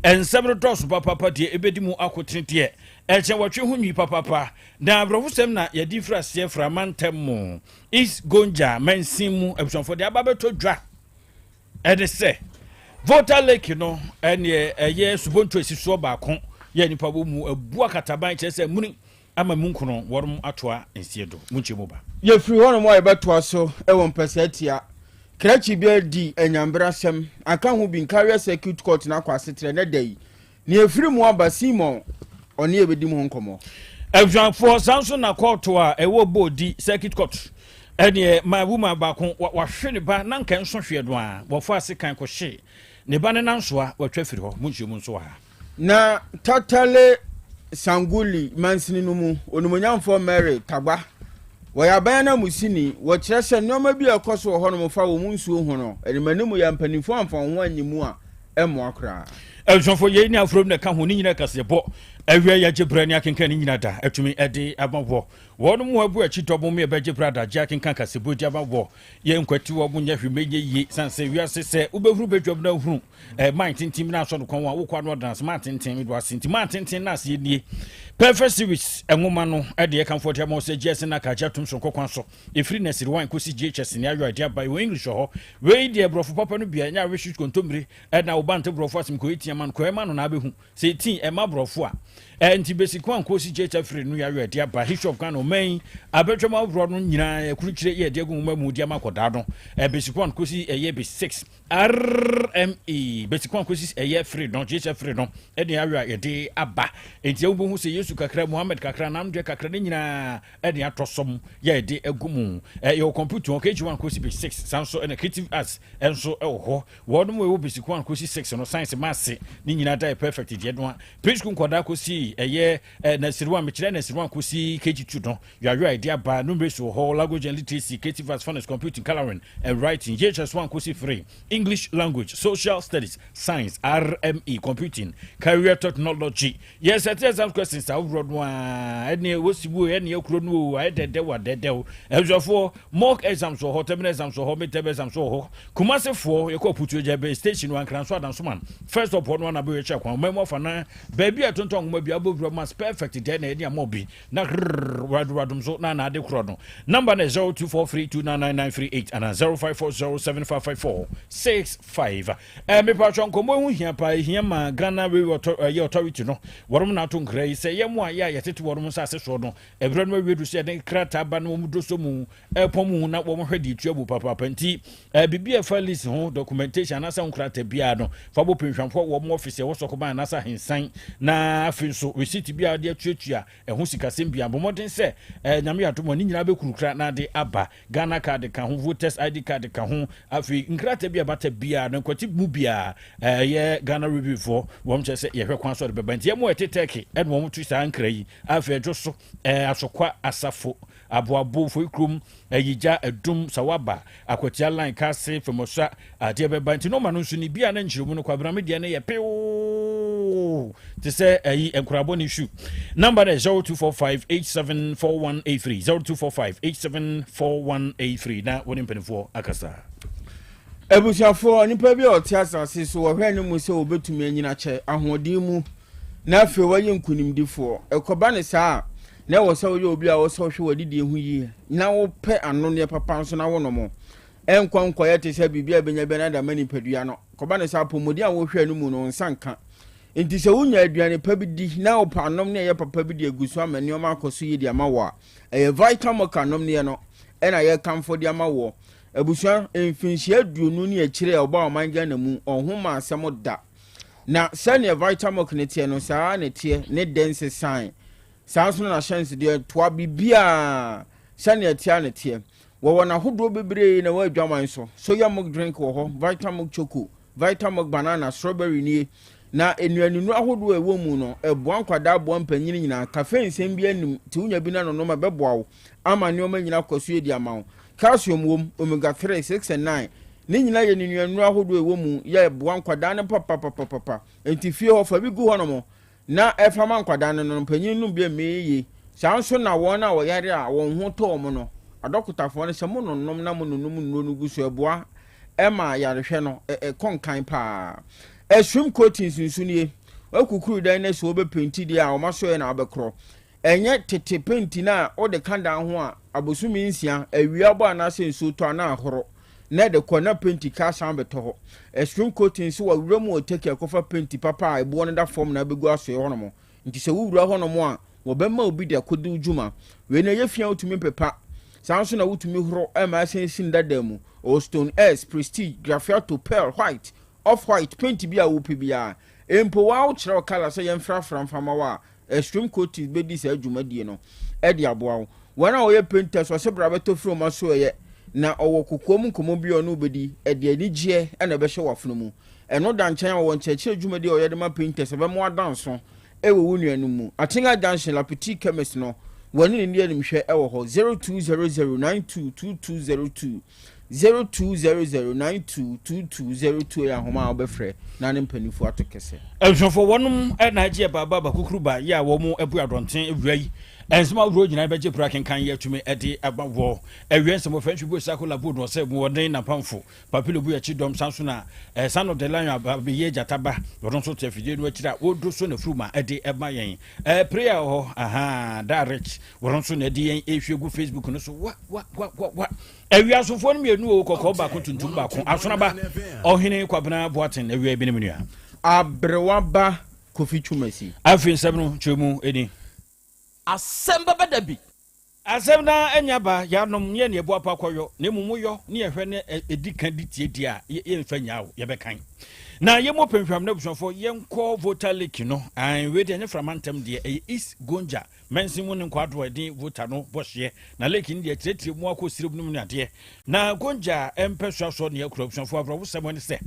Nsɛm no dɔɔso papapa deɛ ɛbɛdi mu akotene deɛ ɛkyɛn wɔtwe ho nwi papapa. Na awerɛhosɛm na yɛde firi aseɛ fra mantam mu East Gonja mansin mu abusuafoɔ de aba bɛtɔ dwa ɛne sɛ Volta Lake no ɛneɛ ɛyɛ subonto esi soɔ baako yɛ nipa wɔ mu abu akataban kyerɛ sɛ muni ama mu nkono wɔnom atoa nsie do mu nkyɛ mu ba. Yɛfiri hɔnom a yɛbɛtoa so wɔ mpɛsɛatia. Krakye bi adi anyamberasɛm aka ho bi Nkareɛ Circuit Court no akɔ asetrɛ nɛ da yi. Nea ɛfiri mu aba, Simon, ɔne yɛ bɛdi mu ho nkɔmmɔ. Abusuafoɔ, saa nso na kɔɔto a ɛwɔ Bodi Circuit Court ɛneɛ ma woman baako wahwe ne ba na nka nso hweɛ no a wɔfa ase kan kɔhye ne ba ne nansoa watwa firi hɔ. Mu nkyerɛmu nso wɔ ha. Na Tatale Sanguli mansini no mu, Onimuonyamfoɔ Mary Tagba, wɔyɛ aban ananmusini. Wɔkyerɛ sɛ nneɛma bi a ɛkɔ so wɔ hɔnom fa wɔn nsuo ho no, animanim yɛ mpanimfoɔ amfa wɔn ho annye mu a, ɛmmoa koraa. Abusuafoɔ, yei ne aforɔ mu na ɛka ho ne nyina kaseɛbɔ awia yɛgye berɛ ne akenkan ne nyina da atumi de ama wɔ wɔn mu abu akyi dɔ mo ɛbɛgye berɛ adagye akenkan kaseɛbɔ di ama wɔ yɛ nkwati wɔ mo nyɛ hwee mɛnyɛ yie sane sɛ wiase sɛ wobɛhuru bɛdwam na ahuru man tenten bi na asɔ no kɔn a wokɔ ano ɔdana ase man tenten medo ase nti man tenten na aseɛ nie. Perfect Series nwoma no ɛde ɛkamfoɔ de ama wɔ sɛ GS na kagye atom soronko kwan so ɛfiri nursery 1 kɔsi GHS ne ayɔ ɛde aba ɛwɔ English wɔ hɔ. Wei deɛ borɔfo papa no bia ɛnyɛ awehyɛ kontommire ɛna wo ba nte borɔfo asɛm kɔ ɛtia ma no kɔ ɛma no na abɛhu sɛ ɛti ɛma borɔfo a ɛnti basic 1 kɔsi GHS firi no yɛayɔ ɛde aba. History of Ghana, ɔman yi abɛtwam aworɔ no nyinaa ɛkurukyire yɛ ɛde agu nwoma mu de ama akɔdaa no. Basic 1 kɔsi ɛyɛ basic 6 RME, basic 1 kɔsi ɛyɛ firi no GHS firi no ɛne ayɔ a yɛde aba. Enti wobɛhu sɛ Yesu kakra, Muhammad kakra, namdeɛ kakra ne nyinaa ɛne atɔ sɔm yɛ yɛde agu mu. Yɛwɔ computer wɔ KG1 kɔsi basic 6, saa nso ɛna creative arts ɛnso ɛwɔ hɔ. Wɔn mu ɛwɔ basic 1 kɔsi 6 no, science, maths ne nyinaa da yɛ perfect deɛ no a preschool nkɔdaa kɔsi ɛyɛ nursery 1, mekyerɛ nursery 1 kɔsi KG2 no, yɛayɔ a yɛde aba. Numeracy wɔ hɔ, language and literacy, creative arts, phonics, computing, colouring and writing. JHS 1 kɔsi 3, English language, social studies, science, RME, computing, career technology. Yɛsɛte exam questions ahodoɔ no a ɛne wɔsi mu ɛne akuro no o ayɛ dɛdɛw adɛdɛw. Abusuafoɔ, mock exams wɔ hɔ, terminal exams wɔ hɔ, midterm exams wɔ hɔ. Kumasefoɔ, yɛkɔ Putu Agya bɛ station wɔ Ankranso Adansoman first stop hɔ no ana bɛyɛ kyɛ kwan ɔman mu afa na baabi a tontɔn nwoma bi abɔwura mas perfect deɛ na ɛde ama obi na radom so na ade korɔ no. Number no 0243299938 ana 0540755465. Mepatwɔ, nkɔmmɔ ho hia paa, hia ma Ghana Railway ɛyɛ Authority no. Wɔnom na ato nkra yi sɛ yɛ mo a yɛ a yɛtete wɔnom nsa ase soɔ no, ɛberɛ no awie do sɛ yɛde krataa ba no wɔn do so mu ɛpɔn mu na wɔn hwɛ de etua mu papaapa. Nti biribi a ɛfa lease ho documentation anaasɛ nkrataa biara no, fa bɔ pinhwamfoɔ wɔn office ɛwɔ Sɔkɔban anaasɛ Ahensan. Na afei nso receipt bi a wɔde atuatua ɛho sikasɛm bi a bɔ mmɔden sɛ Nyame yɛ adom a ne nyinaa bɛkurukura na ade aba. Ghana Card ka ho, voters ID card ka ho, afei nkrataa bi a bata biara no nkwati mu biara ɛyɛ Ghana Railway foɔ wɔn kyerɛ sɛ yɛhwɛ kwan so de bɛba. Nti ɛmo ɛte Turkey ɛna wɔn tu saa nkra yi. Afei ɛdwo so Asokwa, Asafo, Aboabo, Foikurom, Ayigya, Adum, Sawaba, Akwatia Line, Kase, Famosa adeɛ bɛba. Nti nɔɔma no nso ne bia ne nkyerɛmu no kwabena deɛ no yɛ pew te sɛ ayi nkorabɔ ne su. Number no 0245 874183, 0245 874183 na wɔne mpanimfoɔ akasa. Abusuafoɔ, nipa bi a ɔte asase so wɔhwɛ ne mu sɛ wɔbɛtumi anyina kyɛ ahoɔden mu na afei wɔyɛ nkonimdifoɔ. Ɛkɔba ne saa a, na ɛwɔ sɛ woyɛ obi a wɔsɛ wohwɛ w'adidie ho yie na wopɛ anonneɛ papa nso na wonom. Ɛnkɔ nkɔyɛ te sɛ biribi a bɛnya bi na da ma nipadua no. Kɔba ne saa, apɔmuden a wohwɛ no mu no nsa nka. Nti sɛ wonya aduane pa bi di na wopɛ anom ne ɛyɛ papa bi de agu so ama nneɛma akɔ so yie de ama wɔ a, ɛyɛ Vitamilk anom neɛ no ɛna yɛkamfo de ama wɔ. Abusua, mfinhyia 20 ne akyire a ɔba ɔman Ghana mu ɔho ma asɛm da na sɛnea Vitamilk ne teɛ no saa ne teɛ ne dɛ nsesan saa nso na n'ahyɛnsodeɛ toa biribiaa sɛnea teɛ ne teɛ. Wɔwɔ n'ahodoɔ bebree na wɔ adwaman so. Soya milk drink wɔ hɔ, Vitamilk choco, Vitamilk banana, strawberry nie. Na nnuaninu ahodoɔ a ɛwɔ mu no ɛboa nkwadaa, boa mpanyin nyinaa. Caffeine nsɛm bi anim te wonya bi na nonom ɛbɛboa wo ama nneɛma nyinaa kɔ so yɛ ama wo. Calcium wom, omega 3, 6 and 9 ne nyinaa yɛ ne nnuaninu ahodoɔ a ɛwɔ mu yɛ boa nkwadaa no papapapapa. Nti fie hɔ fa bi gu hɔ nom na ɛfa ma nkwadaa no, mpanyin no bi mmee yie. Saa nso na wɔn a wɔyare a wɔn ho tɔ wɔn no, adɔkotafoɔ no sɛ mo nonom na mo nonom nnuro no gu so, ɛboa ɛma yarehwɛ no ɛkɔ nkan paa. Extreme coatings nso nie. Wakukuru dan no sɛ wobɛpenti deɛ a, wɔn asɔeɛ na wobɛkorɔ. Ɛnyɛ tete penti no a wode ka dan ho a, abosome nsia, awia bɔ anaasɛ nsuo tɔ a na ahoro na ɛde kɔ na penti ka asan bɛtɔ hɔ. Extreme coatings nso wawura mu wɔ Turkey akɔfa penti papa a ɛboɔ no da fam na abɛgu asɔeɛ hɔnom. Nti sɛ wowura hɔnom a, wɔbɛma obi de akɔdi wo dwuma. Wei no ɛyɛ fi a wotumi pepa. Saa nso na wotumi horo ma ɛsan si ne dada mu. Ɔwɔ Stone S, Prestige, Graffiato, Pearl, White, Off White, penti bi a wopɛ biara. Mpo wo ara wokyerɛ wo colour sɛ yɛmfrafra mfa ma wo a, Extreme Coatings bɛdi saa dwumadie no de aboa wo. Wɔn a wɔyɛ painters, ɔse bra bɛtɔ firi wɔn asoɛeɛ na ɔwɔ kokoam nkɔmmɔ bi a ɔne wo bɛdi, ɛde anigyeɛ na ɛbɛhyɛ w'afono mu. Ɛno da nkyɛn a, ɔwɔ nkyerɛkyerɛ dwumadi a ɔyɛ de ma painters, ɛbɛma wada nso wɔ wo nuanom mu. Atenga Junction, La Petite Chemist no, wɔne no nni animhwɛ wɔ hɔ, 0200922202, 0200922202 yɛ ahoma a wobɛfrɛ na ne mpanimfoɔ ato kɛsɛ. Abusuafoɔ wɔnom na agye ɛbaaba bakukuru ba yɛ a wɔn abu adɔnten awia yi nsɛm ahoroɔ nyinaa bɛgye bere akenkan yɛ atumi de aba wɔ awia nsɛm wɔ fɛntwi bu sako labo no sɛ mu wɔden napamfo Papilo bu akyi dɔm san so na eh, Son of the Lion aba bɛyɛ gyata ba wɔno nso te afidie no akyiri a wɔdu so na furuma ɛde ɛma yɛn eh, prayer wɔ hɔ aha da rich wɔno nso na ɛde yɛn ɛhwie gu Facebook no so wa wa wa wa wa awiasofoɔ no mmienu o kɔkɔɔ baako tuntum baako asonaba ɔhene Kwabena Boaten awia ebinom nua Aberewa ba Kofi Twumasi. Afei nsɛm no nkyerɛmu ni. Asɛm bɛba da bi. Asɛm no ara anya ba, Yɛanom, ne yɛne abuapa kɔyɔ, na mmom woyɔ, ne yɛhwɛ ne ɛdi kan di tie deɛ a, yɛmfa nyaa wo, yɛbɛkan. Na yɛmmɔ pɛnhwam no abusuafoɔ, yɛnkɔ Volta Lake no, ae, wei deɛ ɛnyɛ Frama ntam deɛ, ɛyɛ East Gonja mansin mu ne Nkwaado a ɛde Volta no bɔ hyeɛ, na lake no deɛ ɛkyerɛkyerɛ mu akɔ Sirem no mu ne adeɛ. Na Gonja mpɛsoa soɔ ne akura abusuafoɔ awerɛhosɛm ne sɛ,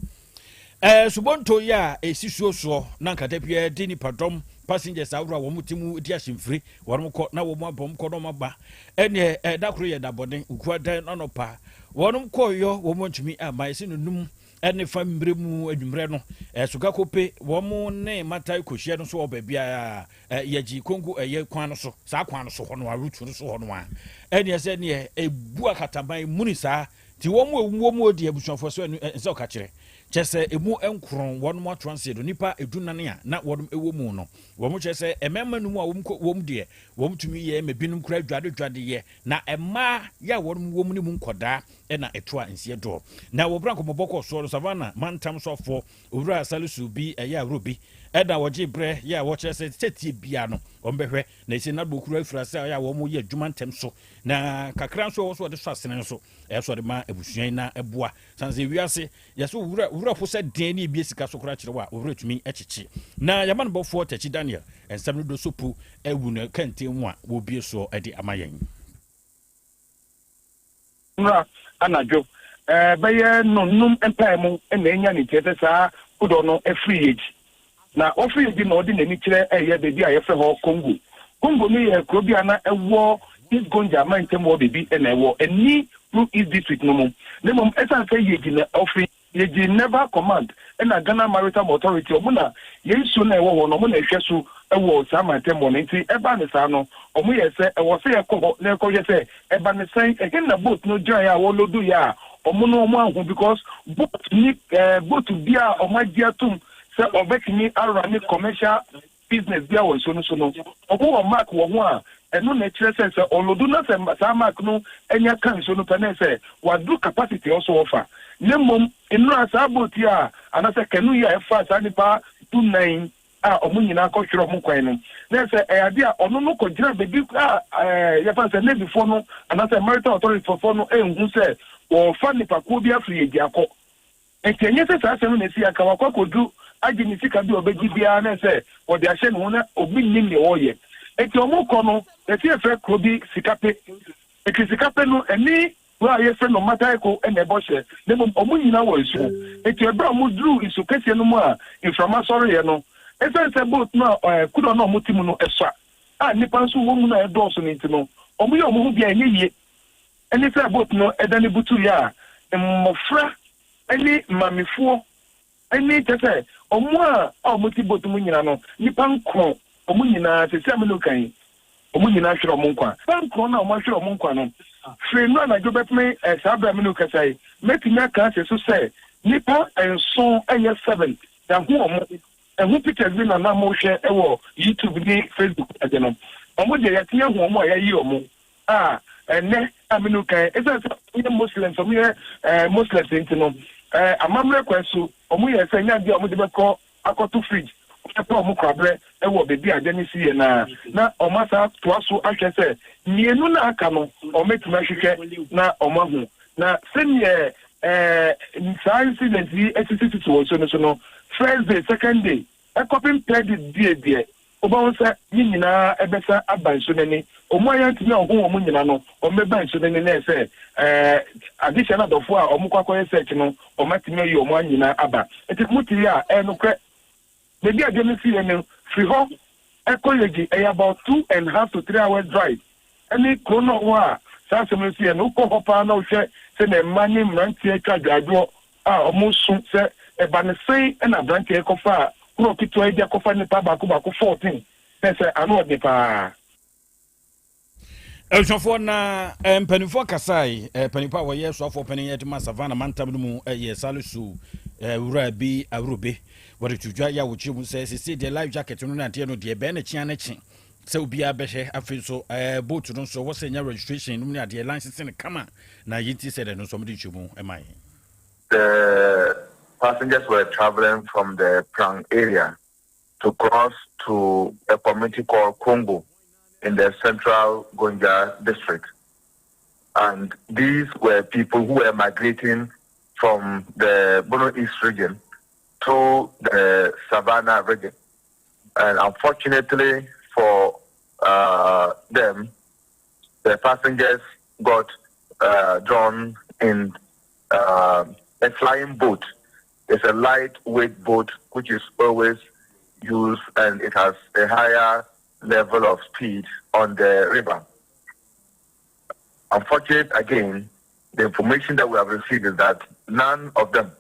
Ɛɛ subonto yi a ɛsi suo soɔ na anka da biara de nnipadɔm, passengers ahoroɔ a wɔn te mu di ahyemfiri, wɔn kɔ na wɔn aba, wɔn kɔ na wɔn aba. Ɛneɛ ɛɛ da koro yɛ da bɔne, ukua dan anɔpa, wɔn kɔɔyɔ wɔn antumi amma, ɛsi no num ɛne fa mmerɛ mu anwummerɛ no, ɛɛ Sogakope wɔn ne Matai kɔhyia no so wɔ baabi a ɛɛ yɛgye Kongo ɛyɛ kwan no so, saa kwan no so hɔ no a, route no so hɔ no a, ɛneɛ sɛ neɛ ɛbu akataman muni saa. Nti wɔn a wɔwɔ mu odi abusuafoɔ so ɛno ɛnsɛ ɔka kyerɛ. Kyerɛ sɛ emu nkron wɔnom ato anseɛ do nnipa edunan a na wɔnom wɔ mu no. Wɔn kyerɛ sɛ mmarima num a wɔn kɔ wɔm deɛ wɔn tumi yɛ ma binom koraa dwade dwade yɛ na mmaa yɛ a wɔnom wɔ mu ne mu nkɔdaa na ɛtoa nseɛ doɔ. Na wɔ berɛ a nkɔmmɔbɔ kɔɔ soɔ no Savannah mantam soafoɔ Owura Salisu bi ɛyɛ a Robi ɛna wɔgyee berɛ yɛ a wɔkyerɛ sɛ sɛtie biara no wɔn bɛhwɛ na ɛsɛ Nabɔ kura afiri ase a ɛyɛ a wɔn yɛ adwuma ntɛm so Na kakra nso a ɛwɔ so ɔde sɔ asene nso, ɛyɛ sɛ ɔde ma abusua yi na ɛboa. San sɛ wiase, yɛsɛ owura owura ho sɛ den ne ebie sika so koraa kyerɛ wo a, owura tumi kyekye. Na yɛma no bɔfoɔ Takyi Daniel nsɛm no do so po awu no kɛntɛn mu a wɔbie soɔ de ama yɛn. Nnora anadwo bɛyɛ nnɔnnum mpaemu na anya ne nteɛ sɛ saa kodɔɔ no firi Yegyi. Na ɔfiri Yegyi na ɔde n'ani kyerɛ ɛyɛ baabi a yɛfrɛ hɔ Congo. Congo no yɛ kuro bi a na ɛwɔ East Gonja mantam hɔ baabi na ɛwɔ, ɛnni Pru East District no mu. Na mmom ɛsiane sɛ Yegyi na ɔfiri, Yegyi Naval Command na Ghana Maritime Authority, wɔn na yɛn nsuo no a ɛwɔ hɔ no, wɔn na ɛhwɛ so wɔ saa mantam hɔ no. Nti ɛbaa no saa no, wɔyɛɛ sɛ ɛwɔ sɛ yɛkɔ hɔ na yɛkɔhwɛ sɛ ɛba no sɛn, ɛhe na boat no gyinaeɛ a wɔloadoeɛ a wɔn no wɔn anhu because boat ni eh, boat biara a wɔn agye atom sɛ ɔbɛtumi arane commercial business biara wɔ nsuo no so no, wɔn wɔ mark wɔ ho a ɛno na ɛkyerɛ sɛ sɛ ɔlodo na sɛ saa mark no anya ka nsuo no pɛ na ɛsɛ waduru capacity a ɔsɔ ɔfa. Na mmom nnora saa boat yi a anaasɛ canoe yi a ɛfa saa nnipa dunnan a wɔn nyinaa kɔhwere wɔn kwan no, na ɛsɛ ɛyɛ adeɛ a ɔno no kɔgyina baabi a yɛfa no sɛ Navyfoɔ no anaasɛ Maritime Authority foɔ no nhu sɛ wɔrefa nnipakuo bi afiri Yegye akɔ. Enti ɛnyɛ sɛ saa asɛm no na esi, anka wakɔ akodu agye ne sika bi a ɔbɛgye biara na ɛsɛ wɔde ahyɛ ne ho na obi nnim nea ɔreyɛ. Enti wɔkɔ no, yɛte yɛfrɛ kuro bi Sikape. Enti Sikape no, ɛne kuro a yɛfrɛ no Mataeko na ɛbɔ hyɛ, na mmom wɔn nyinaa wɔ nsu mu. Enti ɛberɛ a wɔduruu nsu kɛseɛ no mu a mframa sɔreeɛ no, ɛsiane sɛ boat no a kodoɔ no a wɔte mu no sua a nnipa nso wɔ mu no a ɛdɔɔso no nti no, wɔyɛ wɔn ho bi a ɛnyɛ yie. Ɛne sɛ boat no dane butuiɛ a, mmɔfra ne maamefoɔ ne kyerɛ sɛ wɔn a a wɔte boat mu nyinaa no, nnipa nkron, wɔn nyinaa, seesei a me ne wo ka yi, wɔn nyinaa hwere wɔn nkwa. Nnipa nkron no a wɔahwere wɔn nkwa no, firi nnora anadwo bɛpem saa berɛ a me ne wo kasa yi, mɛtumi aka asi so sɛ nnipa nson, ɛnyɛ seven. Yɛahu wɔn. Ɛho pictures bi na na mohwɛ wɔ YouTube ne Facebook ade no. Wɔn deɛ yɛatumi ahu wɔn a yɛayi wɔn a ɛnnɛ a me ne wo kan ɛsiane sɛ wɔyɛ Muslims, wɔyɛ eh, Muslims nti no eh, amammerɛ kwan so wɔn yɛ sɛ nyɛ adeɛ a wɔde bɛkɔ akɔto fridge wɔbɛpa wɔn koraberɛ wɔ baabi a adeɛ no si yɛ no ara na wɔn asa toa so ahwɛ sɛ mmienu no a aka no wɔbɛtumi ahwehwɛ na wɔn ahu na sɛdeɛ eh, saa incident yi asisisisi wɔ nsuo no so no first day second day ɛkɔpem third day deɛ wobɛhu sɛ ne nyinaa ɛbɛsa aba nsuo no ani wɔn a yɛntumi anhu wɔn nyina no wɔn bɛba nsuo no ani na ɛsɛ eh, adehyɛ no adɔfoɔ a wɔn kɔ akɔyɛ search no wɔn atumi ayi wɔn anyina aba nti mo te yi a ɛyɛ nokorɛ Baabi a adeɛ no siiɛ no, firi hɔ kɔ Yeji, ɛyɛ about 2½ to 3 hours drive. Ɛne kuro no a ɔwɔ a saa asɛm no siiɛ no, wokɔ hɔ paa na wohwɛ sɛdeɛ mmaa ne mmeranteɛ atwa adwaadwoɔ a wɔresu sɛ ɛba no sɛn na aberanteɛ yi kɔfaa kuro ketewa yi de akɔfa nnipa baako baako 14, na ɛsɛ ano ɔden paa. Abusuafoɔ na eh, mpanimfoɔ kasae eh, mpanimfoɔ a wɔyɛ soafoɔ panin de ma Savannah mantam no mu eh, yɛ Salisu eh, wura bi Awurobe wɔde to dwa yɛ a wɔkyerɛ mu sɛ sese deɛ life jacket no ne adeɛ no deɛ bɛn ne kyea ne kye sɛ obiara bɛhwɛ afei nso eh, boat no nso wɔ sɛ nya registration nom ne adeɛ license no kama na yɛnti sɛ dɛ no nso wɔde nkyerɛmu ma yɛn. The passengers were traveling from the Prang area to cross to a community called Congo in the central Gonja district. And these were people who were migrating from the Bono East region to the Savannah region. And unfortunately for them, the passengers got drawn in a flying boat. It's a lightweight boat which is always used and it has a higher level of speed on the river. Unfortunately, again, the information that we have received is that none of them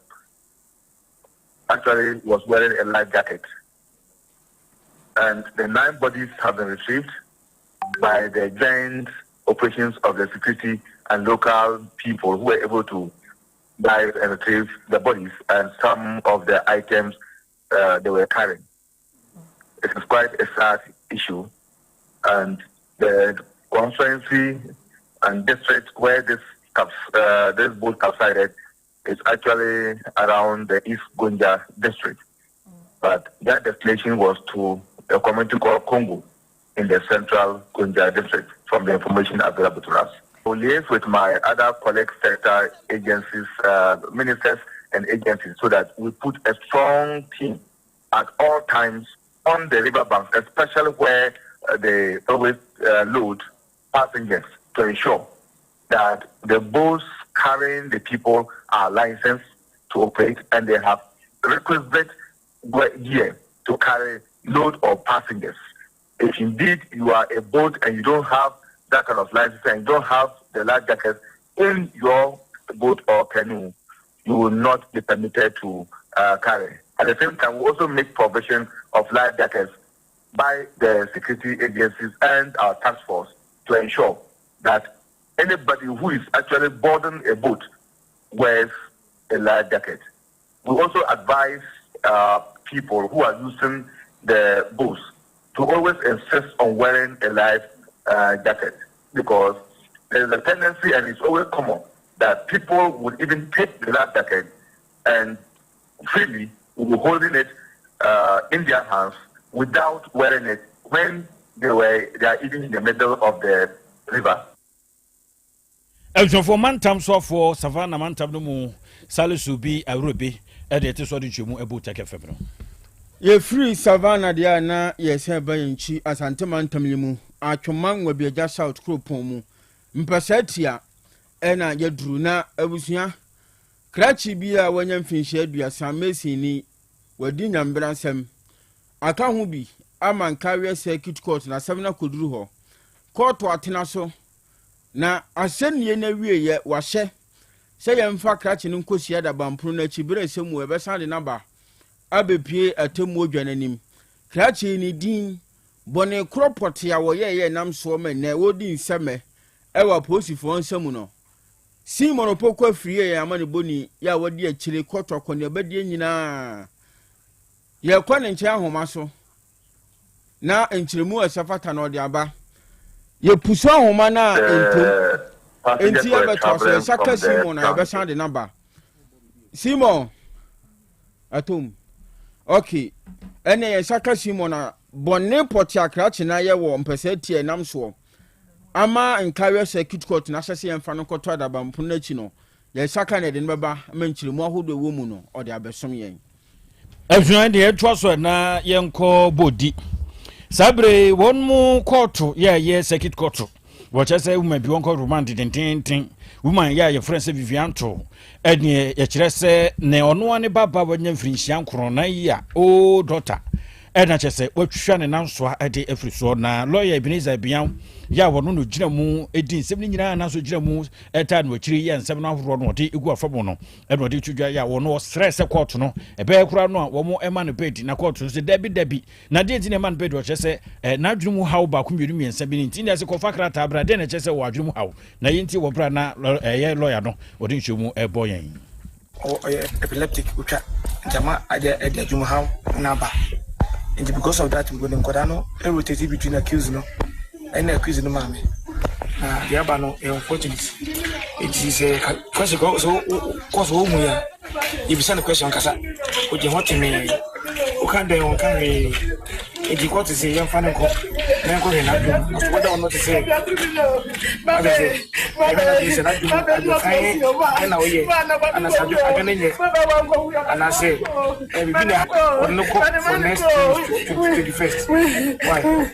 actually was wearing a life jacket. And the nine bodies have been retrieved by the joint operations of the security and local people who were able to dive and retrieve the bodies and some of the items they were carrying. It is quite a sad issue, and the constituency and district where this this boat capsized is actually around the East Gonja district. But that destination was to a community called Congo in the central Gonja district, from the information available to us. I will liaise with my other colleague sector agencies, ministers and agencies, so that we put a strong team at all times on the riverbanks, especially where they always load passengers, to ensure that the boats carrying the people are licensed to operate and they have requisite gear to carry load of passengers. If indeed you are a boat and you don't have that kind of license and you don't have the life jacket in your boat or canoe, you will not be permitted to carry. At the same time, we also make provision of life jackets by the security agencies and our task force to ensure that anybody who is actually boarding a boat wears a life jacket. We also advise people who are using the boats to always insist on wearing a life jacket, because there is a tendency, and it's always common, that people would even take the life jacket and freely will be holding it in their hands without wearing it when they are even in the middle of the river. Abusuafoɔ, mantam soafoɔ Savannah mantam no mu Salisu bi Awurobi ɛde ɛte so ɔde nkyɛmu ɛbu Tech FM no. Yɛfiri Savannah deɛ a na yɛsɛ ba yɛn nkyi Asante mantam yi mu, Atwoma Nwabiagya South kuropɔn mu mpɛsɛ tia ɛna yɛduru. Na abusua, krakye bi a wanya mfinhyia 30, masonni, wadi nyambra nsɛm aka ho bi ama Nkawie Circuit Court na asɛm no akɔduru hɔ. Kɔɔto atena so na asɛnnie no awieeɛ, wahyɛ sɛ yɛmfa krakye no nkɔsia dabampono no akyi berɛ sɛ mu ɛbɛsan de n'aba abɛpie atemmuo dwa n'anim. Krakye ne din bɔne korɔ pɔte a wɔyɛɛyɛ nam soɔ ma nnɛ wɔredi nsɛmɛ ɛwɔ apolisifoɔ nsa mu no, Simon Opoku Afiri yɛ ama ne bɔni yɛ a wɔde akyire kɔtɔ akɔneabadie nyinaa. Yɛkɔ ne nkyɛn ahoma so na nkyerɛmu a ɛsɛ fata na ɔde aba. Yɛpusu ahoma no a ɛntom. The Enti passengers were yɛbɛtoa so. traveling Yɛnsa ka from the Simon a yɛbɛsan transit. de no aba. Simon, atom. Ok, ɛnna yɛn nsa ka Simon a bɔne pɔte akrakye na yɛ wɔ mpɛsɛ tia ɛnam soɔ ama nkaeɛ circuit court na ahyɛ sɛ yɛmfa no nkɔtɔ adabampono no akyi no, yɛn nsa ka na yɛde no bɛba ma nkyerɛmu ahodoɔ ɛwɔ mu no ɔde abɛsom yɛn. Abusua deɛ ɛtoa so na yɛnkɔ bɔdi. Saa bere wɔn mu kɔɔto yɛ ɛyɛ circuit court wɔkyerɛ sɛ woman bi wɔnkɔ remand dendenden woman yɛ a yɛfrɛ sɛ Vivian to ɛneɛ yɛkyerɛ sɛ ne ɔnoa ne baba wanya mfirinhyia nkron na yi a o daughter ɛna kyerɛ sɛ watwa ne nansoa de afiri soɔ na lɔya Ebenezer Abiam yɛ a wɔno no gyina mu di nsɛm no nyinaa nanso gyina mu ɛtaa no akyiri yɛ nsɛm no ahoroɔ no ɔde gu afa mu no ɛna ɔde to dwa yɛ a wɔn ɔsrɛ sɛ kɔɔto no ɛbɛyɛ koraa no a wɔn ɛma no bɛdi na kɔɔto no sɛ dabi dabi na deɛ nti na ɛma no bɛdi ɔkyerɛ sɛ ɛ n'adwene mu haw baako mmienu mmiɛnsa bi ne nti na ɛsɛ kɔfa krataa bra deɛ na ɛkyerɛ sɛ wɔ adwene mu haw na yɛn ti wɔ bra na ɛyɛ lɔya no ɔde nsuo mu ɛbɔ yɛn. Ɔyɛ epileptic otwa nti ama ɛde ɛde adwuma haw na aba nti because of that mpo ne nkwadaa no rotate between accused no ɛne accused no maame na deɛ aba no ɛyɛ unfortunate nti sɛ question kɔ so kɔ so wɔn mu yɛ yɛbisa no question kasa ogyina hɔ tɛmɛɛ woka dɛn wɔnka hwee nti kɔ te sɛ yɛmfa no nkɔ na yɛnkɔhwɛ n'adwene mu na wɔda ɔno te sɛ ɔte sɛ ɛbɛ na sɛ n'adwene adwemfan ɛna ɔyɛ anasɛ adwene nyɛ anaasɛ biribi na ɔde no kɔ for next 21st why.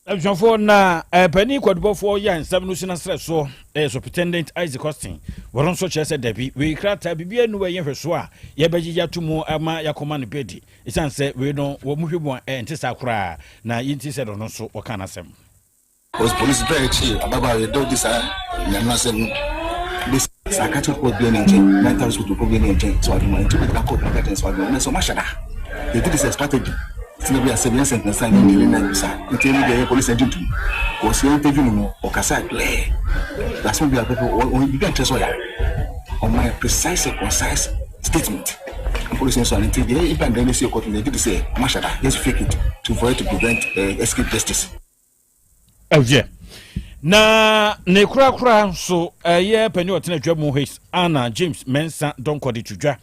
Abusuafoɔ na eh, panin kwadubɔfoɔ yɛ nsɛm no si n'asrɛ soɔ ɛyɛ Superintendent Isaac Austin. Wɔn nso kyerɛ sɛ dabi, wei krataa biribiara nni hɔ a ɛyɛ nhwɛsoɔ a yɛbɛgyegye ato mu ama yɛakɔma no bɛdi. Ɛsiane sɛ wei no wɔn hwɛ mu a ɛnte saa koraa na yɛnti sɛ ɔno nso wɔka n'asɛm. Cause polisi bɛɛ kye ababaawa yi dɛ ɔdi saa nyame asɛm no besi psychiatric ward bi ne nkyɛn mental hospital kɔ bi ne nkyɛn so adwuma nti wobɛgyina court na ɔka kyerɛ so adwuma na sɛ ɔma hyɛ da they did this as strategy sɛ bi asɛm yɛn sɛntɛn san yɛn dele na bisa nti ɛmu deɛ yɛ polisi agye ntum cause yɛn interview no no ɔkasa clear asɛm bi apɛpɛ ɔn bibi ankyerɛ sɛ ɔyare ɔma yɛ precise and concise statement polisi nso ano nti deɛ ipa ndɛn ne si court no they did this sɛ ɔma hyɛ da just fake it to for it to prevent uh, escape justice. Ɛyɛ. Na ne korakora nso ɛyɛ panin ɔtena dwa mu His Anna James Mensah Donkor de to dwa.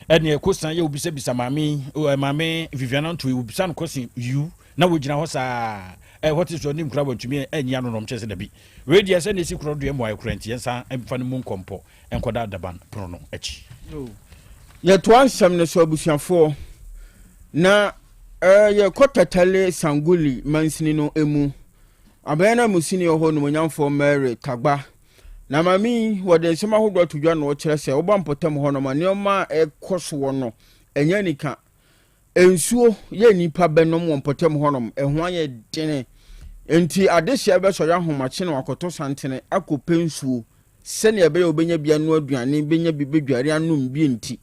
Ɛne ɛkɔsan yɛ wobisabisa maame maame Viviana Ntoe wobisa no kɔsi yiw na wogyina hɔ saa ɛhɔ te sɛ ɔnim kora wantumi anyi ano nom kyɛ sɛ dabi wei deɛ sɛ ne ɛsi korɔ deɛ mmoaeɛ kora nti yɛnsa mfa no mu nkɔmpɔ nkɔda adaban pono no akyi. Yɛtoa nsɛm no so abusuafoɔ na eh, yɛkɔ Tatale Sanguli mansini no mu. Abɛn na musini wɔ hɔ nomonyamfoɔ Mary Tagba. Na maame yi wɔde nsɛm ahodoɔ ato dwa na ɔkyerɛ sɛ woba mpɔtam hɔ nom a nneɛma a ɛkɔ soɔ no ɛnyɛ anika. Nsuo yɛ nnipa bɛnom wɔ mpɔtam hɔnom, ɛho ayɛ dene. Enti adehyeɛ bɛsɔre ahomakye na wakɔtɔ santene akɔpɛ nsuo sɛnea ɛbɛyɛ wɔbɛnya bi anoa aduane, bɛnya bi bɛdware anom bi nti.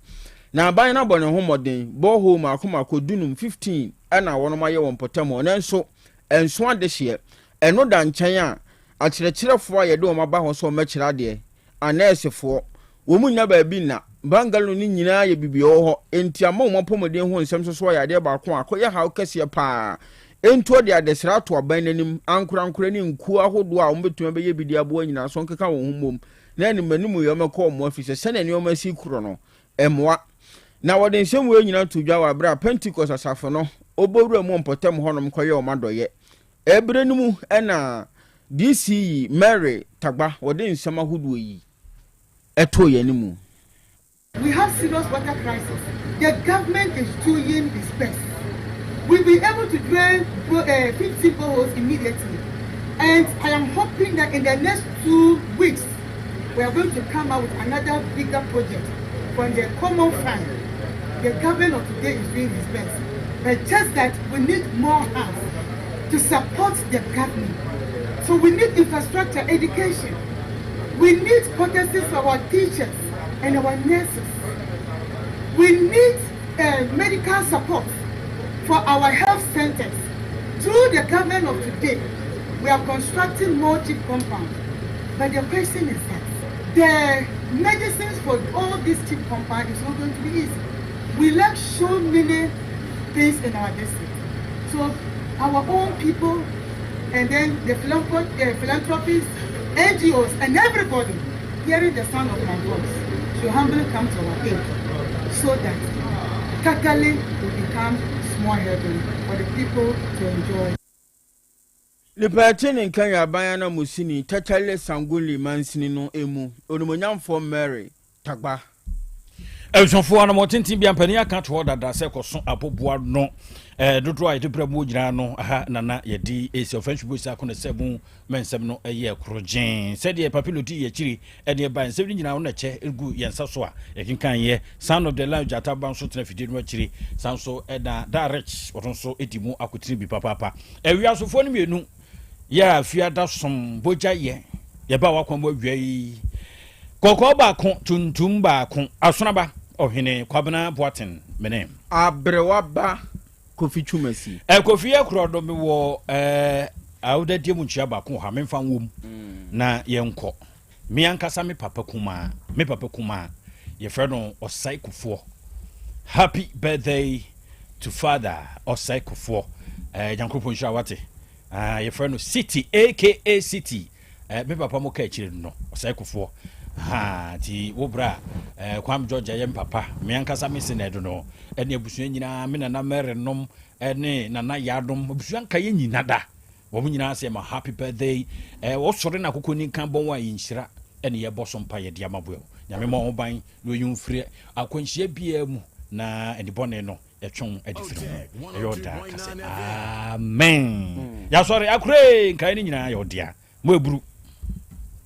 Na aban no abɔ ne ho mmɔden, borehole mmaako mmaako dunum, 15, ɛna wɔnom ayɛ wɔ mpɔtam hɔ, nanso ɛnso adehyeɛ. Ɛno da nkyɛn a, akyerɛkyerɛfoɔ a yɛde wɔn aba hɔ sɛ wɔmmɛkyerɛ adeɛ, anɛɛsefoɔ, wɔn nnya baabi nna, bungalow no nyinaa yɛ biribi wɔ hɔ, enti ama wɔn apɔmuden ho nsɛm nso so ayɛ adeɛ baako a akɔyɛ haw kɛseɛ pa ara. Enti wɔde adesrɛ ato aban no anim, ankorankorɛ ne nkuo ahodoɔ a wɔbɛtumi abɛyɛ bi de aboa nyinaa so nkeka wɔn ho mmom na animanimuyɔ mmɛkɔ wɔn afi sɛ sɛdeɛ nneɛma si korɔ no, ɛmmoa. Na wɔde nsɛm wei nyinaa to dwa wɔ aberɛ a Pentekoste asafo no bɔ wura mu wɔ mpɔtam hɔnom kɔyɛ wɔn adɔeɛ. Ɛberɛ no mu na DCE Mary Tagba wɔde nsɛm ahodoɔ yi too yɛn anim. We have serious water crisis. The government is doing its best. We'll be able to drain uh, 15 boreholes immediately. And I am hoping that in the next two weeks, we are going to come out with another bigger project from the common fund. The government of today is doing its best. But just that we need more hands to support the government. So we need infrastructure, education. We need policies for our teachers and our nurses. We need uh, medical support for our health centers. Through the government of today, we are constructing more cheap compounds. But the question is that the medicines for all these cheap compounds is not going to be easy. We lack so many things in our district. So our own people and then the philanthropists, NGOs, and everybody hearing the sound of my voice should humbly come to our aid so that Tatale will become small heaven for the people to enjoy. Nipa ɛte ne nka yɛ aban ananmusini Tatale Sanguli mansini no mu, Onimuonyamfoɔ Mary Tagba. Abusuafoɔ anamɔ tenten bi ampanin aka to hɔ dada sɛ kɔso aboboa no eh, dodoɔ a yɛde brɛ mu nyinaa no aha nana yɛde ɛsi ɔfɛnhwe bɔ ako ne sɛ mu mɛnsɛm no ɛyɛ korogyen sɛdeɛ papilo di yɛkyiri ɛne ɛba nsɛm no nyinaa wo na kyɛ gu yɛn nsa so a yɛkenkan yɛ Son of the Lion gyata ba nso tena fidie no akyiri san so ɛna da rich ɔno nso ɛdi mu akotene bi papaapa awiasofoɔ no mmienu yɛ a fiada som bogya yɛ yɛba wakwan mu awia yi Kɔkɔɔ baako, tuntum baako. Asonaba, Ɔhene Kwabena Boateng, mene. Aberewa ba Kofi Twumasi. Eh, Kofi yɛ korɔ do mewɔ eh, awodadie mu nkyia baako wɔ ha, memfa nwom na yɛnkɔ. Me ankasa me papa kumaa, me papa kumaa, yɛfrɛ no Ɔsɛe Kufuor. Happy birthday to father Ɔsɛe Kufuor. Eh, Nyankoropɔn nhyira wate. Ah, yɛfrɛ no City, aka City. Eh, me papa mo ka akyire no no, ɔsɛe kofoɔ. Ha, nti wo bra, eh, Kwam George ɛyɛ me papa, me ankasa me se na ɛdo no, ɛne abusua nyinaa, me nana Mary nom, ɛne nana Yanom, abusua nka yɛ nyina da. Wɔn nyinaa sɛ ma happy birthday. Eh, wɔsɔre na akokɔ ni nka bɔn a yɛnhyira, ɛne yɛbɔ so mpa yɛde ama boɛ. Nyame ma ho ban, na ɔyi mfiri akwanhyia biara mu, na ɛnibɔne no yɛtwe wo adi firi ho ɛyɛ ɔda ka sɛ amen hmm. yɛasɔre akoree nkae no nyinaa yɛ ɔdea mo aburu.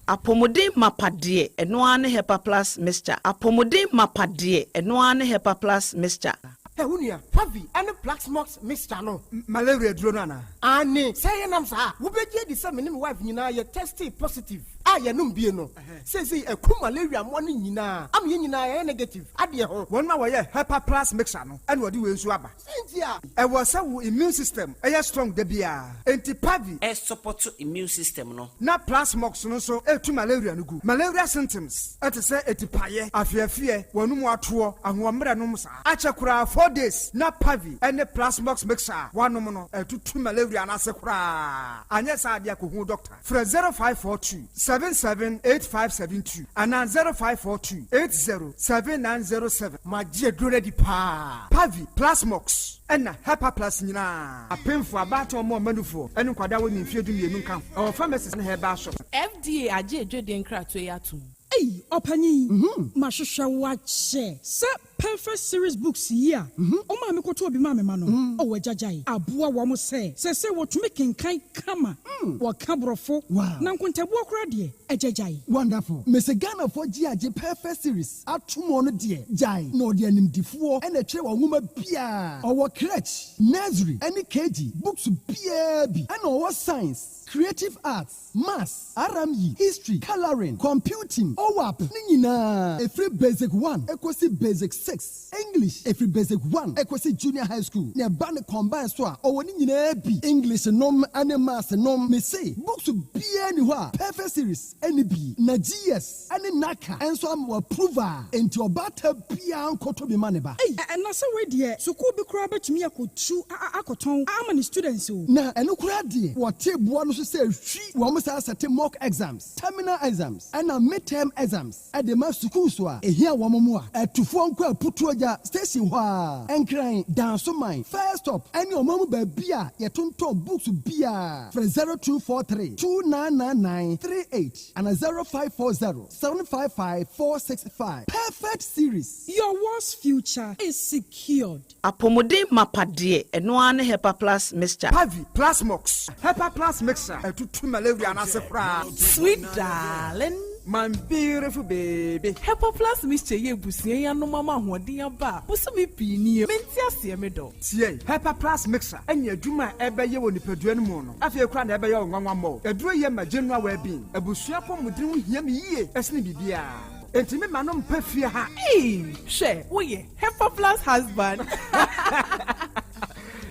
Apɔmuden mapa deɛ, ɛno ara ne Hepa Plus Mixture. Apɔmuden mapa deɛ, ɛno ara ne Hepa Plus Mixture. Hɛ wo nua, Pavi ne Plaxmox mixture no, malaria aduro no anaa? Aane, sɛ yɛnam saa a, wobɛgye adi sɛ me ne me wife nyinaa yɛ testee positive a yɛnom bie no. Seesei aku malaria mmoa no nyinaa ama yɛn nyinaa yɛayɛ negative adeɛ ho. Wɔn a wɔyɛ Hepa Plus mixture no na wɔde wei nso aba. Sɛ nti a. Ɛwɔ sɛ wo immune system yɛ strong da biara. Enti Pavi. Ɛsupɔto immune system no. Na Plasmox no nso tu malaria no gu. Malaria symptoms te sɛ atipaeɛ, afeafeɛ, w'anum atoɔ, ahoɔmmerɛ nom saa. Akyɛ koraa 4 days na Pavi ne Plasmox mixture a woanom no atutu malaria no ase koraa. Anyɛ saa deɛ a kɔhu doctor. Frɛ 0542 77 8572 anaa 0542 80 7907. Magye aduro no adi paa. Pavi, Plasmox, ɛna Hepa Plus nyinaa. Apemfoɔ, abaatan, ɔmo a ɔma nufoɔ, ne nkwadaa a wɔnni mfeɛ 12 nka ho. Ɛwɔ pharmacies ne herbal shops. FDA agye adwadie nkratoɔ yi atom. Ei, ɔpanyin, mahwehwɛ wo akyɛ sɛ Perfect Series books yi a ɔmaa me kɔtɔɔ bi maa me ma no. Ɔwɔ agyagyae aboa wɔn sɛ wɔtumi kenkan kama, wɔka Borɔfo, na nkontabuo koraa deɛ, agyagyae. Wonderful. Mese Ghanafoɔ gye agye Perfect Series ato mu no deɛ, gyae na ɔde animdifoɔ ɛna ɛtwerɛ wɔn nwoma biara. Ɔwɔ crèche, nursery ɛne KG books biara bi, ɛna ɔwɔ science, creative arts, maths, RME, history, colouring, computing, OWAP ne nyinaa, ɛfiri basic 1 ɛkɔsi basic 6, English ɛfiri basic 1 ɛkɔsi junior high school, na ɛba ne combine so a, ɔwɔ ne nyinaa bi, English nom ne maths nom. Mese books biara ni hɔ a Perfect Series ɛne bi, na GS ɛne NaCCA ɛnso ama wɔ approval, enti ɔbaata biara nkɔtɔ bi ma ne ba. Ei, ɛna sɛ wei deɛ, sukuu bi koraa bɛtumi akɔtu akɔtɔn ama ne students o. Na ɛno koraa deɛ, wɔte boa no so sɛ hwi wɔn saa sɛte mock exams, terminal exams ɛna midterm exams ɛde ma sukuu so a ehia wɔn mu a ɛtufoɔ nkɔ Aputuogya station hɔ a Nkran Dansoman first stop ɛne ɔman mu baabi a yɛtontɔn books biara. Frɛ 0243 2999 38 ana 0540 755 465. Perfect Series. Your world's future is secured. Apɔmuden mapa deɛ, ɛno ara ne Hepa Plus Mixture. Pavi, Plasmox, Hepa Plus mixture ɛtutu malaria no ase koraa. Sweet darling. My beautiful baby. Hepa Plus Mixture yɛ abusua yi anom ama ahoɔden aba a bosome pii nie. Mente aseɛ, me dɔ. Tie, Hepa Plus mixture ɛnyɛ adwuma a ɛbɛyɛ wɔ nipadua no mu no, afei koraa na ɛbɛyɛ wo nwanwa mmɔ. Aduro yɛ ma general well-being. Abusua pɔmuden ho hia me yie ɛsene biribiara. Enti me ma no mpɛ fie ha. Ee, hwɛ, woyɛ Hepa Plus husband.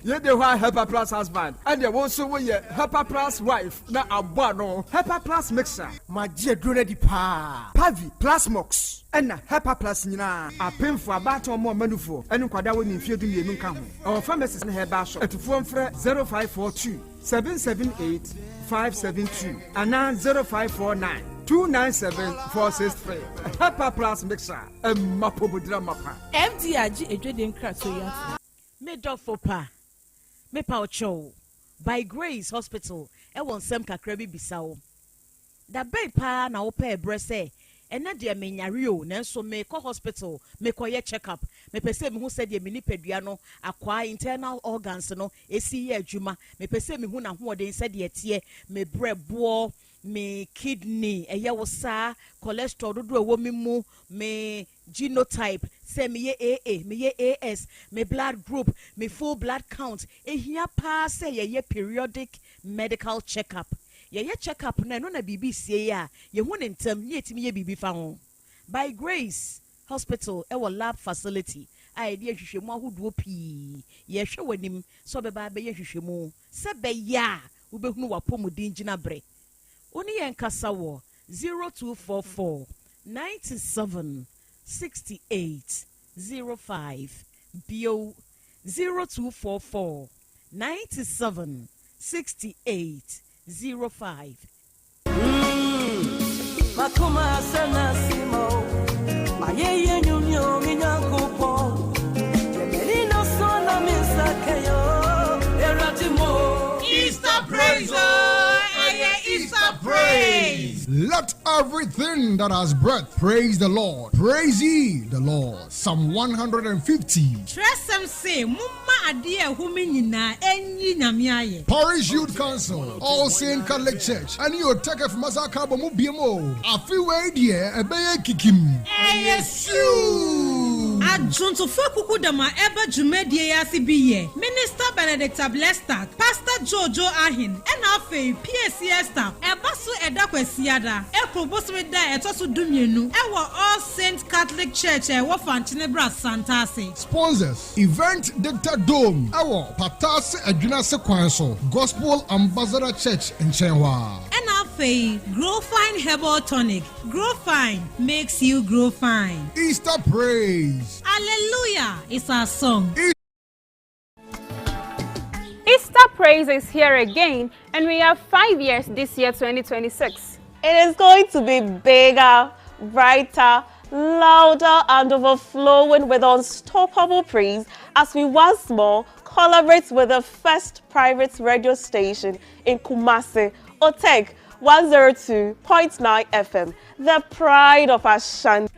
Yei de hɔ a Hepa Plus husband, ɛnneɛ wo nso woyɛ Hepa Plus wife na abɔ ano. Hepa Plus mixture. Magye aduro no adi paa. Pavi, Plasmox, ɛna Hepa Plus nyinaa. Apemfoɔ, abaatan, wɔn a wɔma nufoɔ, ne nkwadaa a wɔnnii mfeɛ dumienu nka ho. Ɛwɔ pharmacies ne herbal shop. Atufoɔ mfrɛ 0542 778 572 anaa 0549 297 463. Hepa Plus mixture, ɛma apɔmuden amapa. FDA agye adwadie nkratoɔ yi atom. Me dɔfo pa, mepa wo kyɛw, By Grace Hospital wɔ nsɛm kakra bi bisa wo. Da bɛn paa na wopɛɛ berɛ sɛ, ɛnnɛ deɛ menyare o, nanso merekɔ hospital mekɔyɛ check up, mepɛ sɛ mehu sɛdeɛ me nipadua no akwaa, internal organs, no si yɛ adwuma, mepɛ sɛ mehu n'ahoɔden sɛdeɛ ɛteɛ, me berɛboɔ, me kidney, ɛyɛ wo saa, cholesterol dodoɔ a ɛwɔ me mu, me genotype, sɛ meyɛ AA, meyɛ AS, me blood group, me full blood count. Ehia paa sɛ yɛyɛ periodic medical check up. Yɛyɛ check up no a, ɛno na biribi sie a, yɛhu no ntɛm na yɛtumi yɛ biribi fa ho. By Grace Hospital wɔ lab facility a yɛde yɛ nhwehwɛmu ahodoɔ pii. Yɛrehwɛ w'anim sɛ wobɛba abɛyɛ nhwehwɛmu sɛ ɛbɛyɛ a wobɛhunu w'apɔmuden gyinaberɛ. Wo ne yɛn nkasa wɔ 0244 97 68 05 bio 0244 97 68 05. Easter praise oh, ɛyɛ Easter praise. Let everything that has breath praise the Lord. Praise ye the Lord. Psalm 150. Twerɛsɛm se, Momma adeɛ a ɛhome nyinaa nyi Nyame ayɛ. Parish Youth Council, All Saint Catholic Church ɛne Otekef Masaka abɔ mu biom o, afe wei deɛ ɛbɛyɛ kikim. Ɛyɛ siuu! Adwontofo akukudam a ɛba dwumadie yi ase bi yɛ Minister Benedicta Blestak, Pastor Joe Joe Ahen ɛna afei PAC Esther. Ɛba so ɛda Kwasiada, April bosome da a ɛtɔ so dumienu ɛwɔ All Saints Catholic Church a ɛwɔ Fankyenebra, Santase. Sponsors, Event Dicta Dome ɛwɔ Pataase Adwinase kwan so, Gospel Ambassador Church nkyɛn hɔ ara. Ɛna afei Growfine Herbal Tonic, Growfine makes you grow fine. Easter Praise. Alleluia is our song. Easter Praise is here again, and we have 5 years this year, 2026. It is going to be bigger, brighter, louder, and overflowing with unstoppable praise as we once more collaborate with the first private radio station in Kumasi, Oteg 102.9 FM, the pride of Ashanti.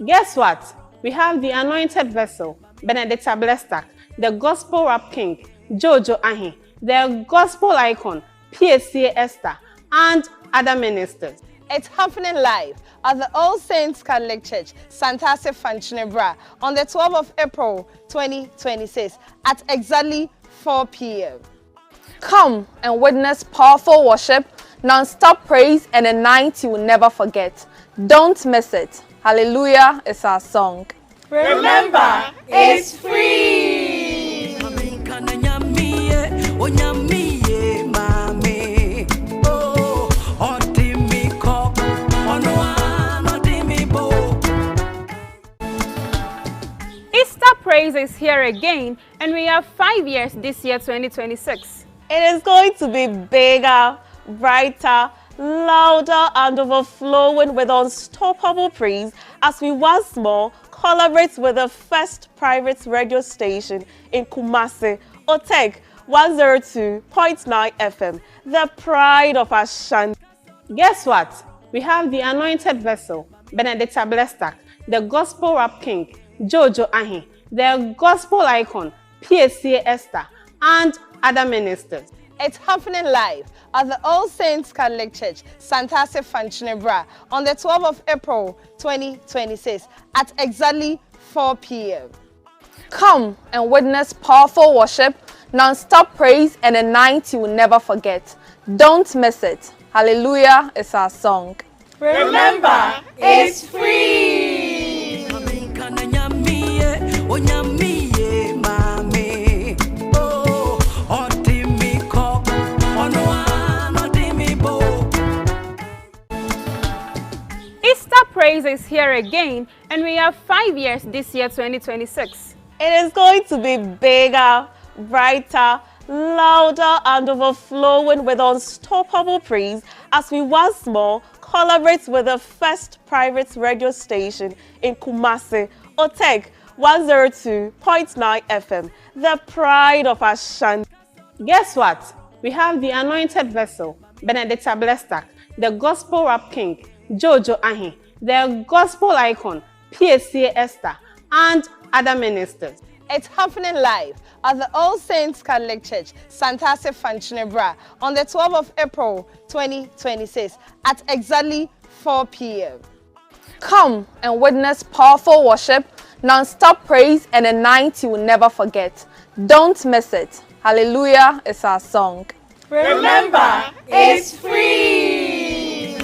Guess what? We have the anointed vessel, Benedicta Blestak, the gospel rap king, Jojo Ahi, the gospel icon, PSCA Esther, and other ministers. It's happening live at the All Saints Catholic Church, Santase Fanchinebra, on the 12th of April 2026 at exactly 4 p.m. Come and witness powerful worship, non-stop praise, and a night you will never forget. Don't miss it. Hallelujah is our song. Remember, it's free. Easter Praise is here again, and we have 5 years this year, 2026. It is going to be bigger, brighter, louder, and overflowing with unstoppable praise as we once more collaborate with the first private radio station in Kumasi, Oteg 102.9 FM, the pride of Ashanti. Guess what? We have the anointed vessel, Benedicta Blestak, the gospel rap king, Jojo Ahi, the gospel icon, PSCA Esther, and other ministers. It's happening live at the All Saints Catholic Church, Santase Fanchinebra, on the 12th of April 2026 at exactly 4 p.m. Come and witness powerful worship, non-stop praise, and a night you will never forget. Don't miss it. Hallelujah is our song. Remember, it's free. is here again, and we have five years this year 2026. It is going to be bigger, brighter, louder, and overflowing with unstoppable praise as we once more collaborate with the first private radio station in Kumasi, Oteg 102.9 FM, the pride of Ashanti. Guess what? We have the anointed vessel, Benedicta Blestack, the gospel rap king, Jojo Ahin, the gospel icon, PSA Esther, and other ministers. It's happening live at the All Saints Catholic Church, Santasi Fanchinebra, on the 12th of April 2026 at exactly 4 p.m. Come and witness powerful worship, non-stop praise, and a night you will never forget. Don't miss it. Hallelujah is our song. Remember, it's free.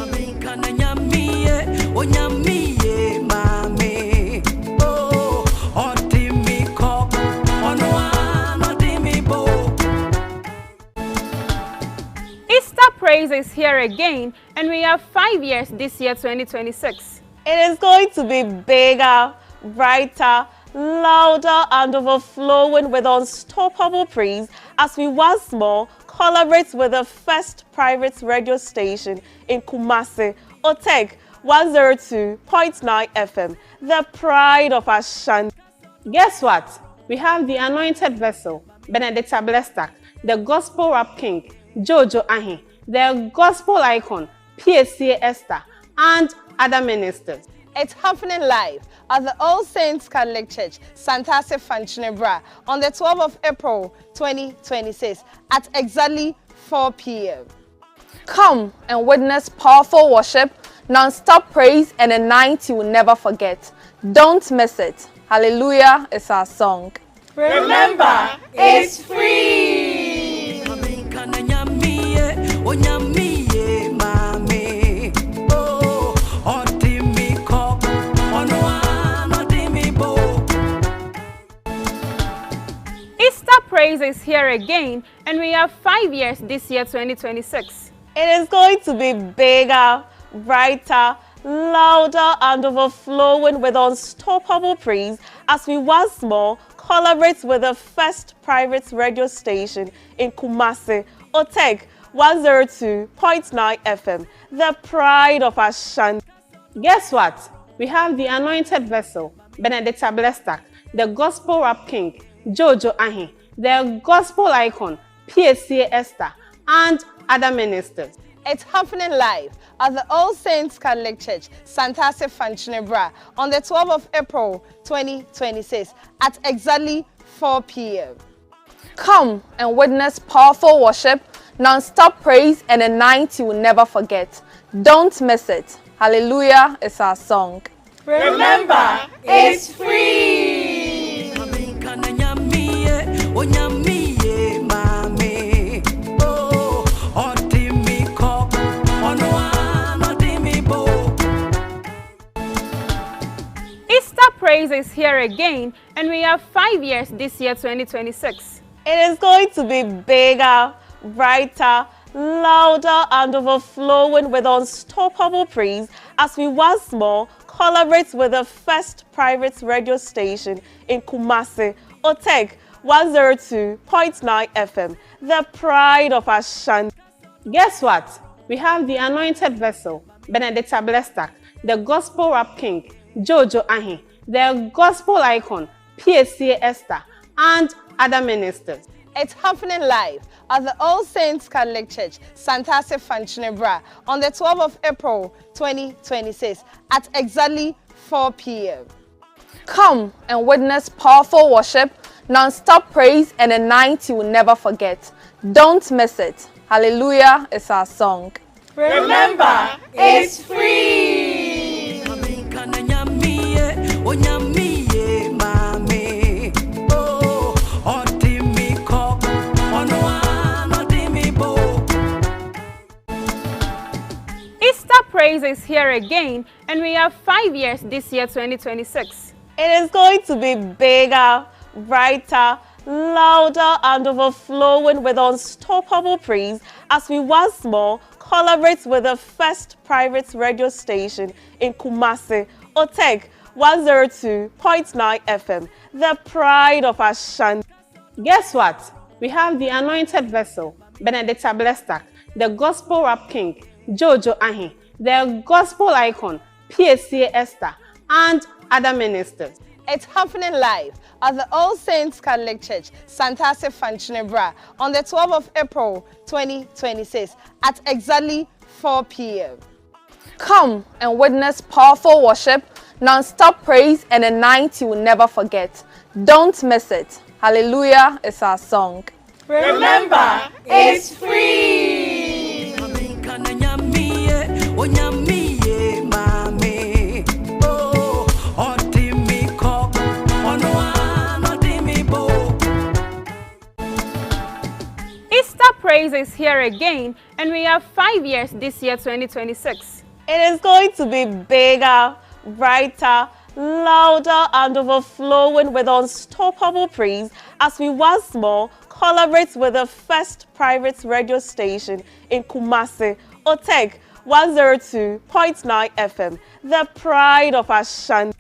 Easter Praise is here again, and we have five years this year 2026. It is going to be bigger, brighter, louder, and overflowing with unstoppable praise as we once more collaborate with the first private radio station in Kumasi, Oteg 102.9 FM, the pride of Ashanti. Guess what? We have the anointed vessel, Benedicta Blestack, the gospel rap king, Jojo Ahin, the gospel icon, PSA Esther, and other ministers. It's happening live at the All Saints Catholic Church, Santasi Fanchinebra, on the 12th of April 2026 at exactly 4 p.m. Come and witness powerful worship, non-stop praise, and a night you will never forget. Don't miss it. Hallelujah is our song. Remember, it's free. Easter Praise is here again, and we have five years this year 2026. It is going to be bigger, brighter, louder, and overflowing with unstoppable praise as we once more collaborate with the first private radio station in Kumasi, Oteg 102.9 FM, the pride of Ashanti. Guess what? We have the anointed vessel, Benedicta Blestack, the gospel rap king, Jojo Ahin, the gospel icon, PSA Esther, and other ministers. It's happening live at the All Saints Catholic Church, Santasi Fanchinebra, on the 12th of April 2026 at exactly 4 p.m. Come and witness powerful worship, non-stop praise, and a night you will never forget. Don't miss it. Hallelujah is our song. Remember, it's free. Easter Praise is here again, and we have five years this year 2026. It is going to be bigger, brighter, louder, and overflowing with unstoppable praise as we once more collaborate with the first private radio station in Kumasi, Oteg 102.9 FM, the pride of Ashanti. Guess what? We have the anointed vessel, Benedicta Blestack, the gospel rap king, Jojo Ahin, the gospel icon, PSA Esther, and other ministers. It's happening live at the All Saints Catholic Church, Santasi Fanchinebra, on the 12th of April 2026 at exactly 4 p.m. Come and witness powerful worship, non-stop praise, and a night you will never forget. Don't miss it. Hallelujah is our song. Remember, it's free. Easter Praise is here again, and we have five years this year 2026. It is going to be bigger, brighter, louder, and overflowing with unstoppable praise as we once more collaborate with the first private radio station in Kumasi, Oteg 102.9 FM, the pride of Ashanti. Guess what? We have the anointed vessel, Benedicta Blestack, the gospel rap king, Jojo Ahin, the gospel icon, PSA Esther, and other ministers. It's happening live at the All Saints Catholic Church, Santasi Fanchinebra, on the 12th of April 2026 at exactly 4 p.m. Come and witness powerful worship, non-stop praise, and a night you will never forget. Don't miss it. Hallelujah is our song. Remember, it's free. Easter Praise is here again, and we have 5 years this year, 2026. It is going to be bigger, brighter, louder, and overflowing with unstoppable praise as we once more collaborate with the first private radio station in Kumasi, Oteg 102.9 FM, the pride of Ashanti.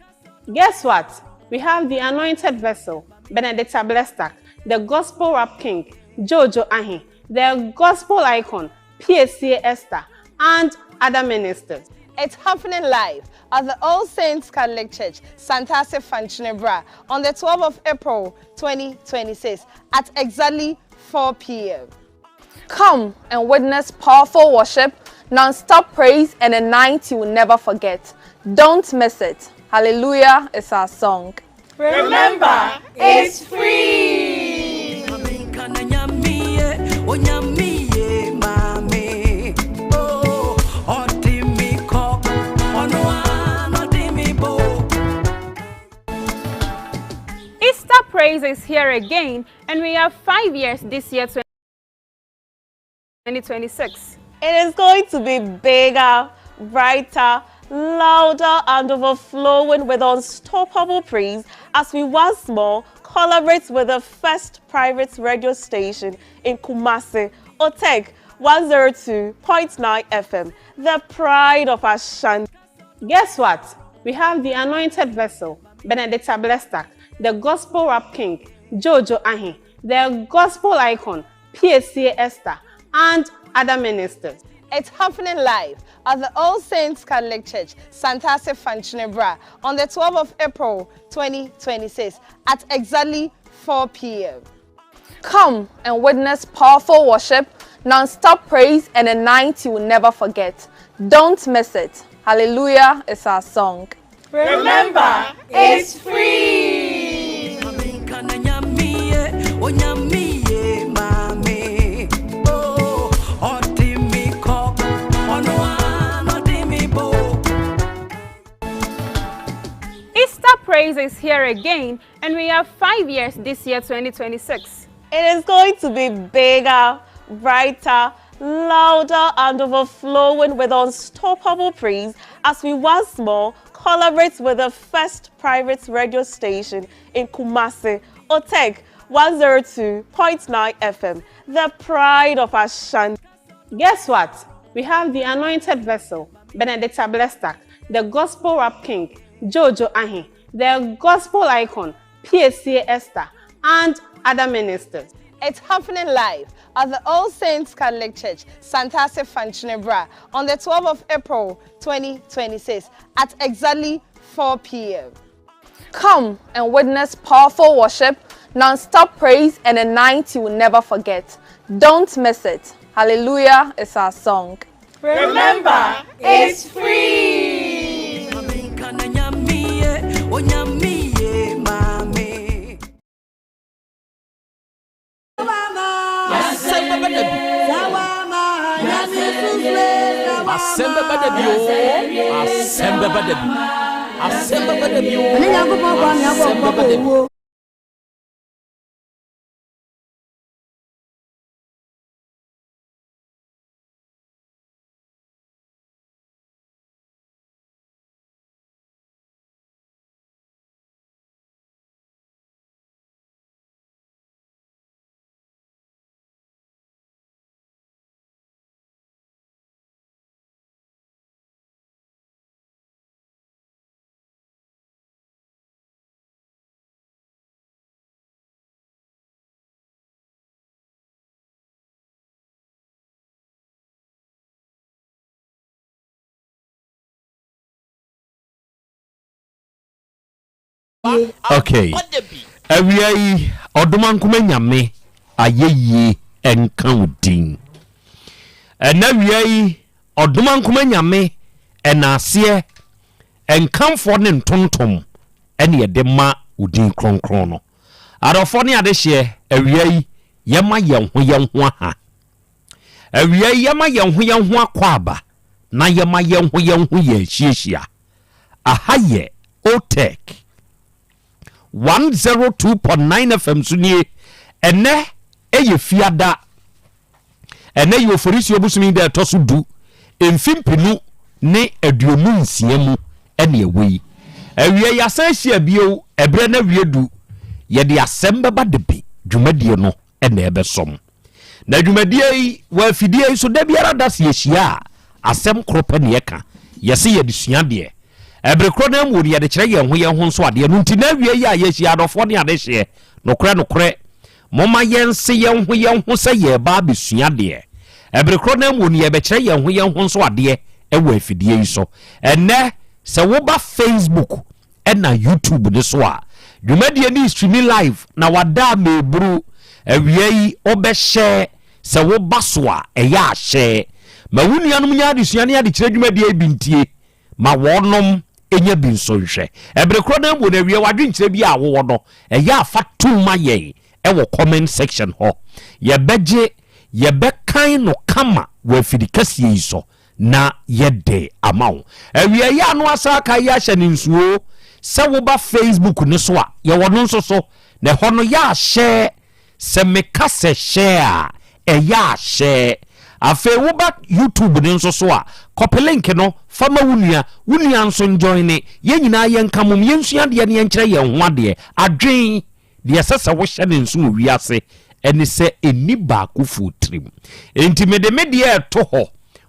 Guess what? We have the anointed vessel, Benedicta Blestack, the gospel rap king, Jojo Ahin, the gospel icon, PSA Esther, and other ministers. It's happening live at the All Saints Catholic Church, Santasi Fanchinebra, on the 12th of April 2026 at exactly 4 p.m. Come and witness powerful worship, non-stop praise, and a night you will never forget. Don't miss it. Hallelujah is our song. Remember, it's free. Easter Praise is here again, and we have 5 years this year, 2026. It is going to be bigger, brighter, louder, and overflowing with unstoppable praise as we once more collaborate with the first private radio station in Kumasi, Oteg 102.9 FM, the pride of Ashanti. Guess what? We have the anointed vessel, Benedicta Blestack, the gospel rap king, Jojo Ahin, the gospel icon, PSA Esther, and other ministers. It's happening live at the All Saints Catholic Church, Santasi Fanchinebra, on the 12th of April 2026 at exactly 4 p.m. Come and witness powerful worship, non-stop praise, and a night you will never forget. Don't miss it. Hallelujah is our song. Remember, it's free. Easter Praise is here again, and we have 5 years this year, 2026. It is going to be bigger, brighter, louder, and overflowing with unstoppable praise as we once more collaborate with the first private radio station in Kumasi, Oteg 102.9 FM, the pride of Ashanti. Guess what? We have the anointed vessel, Benedicta Blestack, the gospel rap king, Jojo Ahin, the gospel icon, PSA Esther, and other ministers. It's happening live at the All Saints Catholic Church, Santasi Fanchinebra, on the 12th of April 2026 at exactly 4 p.m. Come and witness powerful worship, non-stop praise, and a night you will never forget. Don't miss it. Hallelujah is our song. Remember, it's free. Asɛm bɛba da bi o, asɛm bɛba da bi. Okay. Awia yi, Ɔdomankoma Nyame ayɛyie nka wo din. Ɛnɛ awia yi, Ɔdomankoma Nyame ɛnaaseɛ, nkamfoɔ ne ntontom ɛne yɛde ma wo din kronkron no. Adɔfoɔ ne adehyeɛ, awia yi, yɛma yɛn ho yɛn ho aha. Awia yi, yɛma yɛn ho yɛn ho akwaaba na yɛma yɛn ho yɛn ho yɛn hyiahyia. Aha yɛ Otec 102.9 FM so nie. Ɛnɛ ɛyɛ Fiada. Ɛnɛ yɛ Oforisuo bosome da ɛtɔ so du, mfe mpenu ne 26 mu ɛne ɛwɔ yi. Awia yɛasan ahyia bio, ɛberɛ no awie du, yɛde asɛm bɛba de bi dwumadie no na ɛbɛsɔm. Na dwumadie yi, wɔ afidie yi so, da biara da sɛ yɛhyia a, asɛm koro pɛ na yɛka. Yɛse yɛde sua adeɛ. Ɛbere korɔ no ara mu no, yɛde kyerɛ yɛn ho yɛn ho nso adeɛ. Ɛno nti, na awie yi a yɛhyia adɔfoɔ ne adehyeɛ, nokorɛ nokorɛ, momma yɛnse yɛn ho yɛn ho sɛ yɛreba abɛsua adeɛ. Ɛbere korɔ no ara mu no, yɛrebɛkyerɛ yɛn ho yɛn ho nso adeɛ wɔ afidie yi so. Ɛnnɛ, sɛ woba Facebook ɛna YouTube no so a, dwumadie no streami live na wada a meburu awia yi wobɛhyɛ sɛ woba so a ɛyɛ ahyɛ ma wo nuanom nya adesua ne adekyerɛ dwumadie yi bi ntie ma wɔnom nya bi nso nhwɛ ɛbere korɔ no mu no awia wadwenkyerɛ bi a wowɔ no ɛyɛ a fa tom ma yɛn ɛwɔ comment section hɔ yɛbɛgye yɛbɛkan no kama wɔ afidi kɛseɛ yi so na yɛde ama wo. Awieeɛ a no asan aka yi ahyɛ no nsuo sɛ woba Facebook no so a, yɛwɔ no nso so, na ɛhɔ no yɛ ahyɛ, sɛ meka sɛ hyɛ a, ɛyɛ ahyɛ. Afei woba YouTube no nso so a, kɔpe link no fa ma wo nua, wo nua nso njoine, yɛn nyinaa yɛnka mom, yɛnsua adeɛ na yɛnkyerɛ yɛn ho adeɛ. Adwen. Deɛ ɛsɛ sɛ wohyɛ no nso wɔ wiase ne sɛ ɛnni baakofoɔ tirim. Enti mede me deɛ reto hɔ,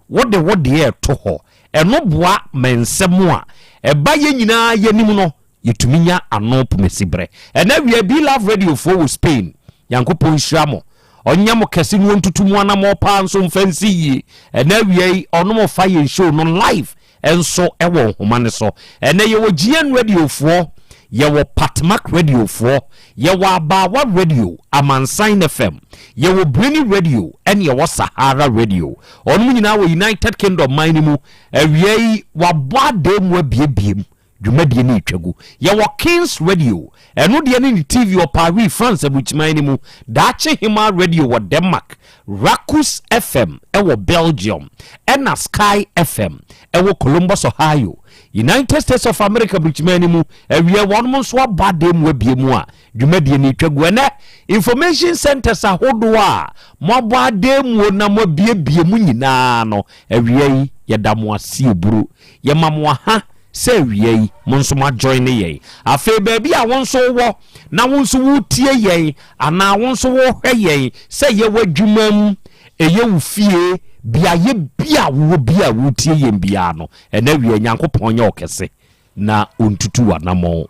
wode wo deɛ reto hɔ. Ɛno boa ma nsɛm a ɛba yɛn nyinaa yɛn anim no, yɛtumi nya ano pomasiberɛ. Ɛnnɛ awia, Be Love Radiofoɔ wɔ Spain, Nyankopɔn nhyira mo, ɔnyɛ mo kɛse na ɔntutu mo anammɔn paa nso mfa nsi yie. Ɛnnɛ awia yi, ɔnom fa yɛn show no live nso wɔ nhoma no so. Ɛnnɛ yɛwɔ GN Radio foɔ, yɛwɔ Patmak Radio foɔ, yɛwɔ Abaawa Radio, Amansan FM, yɛwɔ Bruni Radio ɛne yɛwɔ Sahara Radio. Wɔnom nyinaa wɔ United Kingdom man no mu. Awia yi wɔabɔ adan mu abiebie mu. Dwumadie no retwa gu. Yɛwɔ Kings Radio, ɛno deɛ ne ne TV wɔ Paris, France aburukyiman no mu, Daakye Hemaa Radio wɔ Denmark, Rakus FM wɔ Belgium, ɛna Sky FM wɔ Columbus, Ohio, United States of America aburukyiman no mu. Awiɛ wɔnom nso abɔ adan mu abie mu a dwumadie no retwa gu. Ɛnɛ, information centers ahodoɔ a moabɔ adan muo na moabiebie mu nyinaa no, awia yi yɛda mo ase eburu. Yɛma mo aha sɛ awia yi mo nso mo ajoine yɛn. Afei baabi a wo nso wowɔ na wo nso woretie yɛn anaa wo nso worehwɛ yɛn sɛ ɛyɛ w'adwuma mu, ɛyɛ wo fie, beaeɛ bi a wowɔ bi a woretie yɛn biara no, ɛnɛ awia yi Nyankopɔn nyɛ wo kɛse na ɔntutu w'anammɔn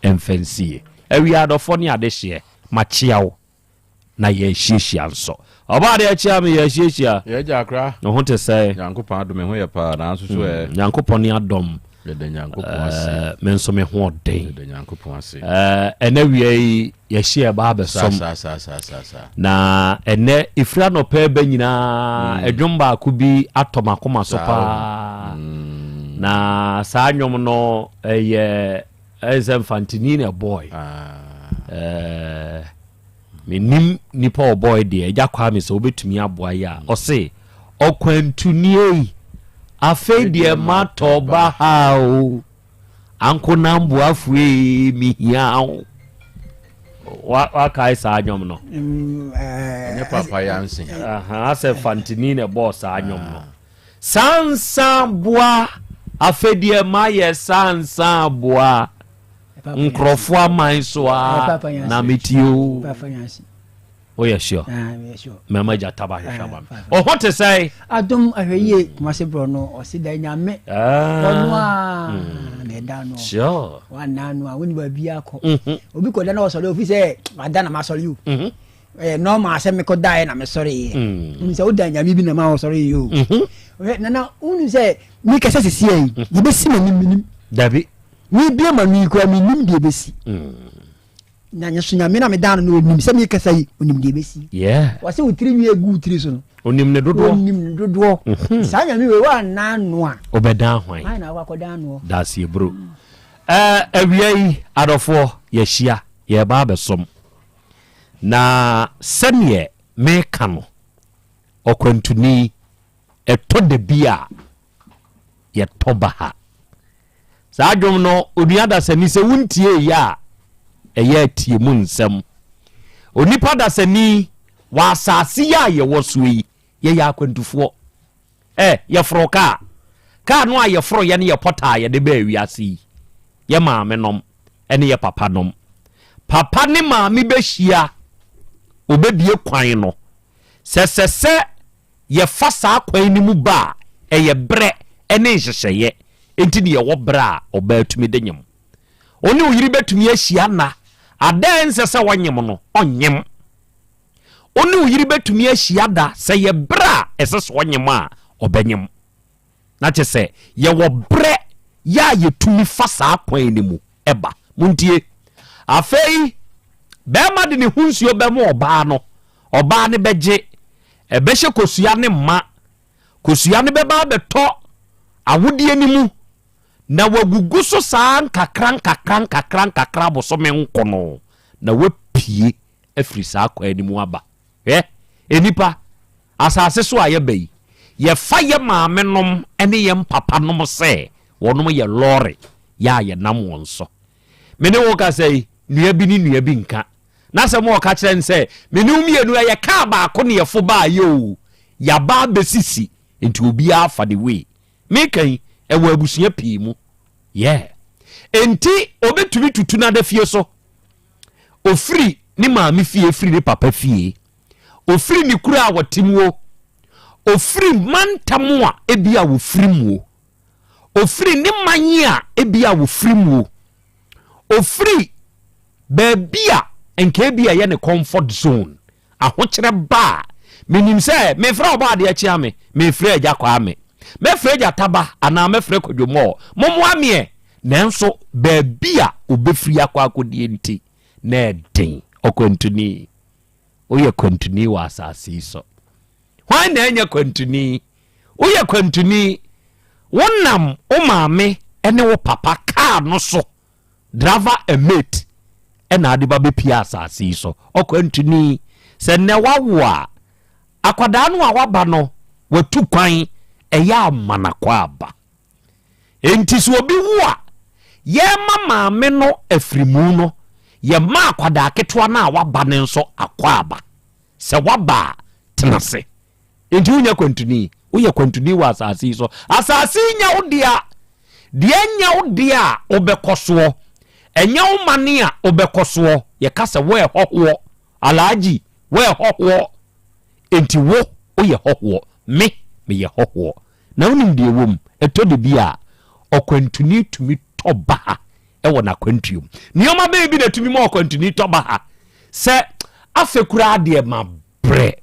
mfa nsie. Awia adɔfoɔ ne adehyeɛ, makyea wo. na yɛahyiahyia nso. Ɔbaa deɛ akyia me yɛahyiahyia. Yɛ agya akra. Ne ho te sɛ. Nyankopɔn adom me ho yɛ paa nanso so ɛ. Hmm, Nyankopɔn ne adɔm. Yɛda Nyankopɔn ase. Eh, me nso me ho ɔden. Yɛda Nyankopɔn ase. Eh, ɛnɛ wia yi yɛhyia ɛba abɛsɔm. Saa saa saa saa saa. Na ɛnɛ efiri anɔpɛ ɛbɛ nyinaa hmm. ɛdwom baako bi atɔ m'akoma so paa. Hmm. Na saa nnwom no ɛyɛ ɛyɛ sɛ mfantini na ɛbɔɔe. Ah. Eh, Mennim nipa a ɔbɔe deɛ, Agya Kwame sɛ wobɛtumi aboa yi a, ɔse, Ɔkwantunie yi, afei deɛ matɔ baha o, Ankonam boafoɔ ei, mehia wo. Wakae saa nnwom no? Mm, eh, Ɛnyɛ Papa Yansen. Asɛ Fantini na ɛbɔɔ saa nnwom no. Ah. Sansa boa, afei deɛ mayɛ sansa boa. Nkurɔfoɔ aman so a na metie o. Woyɛ sure? Mɛma gya taba hwehwɛ ama me. Ɔho te sɛn? Adom ahwɛ yie Kumasi borɔ no ɔsi da nyame ɔno a na ɛda no. Sure. Wana no a woni baabi akɔ. Mhm. Obi kɔ da na ɔsɔre ofi sɛ wada na masɔre o. Mhm. Ɛyɛ normal sɛ mekɔ daeɛ na mesɔre yɛ. Mm. Sɛ woda nyame bi na ma ɔsɔre yɛ o. Mhm. Nana wonu sɛ mekasa sisi yi yɛbɛsi m'anim menim. Dabi. Mebie ma no yi koraa menim deɛ ɛbɛsi. Na nso Nyame na medaa no no onim sɛ mekasa yi onim deɛ ɛbɛsi. Yeah. Wɔsɛ wo tiri nwi egu wo tiri so no. Onim ne dodoɔ. Onim ne dodoɔ. Mhm. Saa Nyame wei woanna ano a. Wobɛdan hwan? Hwan na wakɔdan noɔ? Daseɛ bro. Ɛɛ awia yi adɔfoɔ yɛahyia yɛreba abɛsom. Na sɛdeɛ meka no ɔkwantuni ɛtɔ da bi a yɛtɔ baha. Saa dwom no, onua dasani, sɛ wontiee yɛ a, ɛyɛ atie mu nsɛm. Onipa dasani, wɔ asase yi a yɛwɔ soɔ yi, yɛyɛ akwantufoɔ. Ɛ, yɛforo kaa. Kaa no a yɛforoeɛ no yɛ pɔta a yɛde baa wiase yi. Yɛ maame nom ne yɛ papa nom. Papa ne maame bɛhyia, wɔbɛbie kwan no. Sɛ sɛ sɛ yɛfa saa kwan no mu ba a, ɛyɛ berɛ ne nhyehyɛeɛ nti na yɛwɔ berɛ a ɔbaa tumi de nyem. Wo ne wo yere bɛtumi ahyia nna, ada a ɛnsɛ sɛ ɔnyem no, ɔnyem. Wo ne wo yere bɛtumi ahyia da, sɛ ɛyɛ berɛ a ɛsɛ sɛ ɔnyem a, ɔbɛnyem. Na kyerɛ sɛ yɛwɔ berɛ yɛ a yɛtumi fa saa kwan no mu ba. Montie. Afei, barima de ne ho nsuo bɛma ɔbaa no, ɔbaa no bɛgye, ɛbɛhyɛ kosua no mma. Kosua no bɛba abɛtɔ awodeɛ no mu, na wagugu so saa nkakra nkakra nkakra nkakra bosome nkono, na wapue afiri saa kwan no mu aba. Hwɛ, nnipa, asase so a yɛba yi, yɛfa yɛ maamenom ne yɛn papanom sɛ wɔnom yɛ lɔre yɛ a yɛnam wɔn so. Me ne wo kasa yi, nua bi ne nua bi nka. N'asɛm a ɔka kyerɛ ne sɛ, me ne wo mmienu ɛyɛ kaa baako ne yɛfo baayɛ o, yɛaba abɛsisi, nti obiara fa ne way. Meka yi, ɛwɔ abusua pii mu. Yeah. Enti obi tumi tutu n'adafie so. Ofiri ne maame fie, firi ne papa fie. Ofiri ne kuro a wɔte mu o. Ofiri mantam a ebi a wɔfiri mu o. Ofiri ne man a ebi a wɔfiri mu o. Ofiri baabi a nka ebi a ɛyɛ ne comfort zone. Ahokyerɛ ba a, menim sɛ mefrɛ Ɔbɔadeɛ kyea me, mefrɛ Agya Kwame, mɛfrɛ Gyata Ba anaa mɛfrɛ Kwadwo Mɔɔ, mommoa me ɛ! Nanso baabi a ɔbɛfiri akɔ akɔdie nti, na ɛden. Ɔkwantuni, woyɛ kwantuni wɔ asase yi so. Hwan na ɛnyɛ kwantuni? Woyɛ kwantuni, wonam wo maame ne wo papa kaa no so. Driver and mate na ade ba bɛpie asase yi so. Ɔkwantuni, sɛ nnɛ wawo a, akwadaa no a waba no, watu kwan, ɛyɛ amanakɔ aba. Enti sɛ obi wo a, yɛma maame no afirimu no, yɛma akwadaa ketewa no a waba no nso akɔ aba. Sɛ waba a, tena ase. Enti wonyɛ kwantuni, woyɛ kwantuni wɔ asase yi so. Asase yi nyɛ wo dea. Deɛ ɛnyɛ wo dea a wobɛkɔ soɔ, ɛnyɛ wo mane a wobɛkɔ soɔ. Yɛka sɛ woyɛ hɔhoɔ, Alhaji, woyɛ hɔhoɔ. Enti wo, woyɛ hɔhoɔ, me, meyɛ hɔhoɔ. Na wonim deɛ ɛwɔ mu? Ɛtɔ da bi a, ɔkwantuni tumi tɔ baha wɔ n'akwantuo mu. Nneɛma bɛn bi na ɛtumi ma ɔkwantuni tɔ baha? Sɛ afei koraa deɛ mabrɛ.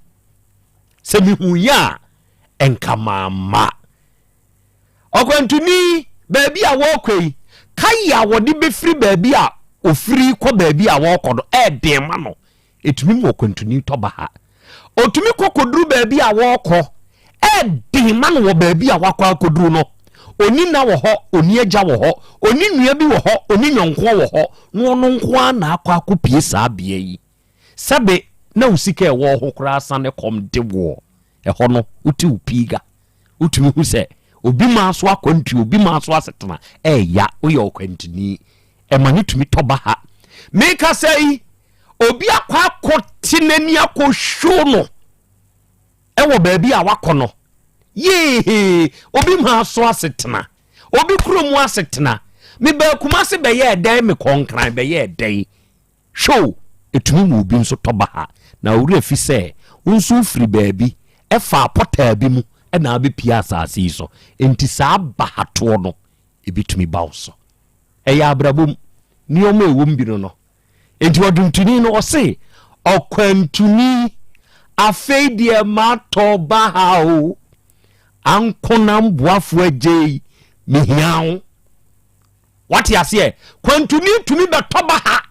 Sɛ mehuiɛ a, nka mamma. Ɔkwantuni, baabi a wɔrekɔ yi, kae a wɔde bɛfiri baabi a ɔfiri kɔ baabi a wɔrekɔ no, ɛyɛ den ma no. Ɛtumi ma ɔkwantuni tɔ baha. Ɔtumi kɔ kɔduru baabi a wɔrekɔ, ɛyɛ den ma no wɔ baabi a wakɔ akɔduru no. Ɔnni nna wɔ hɔ, ɔnni agya wɔ hɔ, ɔnni nua bi wɔ hɔ, ɔnni nyɔnkoɔ wɔ hɔ, na ɔno nko ara na akɔ akɔpie saa bea yi. Sɛbe na wo sika a ɛwɔ wo ho koraa sane kɔm de woɔ. Ɛhɔ no, wote wo piiga. Wotumi hu sɛ obi maa so akwantuo, obi maa so asetena ɛɛya, woyɛ ɔkwantuni. Ɛma no tumi tɔ baha. Mekasa yi, obi akɔ akɔte n'ani akɔhwiw no ɛwɔ baabi a wakɔ no. Yeehee, obi maa so asetena, obi kurom asetena. Mebaa Kumase bɛyɛɛ dɛn, mekɔɔ Nkran bɛyɛɛ dɛn. Hwɛ o, ɛtumi ma obi nso tɔ baha, na wo werɛ fi sɛ wo nso wofiri baabi, faa pɔtaa bi mu na abɛpue asase yi so, enti saa bahatoɔ no, ɛbɛtumi ba wo so. Ɛyɛ abrabɔ mu nneɛma a ɛwɔ mu bi no no. Enti ɔdwontoni no ɔse, Ɔkwantuni, afei deɛ matɔ baha o, ankonam boafo agyei, mehia wo. Wate aseɛ? Kwantuni tumi bɛtɔ ba ha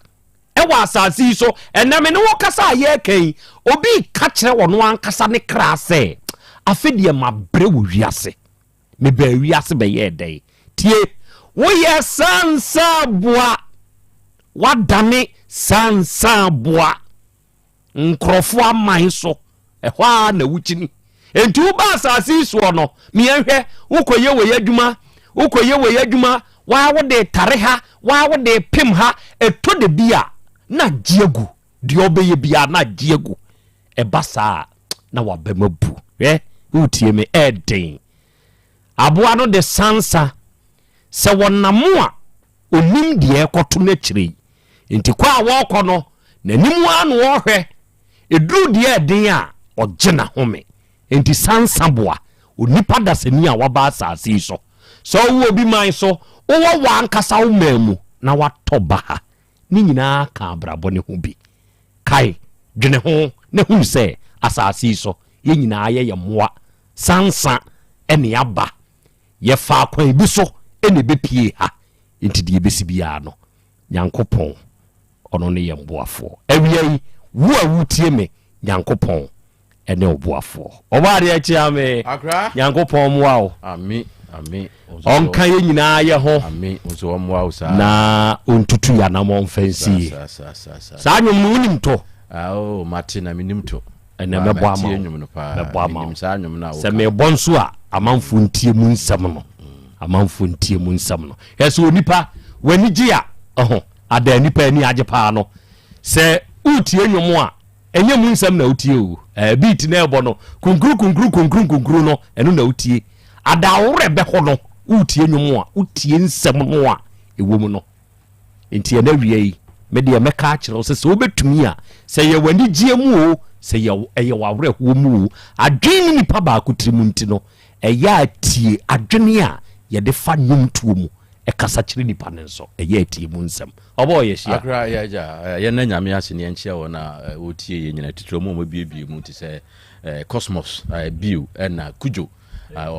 wɔ asase yi so. Ɛnnɛ me ne wo kasa a yɛreka yi, obi reka kyerɛ ɔno ankasa ne kra sɛ, Afe deɛ mabrɛ wɔ wiase. Mebaa wiase bɛyɛɛ dɛn? Tie! Woyɛ sansa boa. Woadane sansa boa. Nkurɔfoɔ aman so, ɛhɔ ara na wokyini. Enti woba asase yi soɔ no, meɛnhwɛ, wokɔyɛ wei adwuma, wokɔyɛ wei adwuma, waa wode tare ha, waa wode pem ha, ɛtɔ da bi a, na agye agu. Deɛ ɔbɛyɛ biara na agye agu. Ɛba saa a, na w'abam abu. Hwɛ, woretie me, ɛɛden. Aboa no de sansa, sɛ wɔnam a, ɔnnim deɛ ɛrekɔto no akyire yi. Enti kɔ a wɔrekɔ no, n'anim ara na ɔrehwɛ. Ɛduru deɛ ɛden a, ɔgye n'ahome. Enti sansa boa onipa dasani a waba asase yi so. Sɛ wowɔ obi man so, wowɔ w'ankasa wo man mu na woatɔ baha. Ne nyinaa ka abrabɔ no ho bi. Kae, dwene ho na hunu sɛ asase yi so, yɛn nyinaa yɛyɛ mmoa. Sansa ne aba. Yɛfaa kwan bi so na ɛbɛpuee ha, enti deɛ ɛbɛsi biara no, Nyankopɔn, ɔno ne yɛn boafoɔ. Awia yi, wo a woretie me, Nyankopɔn ne wo boafoɔ. Ɔbɔadeɛ kyea me. Akra. Nyankopɔn mmoa wo. Ame, ame. Ɔnka yɛn nyinaa yɛ ho. Ame, wo nso ɔmmoa wo saa. Na ɔntutu yɛn anammɔn mfa nsi yie. Saa, saa, saa, saa. Saa nnwom no, wonim to? Ah, oh, mate na menim to. Ɛnɛ mɛbɔ ama wo. Mɛbɔ ama wo. Sɛ mebɔ nso a, amanfoɔ ntie mu nsɛm no. Amanfoɔ ntie mu nsɛm no. Hwɛ sɛ onipa w'ani gye a, ɛho ada nipa ani agye paa no. Sɛ woretie nnwom a, ɛnyɛ mu nsɛm na wotie o. Ɛɛ beat na ɛbɔ no, kunkuru kunkuru kunkuru kunkuru no, ɛno na wotie. Ada wo werɛ bɛho no, woretie nnwom a, wotie nsɛm no a ɛwɔ mu no. Enti ɛnnɛ awia yi, me deɛ mɛka akyerɛ wo sɛ, sɛ wobɛtumi a, sɛ ɛyɛ w'anigyeɛ mu o, sɛ ɛyɛ w'awerɛhoɔ mu o, adwene ne nipa baako tirim nti no, ɛyɛ a tie adwene a yɛde fa nnwomtoɔ mu kasa kyerɛ nipa no nso, ɛyɛ a tie mu nsɛm. Ɔbɔɔ yɛ hyia. Akra yɛ agya, yɛnna Nyame ase ne yɛnkyea wɔn a wɔtie yɛn nyinaa, titiriw wɔn a wɔabuebue mu te sɛ Cosmos, Bill ɛna Kudjo.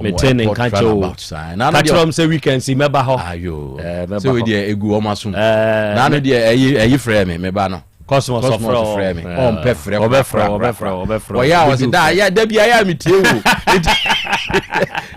Mete ne nka kyɛ o. Ka kyerɛ wɔn sɛ weekends yi mɛba hɔ. Ayo. Eh, mɛba Sɛ wei hɔ. deɛ egu wɔn asom. Eh, Na ano deɛ ɛyi ɛyi frɛ me meba no. Cosmos Cosmos ɔfrɛ frɛ me. Eh, Ɔmpɛ frɛ ɔbɛfrɛ koraa, wo, koraa, ɔbɛfrɛ koraa. wo, ɔbɛfrɛ wo. Wɔyɛ a Ɔbɛdi wɔsi wo da frɛ. yɛ da bi ayɛ a metie wo. Enti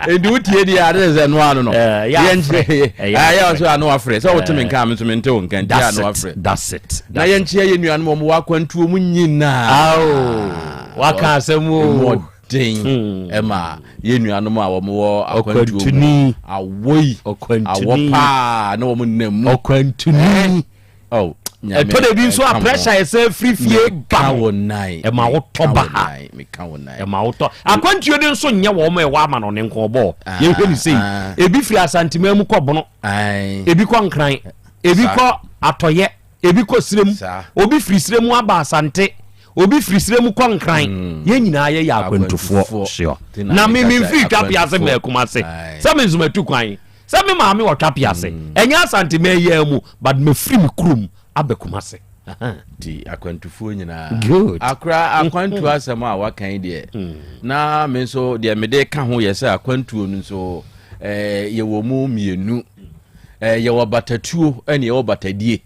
enti wotie deɛ ade sɛ no ano no. Eh, yɛ Yɛn afrɛ. nkyerɛ Ɛyɛ ayɛ afrɛ. ɔso ano afrɛ. Sɛ wote me Eh, nka a me nso mente wo nka nti That's ano it. afrɛ. That's it. Na That's yɛn it. nkyerɛ yɛn nuanom wɔn wɔ akwantuo mu nyinaa. Ao, waka asɛm o. Emu den ma yɛn nuanom a wɔwɔ akwantuo mu. Awɔ yi, awɔ paa na wɔn nam mu. Ɔkwantuni. Oh, ɛtɔ da bi nso a pressure ɛsɛ firi fie ba wo nan ɛma wotɔ ba ha ɛma wotɔ akwantuo no nso nyɛ wɔn a ɛwɔ ama no ne nkɔbɔ yɛhwɛ ne sei ebi firi asanteman mu kɔ bono ebi kɔ nkran ebi kɔ atɔyɛ ebi kɔ sirem obi firi sirem aba asante Obi firi serɛ mu kɔ Nkran, yɛn nyinaa yɛyɛ akwantufoɔ. Sure. Na me memfiri Twapease mmaa Kumase. Sɛ me nso matu kwan. Sɛ me maame wɔ Twapease. Ɛnyɛ Asante man mu, but mafiri me kurom aba Kumase. Nti akwantufoɔ nyinaa. Good. Akora akwantuo asɛm a waka yi deɛ, na me nso deɛ mede ka ho yɛ sɛ akwantuo no nso eh, yɛwɔ mu mmienu. Eh, yɛwɔ batatuo ɛne yɛwɔ batadie.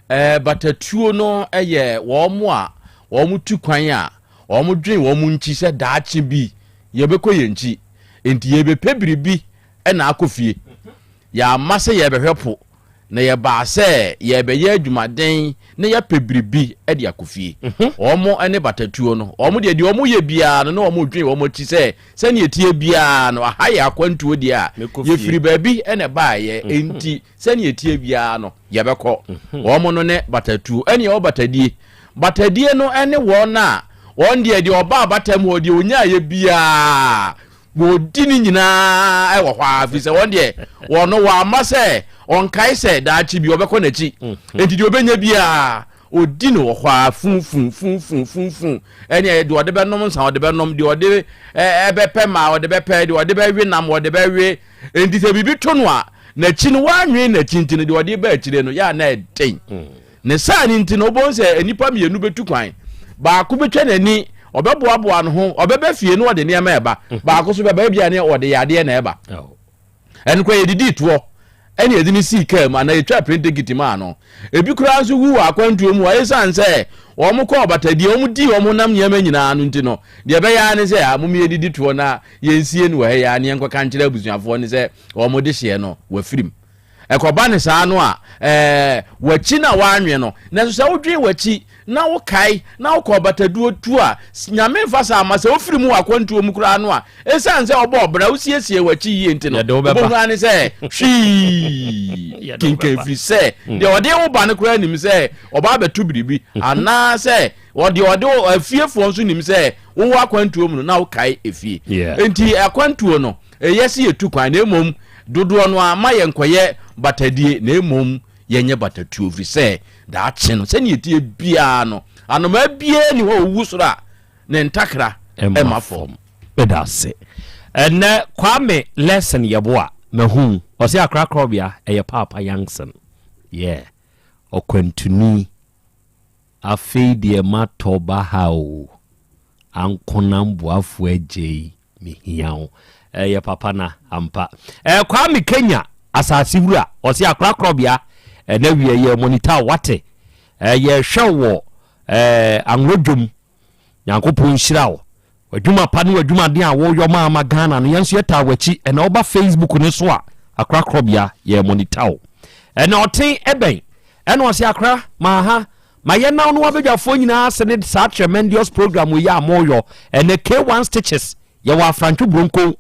Ɛɛ batatuo no yɛ wɔn a wɔtu kwan a wɔdwen wɔn nkyi sɛ daakye bi yɛbɛkɔ yɛn nkyi, nti yɛbɛpɛ biribi na akɔ fie. Yɛamma sɛ yɛrebɛhwɛ po, na yɛbaa sɛ yɛrebɛyɛ adwumaden na yɛapɛ biribi de akɔ fie. Wɔn ne batatuo no, wɔn deɛ deɛ wɔyɛ biara no na wɔdwen wɔn akyi sɛ sɛdeɛ ɛteɛ biara no aha yɛ akwantuo deɛ a yɛfiri baabi na ɛbaeɛ nti Sɛnea ɛteɛ biara no, yɛbɛkɔ. Wɔn no ne batatuo. Ɛne ɛwɔ batadie. Batadie no ne wɔn a wɔn deɛ deɛ ɔba abata mu hɔ deɛ ɔnyaeɛ biara wɔdi ne nyinaa wɔ hɔ ara firi sɛ wɔn deɛ wɔn no wɔama sɛ ɔnkae sɛ daakye bi ɔbɛkɔ n'akyi. Enti deɛ ɔbɛnya biara Ɔdi no wɔ hɔ ara funfun funfun funfun ɛne deɛ ɔde bɛnom nsa ɔde bɛnom deɛ ɔde ɛbɛpɛ ma ɔde bɛpɛ deɛ ɔde bɛwe nam ɔde bɛwe nti sɛ biribi to no a n'akyi no wanwe n'akyi nti no deɛ ɔde ba akyire no yɛ a na ɛden ne saa ne nti no wobɛhu sɛ nnipa mmienu bɛtu kwan baako bɛtwa n'ani ɔbɛboaboa no ho ɔbɛbɛ fie no ɔde nneɛma ɛba baako so bɛba ebia ne ɔde yadeɛ na ɛba. Ɛno koraa yɛdidii toɔ. ɛne yɛde no sii kaa mu anaa yɛtwaa plane ticket maa no. Ebi koraa nso wu wɔ akwantuo mu a ɛsiane sɛ wɔn kɔɔ batadie, wɔn dii wɔn honam nneɛma nyinaa no nti no, deɛ ɛbɛyɛ ara ne sɛ, ah, mom yɛdidi toɔ na yɛnsie no wɔ ha yi ara na yɛnkɔka nkyerɛ abusuafoɔ no sɛ wɔn dehyeɛ no wafirim. Ɛkɔba no saa no a, ɛɛ, w'akyi na woanwe no. Nanso sɛ wodwen w'akyi na wokae na wokɔ ɔbataduo tu a, Nyame mfa saa mma. Sɛ wofiri mu wɔ akwantuo mu koraa no a, ɛsiane sɛ wobɔɔ bra, wosiesiee w'akyi yie nti no, Yɛde wo bɛba. wobɛhunu ara ne sɛ hwii Yɛde wo kenkan bɛba. ɛfiri sɛ deɛ ɔde wo ba no koraa nim sɛ ɔba abɛto biribi anaasɛ ɔdeɛ ɔde wo afiefoɔ nso nim sɛ wowɔ akwantuo mu no na wokae efie. Yeah. Enti akwantuo no, Ɛyɛ sɛ yɛtu kwan, na mmom dodoɔ no ara ma yɛnkɔyɛ batadie, na mmom yɛnyɛ batatuo, ɛfiri sɛ daakye no, sɛdeɛ ɛteɛ biara no, anomaa biara nni hɔ a ɔwu soro a ne ntakra mma fam. Meda ase. Ɛnɛ Kwame lesson yɛboa mahu ɔse akra krɔbea ɛyɛ paapa Yankson yeah ɔkwantuni afei deɛ matɔ baha o ankonam boafo agyei Mehia wo. Ɛyɛ papa na ampa. Ɛɛ Kwame Kenya asase wura ɔse akora korɔbea ɛna wiɛ yɛ monitor wate. Ɛɛ yɛhwɛ wɔ ɛɛ anwɔ dwom. Nyankopɔn nhyira wo. W'adwuma pa ne w'adwumaden a woyɔ ma ama Ghana no yɛn nso yɛtaa w'akyi. Ɛna woba Facebook no so a akora korɔbea yɛ monitor wo. Ɛna ɔten ɛbɛn ɛna ɔse akora ma ha Ma yɛnam no abadwafoɔ nyinaa ase ne saa tremendous program wei a moyɔ ɛnɛ K1 Stitches yɛwɔ Afrantwo Bronco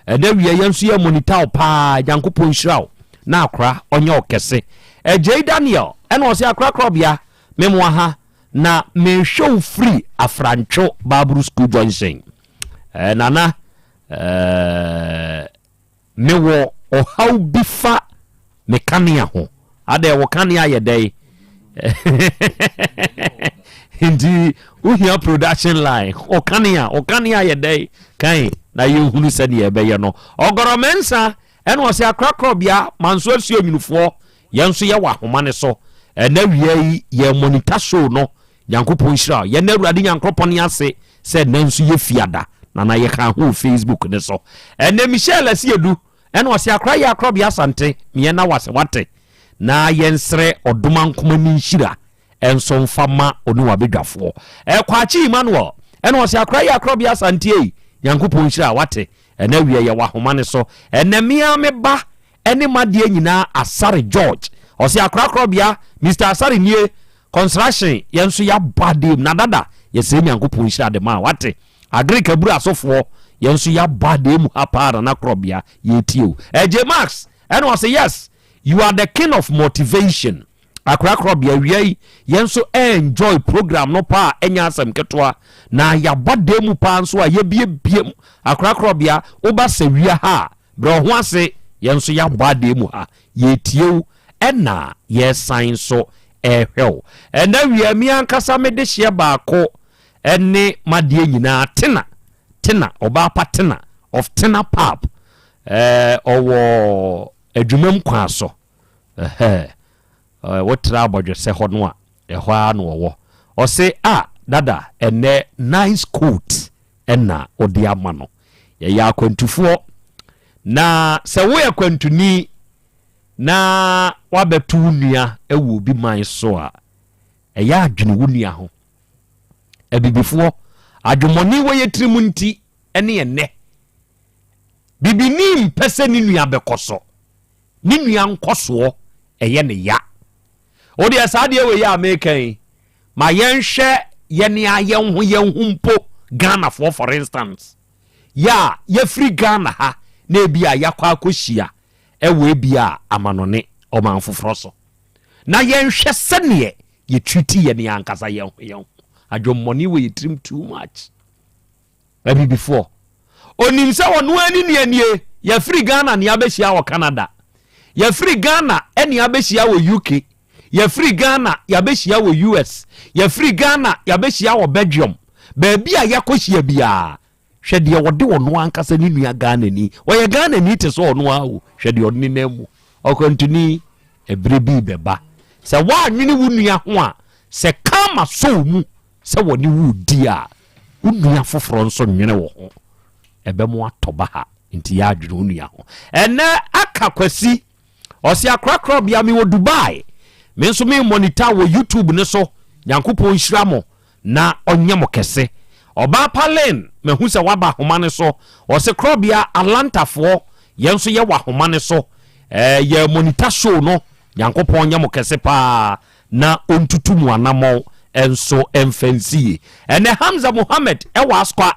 ɛnɛ wia yɛn nso yɛ monitor wo paa Nyankopɔn nhyira wo na akora ɔnyɛ wo kɛse Agyei Daniel ɛna ɔse akora korɔbea me moa ha na mehwɛ wo firi Afrantwo Bible School Junction eh, Nana eh, Mewɔ ɔhaw bi fa me kanea ho. Adɛn, wo kanea yɛ dɛn? Nti wohia production line. Wo kanea, wo kanea yɛ dɛn? Kan na yɛnhunu sɛdeɛ ɛbɛyɛ no. Ɔgɔrɔ Mensah ɛna ɔsɛ akorakorɔbea manso asuo nwunufoɔ yɛn nso yɛwɔ ahoma no so. Ɛnɛ wia yi yɛn monitor show no Nyankopɔn nhyira wo. Yɛn Awurade Nyankoropɔn ase sɛ ɛnɛ nso yɛ fiada na na yɛka ho wɔ Facebook ne so. Ɛnɛ Michelle Asiedu ɛna ɔse akora yɛ akorɔbea Asante meɛ na wase wate na yɛnsrɛ ɔdomankoma ne nhyira ɛnso mfa ma ɔne wabedwafoɔ. Ɛkwakye Emmanuel ɛna ɔse akora yɛ akorɔbea Asante ei Nyankopɔn nhyira wate ɛnɛ wiɛ yɛwɔ ahoma ne so. Ɛnɛ mea me ba ɛne madeɛ nyinaa Asare George ɔse akorakorɔbea Mister Asare nie construction yɛn nso yɛabɔ adeɛ mu na dada yɛsrɛ Nyankopɔn nhyira de ma wate Agric abura asofoɔ yɛn nso yɛabɔ adeɛ mu ha paa nana korɔbea yɛtie o ɛgye Max ɛna ɔse yes you are the king of motivation akorakorɔbea awia yi yɛn nso enjoy program no paa ɛnyɛ asɛm ketewa na yɛabɔ adeɛ mu paa nso a yɛbiebiem akorakorɔbea woba sɛ wia ha a Brɛ wo ho ase, yɛn nso yɛabɔ adeɛ mu ha, yɛretie wo ɛna yɛresan nso rehwɛ wo. Ɛnɛ wia me ankasa me dehyeɛ baako ɛne m'adeɛ nyinaa Tena, Tena, ɔbaa pa Tena of Tena Pub, ɛɛ ɔwɔ adwumam kwan so, ɛhɛ, wotra abɔdwesɛ hɔ no a, ɛhɔ ara na ɔwɔ. Ɔse, ah, dada, ɛnɛ nice coat na wode ama no. Yɛyɛ akwantufoɔ, na sɛ woyɛ kwantuni na woabɛto wo nua wɔ obi man so a, ɛyɛ adwene wo nua ho. Abibifoɔ, adwemmɔne wɔ yɛ tirim nti ne ɛnnɛ. Bibini mpɛ sɛ ne nua bɛkɔ so. Ne nua nkɔsoɔ ɛyɛ ne ya. Wodeɛ saa deɛ wei a meka yi, Ma yɛnhwɛ yɛne a yɛn ho yɛn ho mpo, Ghanafoɔ for instance, yɛ a yɛfiri Ghana ha na ebi a yɛakɔ akɔhyia ɛwɔ ebi a amanɔne, ɔman foforɔ so, na yɛnhwɛ sɛdeɛ yɛ treat yɛne ankasa yɛn ho yɛn ho. Adwemmɔne wɔ yɛ tirim too much. Abibifoɔ. Onim sɛ ɔno ara ne nua nie. Yɛfiri Ghana ne abɛhyia wɔ Canada. Yɛfiri Ghana ne abɛhyia wɔ UK. Yɛfiri Ghana yɛabɛhyia wɔ US. Yɛfiri Ghana yɛabɛhyia wɔ Belgium. Baabi a yɛakɔhyia biara, hwɛ deɛ ɔde ɔno ankasa ne nua Ghanani. Ɔyɛ Ghanani te sɛ ɔno ara o. Hwɛ deɛ ɔde ne nan mu. Ɔkwantuni, ɛberɛ bi rebɛba. Sɛ woannwene wo nua ho a, sɛ karma sɔ wo mu Sɛ wɔne wo redi a, wo nua foforɔ nso nnwene wo ho. Ɛbɛmo atɔ baha, nti yɛ adwene wo nua ho. Ɛnnɛ aka Kwasi, Ɔse akorakora bia mewɔ Dubai. Me nso me monitor wɔ YouTube no so. Nyankopɔn nhyira mo na ɔnyɛ mo kɛse. Ɔbaa pa Lynn, mahu sɛ woaba ahoma no so. Ɔse korɔbea Atlanta foɔ, yɛn nso yɛwɔ ahoma no so. Eh, yɛ monitor show no. Nyankopɔn nyɛ mo kɛse paa na ɔntutu mo anamɔn nso mfa nsi yie. Ɛnɛ Hamza Mohammed ɛwɔ Asqua.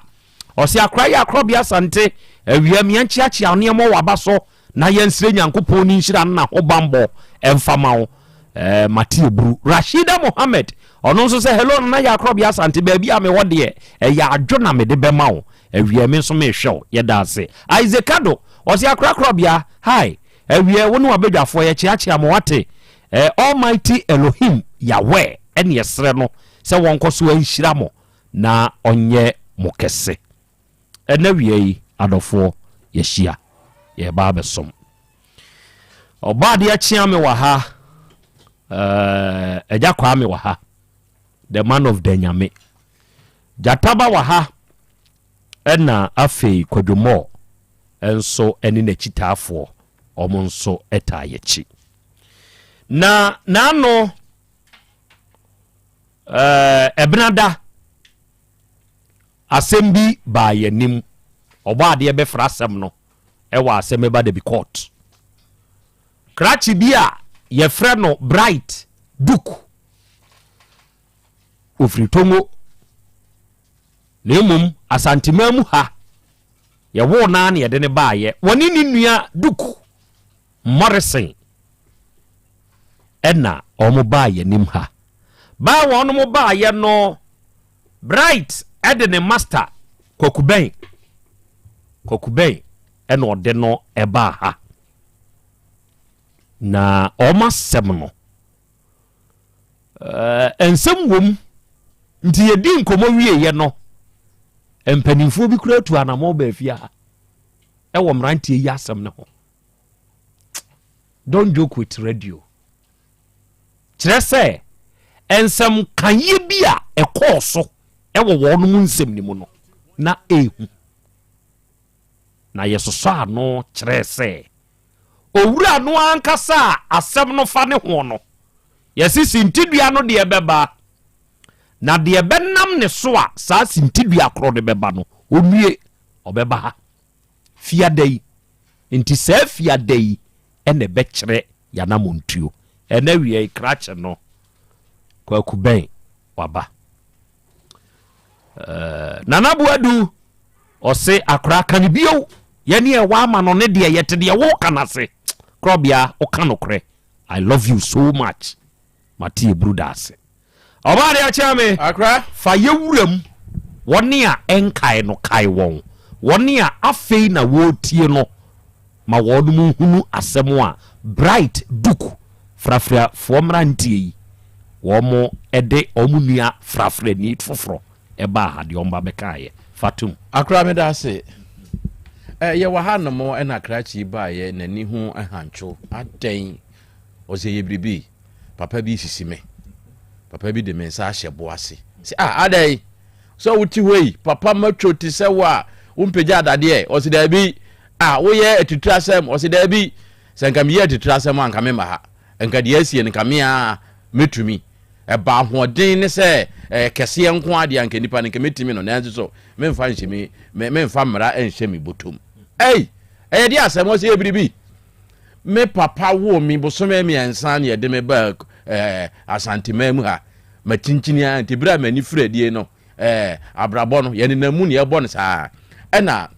Ɔse akora yɛ akorɔbea Asante, awia mia nkyeakyea nneɛma wɔ aba so. Na yɛnsrɛ Nyankopɔn ne nhyira ne n'ahobanbɔ mfa ma wo. Eh, mate aburu. Rashida Mohammed, ɔno nso sɛ, Hello Nana Yaa Korɔbea Asante, baabi a mewɔ deɛ, ɛyɛ adwo na mede bɛma wo. Awia me nso mehwɛ wo. Yɛda ase. Isaac Kado, ɔse Akora Korɔbea, hi. Awia, wo ne w'abadwafoɔ, yɛkyeakyea mo, wate? Eh, Almighty Elohim Yahweh ɛne yɛsrɛ no sɛ wɔnkɔ so nhyira mo na ɔnyɛ mo kɛse. Ɛnnɛ awia yi, adɔfoɔ, yɛahyia. Yɛreba abɛsom. Ɔbɔadeɛ kyea me wɔ ha. Eh, Agya Kwame wɔ ha. The man of the Nyame. Gyataba wɔ ha. Ɛna afei Kwadwo Moore nso ne n'akyitaafoɔ, wɔn nso taa yɛakyi. Na n'ano eh, ɛbenada Asɛm bi baa yɛn anim. Ɔbɔadeɛ bɛfrɛ asɛm no wɔ asɛm ɛba da bi court. Krakye bi a yɛfrɛ no Bright Duke, ɔfiri Tongo, na mmom Asanteman mu ha, yɛwoo no ara na yɛde no baeɛ. Wɔne ne nua Duke Morrison ɛna wɔn baa yɛn anim ha. Baa wɔn baeɛ no, Bright de ne master Kwaku Bɛn, Kwaku Bɛn ɛna ɔde no ɛbaa ha. Na wɔn asɛm no, ɛɛ nsɛm wom nti yɛdi nkɔmmɔ wieɛ no, mpanimfoɔ bi koraa tu anamɔ baa fie ha ɛwɔ mmeranteɛ yi asɛm no ho. Don't joke with radio. Kyerɛ sɛ, nsɛmkaeɛ bi a ɛkɔɔ so wɔ wɔnom nsɛm no mu no, na ɛhu. Na yɛsosɔ ano kyerɛɛ sɛ, owura no ankasa a asɛm no fa ne ho no, yɛse sintidua no deɛ bɛba, na deɛ bɛnam ne so a saa sintidua korɔ no bɛba no, ɔnnue, ɔbɛba ha fiada yi. Nti saa fiada yi na ɛbɛkyerɛ y'anamontuo. Ɛnɛ awia yi krakye no Kwaku Bɛn waba. Uh, Nana Boadu ɔse akora ka no bio yɛne ɛwɔ ama no ne deɛ yɛte deɛ woka no ase korɔbea woka nokorɛ I love you so much Mate eburu da ase. Ɔbaa de akyɛ me. Akra. Fa yɛ wuram. Wɔne a ɛnkae no, kae wɔn. Wɔne a afei na wɔretie no, ma wɔnom nhunu asɛm a Bright Duke frafrafoɔ mmeranteɛ yi, wɔn de wɔn nua frafrani foforɔ baa ha, deɛ wɔn ba bɛkaeɛ. Fa tom. Akra meda ase. Eh, yɛwɔ ha nom ɛna krakye yi baeɛ n'ani ho hantwo. Adɛn? Ɔsɛ yɛ biribi. Papa bi sisi me. Papa bi de me nsa ahyɛ bo ase. Sɛ ah adɛn? Sɛ wote hɔ yi, papa matwo te sɛ wo a wompagya adadeɛ. Ɔse daabi. Ah woyɛ atitire asɛm. Ɔse daabi. Sɛ nka meyɛ atitire asɛm a nka memma ha. Nka deɛ asie no nka me ara mɛtumi. Ɛba ahoɔden ne sɛ ɛyɛ kɛseɛ nko ara deɛ anka nipa no nka mɛtumi no nanso so memfa nhyɛ me memfa mmara nhyɛ me bɔtɔm. Ei! Ɛyɛ deɛ asɛm ɔse yɛ biribi. Me papa woo me bosome mmiɛnsa na yɛde me baa eh, Asanteman mu ha. Makyinkyini ara nti berɛ a m'ani firi adie no, eh, abrabɔ no, yɛnenam mu na yɛbɔ no saa. Ɛna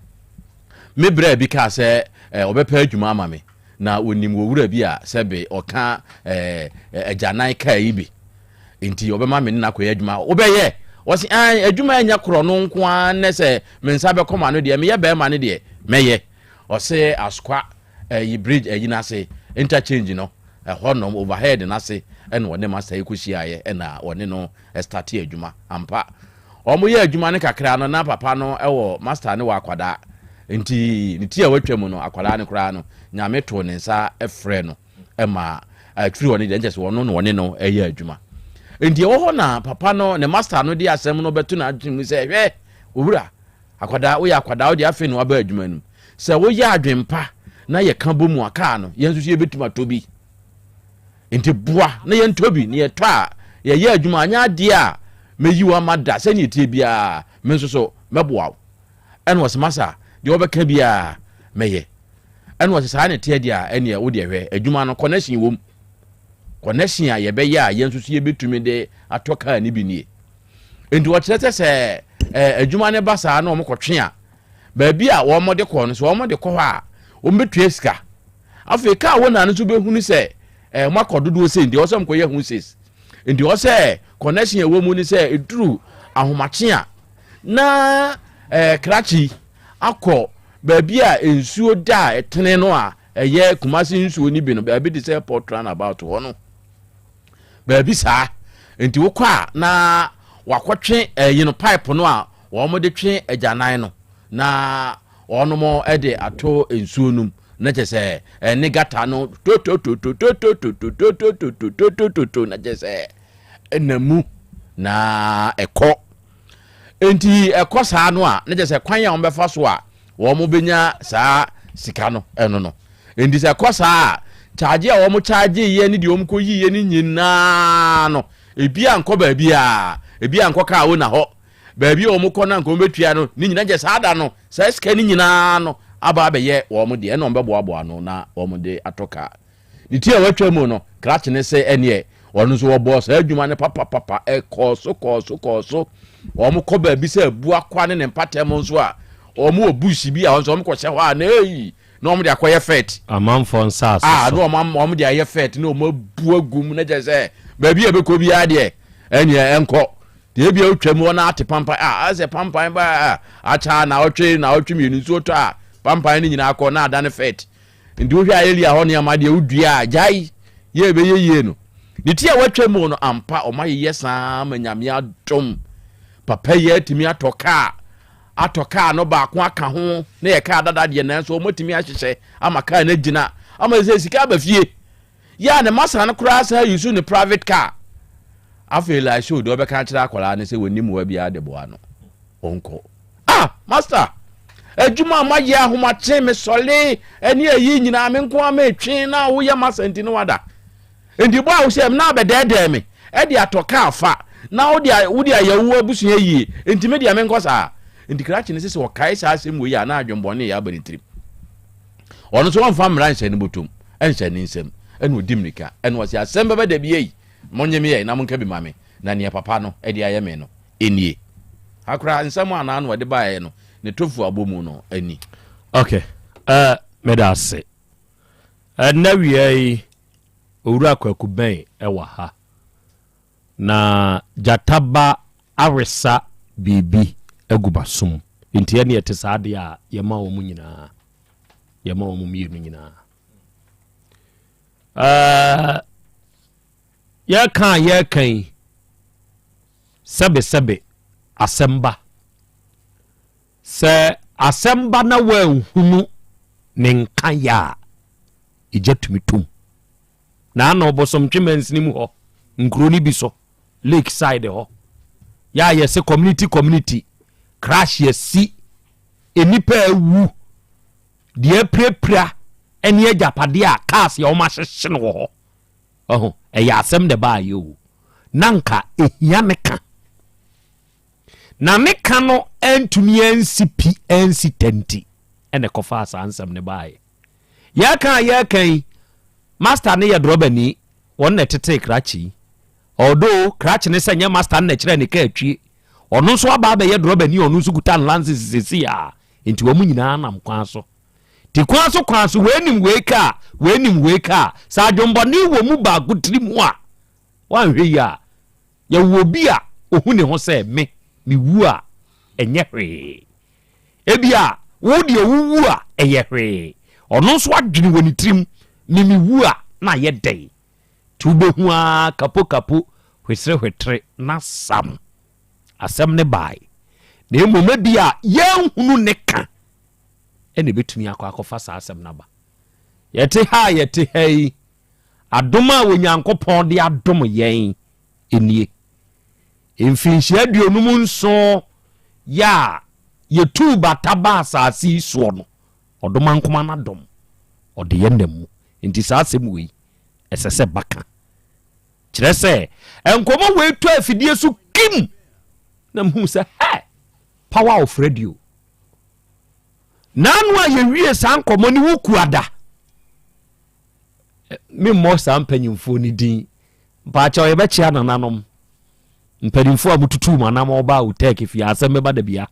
me braa bi kaa sɛ eh, ɔbɛpɛ adwuma ama me. Na ɔnim wɔ wura bi a sɛbe ɔka eh, agyanan kaa yi bi. Nti ɔbɛma me ne no akɔyɛ adwuma. Wobɛyɛ? Ɔse, ae, adwuma ɛnyɛ korɔ no nko ara nnɛ sɛ me nsa bɛkɔ m'ano deɛ, meyɛ bɛrima no deɛ, mɛyɛ. Ɔse Asokwa ɛyi bridge ɛyi n'ase interchange no ɛhɔ nom overhead n'ase ɛna ɔne master yi kɔhyiaeɛ ɛna ɔne no ɛstate adwuma ampa wɔn yɛ adwuma no kakra no na papa no ɛwɔ master no wɔ akwadaa nti ne ti a watwa mu no akwadaa no koraa no nyame too ne nsa ɛfrɛ no ɛma ɛfiri hɔ no deɛ nkyɛ sɛ ɔno na ɔne no ɛyɛ adwuma nti ɛwɔ hɔ na papa no ne master no de asɛm no bɛto n'adwene mu sɛ hwɛ owura Akwadaa, woyɛ akwadaa, wo deɛ afei na waba adwuma no mu. Sɛ woyɛ adwempa na yɛka bɔ mu a kaa no yɛn nso so yɛbɛtumi atɔ bi. Nti boa na yɛntɔ bi na yɛtɔ a yɛyɛ adwuma anyɛ adeɛ a mɛyi wo ama da sɛdeɛ ɛteɛ biara me nso so mɛboa wo. Ɛna ɔse masa deɛ wobɛka biara mɛyɛ. Ɛna ɔse saa na ɛteɛ deɛ a ɛneɛ wo deɛ hwɛ adwuma no connection wom. Connection a yɛbɛyɛ a yɛn nso so yɛbɛtumi de atɔ kaa no bi nie. Nti wɔkyerɛ sɛ sɛ adwuma no ba saa na wɔkɔtwe a baabi a wɔde kɔ no sɛ wɔde kɔ hɔ a wɔbɛtua sika. Afei kaa wɔ na no nso bɛhunu sɛ eh, moakɔ dodoɔ sei nti ɛwɔ sɛ mokɔyɛ ho ses. Nti ɛwɔ sɛ connection ɛwɔ mu ne sɛ ɛduru ahomakye a na eh, krakye akɔ baabi a nsuo da a ɛtene no a ɛyɛ Kumasi nsuo no bi no baabi te sɛ Port Runabout hɔ no baabi saa nti wokɔ a na wakɔtwe ɛyi no pipe no a wɔn de twe agyanan no na wɔn de ato nsuo no mu na kyɛ sɛ ɛne gata no tototototototototototototototo na kyɛ sɛ ɛna mu na ɛkɔ nti ɛkɔ saa no a na kyɛ sɛ kwan a wɔbɛfa so a wɔbɛnya saa sika no ɛno no nti sɛ ɛkɔ saa a kyaagye a wɔn kyaagye yɛ ne deɛ wɔn kɔ yi yɛ ne nyinaa no ebi ankɔ baabi a ebi ankɔ kaa ona hɔ baabi a wɔn kɔ na nka wɔn bɛtua no ne nyinaa kyɛ saa da no saa sika no nyinaa no aba abɛyɛ wɔn deɛ ɛna wɔn bɛboaboa ano na wɔn de atɔ kaa ne ti a watwa mu no krakye ne sɛ ɛneɛ wɔn nso wɔbɔɔ saa adwuma no papapapa ɛkɔɔ so kɔɔ so kɔɔ so wɔn kɔ baabi sɛ abua kwa ne ne mpatɛm nso a wɔn wɔ bush bi a wɔn nso wɔn kɔhyɛ hɔ a na eyi na wɔn de akɔyɛ fɛt amanfoɔ nsaase a so na wɔn wɔn de ayɛ fɛt na wɔn abu agu mu na kyerɛ sɛ baabi a ɛbɛkɔ biara deɛ ɛneɛ ɛnkɔ Deɛ ebia wotwa mu hɔ na ate pampan a asɛ pampan ba a akyɛ na ɔtwe na ɔtwe mmienu nsuo tɔ a pampan no nyinaa kɔ na adane fɛt. Nti wohwɛ a Elia hɔ nneɛma deɛ wodua a gyae yɛ ɛbɛyɛ yie no. Ne ti a watwa mu no ampa ɔma yeyɛ saa ma Nyame adom. Papa yi atumi atɔ kaa atɔ kaa no baako aka ho na yɛ kaa dada deɛ nanso wɔn atumi ahyehyɛ ama kaa no agyina ama sɛ sika aba fie. Yɛ a ne masa no koraa san use ne private car. Afei Laisho deɛ ɔbɛka akyerɛ akwadaa no sɛ wɔnni mmoa biara de boa no. Ɔnkɔ. Ah, master! Adwuma a mayɛ ahomakye, mesɔle, ɛne ayi nyinaa me nko ara metwe na woyɛ masa nti ne wada. Nti bɔ a wohyɛ me na abɛdɛɛdɛɛ me ɛde atɔ kaa fa na wode wode ayɛ wo abusua yie nti me deɛ menkɔ saa. Nti krakye no sɛ sɛ ɔkae saa asɛm wei a na adwembɔne yɛ aba ne tirim. Ɔno nso ɔmfa mmara nhyɛ ne bɔtɔm, nhyɛ ne nsam, ɛna ɔdi mmirika, ɛna ɔse, Asɛm bɛba da bi ei, monnye me ɛ, na monka bi ma me, na nea papa no de ayɛ me no nie. Ha koraa, nsɛm a n'ano ɔde baeɛ no, ne tofu abɔ mu no ni. Ok, eh, meda ase. Ɛnnɛ awia yi, Owura Kwaku Bɛn wɔ ha. Na gyata ba awesa biribi agu m'asom. Nti ɛne ɛte saa deɛ a yɛma wɔn nyinaa. Yɛma wɔn mmienu nyinaa. Ɛɛ yɛka a yɛka yi sɛbesɛbe asɛm ba. Sɛ asɛm ba na woanhunu ne nka yɛ a, egya tumi tom. Na ano Bosomtwe mansini mu hɔ, nkuro no bi so, lake side hɔ. Yɛ a yɛse community community, crash asi, nnipa awu, deɛ apirapira ne agyapadeɛ a cars yɛ wɔn ahyehye no wɔ hɔ. Ɔho, ɛyɛ asɛm na ɛbaayɛ o. Na nka ehia ne ka. Na ne ka no antumi ansi pi ansi tanti ɛna ɛkɔfaa saa nsɛm no baayɛ. Yɛreka a yɛreka yi, master no yɛ drɔbani, wɔn na ɛtetee krakye yi. Although krakye no sɛ nyɛ master no na ɛkyerɛɛ ne kaa twie, ɔno nso aba abɛyɛ drɔbani a ɔno nso kuta ne license seesei a, nti wɔn nyinaa nam kwan so. Nti kwan so kwan so, wei nim wei kaa, wei nim wei kaa. Sɛ adwemmɔne wɔ mu baako tiri mu a, woanhwɛ yie a, yɛwɔ obi a ɔhu ne ho sɛ me, mewu a, ɛnyɛ hwee. Ebia wo deɛ wowu a ɛyɛ hwee, ɔno nso adwene wɔ ne tirim, me mewu a na ayɛ dɛn? Nti wobɛhu ara kapo kapo, hwesere hwetere na sam. Asɛm no bae. Na mmom ebia yɛnhunu ne ka ɛna ɛbɛtumi akɔ akɔfa saa asɛm no aba. Yɛte ha a yɛte ha yi, adom a Onyankopɔn de adom yɛn nie. Mfirinhyia 57 yɛ a yɛtuu bata baa asase yi soɔ no, Ɔdomankoma no adom. Ɔde yɛn nam mu. Enti saa asɛm wei, ɛsɛ sɛ ba ka. Kyerɛ sɛ, nkɔmmɔ wei tɔ afidie so kim na mehu sɛ, hɛ, power of radio. Naano a yɛwie saa nkɔmmɔ ne wo kuada. Memmɔ saa mpanyimfoɔ no din. Mpaakyɛw yɛbɛkyea nananom. Mpanimfoɔ a motutuu mo anam ɔbaa Utɛk fie asɛm bɛba da bia.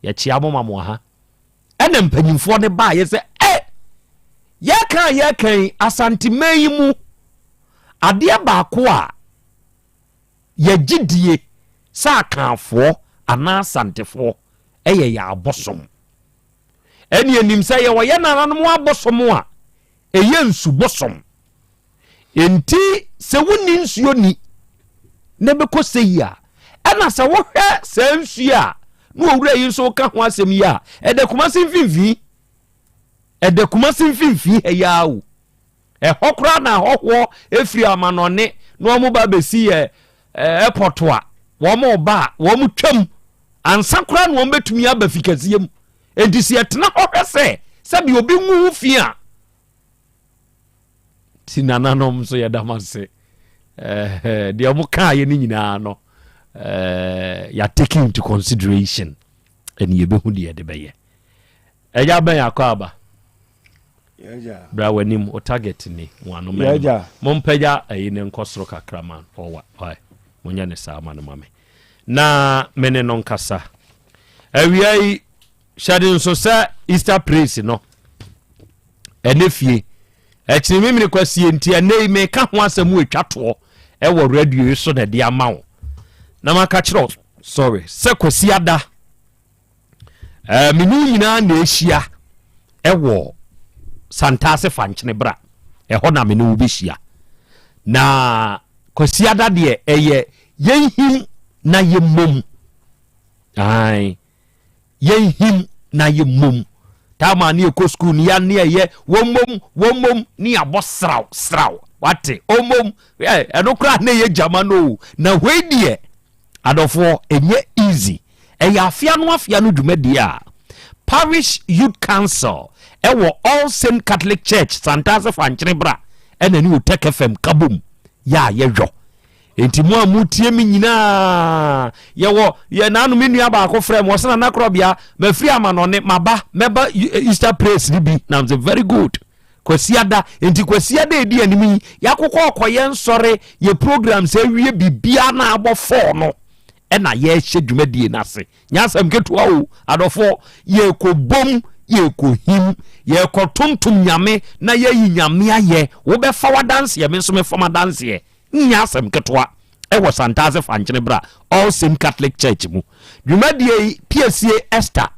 Yɛkyea mo ma mo aha. Ɛna mpanyimfoɔ no baayɛ sɛ ɛ yɛka a yɛka yi Asanteman yi mu adeɛ baako a yɛgye die sɛ Akanfoɔ anaa Asantefoɔ ɛyɛ yɛ abosom. Ɛne anim sɛ yɛwɔ yɛ nananom abosom a ɛyɛ nsu bosom. Enti sɛ wonni nsuo ni na ɛbɛkɔ sɛ yi a, ɛna sɛ wohwɛ saa nsuo a na owura yi nso ka ho asɛm yi a, ɛda Kumasi mfimfini. Ɛda Kumasi mfimfini ha yi ara o. Ɛhɔ koraa na ahɔhoɔ ɛfiri amanɔne na wɔn ba bɛsi yɛ airport a wɔn ba a wɔn twam ansa koraa na wɔn bɛtumi aba fi kɛseɛ mu. Enti sɛ yɛtena hɔ hwɛ sɛ sɛbi obi ngu ho fi a, Nti nananom nso yɛda mo ase. Eh, deɛ mo kaeɛ no nyinaa no, eh, yɛ take into consideration ɛne yɛbɛhu deɛ yɛde bɛyɛ. Ɛgya bɛn akɔ aba? Bra w'anim, o target ni, mo ano mɛn. Mompagya ayi ne nkɔ soro kakra ma ɔwa. Monyɛ ne saa ma no ma me. Na me ne no nkasa. Awia yi, Hyɛ no nso sɛ Easter praise no ɛnɛ fie ɛkyene memene kwasie nti ɛnɛ yi meka ho asɛm ɛtwa toɔ ɛwɔ radio yi so na ɛde ama wo na maka kyerɛ sorry sɛ kwasi ada ɛɛ mene wo nyinaa na ɛhyia ɛwɔ Santase Fankyene bra ɛhɔ na mene wo bɛhyia na kwasi ada deɛ ɛyɛ yɛnhim na yɛmmom ae Yɛnhim na yɛmmom. Time a ne yɛkɔ sukuu no yɛn ne ɛyɛ wɔmmom wɔmmom ne yɛabɔ sraw sraw wate ɔmmom ɛno koraa na ɛyɛ gyama no o na wei deɛ adɔfoɔ ɛnyɛ easy ɛyɛ afea no afea no dwumadie a Parish Youth Council ɛwɔ All Saint Catholic Church Santase Fankyene bra ɛna ne Otek FM kabom yɛ a yɛyɔ Enti mo a motie me nyinaa, yɛwɔ yɛ naano me nua baako frɛ me ɔsɛ nana korɔbea mafiri amanɔne maba mɛba Easter praise no bi na sɛ very good kwasiada enti kwasiada edi anim yi yɛakokɔ ɔkɔyɛ nsɔre yɛ program sɛ awie biribiara na abɔ fɔɔ no ɛna yɛhyɛ dwumadie no ase nyɛ asɛm ketewa o adɔfoɔ yɛkɔbom yɛkɔhim yɛkɔtontom nyame na yɛyi nyame ayɛ wobɛfa w'adanseɛ me nso mefa m'adanseɛ Nyɛ asɛm ketewa wɔ Santase Fankyene bra All Saint Catholic Church mu. Dwumadie yi piesie Esther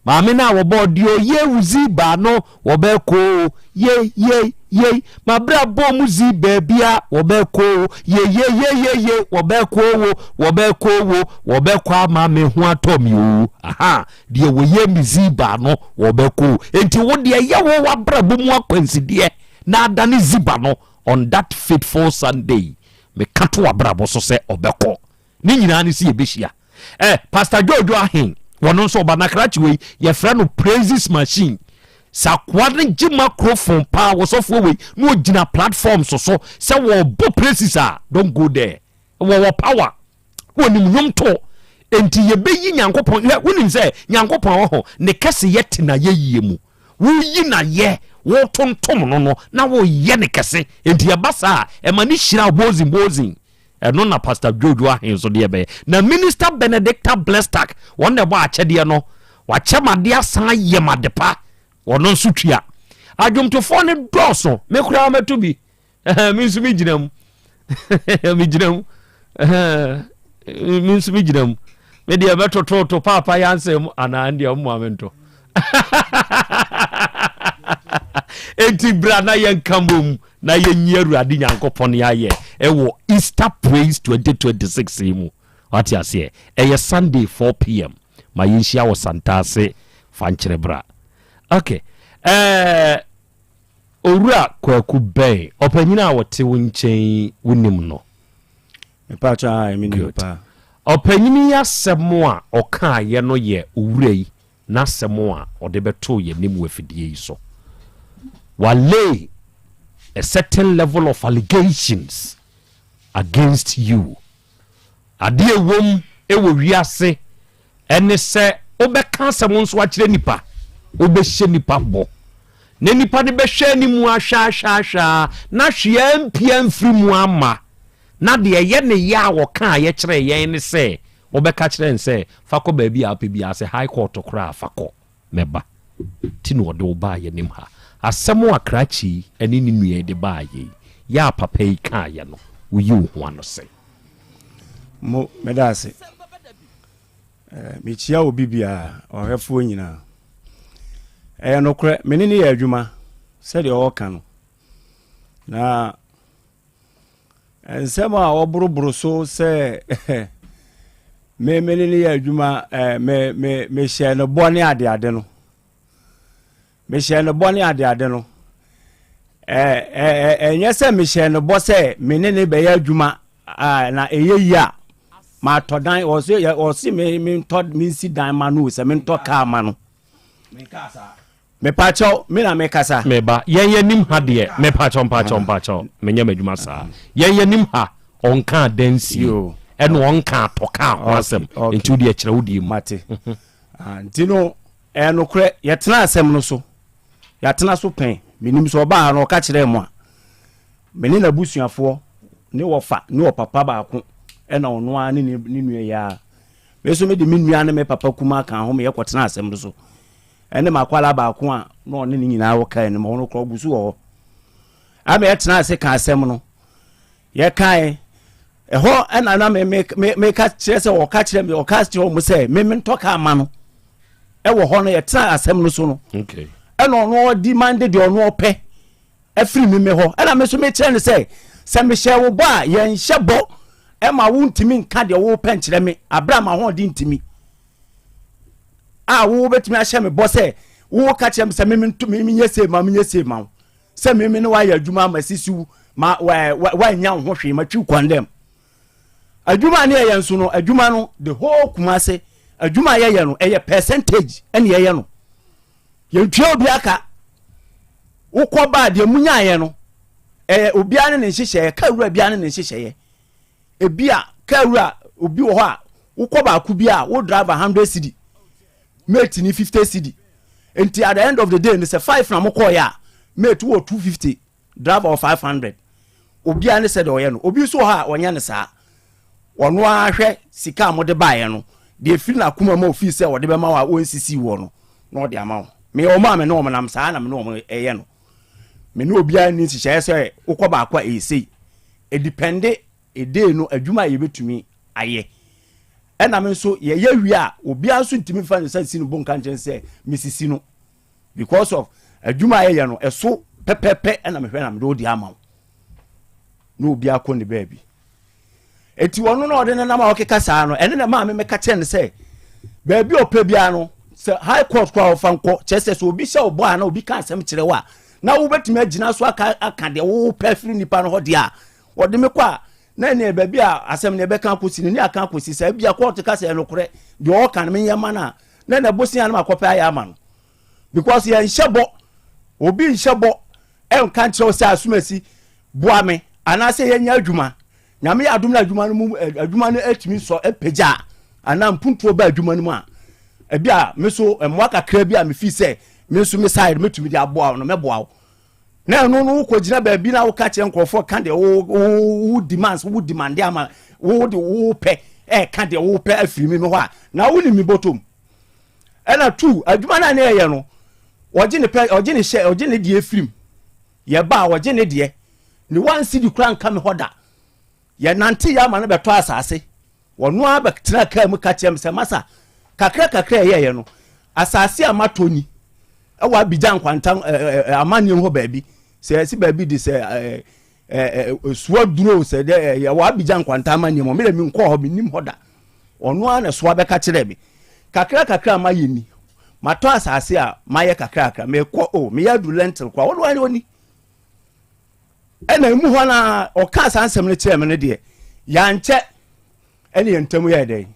maame no a wɔbɔɔ deɛ ɔyɛ wo zi baa no wɔbɛkɔ o ye ye yei mabrabɔ mu zi baabia wɔbɛkɔ o ye ye ye ye ye wɔbɛkɔ o wɔbɛkɔ o wɔbɛkɔ ama me ho atɔ me o aha deɛ wɔyɛ me zi baa no wɔbɛkɔ o enti wo deɛ yɛ wo wabrabɔ mu akwansideɛ na adane ziba no On that fateful Sunday, meka to w'abrabɔ so sɛ ɔbɛkɔ. Ne nyinaa ne sɛ yɛbɛhyia. Eh, Pastor Jojo Ahen, wɔno nso ɔba na krakye wei, yɛfrɛ no Praises Machine. Sɛ akoa no gye microphone paa, wɔsɔfoɔ wei, na ɔgyina platforms so sɛ wɔbɔ praises a, don't go there. Wɔwɔ power. Wɔnim nnwom to. Enti yɛbɛyi Nyankopɔn. Hwɛ, wonim sɛ Nyankopɔn wɔ hɔ, ne kɛseyɛ te n'ayɛyie mu. Woyi n'ayɛ, wotontom no no, na woyɛ no kɛse. Enti ɛba saa a, ɛma ne hyira wo bozin bozin. Ɛno na Pastor Jojo Ahen nso deɛ bɛyɛ. Na Minister Benedicta Blestak, wɔn na ɛbɔ akyɛdeɛ no. Wakyɛ m'adeɛ asan ayɛ m'adepa. Ɔno nso tua. Adwomtofoɔ no dɔɔso. Me koraa mɛto bi. Me nso megyina mu. Megyina mu. Me nso megyina mu. Me deɛ mɛtototo paapa yɛ ansɛm mu anaa deɛ mmoa me nto. Enti bra na yɛnka mmom na yɛnyi Awurade Nyankopɔn ayɛ ɛwɔ Easter Praise 2026 yi mu. Wate aseɛ? Ɛyɛ Sunday 4pm. Ma yɛnhyia wɔ Santase fa nkyerɛ bra. Okay. Eh, Owura Kwaku bɛn ɔpanyin a ɔte wo nkyɛn yi wonim no? Mepatwa ae menim no Good. paa. Ɔpanyin yi asɛm a ɔkaeɛ no yɛ owura yi n'asɛm a ɔde bɛtoo yɛn anim wɔ afidie yi so. Wa lay a certain level of allegations against you. Adeɛ ɛwom wɔ wiase ɛne sɛ wobɛka asɛm nso akyerɛ nipa, wobɛhyɛ nipa bɔ na nipa no bɛhwɛ anim ahwɛ ahwɛ ahwɛ a na hwee ampia amfiri mu amma. Na deɛ ɛyɛ ne ya a wɔkaeɛ kyerɛɛ yɛn ne sɛ wɔbɛka kyerɛ yɛn sɛ fa kɔ baabi a wopɛ biara, sɛ high court koraa a fa kɔ. Mɛba. Nti na ɔde wo baa yɛn anim ha. Asɛm a krakye yi ne ne nua yi de baeɛ yi, yɛ a papa yi kaeɛ no, woyi wo ho ano sɛn? Mo, meda ase. Eh, mekyia obi biara, ɔhwɛfoɔ nyinaa. Ɛyɛ nokorɛ, me ne no yɛ adwuma sɛdeɛ ɔreka no. Na Nsɛm a wɔboroboro so sɛ me me ne no yɛ adwuma ɛɛ me me mehyɛ no bɔ ne adeade no mehyɛ no bɔ ne adeade no ɛɛ ɛɛ ɛnyɛ sɛ mehyɛ no bɔ sɛ me ne ne bɛyɛ adwuma ɛɛ na ɛyɛ yie a matɔ dan ɔse ɔse me mentɔ mensi dan ma no sɛ mentɔ kaa ma no. Mepakyɛw, me na mekasa. Me ba, yɛn yɛnim ha deɛ, mepakyɛw, mpakyɛw, mpakyɛw, menyɛ m'adwuma saa. Yɛn yɛnim ha, ɔnka adansie, ɛna ɔnka atɔ kaa ho asɛm, nti wo deɛ kyerɛ wo deɛ mu. Mate. Ah, nti no, ɛyɛ nokorɛ, yɛtena asɛm no so, yɛatena so pɛn, menim sɛ ɔbaa ha no ɔka kyerɛɛ mo a, me ne n'abusuafoɔ, ne wɔfa, ne ɔpapa baako, ɛna ɔno ara ne ne nua yi ara. Me nso mede me nua ne me papa kumaa kaa ho ma yɛkɔtena asɛm no so. Ɛne m'akwadaa baako a na ɔne ne nyinaa wɔ kaa no mu, ɔno koraa ɔgu so wɔ hɔ. Ama yɛtena ase ka asɛm no. Yɛkae, ɛhɔ ɛna na me me me meka kyerɛ sɛ ɔka kyerɛ me ɔka kyerɛ wɔn sɛ me mentɔ kaa ma no. Ɛwɔ hɔ no yɛtena asɛm no so no. Okay. Ɛna ɔno ɔdi mande deɛ ɔno ɔpɛ afiri me me hɔ. Ɛna me nso mekyerɛ no sɛ sɛ mehyɛ wo bɔ a yɛnhyɛ bɔ ɛma wontumi nka deɛ wopɛ nkyerɛ me abere a m'ahoɔden ntumi. a wobɛtumi ahyɛ me bɔ sɛ woka kyerɛ me sɛ menyɛ sei ma menyɛ sei ma wo sɛ meme ne woayɛ adwuma ama sisi wo ma woanya wo ho hwee matwi kwan dɛm adwuma ne yɛyɛ nso no adwuma no the whole Kumase adwuma a yɛyɛ no ɛyɛ percentage ɛne yɛyɛ no yɛntua obi aka wokɔ baa deɛ munyaeɛ no ɛyɛ obiara ne ne nhyehyɛeɛ ka wura biara ne ne nhyehyɛeɛ Ebia kaa wura obi wɔ hɔ a wokɔ baako bi a wo driver hundred cedi mate ni fifty cedi nti at the end of the day no sɛ five na mokɔɔyɛ a mate wɔ 250 driver wɔ 500 obiara ne sɛdeɛ ɔyɛ no obi nso wɔ hɔ a ɔnyɛ no saa ɔno ara hwɛ sika a mode baeɛ no deɛ ɛfiri n'akoma mu a ofii sɛ ɔde bɛma wo a ɔnsisi woɔ no na ɔde ama wo meyɛ wɔn a me ne wɔn nam saa na me ne wɔn ɛyɛ no me ne obiara nni nhyehyɛeɛ sɛ wokɔ baako a ɛyɛ sei Edipɛnde edei no adwuma a yɛbɛtumi ayɛ. Ɛna me nso yɛyɛ wie a obiara nso ntumi mfa ne nsa nsi ne bo nka nkyɛn sɛ mesisi no because of adwuma a yɛyɛ no ɛso pɛpɛpɛ ɛna mehwɛ na mede wode ama wo na obiara kɔ ne baabi. Eti ɔno na ɔde ne nam a ɔkeka saa no ɛne na maame mɛka kyerɛ no sɛ baabi a ɔpɛ biara no sɛ high court koraa ɔfa nkɔ kyerɛ sɛ sɛ obi hyɛ ɔbɔ a na obi ka asɛm kyerɛ wo a na wobɛtumi agyina so aka aka deɛ wopɛ firi nipa no hɔ deɛ a ɔde me kɔ a na ɛneɛ baabi a asɛm no ɛbɛka akɔsi no ne aka akɔsi sɛ ebia kɔɔto ka sɛ ɛnokorɛ deɛ ɔka no menyɛ ma no a na ɛna bosea no makɔpɛ ayɛ ama no because yɛnhyɛ bɔ obi nhyɛ bɔ ɛnka nkyerɛ wo sɛ asomasi boa me anaasɛ yɛnyɛ adwuma nyame yɛ adom no adwuma no mu adwuma no atumi sɔ apagya anaa mpuntuo ba adwuma no mu a ebi a me so mmoa kakra bi a mefii sɛ me nso me side mɛtumi de aboa wo no mɛboa wo na ɛno no wokɔgyina baabi na woka kyerɛ nkurɔfoɔ ka deɛ wo wo demands wo demande ama wo de wo pɛ ɛka deɛ wo pɛ afiri me hɔ a na wonim me bɔtɔm ɛna tu adwuma no a ne yɛyɛ no ɔgye ne pɛ ɔgye ne hyɛ ɔgye ne deɛ firim yɛba a ɔgye ne deɛ ne one cedi kora nka me hɔ da yɛnante yɛ ama no bɛtɔ asase Ɔno ara bɛtenaa kaa mu ka kyerɛɛ me sɛ, Masa, kakra kakra a ɛyɛeɛ no, asase a matɔ ni wɔ Abidjan nkwanta amanneɛ hɔ baabi. Sɛ yɛsi baabi de sɛ soa duro sɛ dɛ ɛwɔ Abidjan nkwanta amanneɛ mu. Mede menkɔɔ hɔ, mennim hɔ da. Ɔno ara na soa bɛka kyerɛɛ me. Kakra kakra a mayɛ ni. Matɔ asase a mayɛ kakra kakra. Mekɔ o, meyɛ aduru lentil koraa. Ɔno ara ɔni. Ɛna emu hɔ no a ɔkaa saa nsɛm no kyerɛɛ me no deɛ, yɛankyɛ ɛne yɛn ntam yɛɛ dɛn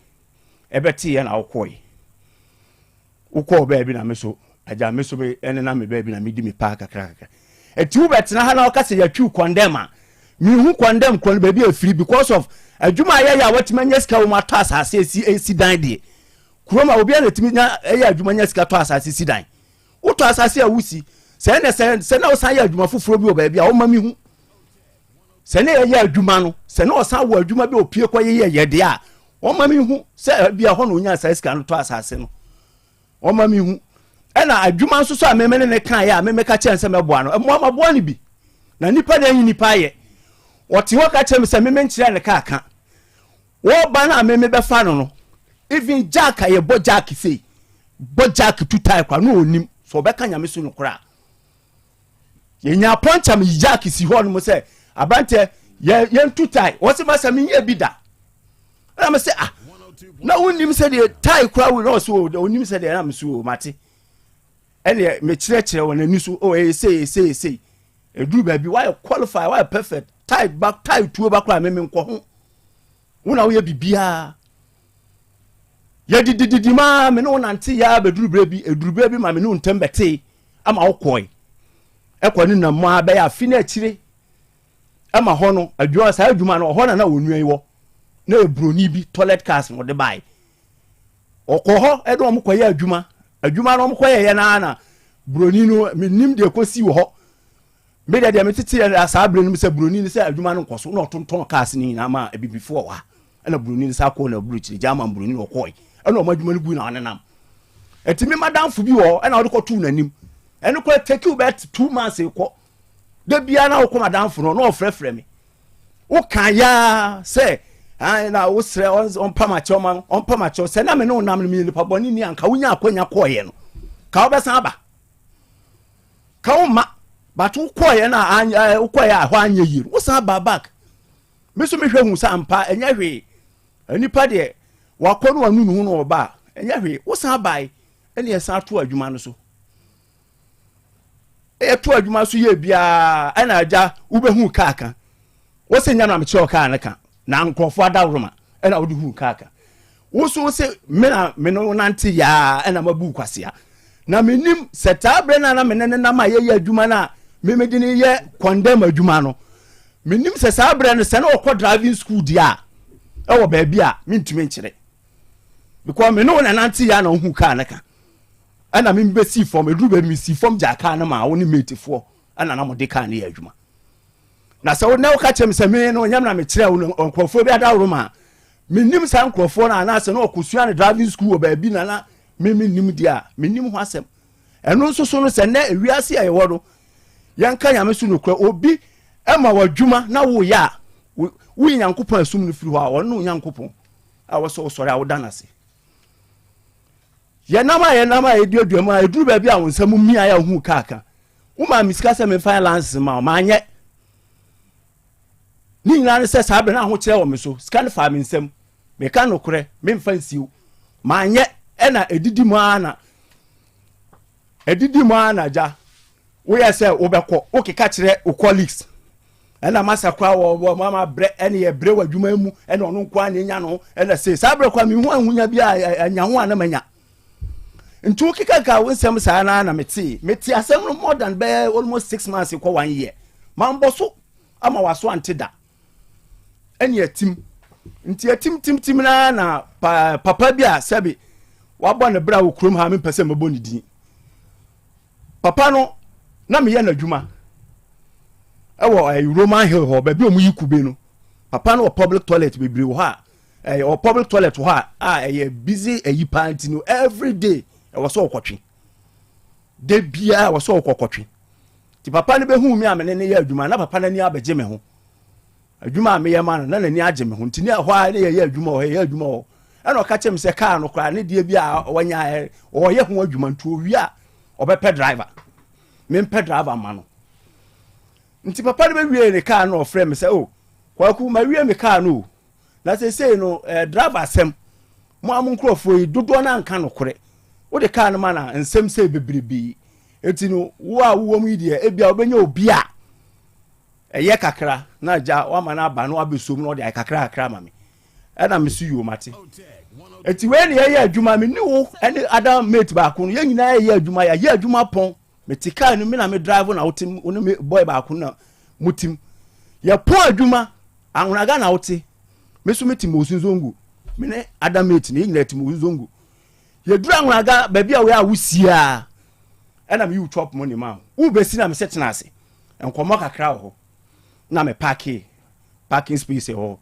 ɛbɛteeɛ na wokɔe. Wokɔɔ baabi na me so agya me so me ɛne na me baabi na medi me paa kakra kakra. Ɛti wobɛtena ha na wɔka sɛ yɛtwiw kɔndɛm a, mehu kɔndɛm korɔ no baabi afiri because of adwuma a yɛyɛ a watumi anya sika wɔ mu atɔ asase esi esi dan deɛ. Kurom a obiara na ɛtumi nya ɛyɛ adwuma nya sika tɔ asase si dan. Wotɔ asase a wosi sɛ ɛna sɛ sɛ na wosan yɛ adwuma foforɔ bi wɔ baabi a woma mehu. Sɛ na yɛyɛ adwuma no sɛ na ɔsan wɔ adwuma bi a opie kɔ yɛyɛ yɛ deɛ a wɔma mehu sɛ ebi a hɔ na onya saa sika no tɔ asase no. Wɔma mehu. Ɛna adwuma nso so a meme ne ne kaeɛ a meme ka kyerɛ sɛ mɛboa no, mmoa maboa no bi. Na nipa deɛ nyi nipa ayɛ. Ɔte hɔ ka kyerɛ me sɛ meme nkyerɛ ne kaa ka. Wɔba no a meme bɛfa no no, even jack a yɛbɔ jack sei, bɔ jack tu tae kwa no ɔnim. So ɔbɛka nyame so nokorɛ a. Yɛnya pɔnkya me jack si hɔ nom sɛ aberanteɛ yɛntu tae. Wɔse masa menyɛ bi da. Ɛna me sɛ ah na wonnim sɛdeɛ tae kora wo na ɔsɛ o ɔnim sɛdeɛ na meso o mate. Ɛneɛ mekyerɛkyerɛ wɔn ani so o ɛyɛ sei ɛyɛ sei ɛyɛ sei. Ɛduru baabi woayɛ qualify woayɛ perfect tae ba tae tuo ba koraa meme nkɔ ho. Wo na woyɛ biribiara. Yɛdidididi maa me ne wo nante yɛ bɛduru berɛ bi ɛduru berɛ bi ma me ne wo ntam bɛtee ama wokɔe. Ɛkɔ ne nam mu a bɛyɛ afe no akyire ɛma hɔ no adwuma saa adwuma no ɔhɔ na na onua yi wɔ na yɛ buroni bi toilet cars na ɔde bae ɔkɔ hɔ ɛde wɔn kɔyɛ adwuma adwuma no wɔn kɔyɛ yɛ naa na buroni no menim deɛ kɔsi wɔ hɔ me deɛ deɛ metete yɛ saa abere no mu sɛ buroni no sɛ adwuma no nkɔ so na ɔtontɔn cars no nyinaa ma abibifoɔ wɔ ha ɛna buroni no sa kɔɔ na aburokyire german buroni na ɔkɔe ɛna ɔmo adwuma no gu na ɔnenam ɛti me madamfo bi wɔ hɔ ɛna ɔde kɔtoo n'anim ɛno kora take you bɛt two months kɔ da biara na wokɔ madamfo no na ɔfrɛfrɛ me woka yaa sɛ na wosrɛ ɔmpam akyɛw ma ɔmpam akyɛw sɛ na me ne wo nam no meyɛ nipa bɔne ni anka wonya akwanya kɔɔyɛ no ka wobɛsan aba ka wo ma but wokɔɔyɛ no a wokɔɔyɛ a hɔ anyɛ yie no wosan ba back me so mehwɛ hu sɛ ampa ɛnyɛ hwee nipa deɛ wakɔ no wanu ne ho na ɔba a ɛnyɛ hwee wosan bae ɛne ɛsan to adwuma no so Yɛto adwuma so yɛ biara ɛna agya wobɛhu kaa ka. Wose nyɛ na mekyerɛ kaa no ka na nkurɔfoɔ adaworoma ɛna wode hu kaa ka. Wo so wose me na me ne wo nante yaa ɛna mabu kwasea. Na menim sɛ taa berɛ no a na me ne ne nam a yɛyɛ adwuma no a me mede no yɛ kɔndɛm adwuma no menim sɛ saa berɛ no sɛ na ɔkɔ driving school deɛ a ɛwɔ baabi a mentumi nkyerɛ because me ne wo na nante yaa na wohu kaa no ka. Ɛna me bɛsii fam, ɛduru baabi mesii fam gyaa kaa no maa wo ne matefoɔ ɛna na mode kaa no yɛ adwuma. Na sɛ wo na woka kyerɛ me sɛ me no nyɛ me na mekyerɛ wo no nkurɔfoɔ bi adaworo ma menim saa nkurɔfoɔ no anaasɛ na ɔkɔsua no driving school wɔ baabi na na me menim deɛ a menim ho asɛm. Ɛno nso so no sɛ nnɛ ewiase a yɛwɔ no yɛnka nyame so nokorɛ obi ɛma w'adwuma na woyɛ a woyi Nyankopɔn asum no firi hɔ a ɔno Nyankopɔn a wɔsɛ wosɔre a woda no ase. Yɛnam a yɛnam a yɛduadua mu a ɛduru baabi a wo nsa mu mia a wohu kaa ka. Womaa me sika sɛ memfa yɛ lances ma wo, manyɛ. Ne nyinaa ne sɛ saa berɛ no ahokyerɛ wɔ me so, sika no faa me nsam. Meka nokorɛ, memfa nsiw. Manyɛ, ɛna ɛdidi mu ara na ɛdidi mu ara na agya Woyɛ sɛ wobɛkɔ, wokeka kyerɛ wo colleagues. Ɛna masa koraa wɔ wɔ mama brɛ ɛne yɛ brɛ wɔ adwuma mu ɛna ɔno nko ara na enya no ɛna se saa brɛ koraa mehu ahonya bi a anya ho a na manya. Nti wokeka ka wo nsɛm saa na na mete mete asɛm no more than bɛyɛ almost six months kɔ one year. Mambɔ so ama waso ante da. Ɛne atim. Nti atim tim tim na na pa, papa bi a sɛbe wabɔ ne bra wɔ kurom ha mempɛ sɛ mɛbɔ ne din. Papa no na meyɛ n'adwuma ɛwɔ ɛyɛ Roman Hill hɔ baabi a wɔyi kube no. Papa no wɔ public toilet bebree wɔ hɔ a ɛyɛ wɔ public toilet hɔ a a ɛyɛ busy ɛyi paa nti no every day ɛwɔ sɛ ɔkɔtwe. De biara ɛwɔ sɛ ɔkɔkɔtwe. Ti papa no bɛhu mi a me ne ne yɛ adwuma na papa no ani abɛgye me ho. Adwuma a meyɛ ma no na n'ani agye me ho nti ne ɛhɔ a ne yɛyɛ adwuma wɔ hɔ yɛyɛ adwuma wɔ hɔ ɛna ɔka kyerɛ me sɛ kaa no koraa ne deɛ bi a wanya ɔyɛ ho adwuma nti owie a ɔbɛpɛ driver mempɛ driver ma no nti papa no bɛwie ne kaa no ɔfrɛ me sɛ o oh, kwaku mawie me kaa no o na seesei no eh, driver asɛm mo a mo nkurɔfoɔ yi dodoɔ no anka nokorɛ wode kaa no ma na nsɛm sɛ bebrebe nti no wo a wowɔ mu yi deɛ ebia wobɛnya obi a Ɛyɛ kakra na agya wama no aba na wabɛsom na ɔde ayɛ kakra kakra ama me ɛna me so yoo mate eti wei na yɛyɛ adwuma me ne wo ɛne other mate baako no yɛn nyinaa yɛyɛ adwuma yɛyɛ adwuma pɔn Mete kaa no me na me drive na wote wo ne me boy baako na motim. Yɛpɔn adwuma Anhonaga na wote. Me so mete Mosu Zongo. Me ne other mate no yɛn nyinaa te Mosu Zongo. Yɛduru Anhonaga baabi a woyɛ a wosi a ɛna meyi wo chop money ma wo. Wobɛsi na mesɛ tena ase. Nkɔmmɔ kakra wɔ hɔ. Na me parke parking space wɔ hɔ.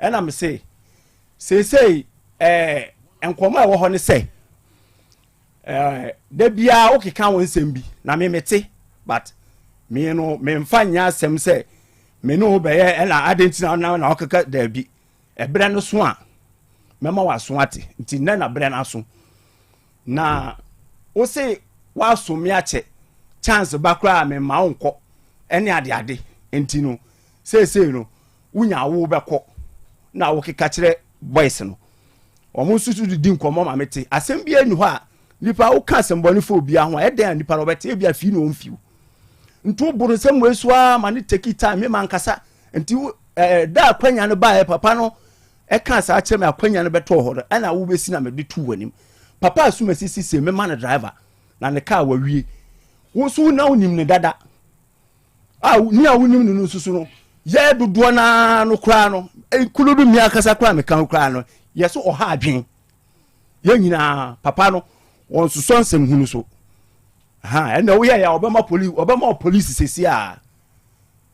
Ɛna mese seesei ɛɛ nkɔmmɔ a ɛwɔ hɔ ne sɛ Eh, da biara wokeka wo nsɛm bi na me mete but me no memfa nyɛ asɛm sɛ me ne wo bɛyɛ ɛna adɛn nti na na wokeka daabi ɛberɛ no so a mɛma w'aso ate nti nnɛ na berɛ no aso na wo se woaso me akyɛ chance ba koraa memma wo nkɔ ɛne adeade nti no seesei no wonya wo bɛkɔ na wokeka kyerɛ boys no Wɔn nso so didi nkɔmmɔ ma mete. Asɛm biara nni hɔ a nipa woka asɛmbɔne fa obiara ho a ɛdɛn a nipa no ɔbɛte ebi afii na ɔmfiw. Nti woboro nsɛm wei so ara ma ne take time me mankasa. Nti ɛɛ da akwanya no baeɛ papa no ɛka saa kyerɛ me akwanya no bɛtɔɔ hɔ no ɛna wobɛsi na mede tu w'anim. Papa asumasi sise mema no driver na ne kaa wawie. Wo nso na wonim ne dada. a ni a wonim no no nso so no yɛ dodoɔ naa no koraa no nkulu do mmea kasa koraa meka ho koraa no yɛ so ɔha adwen yɛn nyinaa papa no wɔn sosɔ nsɛm hunu so ha ɛna woyɛ yɛ ɔbɛma polisi ɔbɛma polisi sisi a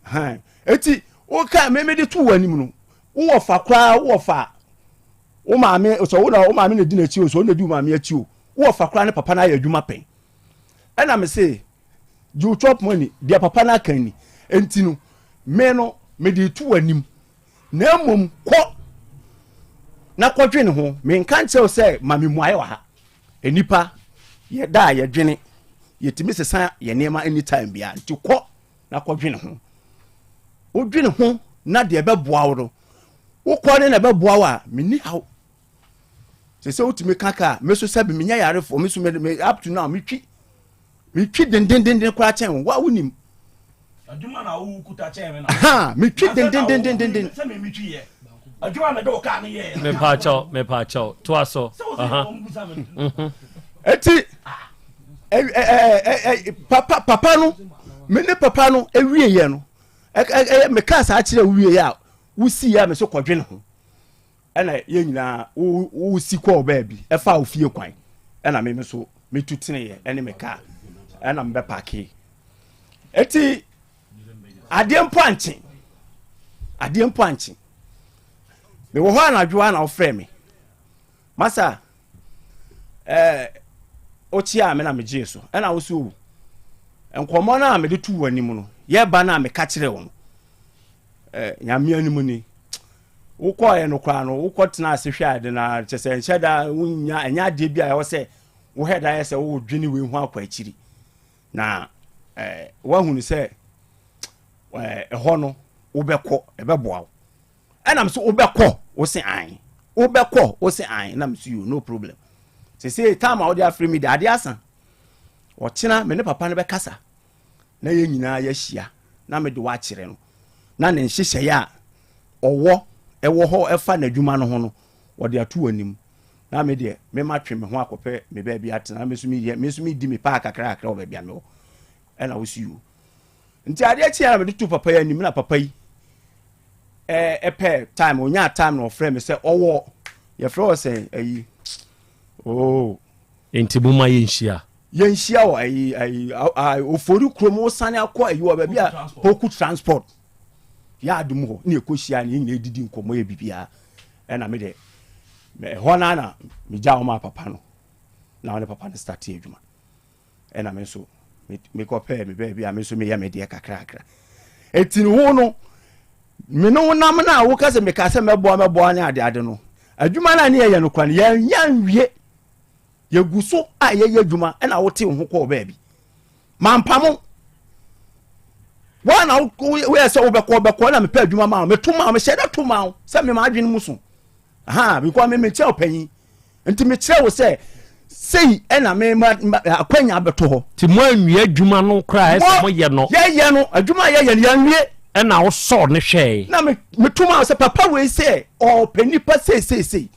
ha eti woka mɛmɛ de to wɔn anim no wowɔ fa koraa wowɔ fa wo maame sɛ wo na wo maame na di n'akyi o sɛ wo na di wo maame akyi o wowɔ fa koraa ne papa no ayɛ adwuma pɛn ɛna me se gye wo chop money deɛ papa no aka ni nti no me no mede to w'anim na mmom kɔ na kɔdwene ho menka nkyerɛ wo sɛ ma me mmuaeɛ wɔ ha nnipa yɛda a yɛdwene yɛtumi sesa yɛ nneɛma anytime biara nti kɔ na kɔdwene ho wodwene ho na deɛ ɛbɛboa wo no wokɔ ne na ɛbɛboa wo a menni haw sɛ sɛ wotumi ka kaa me so sɛbi menyɛ yarefoɔ me so me up to now metwi metwi dendendenden koraa kyɛn wo wa wonim adwuma na wo kuta kyɛn me na ha metwi dendendendenden sɛ me metwi yɛ adwuma na de wo kaa no yɛ mepaakyɛw mepaakyɛw toa so aha eti papa papa no me ne papa no ewie yɛ no ɛyɛ mekaa saa kyerɛ wie yɛ a wosi yɛ a me so kɔdwene ho Ɛna yɛn nyinaa wosi kɔɔ baabi ɛfa ofie kwan ɛna me nso metu teneeɛ ɛne me kaa ɛna mebɛ paake eti adeɛ mpo ankye adeɛ mpo ankye mewɔ hɔ anadwo a na wofrɛ me masa ɛɛ wokyia me na megyee so ɛna wo so nkɔmmɔ no a mede tu wɔ anim no yɛba no a meka kyerɛ wɔn ɛɛ nyame anim ni Wokɔeɛ no koraa no, wokɔtena ase hwɛ ade no ara, kyerɛ sɛ nhyɛ da wonnya, ɛnyɛ adeɛ bi a ɛwɔ sɛ wohɛ da yɛ sɛ wodwene wei ho akɔ akyiri. Na eh, woahunu sɛ eh, ɛhɔ no wobɛkɔ, ɛbɛboa wo. Ɛnam so wobɛkɔ, wo se an. Wobɛkɔ, wo se an. Ɛnam so you, no problem. Sese time a wode afiri mi de adeɛ asa. Ɔkyena me ne papa no bɛkasa. na yɛn nyinaa yɛahyia na mede wo akyerɛ no na ne nhyehyɛeɛ a ɔwɔ ɛwɔ hɔ ɛfa n'adwuma no ho no wɔde ato w'anim na me deɛ mema twe me ho akɔpɛ me baabi atena me nso meyɛ me nso medi me paa kakra kakra wɔ baabi a mewɔ ɛna wosi o nti adeɛ kyeɛ na mede to papa yi anim na papa yi ɛpɛ time onyaa time na ɔfrɛ me sɛ ɔwɔ yɛfrɛ wɔ sɛ ayi oh nti mo ma yɛnhyia Yɛnhyia wɔ ayi ayi ofori kurom wosane akɔ ayi wɔ baabi a poku transport yɛ adi mu hɔ ne ɛkɔ hyia ne yɛn nyinaa didi nkɔmmɔ yɛ biribiara ɛna me de ɛhɔ no na megya wɔn a papa no na wɔne papa no start adwuma ɛna me nso mekɔpɛɛ me baabi a me nso meyɛ me deɛ kakrakra ɛti ne ho no me ne wo nam no a woka sɛ meka sɛ mɛboa mɛboa ne adeade no adwuma no a ne yɛyɛ no kora no yɛnya nwie Yɛgu so a yɛyɛ adwuma ɛna wote wo ho kɔɔ baabi. Mampamo. Woa na woyɛ sɛ wobɛkɔ bɛkɔ na mepɛ adwuma ma wo. Meto ma wo, mehyɛ da to ma wo sɛ mema adwene mu so. Aha, because me mekyerɛ wo panyin. Nti mekyerɛ wo sɛ sei ɛna me ma akwanya bɛto hɔ. Nti mo anwie adwuma no koraa ɛsɛ mo yɛ no. Yɛyɛ no, adwuma a yɛyɛ no yɛnwie. Ɛna wosɔɔ ne hwɛe. Na meto ma wo sɛ papa wei sɛ ɔpɛ nipa sei sei sei.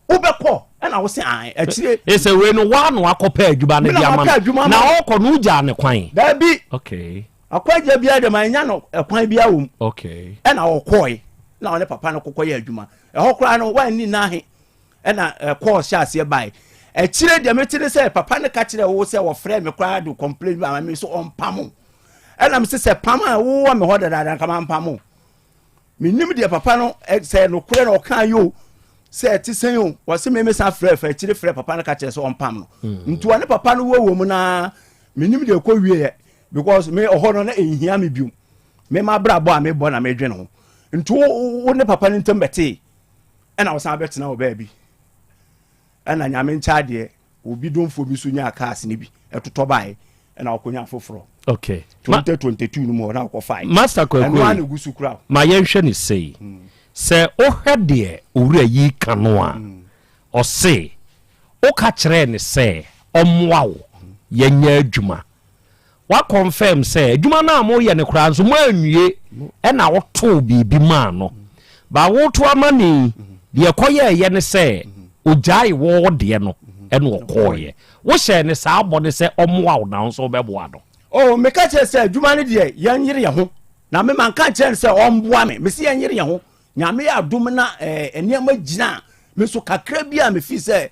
Wobɛkɔ ɛna wo se ae akyire. Ɛsɛ wei no waa na wakɔpɛ adwuma no de ama no na ɔkɔ no wogyaa ne kwan. Daabi. Okay. Akwagya biara deɛ manya no ɛkwan biara wɔ mu. Okay. Ɛna ɔkɔe na ɔne papa no kɔkɔ yɛ adwuma. Ɛhɔ koraa no wanni n'ahe ɛna ɛkɔɔ hyɛ aseɛ bae. Akyire deɛ mete ne sɛ papa no ka kyerɛ wo sɛ wɔfrɛ me koraa de complain bi ama me so ɔmpamo. Ɛna mese sɛ pam a wowɔ me hɔ dadaada nka mampamo. Menim deɛ papa no sɛ nokorɛ na ɔka yi o sɛ ɛte sɛn o wɔse me mesan frɛ fa akyire frɛ papa no ka kyerɛ sɛ ɔmpam no hmm. nti ɔne papa no wɔ wɔ mu naa menim deɛ ɛkɔ wieɛ because me ɔhɔ no na ɛnhia me biom me ma brabɔ a mebɔ na medwene ho nti wo ne papa no ntam bɛtee ɛna wosan bɛtena wɔ baabi ɛna nyame nkyɛ adeɛ Obi domfoɔ bi nso nyaa cars no bi ɛtotɔ baeɛ ɛna ɔkɔnya foforɔ. Okay. 2022 no mu hɔ na ɔkɔfae. Master Kwaku. Ɛno ara na ɛgu so kura. Ma yɛnhwɛ no sei. Sɛ wohwɛ deɛ owura yi ka no a, ɔse woka kyerɛɛ no sɛ ɔmmoa wo yɛnyɛ adwuma. Wa confirm sɛ adwuma no a moyɛ no koraa nso moanwie ɛna wotoo biribi maa no. Ba woto ama no yi, deɛ ɛkɔyɛɛyɛ ne sɛ ogyae wo deɛ no ɛna ɔkɔɔyɛ. Wohyɛɛ no saa bɔ no sɛ ɔmmoa wo na wo nso wobɛboa no? Oh, meka kyerɛ sɛ adwuma no deɛ yɛnyere yɛn ho. Na me manka nkyerɛ no sɛ ɔmboa me. Mese yɛnyere yɛn ho. Nyame yɛ adom na eh, nneɛma gyina a, me nso kakra bi a mefii sɛ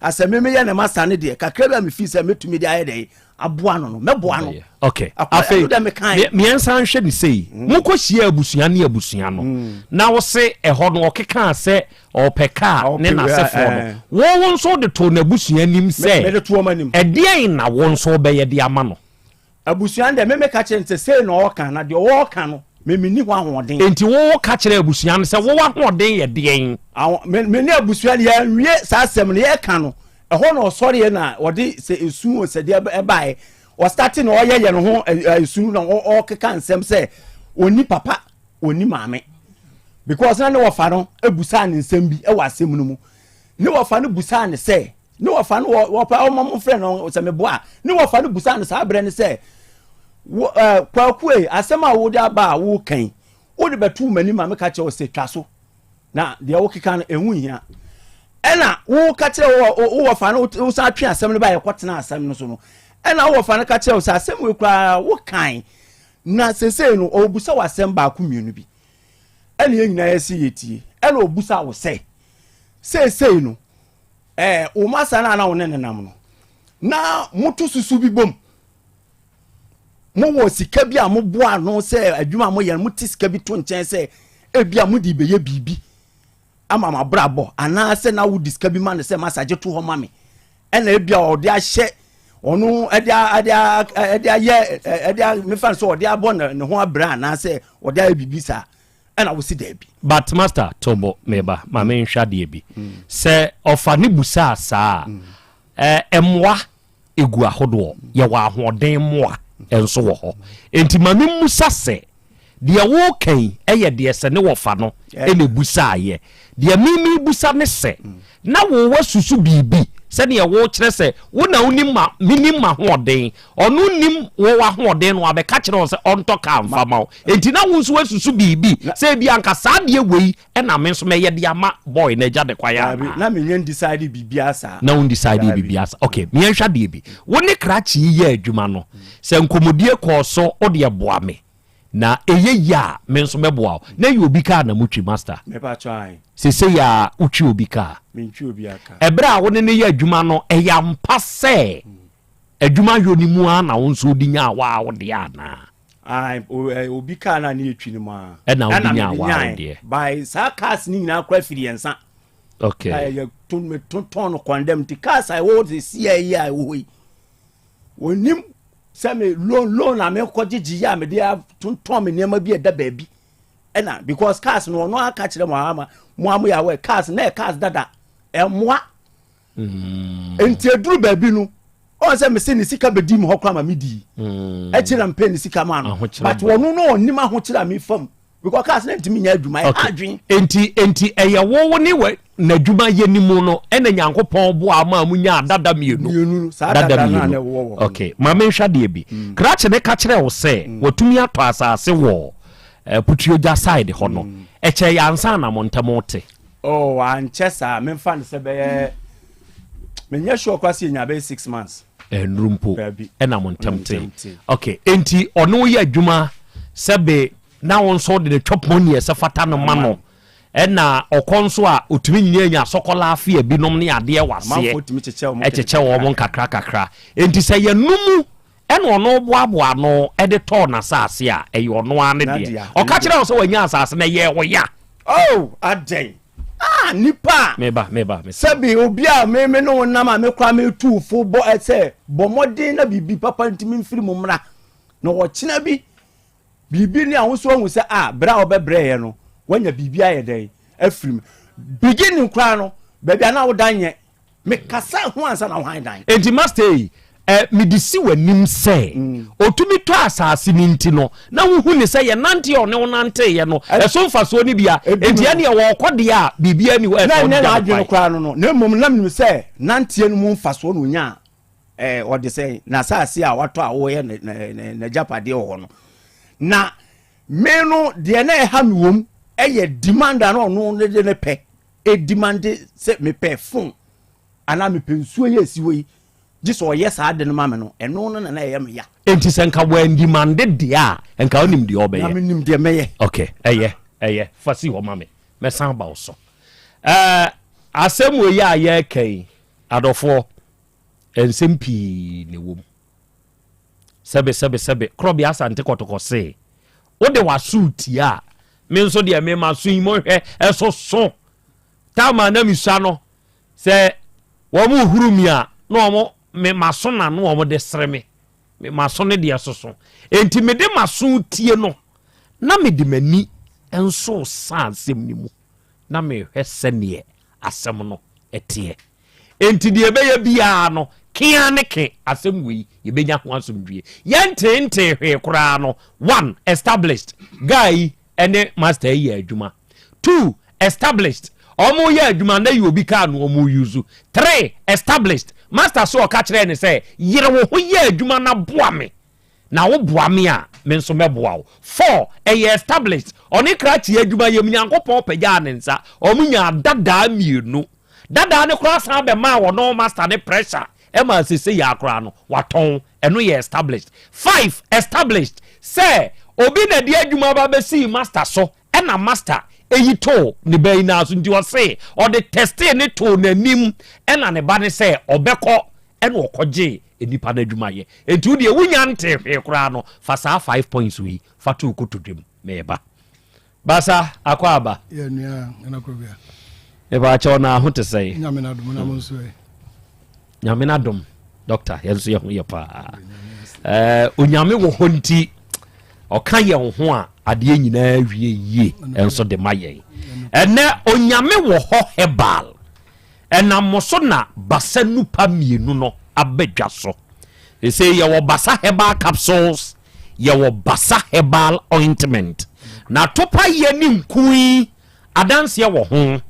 Asɛ me meyɛ ne masa no deɛ kakra bi a mefii sɛ mɛtumi de ayɛ dɛn aboa no no mɛboa no. Ok afei mmiɛnsa nhwɛ ne sei mm. mokɔ hyia abusua ne abusua no mm. na wo se ɛhɔ no ɔkekaa sɛ ɔpɛ kaa ne n'asefoɔ no eh. wo wo nso de too n'abusua anim sɛ ɛdeɛn na wo nso wobɛyɛ de ama no. Abusua no deɛ, me meka kyerɛ no sɛ sei na ɔreka, na deɛ ɔreka no, me menni hɔ ahoɔden. Enti wo wo ka kyerɛɛ abusua no sɛ wo w'ahoɔden yɛ deɛn? Aho, me, me ne abusua no yɛanwie saa asɛm no, yɛreka no, ɛhɔ na ɔsɔreɛ na ɔde sɛ esu o sɛ deɛ ɛbaeɛ, ɔstate na ɔyɛ yɛn ho esu na ɔrekeka nsɛm sɛ ɔnni papa, ɔnni maame. Because na ne wɔfa no busaa ne nsɛm bi wɔ asɛm no mu. Ne wɔfa no busaa ne sɛ, Ne wɔfa no wɔpa ɔma mo frɛ no sɛ meboa ne wɔfa no busa no saa berɛ no sɛ kwaku ei asɛm a wode aba a woka yi wode bɛto m'anim ma meka kyerɛ wo sɛ twa so na deɛ wokeka no ɛho nhia ɛna woka kyerɛ wo wɔfa no wosan twe asɛm no ba yɛkɔtena asɛm no so no ɛna wɔfa no ka kyerɛ wo sɛ asɛm wei koraa wokan na sesei no ɔbusa wo asɛm baako mmienu bi ɛna yɛn nyinaa yɛsi yɛtie ɛna ɔbusa wo sɛ seesei no Ɛɛ, wo masa no a na wo ne no nam no, na moto susu bi bom. Mowɔ sika bi a moboa ano sɛ adwuma a moyɛ no, mote sika bi to nkyɛn sɛ ebi a mode bɛyɛ biribi ama mo abrabɔ anaasɛ na wode sika bi ma no sɛ masa gye to hɔ ma me ɛna ebi a ɔde ahyɛ ɔno ɛde ɛde ɛde ayɛ ɛde mefa no sɛ ɔde abɔ ne ho abira anaasɛ ɔde ayɛ biribi saa. Ɛna wo se daabi. But master tobo meba ma me nhwɛ adeɛ bi sɛ ɔfa ne busaa saa a eh, mmoa egu ahodoɔ yɛwɔ ahoɔden mmoa nso wɔ hɔ enti ma me mmusa sɛ deɛ woka yi ɛyɛ deɛ sɛ ne wɔfa no ɛna ebusaayɛ deɛ me mebusa ne sɛ na wo wasusu biribi sɛdeɛ wokyerɛ sɛ wo na wonim ma menim m'ahoɔden ɔno nim wo w'ahoɔden no wabɛka kyerɛ wo sɛ ɔntɔ kaa mfa ma wo enti na wo nso wasusu biribi sɛ ebi anka saa adeɛ wei ɛna me nso mɛyɛ de ama boy no agya de kwan anaa? Na menyɛ ndecide biribiara saa. Na wo ndecide biribiara saa. Ok, meɛnhwɛ adeɛ bi. Wo ne krakye yi yɛ adwuma no, sɛ nkɔmmɔdie kɔɔ so wo deɛ boa me. Na ɛyɛ yie a me nso mɛboa wo. Na ɛyɛ obi kaa na motwi master? Mepakyɛ ae. Sesei a wotwi obi kaa? Mentwi obi kaa. Ɛberɛ a wo ne no yɛ adwuma no ɛyɛ ampa sɛ adwuma yɔ no mu ara na wo nso wode nyaa waa wo deɛ anaa? Ae, obi kaa no a ne yɛtwi no mu ara. Ɛna wode nyaa waa wo deɛ? By saa cars no nyinaa koraa firi yɛn nsa. Okay. Yɛtontɔn no kɔndɛm nti cars a ɛwɔ hɔ sɛ yi a ɛwɔ hɔ yi wɔnim sɛ me loan loan a mekɔ gyegye yɛ a mede atontɔn me nneɛma bi a ɛda baabi ɛna because cars no ɔno aka kyerɛ mo ama mo a mo yɛ awɛ cars na yɛ cars dada ɛmoa mm. nti eduru baabi no ɔn sɛ mese ne sika bɛdi mu hɔ koraa ma medi mm. ɛkyerɛ na mpɛ ne sika ma no but ɔno no ɔnim ahokyerɛ a mefa mu because cars na ntumi nyɛ adwuma ɛha adwene. Enti enti ɛyɛ wo wo ne wɔ n'adwuma yɛ ne mu no ɛna Nyankopɔn boa ama mu nyaa dada mmienu. Mmienu saa dada no na ɛwɔ wɔ. Okay, ma me nhwɛ adeɛ bi. Mm. Krakye ne ka kyerɛ wo sɛ mm. watumi atɔ asase wɔ uh, Putuogya side hɔ no. Mm. Ɛkyɛ yɛ ansa na mo ntam te. Oh, ankyɛ saa memfa no sɛ bɛyɛ menyɛ sure koraa sɛ yɛnya bɛyɛ six months. Ɛnuru mpo ɛna mo ntɛm te. Okay, enti ɔno yɛ adwuma sɛbe na wo nso de ne chop money ɛsɛ fata no ma no ɛna ɔkɔ nso a ɔtumi nyina nya sɔkɔla afe a binom ne adeɛ waseɛ ɛkyekyɛ wɔn nkakra kakra enti sɛ yɛno mu Ɛna ɔno boaboa ano de tɔɔ n'asase a ɛyɛ ɔno ara ne deɛ. Ɔka kyerɛɛ wo sɛ wanya asase no, ɛyɛɛ wo ya. Oh, adɛn? Ah, nipa a. Meba, meba, meba. Sɛbi obi a me me ne wo nam a me koraa metu wo fo bɔ ɛ sɛ bɔ mmɔden na biribi papa ntumi mfiri mu mmra. Na ɔkyena bi biribi ne a wo nso ahu sɛ ah, berɛ a wɔbɛbrɛeɛ no, woanya biribi ayɛ dɛn afiri mu. Beginning koraa no, baabi a na woda nyɛ. Mekasa ho ansa na wohan dan. Enti master yi, eh, mede si w'anim sɛ mm. otumi tɔ asase no nti no, na wohu ne sɛ yɛnante a ɔne wo nanteeɛ no, ɛso mfasoɔ no bia. Enti ɛneɛ wɔkɔ deɛ a biribiara ni hɔ ɛsɛ ɔde gya no koraa no no, na mmom na menim sɛ nanteɛ no mu mfasoɔ na onya a ɔde sɛ n'asase a watɔ a wɔyɛ n'agyapadeɛ wɔ hɔ no. Na me no deɛ na ɛha me wom ɛyɛ demand a na ɔno ne de ne pɛ. Edimande sɛ mepɛ fon anaa mepɛ nsuo yi a ɛsi hɔ yi, gye sɛ ɔyɛ saa ade no ma me no, ɛno no na na ɛyɛ me ya. Enti sɛ nka wandimande deɛ a, nka wonim deɛ ɔbɛyɛ? Na menim deɛ mɛyɛ. Ok, ɛyɛ, ɛyɛ, fa si hɔ ma me, mɛsan aba wo so. Ɛɛ, asɛm wei a yɛreka yi, adɔfoɔ, nsɛm pii na ɛwɔ mu. Sɛbe, sɛbe, sɛbe, Korɔbea Asante Kɔtɔkɔ se, wode w'aso retie a, me nso deɛ me m'aso yi monhwɛ, ɛsoso. Time a na mesua no, sɛ wɔn rehuru mi a, na wɔn, me m'aso na na wɔn de sere me. Me m'aso no deɛ soso. Enti mede m'aso retie no, na mede m'ani nso resa asɛm no mu, na mehwɛ sɛdeɛ asɛm no teɛ. Enti deɛ ɛbɛyɛ biara no, ke ara ne ke, asɛm wei, yɛbɛnya ho asomdwie. Yɛnteentee hwee koraa no, one, established, guy yi ne master yi yɛ adwuma. Two, established, wɔyɛ adwuma na yɛ obi kaa no wɔn use. Three, established, master so ɔka kyerɛɛ no sɛ, yere wo ho yɛ adwuma na boa me. Na wo boa me a, me nso mɛboa wo. Four, ɛyɛ established. Ɔne krakye adwuma yɛ mu, Nyankopɔn pagyaa ne nsa. Wɔn nyaa dadaa mmienu. Dadaa no koraa san bɛmaa ɔno master no pressure ɛma sesei ara koraa no, watɔn. Ɛno yɛ established. Five, established sɛ obi na ɛde adwuma ba bɛsii master so, ɛna master eyi too ne ba yi nan so nti ɔse ɔde testee ne too n'anim ɛna ne ba ne sɛ ɔbɛkɔ ɛna ɔkɔgyee nnipa no adwuma yɛ. Enti wo deɛ wonya ntee hwee koraa no, fa saa five points wei fa to wo kotodwe mu. Meeba. Basa, akɔ aba. Yɛ nua, nana korobea. Mepaakyɛw na ho te sɛn? Nyame n'adom na mo nso ɛ. Nyame n'adom, doctor, yɛn nso yɛ ho yɛ paa. Eh, Onyame wɔ hɔ nti, ɔka yɛn ho a adeɛ nyinaa wie yie nso de ma yɛn. Ɛnɛ Onyame wɔ hɔ herbal. Ɛnam mo so na basa nupa mmienu no aba dwa so. Seesei yɛwɔ Basa Herbal Capsules, yɛwɔ Basa Herbal Ointment. Na topa yɛ ne nku yi, adanseɛ wɔ ho.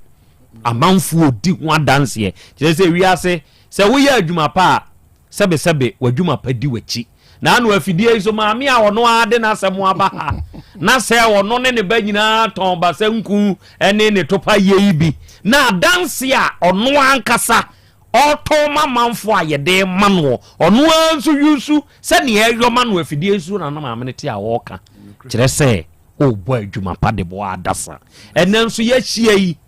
Amanfoɔ di ho adanseɛ. Kyerɛ sɛ wiase, sɛ woyɛ adwuma pa a, sɛbesɛbe w'adwuma pa di w'akyi. Na ano afidie yi so maame a ɔno ara de n'asɛm aba ha na sɛ ɔno ne ne ba nyinaa tɔn basanku ne ne topa yie yi bi na adanse a ɔno ankasa ɔtɔn ma manfo a yɛde ma noɔ ɔno ara nso yusu sɛnea ɛyɔ ma no afidie yi so na na maame no te a ɔreka kyerɛ sɛ ɔrebɔ adwuma pa de boa adasa ɛnɛ nso yɛahyia yi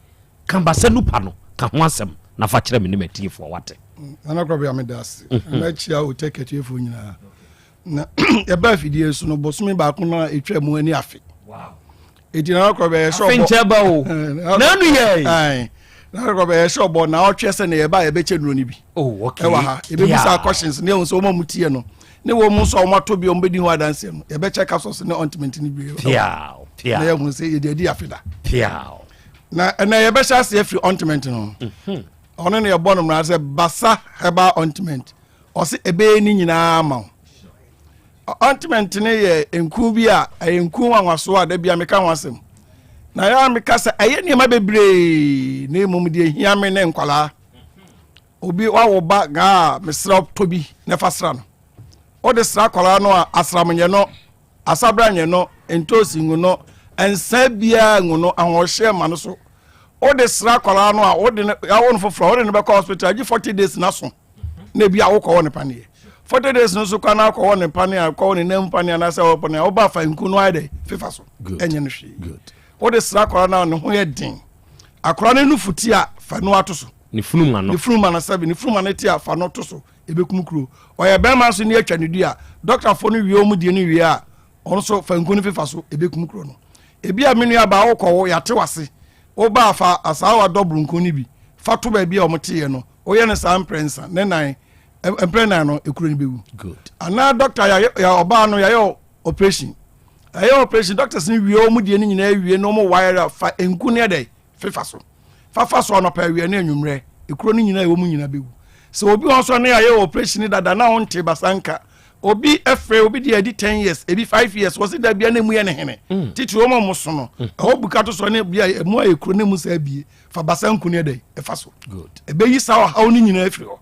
Ka basa nupa no, ka ho asɛm na fa kyerɛ me ne m'atiefoɔ, wate? Nana Korabea meda ase. Mhm. Mɛkyia Otec atiefoɔ nyinaa. Na yɛba afidie so no bosome baako no a ɛtwa mu ani afe. Eti Nana Korabea yɛhyɛ ɔbɔ. Afe nkyɛn ba o. Nanu yɛ. Nana Korabea yɛhyɛ ɔbɔ na ɔtwe sɛ na yɛba a yɛbɛkyɛ nnuro no bi. Oh, okay. Ɛwɔ ha. Yɛbɛbisa questions ne ɛhu sɛ wɔn a wɔtie no ne wɔn nso a wɔato bi a wɔbɛdi ho adanseɛ no yɛbɛkyɛ capsules ne ointment no bi. Piaw piaw. Na yɛhu sɛ yɛde adi afe da. Piaw. Na ɛnɛ yɛbɛhyɛ aseɛ firi ointment no mhm. ɔno ne yɛbɔ no mmara sɛ basa herbal ointment ɔse ɛbɛyɛ ne nyinaa ma wo ointment no yɛ nku bi a ɛyɛ nku nwanwasoɔ a da bia meka ho asɛm na yɛ a meka sɛ ɛyɛ nneɛma bebree na mmom deɛ hia me ne nkwalaa obi wawo ba gaa mesrɛ tɔ bi na fa sra no wode sra kwalaa no a asram nyɛ no Asabra nyɛ no, ntoosi ngu no, nsa biara ngu no, ahoɔhyeɛ mma no so. Wode sra akwadaa no a wode no awo no foforɔ wode no bɛkɔ hospital agye 40 days na so na ebi a wokɔwɔ ne paneɛ 40 days no so kɔ na akɔwɔ ne paneɛ akɔwɔ ne nam paneɛ anaasɛ ɔwɔ paneɛ woba afa nku no ayɛ dɛ fefa so ɛnyɛ no hwee wode sra akwadaa no a ne ho yɛ den akwadaa no nufu ti a fa no ato so ne funuma no ne funuma no sɛbi ne funuma no ti a fa no to so ebekum kuro ɔyɛ bɛrima nso ne atwa ne dua dɔktafoɔ no wie wɔn die no wie a ɔno nso fa nku no fefa so ebekum kuro no ebi a me nua baa wokɔ wo yɛate wase woba fa asaawa dɔboro nku no bi fa to baabi a wɔn teɛ no woyɛ no saa mprɛnsa ne nan mprɛ nan no ekuro no bɛwu anaa dɔkta yɛ ɔbaa no yɛayɛ operation ɛyɛ operation doctors no wie wɔn deɛ no nyinaa wie na wɔn wire fa nku no yɛ dɛ fefa so fafa so anɔpa awia ne anwummerɛ ekuro no nyinaa ɛwɔ mu nyinaa bɛwu sɛ obi wɔn so ne ayɛ operation dada na wɔn nte basanka obi ɛfrɛ obi deɛ ɛdi ten years ebi five years wɔsi da bia na emu yɛ ne hene mm. titiri wɔn a wɔn so no mm. ɛhɔ buka to so ne bia emu ayɛ kuro ne mu sɛ abie fa basa nku ne ɛdɛ ɛfa so ɛbɛyi saa ɔhaw no nyinaa afiri hɔ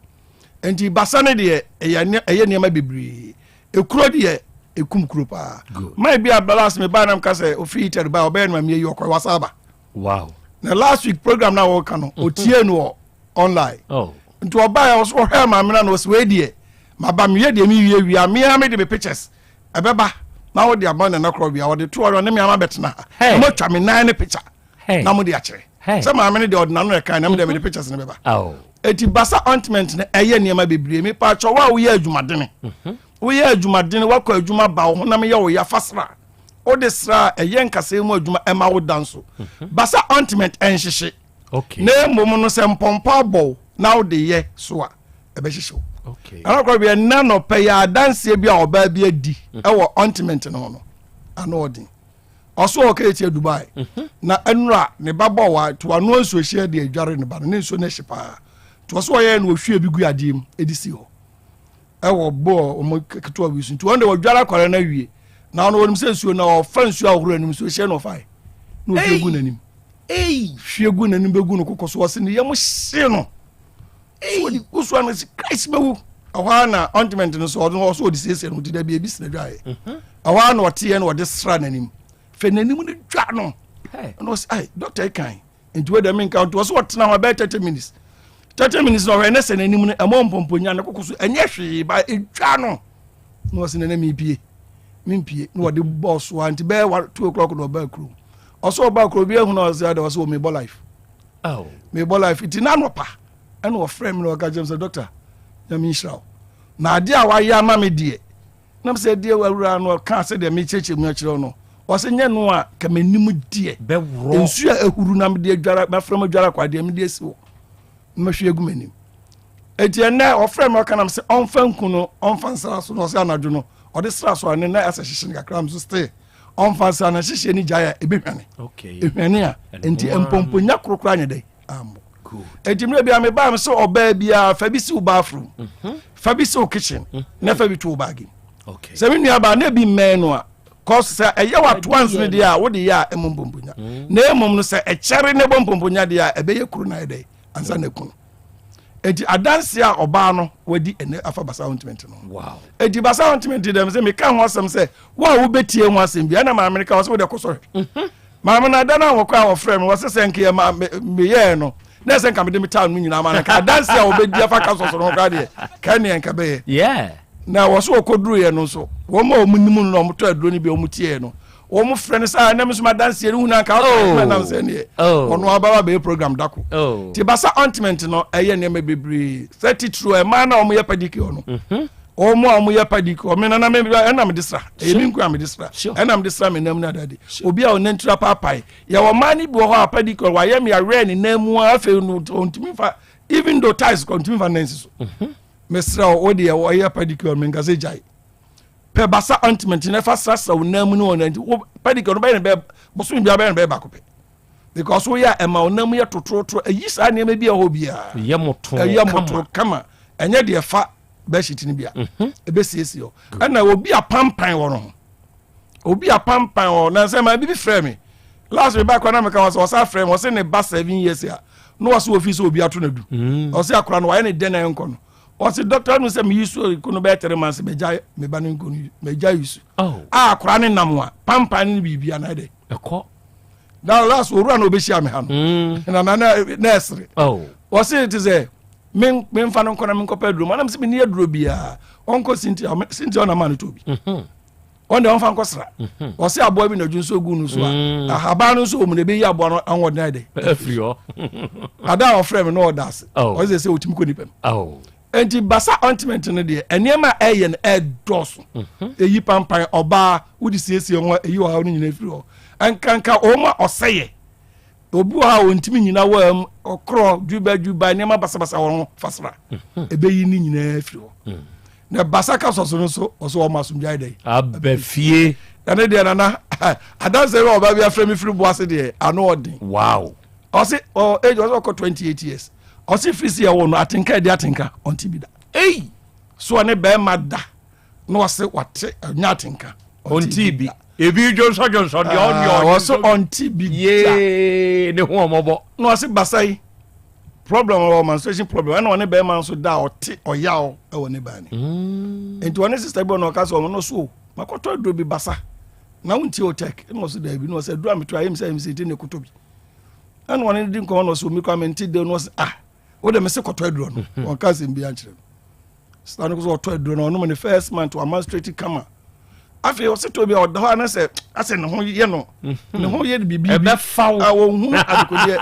nti basa ne deɛ ɛyɛ ɛyɛ nneɛma bebree ekuro deɛ ekum kuro paa maa bi a last mi baa nam ka sɛ ofiri itɛri baa ɔbɛyɛ no ma mi eyi ɔkɔ wasa aba. Wow. Na last week program na wɔka no mhm. otie no wɔ online. Oh. Nti ɔbaa yɛ ɔso ɔhwɛ maame na ɔsi wei deɛ maba meyɛ deɛ mewie wie a mea me de me pictures ɛbɛba na wɔde ama nana korɔ bia wɔde to ɔno ne me ama bɛtena ha na moatwa me nan ne picture na mode akyerɛ sɛ maame no deɛ ɔde n'ano ɛkan na mede mede pictures no bɛba oh. eti basa ointment no ɛyɛ nneɛma bebree mepa atwa wo a woyɛ adwumadene mhm. woyɛ adwumadene wakɔ adwuma ba wo honam yɛ wo ya fasra wode sra a ɛyɛ nkasɛɛ mu adwuma ɛma wo da nso mhm. basa ointment ɛnhyehye na mmom no sɛ mpɔmpɔ abɔw na wode yɛ so a ɛbɛhyehye wo ɛna kora bi ɛnna nɔpɛ yɛ adanseɛ bi a ɔbaa bi adi mhm. ɛwɔ ointment no ho no ano ɔden ɔso ɔka etia Dubai mhm. na ɛnura ne ba bɔ wa to ano nsuo hyɛ de adware ne ba no ne nsuo no hye paa to ɔso ɔyɛ no ohwie bi gu adeɛ mu edi si hɔ ɛwɔ bɔɔ wɔn ketewa bi so nti wɔn de wɔdware akwadaa no awie na ɔno wɔnim sɛ nsuo na ɔfa nsuo ahohoro anim nsuo hyɛ na ɔfae na ɔhwie gu n'anim hwie gu n'anim bɛgu no koko so ɔse ne yam hye no so ɔde gu so ano sɛ Christ bɛwu ɛhɔ ara na ointment no so ɔno ɔso ɔde siesie no ti da bi ebi sena dwaeɛ mhm. ɛhɔ ara na ɔteɛ na ɔde sra n'anim fɛ n'anim no dwa no ɛna ɔsɛ ai dɔkta kan nti wei dɛm nka nti ɔsɛ ɔtena hɔ ɛbɛyɛ thirty minutes thirty minutes na ɔhwɛ ne sɛ n'anim no ɛmɔ mpɔmpɔnya ne koko so ɛnyɛ hwee ba edwa no na ɔsɛ nana mi pie mi mpie na ɔde bɔɔ so a nti bɛyɛ wa two o'clock na ɔbaa kurom ɔsɛ ɔbaa kurom bi ehu na ɔsɛ ɔde ɔsɛ ɔmi bɔ life oh. mi bɔ life nti n'anɔpa ɛna ɔfrɛ mi na ɔka kyerɛ mi sɛ doctor nyame nhyira wo na adeɛ a wayɛ ama mi deɛ Nam sɛ deɛ awura no ɔkaa sɛdeɛ mekyerɛkyerɛ mu akyerɛ wo no, ɔsɛ nyɛ no a ka m'anim deɛ bɛworɔ nsuo a ahuru na mede adwara mafra mu adwara kwa deɛ mede asi hɔ na mahwie agu m'anim. Enti ɛnɛ ɔfrɛ me ɔka nam sɛ ɔmfa nku no ɔmfa nsra so na ɔsɛ anadwo no ɔde sra so a ne nan asɛ hyehye no kakra nso still ɔmfa nsra na hyehye no gyae a ɛbɛhwane ɛhwane a nti mpɔmpɔnya korokora nyɛ dɛn ammɔ enti mmerɛ bia mebaa me sɛ ɔbaa biara fa bi si wo bathroom mhm. fa bi si wo kitchen mhm. na fa bi to wo baage mu sɛ me nua baa na ebi mmɛn no a kɔs sɛ ɛyɛ watoa nsene deɛ a wode yɛ a ɛmɔ mpomponya mhm. na mmom no sɛ ɛkyɛre ne bɔ mpomponya deɛ a ɛbɛyɛ kuro no ayɛ dɛ ansa na ɛku no enti adanse a ɔbaa no wadi ɛnɛ afa basa ointment no enti basa ointment dɛm sɛ meka ho asɛm sɛ wo a wobɛtie ho asɛm bi ɛna maame no ka wɔ sɛ wode kɔ sɔhwɛ Maame no ada no a wɔkɔ a wɔfrɛ me wɔsɛ sɛ nka ma meyɛɛ no na ɛsɛ nka mede me taa no nyinaa ma no nka adanse a wɔbɛdi afa ka sɔsɔ no ho koraa deɛ ka neɛ nka bɛyɛ na wɔ so wɔkɔduruiɛ no nso wɔn a wɔn nim no na wɔtɔ aduro no bi a wɔn tiɛ no wɔn frɛ no sɛ ɛnam nso ma adanseɛ no hu na nka ɔka nam sɛ neɛ oh. ɔno ababa bɛyɛ program dako oh. ti basa ointment no ɛyɛ nneɛma bebree sɛ titiro ɛmaa na wɔn yɛ pedicure no mhm. wɔn a wɔyɛ pedicure me nana me ɛna mede sra ɛyɛ me nko a mede sra ɛna mede sra me nam no adade obi a ɔnantiri apaapae yɛwɔ mmaa no bi wɔ hɔ a pedicure wayɛ me awerɛ ne nan mu a afei no ɔntumi fa even though ties kɔ ɔntumi fa nan si so mhm. mesrɛ wo deɛ wɔyɛ pedicure me nkasa gyae pɛ basa ointment na ɛfa srasra wo nan mu ne wɔn nanti wo pedicure no bɛyɛ no bɛyɛ bosome biara bɛyɛ no bɛyɛ baako pɛ because woyɛ a ɛma wo nan mu yɛ totorotoro ɛyi saa nneɛma bi a ɛhɔ biara ɛyɛ moto kama ɛnyɛ deɛ fa bedsheet no bi a mhm. ɛbɛsiesie hɔ ɛna obi apampan wɔ no ho obi apampan wɔ na sɛ maa bibi frɛ me last week baakora na meka wɔ sɛ ɔsa frɛ me ɔsɛ ne ba seven years a na wɔsɛ ofi sɛ obi ato no du mm. ɔsɛ akora no wayɛ ne dɛn na ɛnkɔ no ɔsɛ dɔkta no sɛ meyi so ko no bɛyɛ tere months mɛgya me ba no nko no mɛgya yi so oh. a akora ne nam a pampan ne biribi anaa dɛ ɛkɔ. Na last owura na ɔbɛhyia me ha no mm. na na na ɛsere oh. Wɔse te sɛ memfa no nkɔ na menkɔpɛ aduro ma nam sɛ menni aduro biaa ɔnkɔ Cynthia Cynthia ɔna ma no tɔ bi mhm. Ɔn deɛ ɔmfa nkɔsra mhm. Ɔsɛ aboa bi na adwo nso gu no so a mm. Ahaban no nso wɔ mu na ɛbɛyi aboa no ahoɔden ayɛ dɛ afiri hɔ. Ada a ɔfrɛ me na ɔda ase oh. Ɔsɛ sɛ ɔtumi kɔ nipa mu oh. Nti basa ointment no deɛ nneɛma a ɛyɛ no ɛdɔɔso mhm. Ɛyi pampan ɔbaa wode siesie ho a ɛyi ɔhaw no nyinaa firi hɔ nkanka wɔn a ɔsɛyɛ obi wɔ hɔ a ɔntumi nyina wɔ mu ɔkorɔ dwuba dwuba nneɛma basabasa wɔ ho fasra mhm. Ɛbɛyi ne nyinaa firi hɔ mhm. Na basa ka sɔso no so ɔso ɔma asomdwae dɛ aba fie. Ɛne deɛ nana adanse bi a ɔba bi afrɛ me firi boase deɛ ano ɔden. Wow. Ɔse ɔ age ɔse ɔkɔ 28 years ɔse firi si ɛwɔ no atenka ɛde atenka ɔnte bi da. Ei. So ɔne bɛrima da na ɔse wate ɔnya atenka ɔnte bi ebi dwonsɔ dwonsɔ deɛ ɔne ah, ɔse ɔnte bi da. Yee ne ho ɔmɔbɔ. Na ɔse basa yi problem wɔ menstruation problem ɛna ɔne bɛrima nso da a ɔte ɔyaw ɛwɔ ne baa ni mm. Nti ɔne sister bi ɔna ɔka sɛ ɔno so o makɔtɔ aduro bi basa na wontie o tech ɛna ɔso daabi na ɔsɛ aduro a meto ayɛ mi sɛ ɛmi sɛ ɛti ne kotɔ bi ɛna ɔne di nkɔmɔ na ɔsɛ omi kɔ amente de na ɔsɛ ah wo de me se kɔtɔ aduro no mhm. Wɔn ka asɛm bi ankyerɛ no sista no sɛ ɔtɔ aduro no ɔnom ne first month wama straight kama afei ɔsɛ tɔ bi a ɔda hɔ a na sɛ asɛ ne ho yɛ no mhm. Ne ho yɛ biribi bi ɛbɛfa wo a wɔhunu adekodeɛ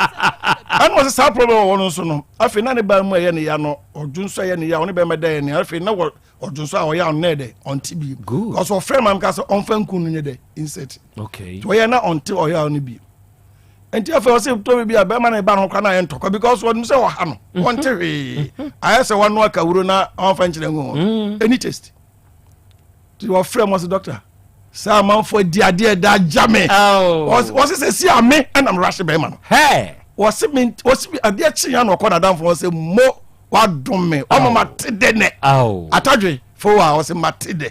ɛna ɔsɛ saa problem wɔ no nso no afei na ne ba mu ɛyɛ ne ya no ɔdwo nso ɛyɛ ne ya ɔne bɛrima da yɛ ne ya afei na wɔ ɔdwo nso a ɔyɛ ɔnɛ dɛ ɔnte bi ɔsɛ ɔfrɛ maame ka sɛ ɔnfa nku no nyɛ dɛ insert okay ɔyɛ na ɔnte ɔyɛ a ɔno bi nti afei ɔsɛ tɔ bi a bɛrima no ba no kora no ayɛ ntɔkwa because ɔnim sɛ ɔha no mhm. ɔnte hwee mhm. Ayɛ sɛ wano akawuro na ɔmfa nkyerɛ ngu ho mm. Any taste nti wɔfrɛ mu ɔsɛ doctor sɛ amanfoɔ di adeɛ da agya me wɔse sɛ si ame ɛna merahye bɛrima no wɔse me wɔse adeɛ kye ya na ɔkɔ nadamfo wɔ sɛ mo wadom me ɔma mate dɛ nɛ atadwe fo a ɔsɛ mate dɛ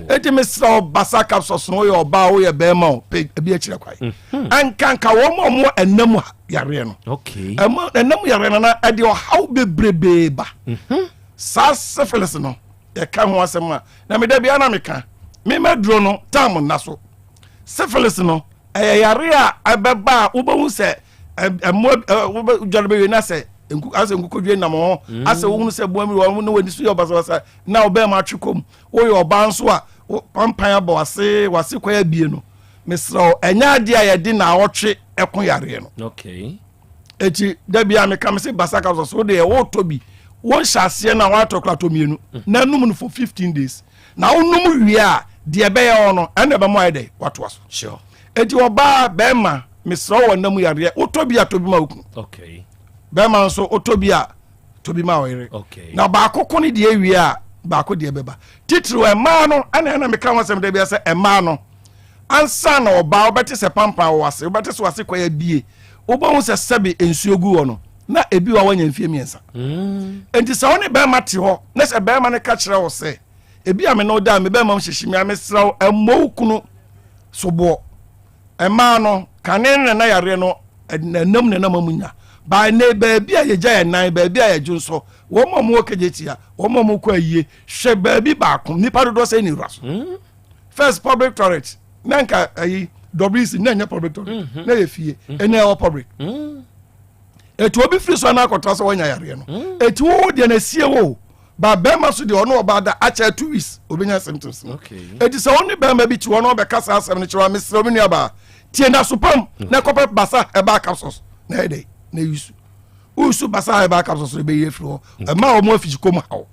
eti mesrɛ wo basa capsules no woyɛ ɔbaa woyɛ bɛrima o pɛ ebi akyerɛ kwae mhm. Ɛnkanka wɔn a wɔn ɛnam yareɛ no ɛmo ɛnam yareɛ no na ɛde ɔhaw bebrebee ba mhm. Saa syphilis no yɛka ho asɛm a na meda biara na meka mema duro no tam nna so syphilis no ɛyɛ yare a ɛbɛba a wobɛhu sɛ ɛmoa wobɛdware bɛwie na sɛ asɛ nkukodwe nam ho mm. Asɛ wohunu sɛ boa mi wɔ na w'ani so yɛ ɔbasabasa na wobɛn atwe kɔm woyɛ ɔbaa nso a pampan abɔ wase wase kwan abie no mesrɛ wo ɛnyɛ adeɛ a yɛde na ɔtwe ɛko yareɛ no eti da bi a meka me se basa ka so deɛ wotɔ bi wonhyɛ aseɛ na woatɔ kora tɔ mmienu mm. Na num no for 15 days na wonom wie a deɛ ɛbɛyɛ hɔ no ɛna ɛbɛma ayɛ dɛ watoa so eti ɔbaa bɛrima mesrɛ wɔ nam yareɛ wotɔ bi a tɔ bi ma wokunu bɛrima nso wotɔ bi a tɔ bi ma ɔyere na baako ko ne deɛ wie a baako deɛ bɛba titiriw mmaa no ɛna ɛna meka ho asɛm da bi sɛ mmaa no ansa na ɔbaa wobɛte sɛ pampan wɔ ase wobɛte sɛ wase kwan abie wobɛhu sɛ sɛbe nsuo gu hɔ no na ebi wɔ wanya mfie mmiɛnsa mm. Nti sɛ wo ne bɛrima te hɔ na sɛ bɛrima no ka kyerɛ wo sɛ ebi a me ne wo da a me bɛrima mu hyehye me a mesrɛ wo ɛmmɔ wo kunu soboɔ mmaa no kane ne nana yareɛ no ɛnam ne nam mu nya baa ne baabi a yɛgya yɛn nan baabi a yɛdwo nso wɔn a wɔwɔ kagye tia wɔn a wɔkɔ ayie hwɛ baabi baako nipa dodoɔ sɛ ne wura so hmm. First public toilet na nka ayi wc na nyɛ public toilet mhm. Na yɛ fie mhm. Ɛna ɛwɔ public hmm. Etu obi firi so ana akɔtɔ sɛ wɔnya yareɛ no hmm. Eti wo deɛ na esie wo ba bɛrima so deɛ ɔno ɔbaa da akyɛ 2 weeks obenya symptoms no eti sɛ ɔne bɛrima bi ti hɔ na ɔbɛka saa asɛm no kyerɛ wa mesrɛ omi nua baa tie na so pam na ɛkɔpɛ basa ɛbaa capsules na ɛyɛ dɛ na eyi su wusu basa ɛbaa capsules no ɛbɛyi efiri hɔ ɛma wɔn afisi kɔm haw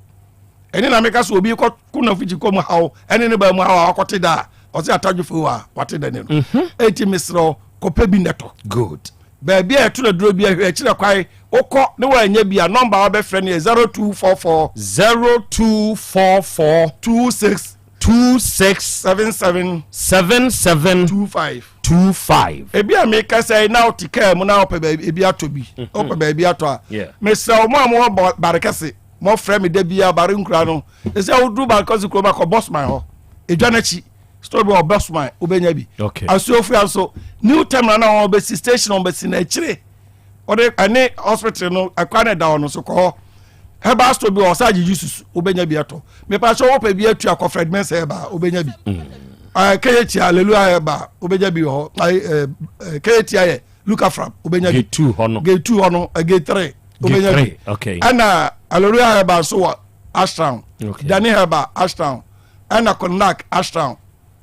ɛne na meka sɛ obi kɔ ko na afisi kɔm haw ɛne ne baa mu haw a wakɔte da a ɔsɛ atadwo fo a wate da ne no mhm. Eti mesrɛ kɔpɛ bi nɛtɔ good baabi a ɛto na duro bi ahwɛ akyirɛ kwae wokɔ ne woanyɛ bi a nɔmba a wobɛfrɛ no yɛ 0244 0244 26 26 77 77 25 25. Ebi a meka sɛ na wote kaa mu na wopɛ baabi ebi atɔ bi mhm. Wopɛ baabi atɔ a mesrɛ wo mo a mowɔ bare kɛse mɔfrɛ me da biara bare nkura no ɛsɛ woduru bare kɛse kurom akɔ bɔsman hɔ ɛdwa no akyi store bi wɔ bɔsman wobɛnya bi asuofua nso new terminal na wɔbɛsi station wɔbɛsi no akyire ɔde ɛne hospital no ɛkwan na ɛda hɔ no so kɔ hɔ herbal store bi wɔ ɔsɛ agyegye susu wobɛnya bi atɔ mepa sɛ wopɛ bi atu akɔ Fred Mensah herbal wobɛnya bi mm. Ɛɛ kɛyɛ tia Hallelujah herbal wobɛnya bi wɔ hɔ ɛɛ kɛyɛ tia yɛ. Lukafram wobɛnya bi. Gate 2 hɔ no. Gate 2 hɔ no, gate 3 wobɛnya bi. Okay. Ɛna Aloria Herbal nso wɔ Ashtown. Okay. Dani Herbal Ashtown. Ɛna Konak Ashtown.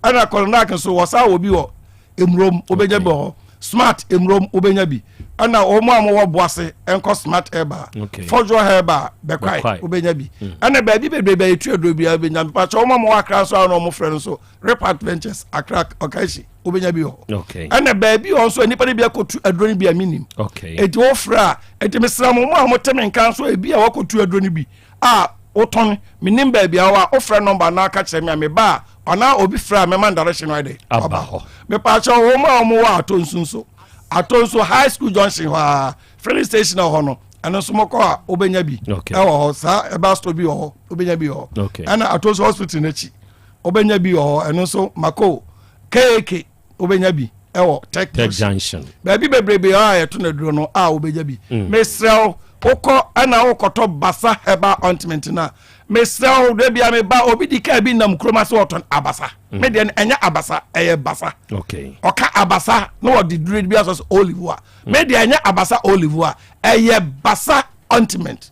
Ɛna Konak nso wɔsan wɔ bi wɔ Emurom wobɛnya bi wɔ hɔ. Smart Emurom wobɛnya bi. Ɛna wɔn a wɔwɔ Boase nkɔ Smart Herbal. Okay. Fɔdwo Herbal Bɛkwae Bɛkwae. wobɛnya bi. Ɛna baabi bebree bɛyɛ tu aduro biara wobɛnya bi. Pakyɛ wɔn a wɔwɔ Accra nso a na wɔn frɛ no nso Repat Ventures Accra Ɔkaehye wobɛnya bi wɔ hɔ. Okay. Ɛna baabi wɔ nso a nnipa no bi akɔtu aduro no bi a menim. Okay. Eti wofrɛ a eti mesrɛ mo mo a mote me nka nso ebi a wakɔtu aduro no bi a wotɔn menim baabi a wɔ a wofrɛ nɔmba na aka kyerɛ me a meba a anaa obi frɛ a mɛma direction no ayɛ dɛ Aba hɔ. Mepaakyɛ wɔn a wɔwɔ atɔ nsu nso atɔ nso high school junction hɔ a filling station wɔ hɔ no ɛno nso mokɔ a wobɛnya bi ɛwɔ hɔ saa ɛba store bi wɔ hɔ wobɛnya bi wɔ hɔ Okay. ɛna atɔ nso hospital n'akyi wobɛnya bi wɔ hɔ ɛno nso mako kk wobɛnya bi ɛwɔ tech Tech Junction. baabi bebrebe a yɛto no aduro no a wobɛnya bi mesrɛ wo wokɔ ɛna wokɔtɔ basa herbal ointment no a mesrɛ wo da bia meba obi di kaa bi nam kurom ase wɔtɔn abasa me deɛ no ɛnyɛ abasa ɛyɛ basa Okay. ɔka abasa na wɔde duro bi asɔ sɛ olive a me deɛ ɛnyɛ abasa olive a ɛyɛ basa ointment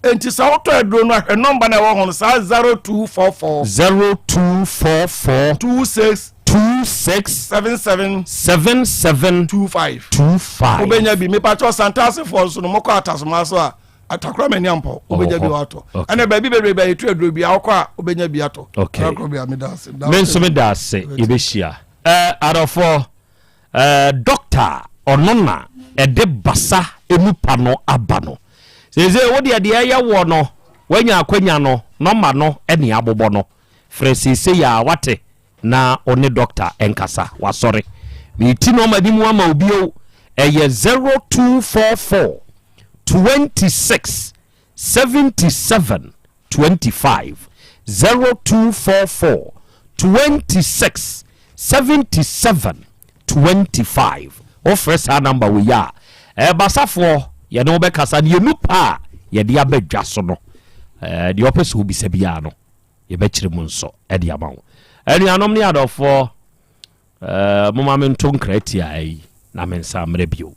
enti sɛ wotɔ aduro no ahwɛ nɔmba no ɛwɔ ho no saa 0244 0244 26 26 77 77 25 25. wobɛnya bi mepakyɛ santasefoɔ nso no mokɔ atasoma so a atakora m'ani ampɔ wobɛnya bi watɔ ɛna baabi bebree bɛ yɛtu aduro bi a wokɔ a wobɛnya bi atɔ Okay. Ɛna bi a meda ase Me nso meda ase yɛbɛhyia. Adɔfoɔ, dɔkta ɔno na ɛde basa emu pa no aba no. Seesei wo deɛ deɛ ɛyɛ woɔ no, woanya akwanya no, nɔma no ne abobɔ no. Frɛ seesei ara wate na wo ne dɔkta nkasa. Wasɔre. Meti nɔma bi mu ama wo bio. Ɛyɛ 0244 26 77 25 0244 26 77 25 Wofrɛ saa number wei a, ɛɛ basafoɔ yɛne wo bɛkasa na yɛnu pa a yɛde aba dwa so no, ɛɛ deɛ ɔpɛ sɛ wobisa biara no yɛbɛkyerɛ mu nso de ama wo. Anuanom ne adɔfoɔ, ɛɛ moma mento nkra tiaa yi na mensan mmerɛ bio.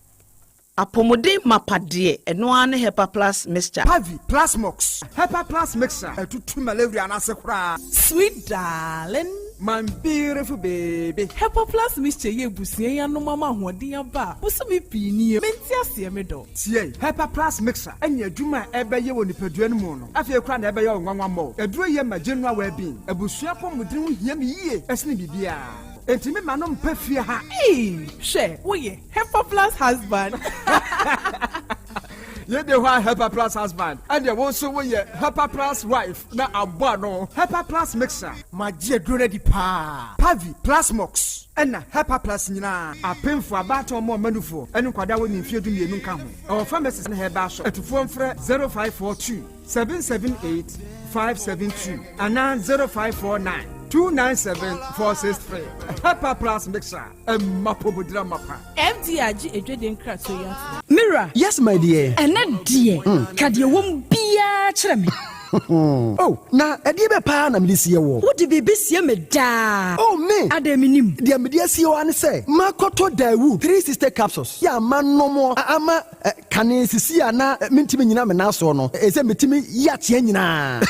Apɔmuden mapa deɛ, ɛno ara ne Hepa Plus Mixture. Pavi, Plasmox, Hepa Plus Mixture ɛtutu malaria no ase koraa. Sweet darling. My beautiful baby. Hepa Plus Mixture yi abusua yi anom ama ahoɔden aba a bosome pii nie. Mente aseɛ me dɔ. Tie, Hepa Plus Mixture ɛne adwuma a ɛbɛyɛ wɔ nipadua no mu no afei koraa na ɛbɛyɛ wo nwanwa mmɔ. Aduro yi ma general well-being. Abusua apɔmuden ho hia me yie ɛsene biribiara. Enti me ma no mpɛ fie ha. Eii hwɛ woyɛ Hepa plus husband. Yɛ de hɔ a Hepa plus husband ɛdeɛ wo nso woyɛ Hepa plus wife na abɔ ano. Hepa plus mixer. Magye aduro no adi paa. Pavi, Plasmox ɛna Hepa plus nyinaa apemfoɔ, abaatan ɔmo ɔma nufoɔ ɛne nkwadaa a wɔnni mfeɛ 12 nka ho. Ɛwɔ pharmacies ne herbal shop. Atufoɔ mfrɛ 0542 778 572 anaa 0549 297 463. Hepa plus mixer ɛma pomodira mapa. FDA agye adwadie nkratoɔ yi atom. Me wura. Yes my dear. Ɛnɛ deɛ, ka deɛ ɛwɔ mu biara kyerɛ me. Oh, na ɛdeɛ bɛ paa na mede sie woɔ? Wode biribi sie me daa. Oh, me! Adɛn mennim? Deɛ mede asie wo ara ne sɛ, makɔtɔ Daewoo 360 capsules yɛ a manom a ama kane sisi a na mentumi nnyina me nan soɔ no, ɛsɛ metumi yi ateɛ nyinaa.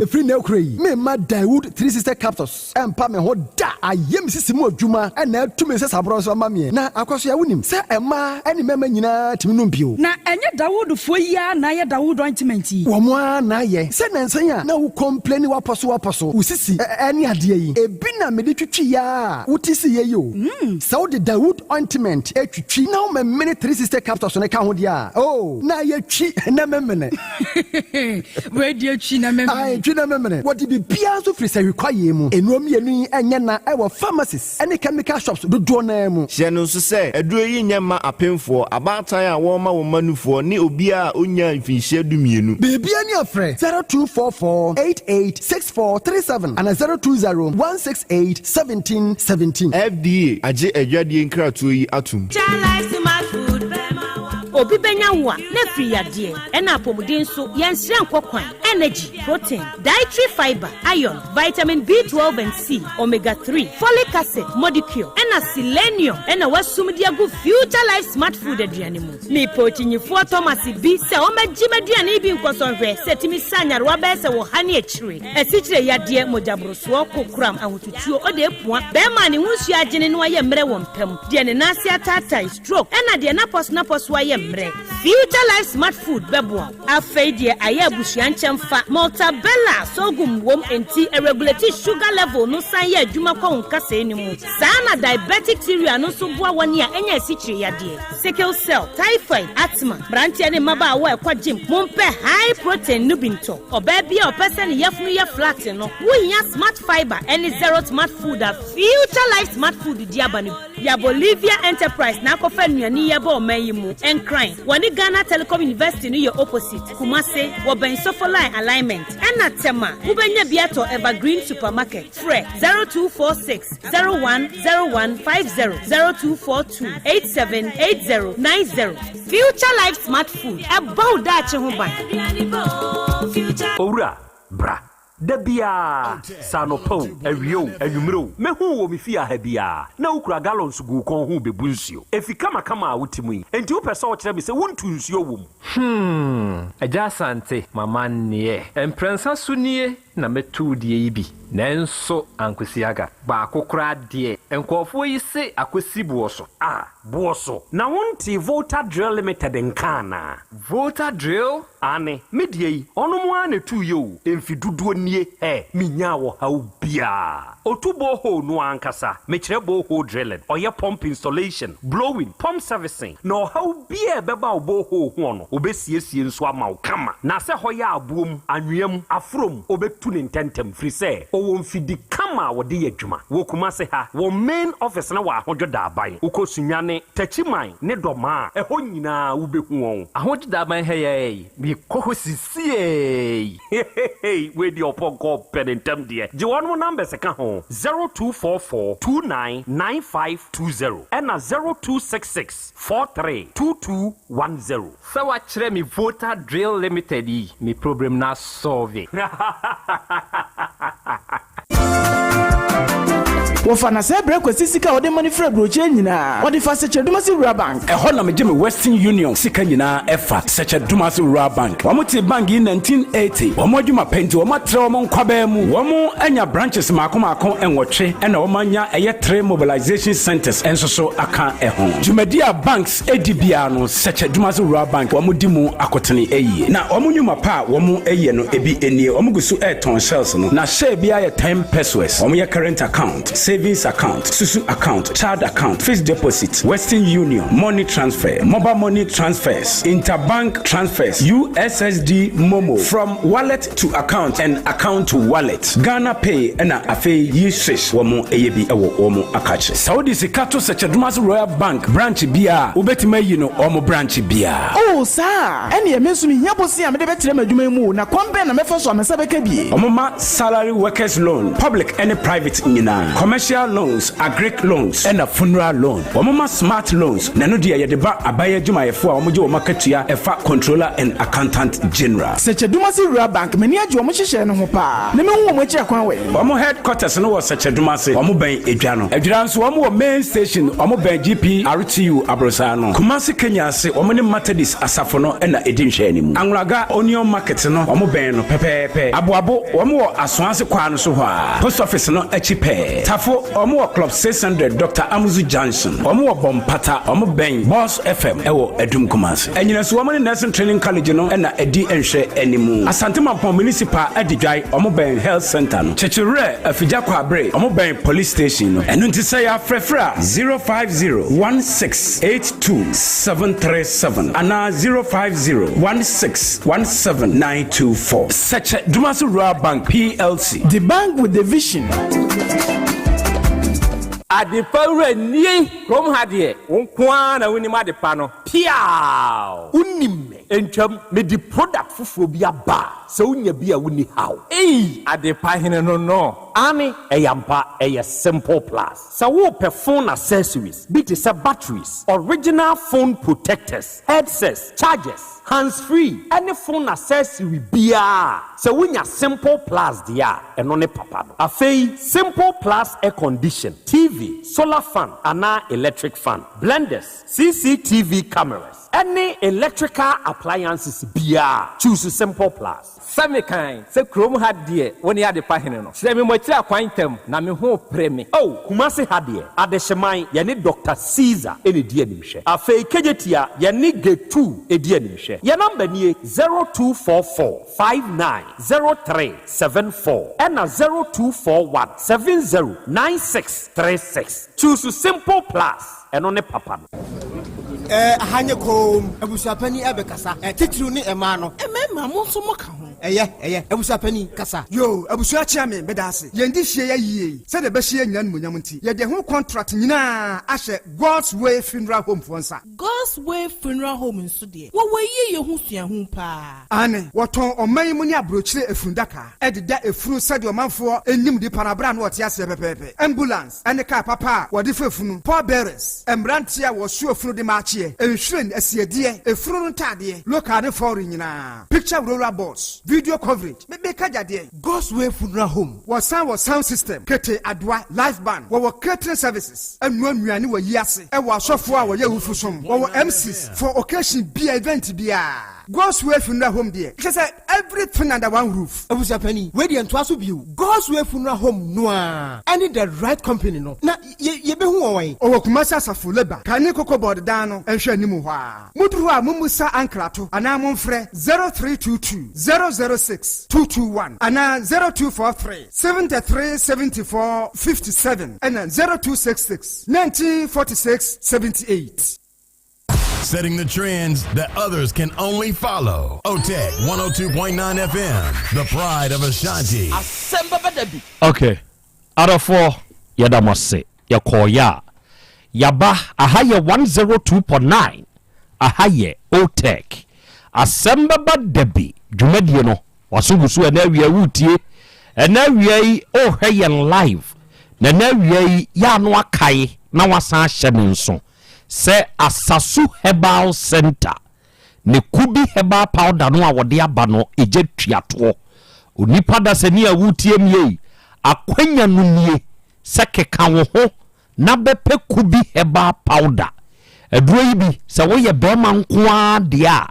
Ɛfiri nnɛ rekora yi, meremma Daewoo 360 capsules ɛmpa me ho da. Ayɛ me sisi mu adwuma na atu me nsasaborɔ nso ama meɛ. Na Akwasoa, wonim sɛ mmaa ne mmarima nyinaa tumi nom bio. Na ɛnyɛ Dawoodfoɔ yi ara na ayɛ Dawood ointment yi? Wɔn ara na ayɛ. Sɛ nnansa yi a na wo complaini w'apɔ so w'apɔ so, wo sisi ne adeɛ yi, ebi na mede twitwi a wote siiɛ yi o. Sɛ wode Dawood ointment twitwi na womemene 360 capsules no ka ho deɛ a, oh, na ayɛ twi na memene. Wei deɛ twi na memene. Ae, twi na memene. Wɔde biribiara nso firi sahwi kwaeɛ mu. Nnuro mmienu yi nyɛ na ɛwɔ pharmacies ne chemical shops dodoɔ no ara mu. Hyɛ no nso sɛ, aduro yi nyɛ mma apemfoɔ, abaatan a wɔrema wɔn mma nufoɔ, ne obiara a ɔnnyaa mfinhyia dumienu. Biribiara ni a frɛ 0244 88 6437 anaa 020 168 1717. FDA agye adwadie nkratoɔ yi atom. Obi bɛnya wo a, na afiri yadeɛ. Ɛna apɔmuden nso, yɛnsrɛ nkɔ kwan. Energy, protein, dietary fibre, iron, vitamin B12 and C, omega 3, folic acid, modicure, ɛna selenium ɛna wɔasum de agu Future Life Smart Food aduane mu. Mepɛ okyinyifoɔ Thomas bi sɛ ɔmmɛgye m'aduane yi bi nkɔsɔ nhwɛ sɛ ɛtumi sa nyarewa bɛyɛ sɛ ɔha ne akyire, asikyire yadeɛ, mogyaborosoɔ, kokoram, ahotutuo, ɔde apua, bɛrima a ne ho nsuo agyene na wayɛ mmerɛ wɔ mpa mu, deɛ ne nan ase ataatae, stroke, ɛna deɛ n'apɔsonapɔso ayɛ mmerɛ. Future Life Smart Food bɛboa wo. Afei deɛ ayɛ abusua nkyɛmfa, Maltabella sorghum wom enti ɛregulate sugar level no san yɛ adwuma kɔ wo nkasɛɛ no mu. Saa na diabetic cereal no nso boa wɔn a anya asikyire yadeɛ, sickle cell, typhoid, asthma. Mmeranteɛ ne mmabaawa a ɛkɔ gym, mompɛ high protein no bi ntɔ. Ɔbaa bi a ɔpɛ sɛ ne yafunu yɛ flat no, wohia Smart Fibre ne Zero Smart Food a Future Life Smart Food de aba no bi. Ya Bolivia Enterprise na akɔfa nnuane yi aba ɔman yi mu. Nkran, wɔne Ghana Telecom University no yɛ opposite. Kumase, wɔbɛn Sofoline Alignment. Ɛna Tema, wobɛnya bi atɔ Evergreen Supermarket. Frɛ 0246 01 01 50, 0242 87 80 90. Future Life Smart Food, ɛbɔ wo daakye ho ban. Owura, bra. Da biara, sɛ anɔpa o, awia o, anwummere o, mɛhu wo wɔ me fie ha biara, na wokura gallons gu wo kɔn ho rebebu nsuo. Efi kamakama a wote mu yi, enti wopɛ sɛ wokyerɛ me sɛ wontu nsuo wɔ mu? Hmm, Agya Asante, m'amanneɛ. Mprɛnsa so nie na mɛtu wo deɛ yi bi, nanso ankosi aga. Baako koraa deɛ, nkurɔfoɔ yi se akɔsi boɔ so. Ah, boɔ so. Na wontee Volta Drill Limited nka anaa? Volta Drill? Aane, me deɛ yi, ɔnom ara na ɛtuiɛ o, mfe dodoɔ nie, hɛ, menyaa ɔhaw biara. Ɔtu borehole no ara ankasa, mekyerɛ borehole drilling, ɔyɛ pump installation, blowing, pump servicing, na ɔhaw biara a ɛbɛba wo borehole hoɔ no, ɔbɛsiesie nso ama wo kama. Na sɛ hɔ yɛ aboɔ mu, anwea mu, aforɔ mu, ɔbɛtu no ntɛntɛm, firi sɛ ɔwɔ mfidi kama a wɔde yɛ adwuma. Wɔ Kumase ha, wɔn main office no wɔ Ahodwo Daaban. Wokɔ Sunyani, Takyiman ne Dɔmaa a, ɛhɔ nyinaa wobɛhu wɔn. Ahodwo Daaban ha yi ara yi, mekɔ hɔ sisiei. Hehehe wei deɛ ɔpɔnkɔ ɔpɛ ne ntɛm deɛ. Gye wɔnom numbers ka ho, 0244 29 9520 ɛna 0266 43 2210. Sɛ wakyerɛ me Volta Drill Limited yi, me problem no asɔlve. Wɔfa na sɛɛ brɛ Kwasi sika a ɔde ma no firi aburokyire nyinaa. Ɔde fa Sɛkyɛ-Dumasi Rural Bank. Ɛhɔ na megye me Western Union sika nyinaa ɛfa, Sɛkyɛ-Dumasi Rural Bank. Wɔn tee bank yi 1980. Wɔn adwuma pɛ nti wɔn atrɛ wɔn nkwabaa mu. Wɔn anya branches mmaako mmaako nwɔtwe ɛna wɔn anya ɛyɛ three mobilization centers nso so aka ɛho. Dwumadi a banks ɛdi biara no Sɛkyɛ Dumasi Rural Bank wɔn di mu akotene yie. Na wɔn nnwuma pa a wɔn yɛ no ebi nie, wɔn gu so retɔn shells no, na share biara yɛ ten pesewas. Wɔn yɛ current account, savings account, susu account, child account, fixed deposit, Western Union, money transfer, mobile money transfers, interbank transfers, USSD momo, from wallet to account and account to wallet, Ghana Pay ɛna afei yi swish wɔn yɛ bi wɔ wɔn akakye. Sɛ wode sika to Sɛkyɛ Dumasi Royal Bank branch biara a, wobɛtumi ayi no wɔn branch biara. Oh, saa a? Ɛnneɛ me nso mehia bosea a mede bɛtrɛ m'adwuma yi mu o, na kwan bɛn na mɛfa so a me nsa bɛka bi? Wɔma salary workers loan, public ne private nyinaa, commercial loans, agric loans, ɛna funeral loan. Wɔma smart loans, na ɛno deɛ yɛde ba aban adwumayɛfoɔ a wɔgye wɔn akatua ɛfa Controller and Accountant General. Sɛkyɛ Dumasi Rural Bank, m'ani agye wɔn nhyehyɛɛ no ho paa, na mehu wɔn akyiri akwan wɔ he? Wɔn headquarters no wɔ Sɛkyɛ Dumase, wɔn bɛn Edwa no. Adwira nso wɔn wɔ main station, wɔn bɛn GPRTU aborosaa no. Kumasi Kenya ase, wɔn ne Methodist asafo no na ɛdi nhwɛanimu. Anwulaga Onion Market no, wɔn bɛn no pɛpɛɛpɛ. Aboabo, wɔn wɔ Asoase kwaa no so hɔ ara, post office no akyi pɛɛ. Tafo, wɔn wɔ Club 600 Doctor Amuzu Junction. Wɔn wɔ Bompata, wɔn bɛn Boss FM wɔ Adum Kumasi. Anyinaso, wɔn ne Nursing Training College no na ɛdi nhwɛanimu. Asante Mampong Municipal Adidwae, wɔn bɛn Health Centre no. Kyekyewerɛ, Afigya Kwabre, wɔn bɛn Police Station no. Ɛno nti sɛ yɛafrɛfrɛ a, 050 16 82 737 anaa 050 16 17 924. Sɛkyɛ Dumasi Rural Bank PLC. The bank with the vision. Adepa wura nie! Kurom ha deɛ, wo nko ara na wonim adepa no. Piaaw! Wonim me. Ntwam, mede product foforɔ bi aba a, sɛ wonya bi a wonni haw. Ei! Adepa hene no no. Aane, ɛyɛ ampa, ɛyɛ Simple Plus. Sɛ worepɛ phone accessories bi te sɛ batteries, original phone protectors, headsets, chargers, hands free ne phone accessory biara a, sɛ wonya Simple Plus deɛ a, ɛno ne papa no. Afei Simple Plus air condition, TV, solar fan anaa electric fan, blenders, CCTV cameras ne electrical appliances biara a, choose Simple Plus. Sɛ mekan sɛ kurom ha deɛ wo ne adepa hene no. Kyerɛ me mo akyiri akwan ntɛm na me ho repere me. Oh, Kumasi ha deɛ, Adehyeman, yɛne Doctor Caesar na ɛdi animhwɛ. Afei Kejetia, yɛne Getu di animhwɛ. Yɛn number nie, 0244 59 03 74 ɛna 0241 70 96 36. Choose Simple Plus, ɛno ne papa no. Ɛɛ, aha nyɛ komm. Abusuapanin ɛbɛkasa. Ɛ, titiriw ne mmaa no. Mmarima, mo nso moka ho. Ɛyɛ, ɛyɛ. Abusuapanin, kasa. Yoo, abusua kyea me, meda ase. Yɛn de hyia yɛ yie sɛdeɛ ɛbɛhyɛ yɛn nyinaa animuonyam nti, yɛde ɛho contract nyinaa ahyɛ God's Way Funeral Home foɔ nsa. God's Way Funeral Home nso deɛ, wɔwɔ ayie yɛ ho suahu paa. Aane, wɔtɔn ɔman yi mu ne aburokyire efundaka de da efunu sɛdeɛ ɔmanfoɔ nim nipa no aberɛ a na ɔte aseɛ pɛpɛɛpɛ. Ambulance ne kaa papa a wɔde fa efunu, pallbearers, mmeranteɛ a wɔso efunu de ma akyeɛ, nhwiren, asiedeɛ, efunu no ntaadeɛ, local ne foreign nyinaa, picture roller boards, video coverage, me meka gyadeɛ. God's Way Funeral Home. Wɔsan wɔ sound system, kete, adoa, live band, wɔwɔ catering services, ɛnoa nnuane wɔ yi ase, ɛwɔ asɔfoɔ a wɔyɛ awufo som, wɔwɔ MCs for occasion bia, event biara. God's Way Funeral Home deɛ, kyerɛ sɛ everything under one roof. Abusuapanin, wei deɛ ntoa so bio. God's Way Funeral Home no ara ɛne The Right Company no, na yɛ yɛbɛhu wɔn wɛn? Ɔwɔ Kumasi Asafo Labour, kane Cocoa Board dan no nhwɛ anim hɔ ara. Moduru hɔ a mommusa ankrato anaa momfrɛ 0322 006 221 anaa 0243 73 74 57 ɛna 0266 19 46 78. Setting the trends that others can only follow. OTEC 102.9 FM, the pride of Ashanti. Asɛm bɛba da bi. Ok adɔfoɔ yɛda mo ase yɛkɔɔeɛ a yɛaba aha yɛ 102.9 aha yɛ OTEC asɛm bɛba da bi dwumadie no waso gu so ɛnɛ awia woretie ɛnɛ awia yi wohwɛ yɛn live na ɛnɛ awia yi yɛ ano akae na wasan ahyɛ ne nso sɛ Asasu Herbal Centre ne Kubi Herbal Powder no a wɔde aba no egya tua toɔ. Onipa dasani a woretie me ei, akwanya no nie sɛ keka wo ho na bɛpɛ Kubi Herbal Powder. Aduro yi bi, sɛ woyɛ barima nko ara deɛ a,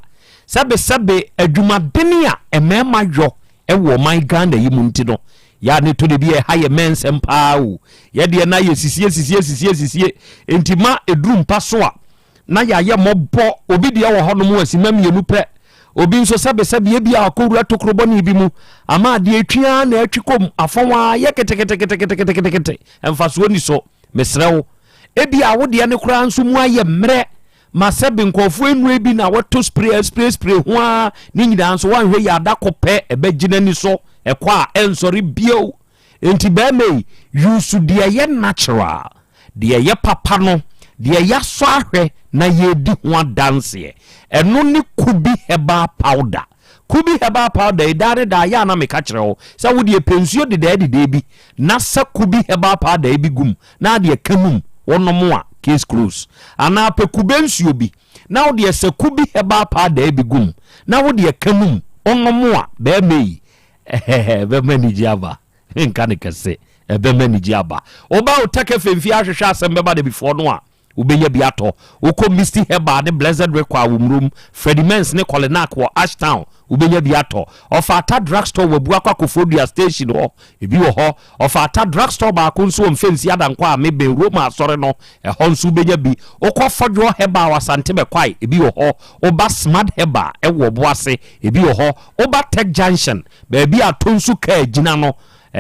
sɛbesɛbe adwumadene a mmarima yɔ Ɛwɔ ɔman Ghana yi mu nti no, yɛ a ne tɔ da bi a ɛha yɛ mɛnsɛm paa o. Yɛ deɛ na yɛ sisie sisie sisie sisie. Nti ma ɛduru mpa so a, na yɛayɛ mmɔbɔ. Obi deɛ wɔ hɔnom a simma mmienu pɛ. Obi nso sɛbesɛbe ebi a akɔwura tokuro bɔne bi mu ama adeɛ ɛtwi ara na ɛtwi kɔm, afɔn ara yɛ keteketeketeketekete. Mfasoɔ nni so. Mesrɛ wo, ebi a wo deɛ no koraa nso mu ayɛ mmerɛ Ma sɛbe nkurɔfoɔ nnuro bi na wɔto spray a spray spray ho ara ne nyinaa nso wɔanhwɛ yɛ adako pɛ ɛbɛgye n'ani so ɛkɔ a ɛnsɔre bio. Enti bɛrima yi use deɛ ɛyɛ natural, deɛ ɛyɛ papa no, deɛ yɛasɔ ahwɛ na yɛredi ho adanseɛ. Ɛno ne Kubi herbal powder. Kubi herbal powder yi daa ne daa yɛ a na meka kyerɛ wo sɛ wo deɛ pɛ nsuo dedɛɛ dedɛɛ bi na sɛ Kubi herbal powder yi bi gu mu na adeɛ ka mum wonom a case close. Anaa pɛ kube nsuo bi na wo deɛ sɛ Kubi herbal powder bi gu mu na wo deɛ ka mum wonom a bɛɛma yi ɛhɛhɛ ɛbɛma anigye aba. Menka no kɛse ɛbɛma anigye aba. Woba wo Tɛkɛfɛ mfie ahwehwɛ asɛm bɛba da bifoɔ no a Wobɛnya bi atɔ. Wokɔ Misty Herbal ne Blessed Requar wɔ Murom, Freddie Mens ne Kolinak wɔ Ashtown, wobɛnya bi atɔ. Ɔfata Drugstore wɔ Abuakwa Koforidua Station hɔ, ebi wɔ hɔ. Ɔfata Drugstore baako nso wɔ Mfɛnsi Adankwa a mebɛn Roma Asɔre no, ɛhɔ nso wobɛnya bi. Wokɔ Fɔdwoɔ Herbal wɔ Asante Bɛkwae, ebi wɔ hɔ. Woba Smart Herbal wɔ Ɔboase, ebi wɔ hɔ. Woba Tech Junction, baabi a Tonsu kaa gyina no,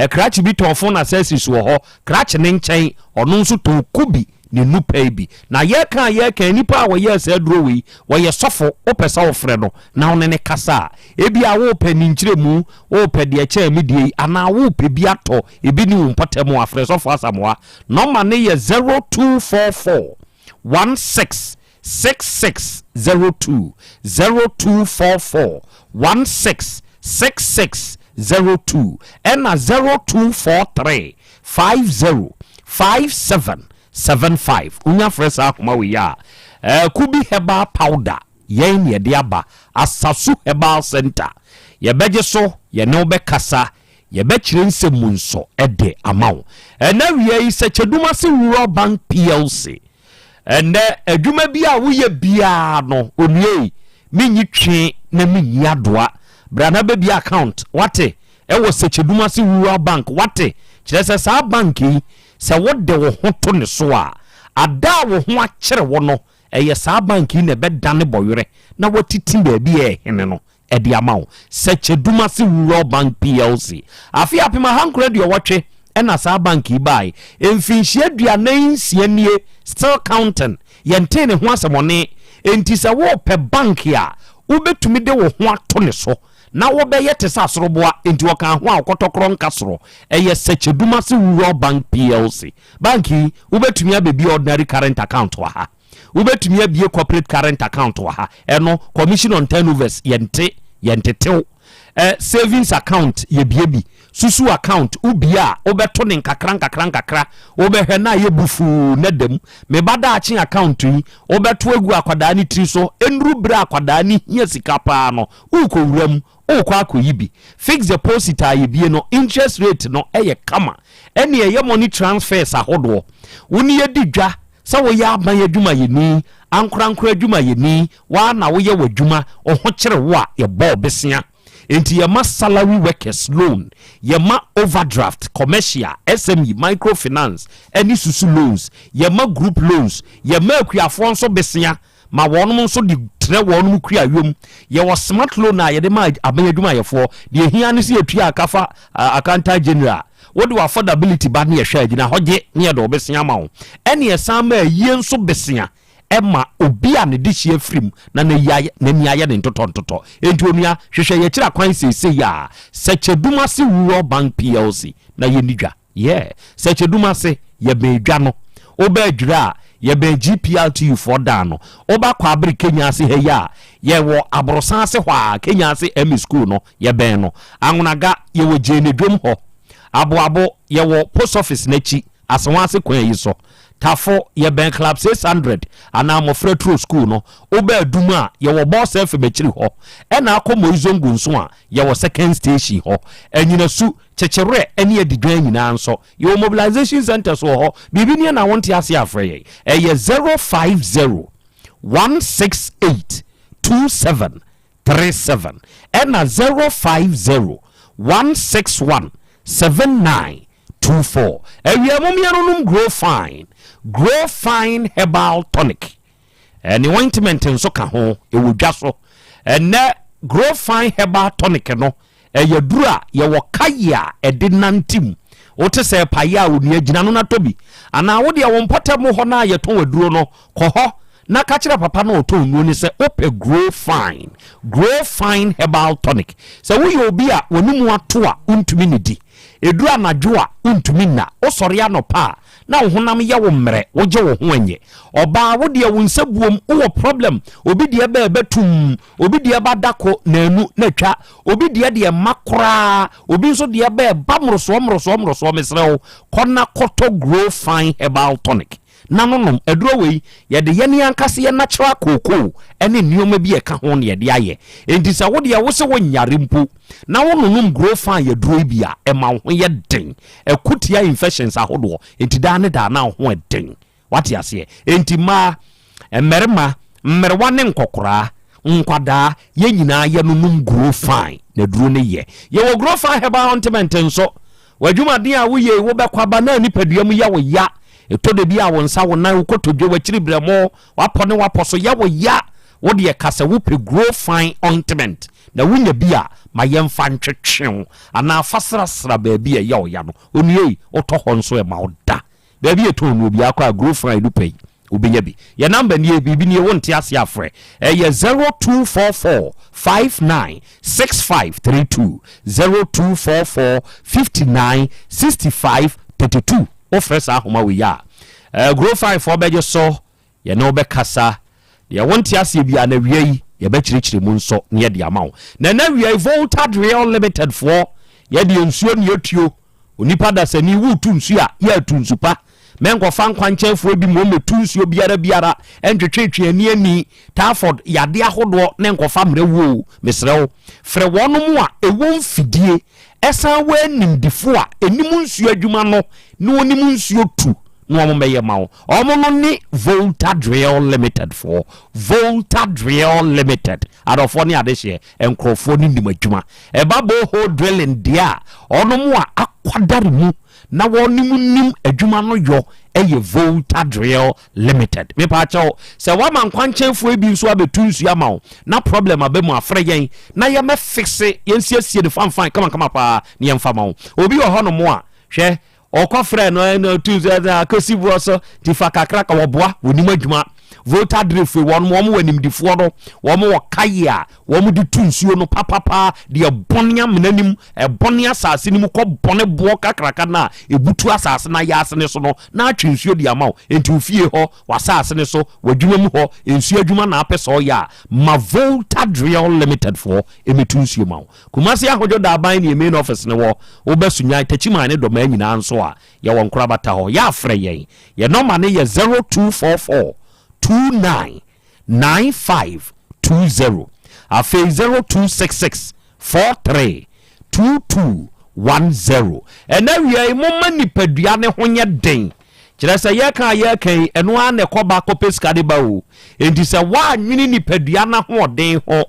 krakye bi tɔn phone accessories wɔ hɔ. Krakye no nkyɛn, ɔno nso tɔn kubi. ne nnupɛe bi. Na yɛreka a yɛreka yi, nipa a wɔyɛɛ saa aduro wei, wɔyɛ sɔfo, wopɛ sɛ wofrɛ no na wo ne no kasa a, ebia worepɛ ne nkyerɛmu, worepɛ deɛ ɛkyɛn me deɛ yi, anaa worepɛ bi atɔ, ebi nni wo mpɔtam a, frɛ Sɔfo Asamoah. Nɔma no yɛ 0244 16 6602, 0244 16 6602, ɛna 0243 50 57 75. Wonya frɛ saa ahoma wei a, eh, Kubi Herbal Powder yɛn ne yɛde aba Asasu Herbal Center. Yɛbɛgye so, yɛne wo bɛkasa, yɛbɛkyerɛ nsɛm mu nso de ama wo. Ɛna awia yi, Sɛkyɛdumase Rural Bank PLC. Ɛnnɛ, adwuma bi a woyɛ biara no, onua yi, menyi twe na menyi adoa. Bra na bɛbie account, wate? Ɛwɔ Sɛkyɛdumase Rural Bank, wate? Kyerɛ sɛ saa bank yi, sɛ wode wo ho to ne so a, ada a wo ho akyere wo no, ɛyɛ saa bank yi na ɛbɛdane bɔwerɛ na watiti baabi a ɛhene no de ama wo. Sɛkyɛdumase Rural Bank PLC. Afe 1980 na saa bank yi bae. Mfinhyia 46 nie, still counting, yɛntee ne ho asɛmɔne. Enti sɛ worepɛ bank a wobɛtumi de wo ho ato ne so na wobɛyɛ te sɛ asoroboa, enti ɔkaa ho a ɔkɔtɔkorɔ nka soro. Ɛyɛ Sɛkyɛdumase Rural Bank PLC. Bank yi, wobɛtumi abɛbue ordinary current account wɔ ha. Wobɛtumi abue corporate current account wɔ ha. Ɛno, commission on turnovers, yɛnte, yɛntetew. Eh, savings account, yɛbue bi. Susu account, wobue a, wobɛto ne nkakra nkakra nkakra. Wobɛhwɛ na ayɛ bufuu na da mu. Me ba daakye account yi, wobɛto agu akwadaa no tiri so. Ɛnnuru berɛ a akwadaa no hia sika paa no, worekɔwura mu, worekɔ akɔyi bi. Fixed deposit a yɛbue no, interest rate no yɛ kama. Ɛnna ɛyɛ money transfers ahodoɔ. Wo ne yɛdi dwa Sɛ woyɛ aban adwumayɛni, ankorankoro adwumayɛni, wo ara na woyɛ w'adwuma, wo ho kyere wo a, yɛbɔ wo besea. Enti yɛma salary workers loan, yɛma overdraft, commercial, SME, microfinance, ne susu loans, yɛma group loans, yɛma akuafoɔ nso besea ma wɔnom nso de trɛ wɔnom kuayɔ mu. Yɛwɔ smart loan a yɛde ma aban adwumayɛfoɔ. Deɛ ɛhia ne sɛ yɛtua aka fa Accountant General. Wode w'affordability ba ne yɛhwɛ a, gyina hɔ gye ne yɛde wo besea ma wo. Ɛne ɛsan ma ayie nso besea ma obi a ne dehyeɛ afiri mu na n'ani ayɛ ne ntotɔntotɔ. Enti onua, hwehwɛ yɛn akyiri akwan seesei ara. Sɛkyɛdumase Rural Bank PLC na yɛnni dwa. Yeah, Sɛkyɛdumase, yɛbɛn dwa no. Woba Adwira a, yɛbɛn GPRTU foɔ dan no. Woba Kwaabere Kenya ase ha yi a, yɛwɔ aborosan ase hɔ a, Kenya ase ME School no, yɛbɛn no. Anwonaga, yɛwɔ Gyeene dwom hɔ. Aboabo, yɛwɔ post office no akyi, Asewase kwan yi so. Tafo, yɛbɛn Club 600 anaa Mmɔfra Turo School no. Woba Adum a, yɛwɔ Boss FM akyiri hɔ. Ɛna akɔ Moizongo nso a, yɛwɔ Second Station hɔ. Anyinasu, Kyekyewerɛ ne Adidwan nyinaa nso, yɛwɔ mobilization centres wɔ hɔ. Biribi nie na wonte aseɛ a, frɛ yɛn. Ɛyɛ 050 168 27 37 ɛna 050 161 79 24. Awia mo mmienu nom Grow Fine, Grow Fine Herbal Tonic. Ɛne ointment nso ka ho, ɛwɔ dwa so. Ɛnɛ Grow Fine Herbal Tonic no, ɛyɛ duru a yɛwɔ kaye a ɛde nante mu. Wote sɛ ɛpaeɛ a onua gyina no na tɔ bi. Anaa wo deɛ wo mpɔtam hɔ no a yɛtɔn aduro no, kɔ hɔ na ka kyerɛ papa no a ɔtɔn nnuro no sɛ wopɛ Grow Fine, Grow Fine Herbal Tonic. Sɛ woyɛ obi a w'anomu ato a wontumi nnidi, ɛduru anadwo a wontumi nna, wosɔre anɔpa a na wo honam yɛ wo mmerɛ, wogye wo ho ɛnyɛ. Ɔbaa wo deɛ wo nsa buom, wowɔ problem, obi deɛ ba ɛbɛ tumm, obi deɛ ba dako naanu na atwa, obi deɛ deɛ mma koraa, obi nso deɛ ba ɛba mmorosoɔ mmorosoɔ mmorosoɔ, mesrɛ wo kɔ na kɔtɔ Grow Fine Herbal Tonic na no nom. Aduro wei yɛde yɛn ankasa yɛn natural cocoa ne nneɛma bi a ɛka ho na yɛde ayɛ. Enti sɛ wo deɛ wo se wo nyare mpo na wo nonom Grow Fine aduro yi bi a, ɛma wo ho yɛ den. Ɛko tia infections ahodoɔ, enti daa ne daa na wo ho ɛden. Wate aseɛ? Enti mmaa, mmarima, mmerewa ne nkɔkoraa, nkwadaa, yɛn nyinaa yɛnonom Grow Fine, na aduro no yɛ. Yɛwɔ Grow Fine Herbal Ointment nso. W'adwumaden a woyɛ yi, wobɛkɔ aba na nipadua mu yɛ wo ya. Ɛtɔ da bi a wo nsa, wo nan, wo kotodwe, w'akyiri berɛmo, w'apɔ ne w'apɔ so yɛ wo ya. Wo deɛ ka sɛ wopɛ Grow Fine Ointment na wonya bi a, ma yɛmfa ntwetwe wo anaa fa srasra baabi a ɛyɛ wo ya no. Onua yi, wotɔ hɔ nso ɛma wo da. Baabi yɛtɔn no obiara kɔ a Grow Fine no pɛ yi wobɛnya bi. Yɛ number nie, biribi nie wonte aseɛ a frɛ. Ɛyɛ 0244 59 6532, 0244 59 65 32. Wofrɛ saa ahoma wei a, eh, Grow Fine foɔ bɛgye so, yɛne wo bɛkasa. Deɛ wonte aseɛ biara no awia yi yɛbɛkyerɛkyerɛ mu nso na yɛde ama wo. Na ɛnɛ awia yi Volta Drill Limited foɔ yɛdeɛ nsuo ne yɛtuo. Onipa dasani woretu nsuo a yɛatu nsu pa. Mɛnkɔfa nkwankyɛnfoɔ bi mmom mɛtu nsuo biara biara ntwetwetwe ani ani typhoid yadeɛ ahodoɔ ne nkɔfa mmerɛ wuo o. Mesrɛ wo frɛ wɔnom a ɛwɔ mfidie ɛsan wɔ animdefoɔ a ɛnim nsuo adwuma no na wɔnim nsuo tu na wɔn bɛyɛ ma wo. Wɔn no ne Volta Drill Limited foɔ. Volta Drill Limited. Adɔfoɔ ne adehyeɛ, nkorɔfoɔ no nim adwuma. Ɛba borehole drilling deɛ a, wɔnom a akwadare mu na wɔnom nim adwuma no yɔ yɛ Volta Drill Limited. Mepaakyɛw, sɛ woama nkwankyɛnfoɔ bi nso abɛtu nsuo ama wo na problem aba mu a, frɛ yɛn na yɛmmɛ fixe, yɛnsiesie no fanfan kamakama paa na yɛmfa ma wo. Obi wɔ hɔnom a, hwɛ, Ɔkɔ frɛ no ɛna otu sɛ ɛna akosi boɔ so ti fa kakra ka wɔboa wɔnim adwuma. Volta drift wɔn wɔn wɔ animdifoɔ no wɔn wɔ kaye a wɔn de tu nsuo no papapa deɛ ɛbɔne amena nim ɛbɔne asase no mu kɔ bɔne boɔ kakraka no a ebutu asase no ayaase no so no na atwe nsuo de ama wo. Enti wo fie hɔ w'asase no so w'adwuma mu hɔ nsuo adwuma na apɛ sɛ ɔyɛ a ma Volta Drill Limited foɔ ɛmɛtu nsuo ma wo. Kumasi Ahodwo Daban ne yɛn main office no wɔ. Woba Sunyani, Techiman ne Dɔmaa nyinaa nso a, yɛwɔ nkorabata hɔ. Yɛ a frɛ yɛn. Yɛn nɔma no yɛ 0244 29 95 20. Afei 0266 43 22 10. Ɛnnɛ awia yi, momma nipadua no ho nyɛ den. Kyerɛ sɛ yɛka a yɛreka yi, ɛno ara na ɛkɔba kɔpɛ sika de ba o. Enti sɛ woannwene nipadua no ahoɔden ho,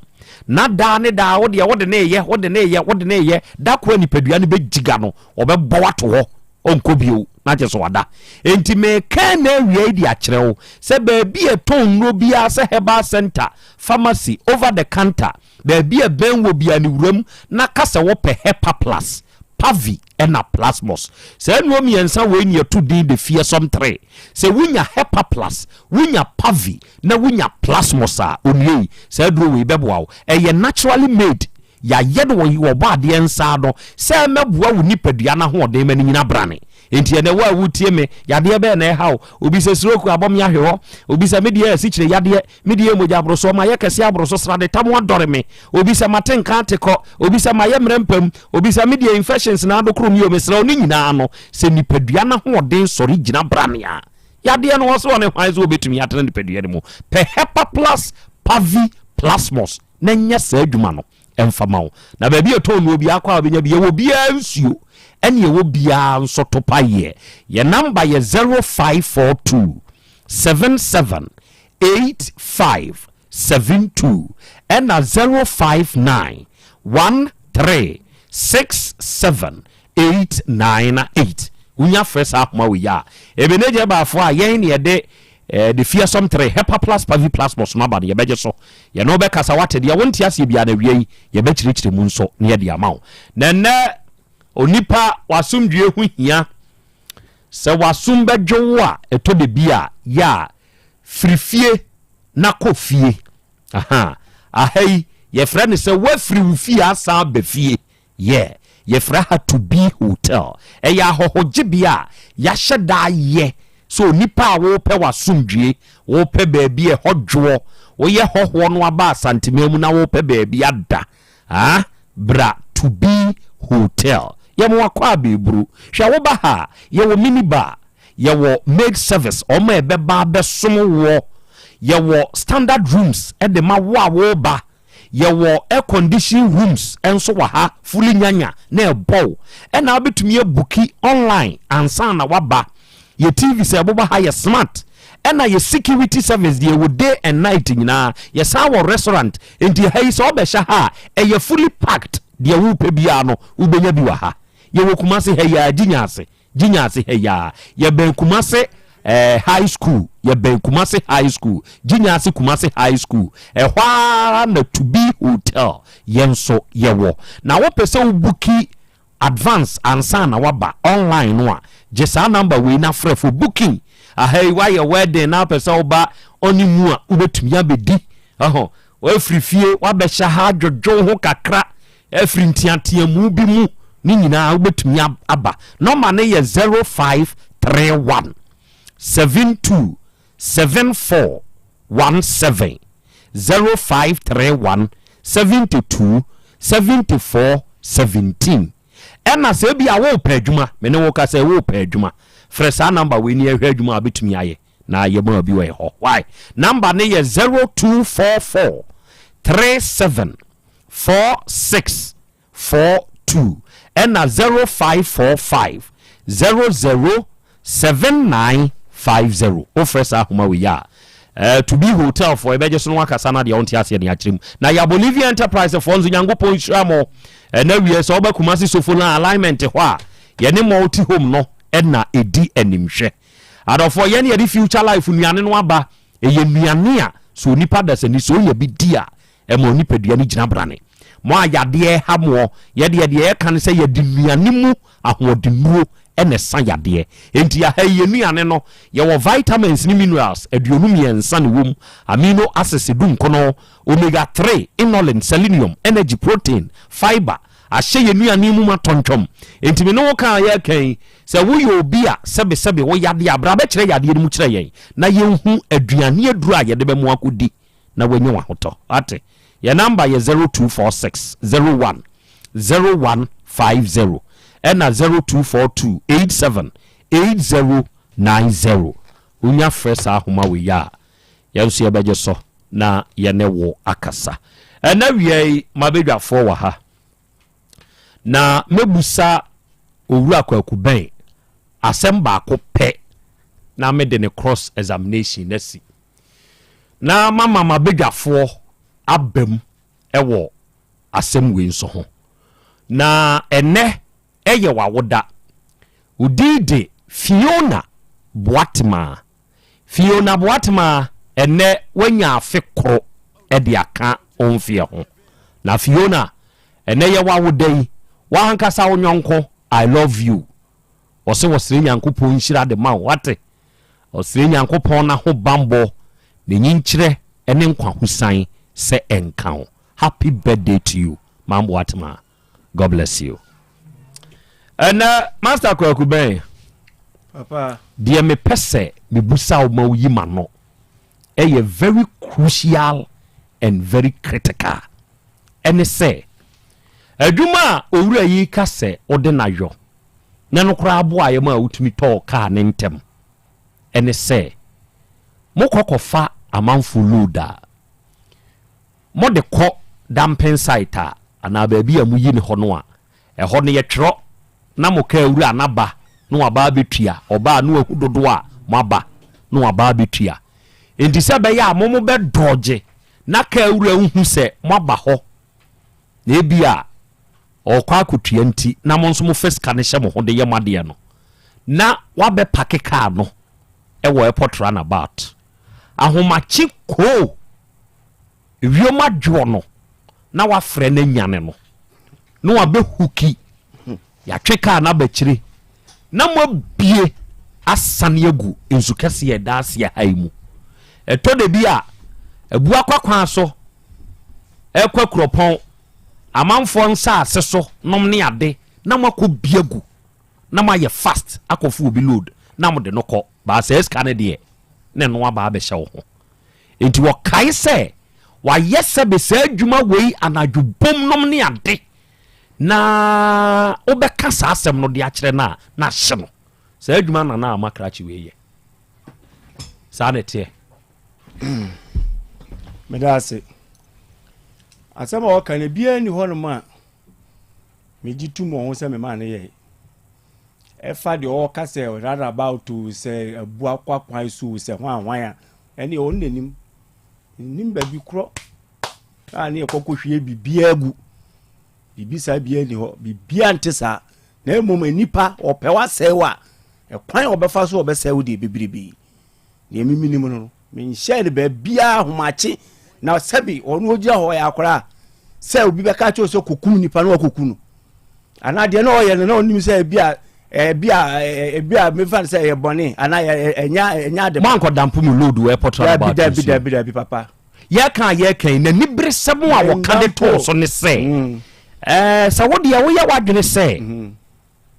na daa ne daa wo deɛ wode no reyɛ, wode no reyɛ, wode no reyɛ, da koro a nipadua no bɛgyiga no, ɔbɛbɔ wo ato hɔ, ɔnkɔ bio, na kyerɛ sɛ wada. Enti mereka ɛnnɛ awia yi de akyerɛ wo sɛ baabi a ɛtɔn nnuro biara sɛ herbal center, pharmacy, over the counter, baabi a ɛbɛn wɔ biara no wuram na ka sɛ wopɛ Hepa Plus, Pavi ɛna Plasmos. Saa nnuro mmiɛnsa wei ne yɛto din the fearsome three. Sɛ wonya Hepa Plus, wonya Pavi na wonya Plasmos a, onua yi, saa aduro wei bɛboa wo. Ɛyɛ naturally made, yɛayɛ no wɔ Ɔbɔadeɛ nsa ano sɛ ɛmmɛboa wo nipadua no ahoɔden ma no nyina brane. Enti ɛnɛ wo a woretie me, yadeɛ bɛn na ɛha wo? Obi sɛ stroke abɔ me ahwe hɔ. Obi sɛ me deɛ asikyire yadeɛ, me deɛ mogya aborosoɔ, mayɛ kɛseɛ aboroso, sradetam adɔre me. Obi sɛ mate nka ate kɔ. Obi sɛ mayɛ mmerɛ mpam. Obi sɛ me deɛ infections na adokoro me o. Mesrɛ wo ne nyinaa no, sɛ nipadua no ahoɔden sɔre gyina brane a, yadeɛ no ɔse ɔne hwan sɛ ɔbɛtumi atena nipadua no mu? Pɛ Hepaplus Pavi Plasmos na nyɛ saa adwuma no. Ɛmfa ma wo. Na baabi a ɛtɔn nnuro biara kɔ a wobɛnya bi. Yɛwɔ biara nsuo ɛne yɛwɔ biara nso topa yɛ. Yɛ namba yɛ 0542 77 85 72 ɛna 059 13 67 898. Wonya frɛ saa ahoma wei a, Ebenezer Baafoɔ a yɛn ne yɛde eh, the fearsome 3 Hepa Plus Pavi Plus Bɔs no aba no yɛbɛgye so. Yɛne wo bɛkasa wate deɛ wonte aseɛ biara no awia yi yɛbɛkyerɛkyerɛ mu nso na yɛde ama wo. Na ɛnnɛ onipa w'asomdwie ho hia. Sɛ w'asom bɛdwo wo a ɛtɔ da bi a yɛ a firi fie na kɔ fie. Aha, aha yi yɛfrɛ no sɛ woafiri wo fie asan aba fie. Yeah, yɛfrɛ ha To Be Hotel. Ɛyɛ ahɔhogyebea a yɛahyɛ da ayɛ sɛ onipa a wopɛ w'asomdwie, wopɛ baabi a ɛhɔ dwoɔ, woyɛ hɔhoɔ no aba Asanteman mu na wopɛ baabi ada a, bra To Be Hotel. Yɛma wakɔ abɛɛburu. Hwɛ woba ha a, yɛwɔ mini bar, yɛwɔ maid service, wɔn a ɛbɛba abɛsom woɔ, yɛwɔ standard rooms de ma wo a woreba. Yɛwɔ air condition rooms nso wɔ ha fully nyanya na ɛbɔ wo. Ɛna wobɛtumi abuki online ansa na waba. Yɛ TV sɛ ɛbobɔ ha yɛ smart. Ɛna yɛ security service deɛ ɛwɔ day and night nyinaa. Yɛsan wɔ restaurant. Nti ha yi sɛ wobɛhyɛ ha a ɛyɛ fully packed. Deɛ wopɛ biara no wobɛnya bi wɔ ha. Yɛwɔ Kumasi ha yi ara, Gyinya ase. Gyinya ase ha yi ara. Yɛbɛn Kumasi eh, High School. Yɛbɛn Kumasi High School. Gyinya ase Kumasi High School. Ɛhɔ ara na To Be Hotel yɛn nso yɛwɔ. Na wopɛ sɛ wobuki advance ansa na waba online no a, Gye saa number wei na frɛ for booking. Aha yi woayɛ wedding na wopɛ sɛ woba ɔne mu a wobɛtumi abɛdi. Ɛhɔ wafiri fie wabɛhyɛ ha adwodwo ho kakra afiri nteateamu bi mu ne nyinaa wobɛtumi aba. Nɔma no yɛ 0531 72 74 17 0531 72 74 17. Ɛna sɛ ebia worepɛ adwuma, me ne wo kasa yi, worepɛ adwuma, frɛ saa number wei na yɛhwɛ adwuma a wobɛtumi ayɛ na yɛma bi wɔ hɔ. Why? Number no yɛ 0244 37 46 42 ɛna 0545 00 7950. Wofrɛ saa ahoma wei a, Eh, to be hotel foɔ yɛbɛgye so no wakasa no adeɛ wonte aseɛ ne akyerɛ mu na yɛ Bolivia Enterprise foɔ nso Nyankopɔn nhyira mo. Ɛna wie sɛ wobɛ Kumasi Sofolan alignment hɔ a yɛne multi home no ɛna ɛdi animhwɛ. Adɔfoɔ yɛne yɛde future life nnuane no aba. Ɛyɛ nnuane a sɛ onipa dasani sɛ ɔnya bi di a ɛma onipadua no gyina brane. Mo a yadeɛ ha moɔ, yɛdeɛ deɛ yɛka ne sɛ yɛde nnuane mu ahoɔdennuro na ɛsa yadeɛ. Enti aha yi yɛn nnuane no, yɛwɔ vitamins ne minerals 23 na ɛwɔ mu, amino acids dunkono, omega 3, inulin, selenium, energy, protein, fibre, ahyɛ yɛn nnuane mu ma tɔntwɔm. Enti me ne wo ka a yɛreka yi, sɛ woyɛ obi a sɛbesɛbe wo yadeɛ a, bra bɛkyerɛ yadeɛ no mu kyerɛ yɛn na yɛnhu aduane aduro a yɛde bɛmo akɔdi na wanya w'ahotɔ. Wate? Yɛn number yɛ 0246 01 0150 ɛna 0242 87 8090. Wonya frɛ saa ahoma wei a, yɛn nso yɛbɛgye so na yɛne wo akasa. Ɛna wia yi, mabadwafoɔ wɔ ha. Na mɛbusa Owura Kwaku Bɛn asɛm baako pɛ na mede ne cross examination no asi. Na mama m'abadwafoɔ aba mu wɔ asɛm wei nso ho. Na ɛnnɛ yɛ w'awoda. Wo din de Fiona Boatemaa. Fiona Boatemaa, ɛnnɛ woanya afe koro de aka wo mfeɛ ho. Na Fiona, ɛnnɛ yɛ w'awoda yi, w'ankasa wo yɔnko, I love you. Ɔse wɔsrɛ Nyankopɔn nhyira de ma wo, wate? Ɔsrɛ Nyankopɔn n'ahobanbɔ, ne nyinkyerɛ ne nkwahosan sɛ ɛnka wo. Happy birthday to you Maam Boatema. God bless you. Ɛnɛ Master Kwaku Bɛn, Papa. deɛ mepɛ sɛ mebusa wo ma woyi ma no ɛyɛ very crucial and very critical. Ɛne sɛ, adwuma a owura yi ka sɛ wode no ayɔ na ɛno koraa boaeɛ maa wotumi tɔɔ kaa no ntɛm ne sɛ, mokɔ kɔfa amanfoɔ load a, mode kɔ dumping site a anaa baabi a moyi no hɔ no a, ɛhɔ no yɛtwerɛ na mo kaa wura no aba na waba abɛtua, ɔba a na wahu dodoɔ a moaba na waba abɛtua. Enti sɛ ɛbɛyɛ a mo mobɛdɔɔgye na kaa wura nhu sɛ moaba hɔ na ebia ɔrekɔ akɔtua nti na mo nso mofa sika no hyɛ mo ho de yɛ mo adeɛ no, na wabɛpake kaa no wɔ airport runabout. Ahomakye koo wiem adwoɔ no na wafrɛ no anyane no na wabɛhuki, yɛatwe kaa no aba akyire na moabie asane agu nsu kɛseɛ a ɛda aseɛ ha yi mu. Ɛtɔ da bi a Abuakwa kwan so ɛrekɔ Akuropɔn amanfoɔ nsaase so nom ne ade na moakɔ bi agu na moayɛ fast akɔfo obi load na mode no kɔ baa saa sika no deɛ na ɛno aba abɛhyɛ wo ho. Enti wɔkae sɛ wayɛ sɛbe saa adwuma wei anadwo bom nom ne ade na wobɛka saa asɛm no de akyerɛ no a na ahye no. Saa adwuma na na ama krakye wei yɛ. Saa na ɛteɛ. Meda ase. Asɛm a ɔka no biara nni hɔnom a megye tom wɔ ho sɛ memaa no yɛe. Ɛfa deɛ ɔka sɛ run about o, sɛ abua kwa kwan so o, sɛ hwan hwan a, ɛne ɔno n'anim. Nnim baabi korɔ a ne yɛkɔ kɔhwie biribiara gu. Biribi saa biara nni hɔ. Biribiara nte saa. Na mmom nnipa ɔpɛ w'asɛe wo a, ɛkwan a ɔbɛfa so ɔbɛsɛe wo deɛ bebrebe. Deɛ me menim no no, menhyɛɛ no baabiara ahomakye na sɛbi ɔno ɔgyina hɔ ɔyɛ akwaraa sɛ obi bɛka kyerɛ sɛ kɔkum nipa na wakɔku no anaa deɛ na ɔyɛ no na ɔnim sɛ ebi a Ebi a ebi a mefa no sɛ ɛyɛ bɔne anaa ɛnya ɛnya ade. Mo ankɔ dampo mu load wɔ airport roundabout. Dabi dabi dabi dabi papa. Yɛka a yɛka yi n'aniberesɛm a wɔka de too so ne sɛ mm. ɛɛ sɛ wo deɛ woyɛ w'adwene sɛ mm-hmm.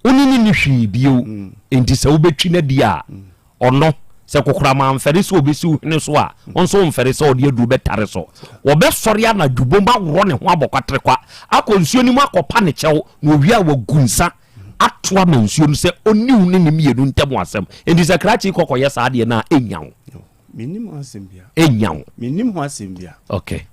wo ne ne ni hwee bio mm. nti sɛ wobɛtwi no adi a mm. ɔno sɛ kokorama mfɛre sɛ ɔbɛsi wo hwene so a wo nso mfɛre sɛ ɔde aduru bɛtare so wɔbɛsɔre anadwo bom aworɔ ne ho abɔ kwaterekwa akɔ nsuo no mu akɔpa ne kyɛw na owie a wagu nsa ato ama nsuo no sɛ ɔni wo ne ne mmienu ntam asɛm nti sɛ krakye kɔkɔyɛ saa deɛ no a ɛnya wo Mennim ho asɛm bia. Ɛnya wo. Mennim ho asɛm bia. Okay.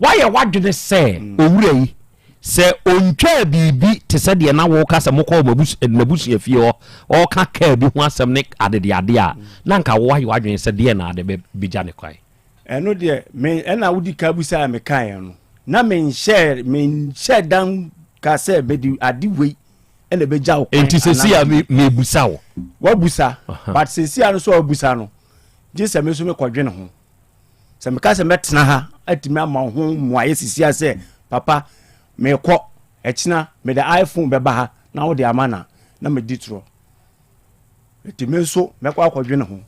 Woayɛ w'adwene sɛ mm. owura yi sɛ ɔntwaa biribi te sɛ deɛ na woka sɛ mokɔ n'abusua fie hɔ ɔka kaa bi ho asɛm ne adedeade a mm. na nka woayɛ w'adwene sɛ deɛ na ade bɛgya ne kwan. Ɛno deɛ me ɛna wodi ka bisa a mekaeɛ no na menhyɛ menhyɛ dan ka sɛ mede ade wei ɛna ɛbɛgya wo kwan. Enti sɛsi a mebusa wo. Wabusa but sɛsi a no so a wabusa no gye sɛ me nso mekɔdwene ho. Sɛ meka sɛ mɛtena ha atumi ama wo ho mmuaeɛ sisi a sɛ papa mekɔ ɛkyena mede iPhone bɛba ha na wode ama na na medi torɔ. Nti me nso mɛkɔ akɔdwene ho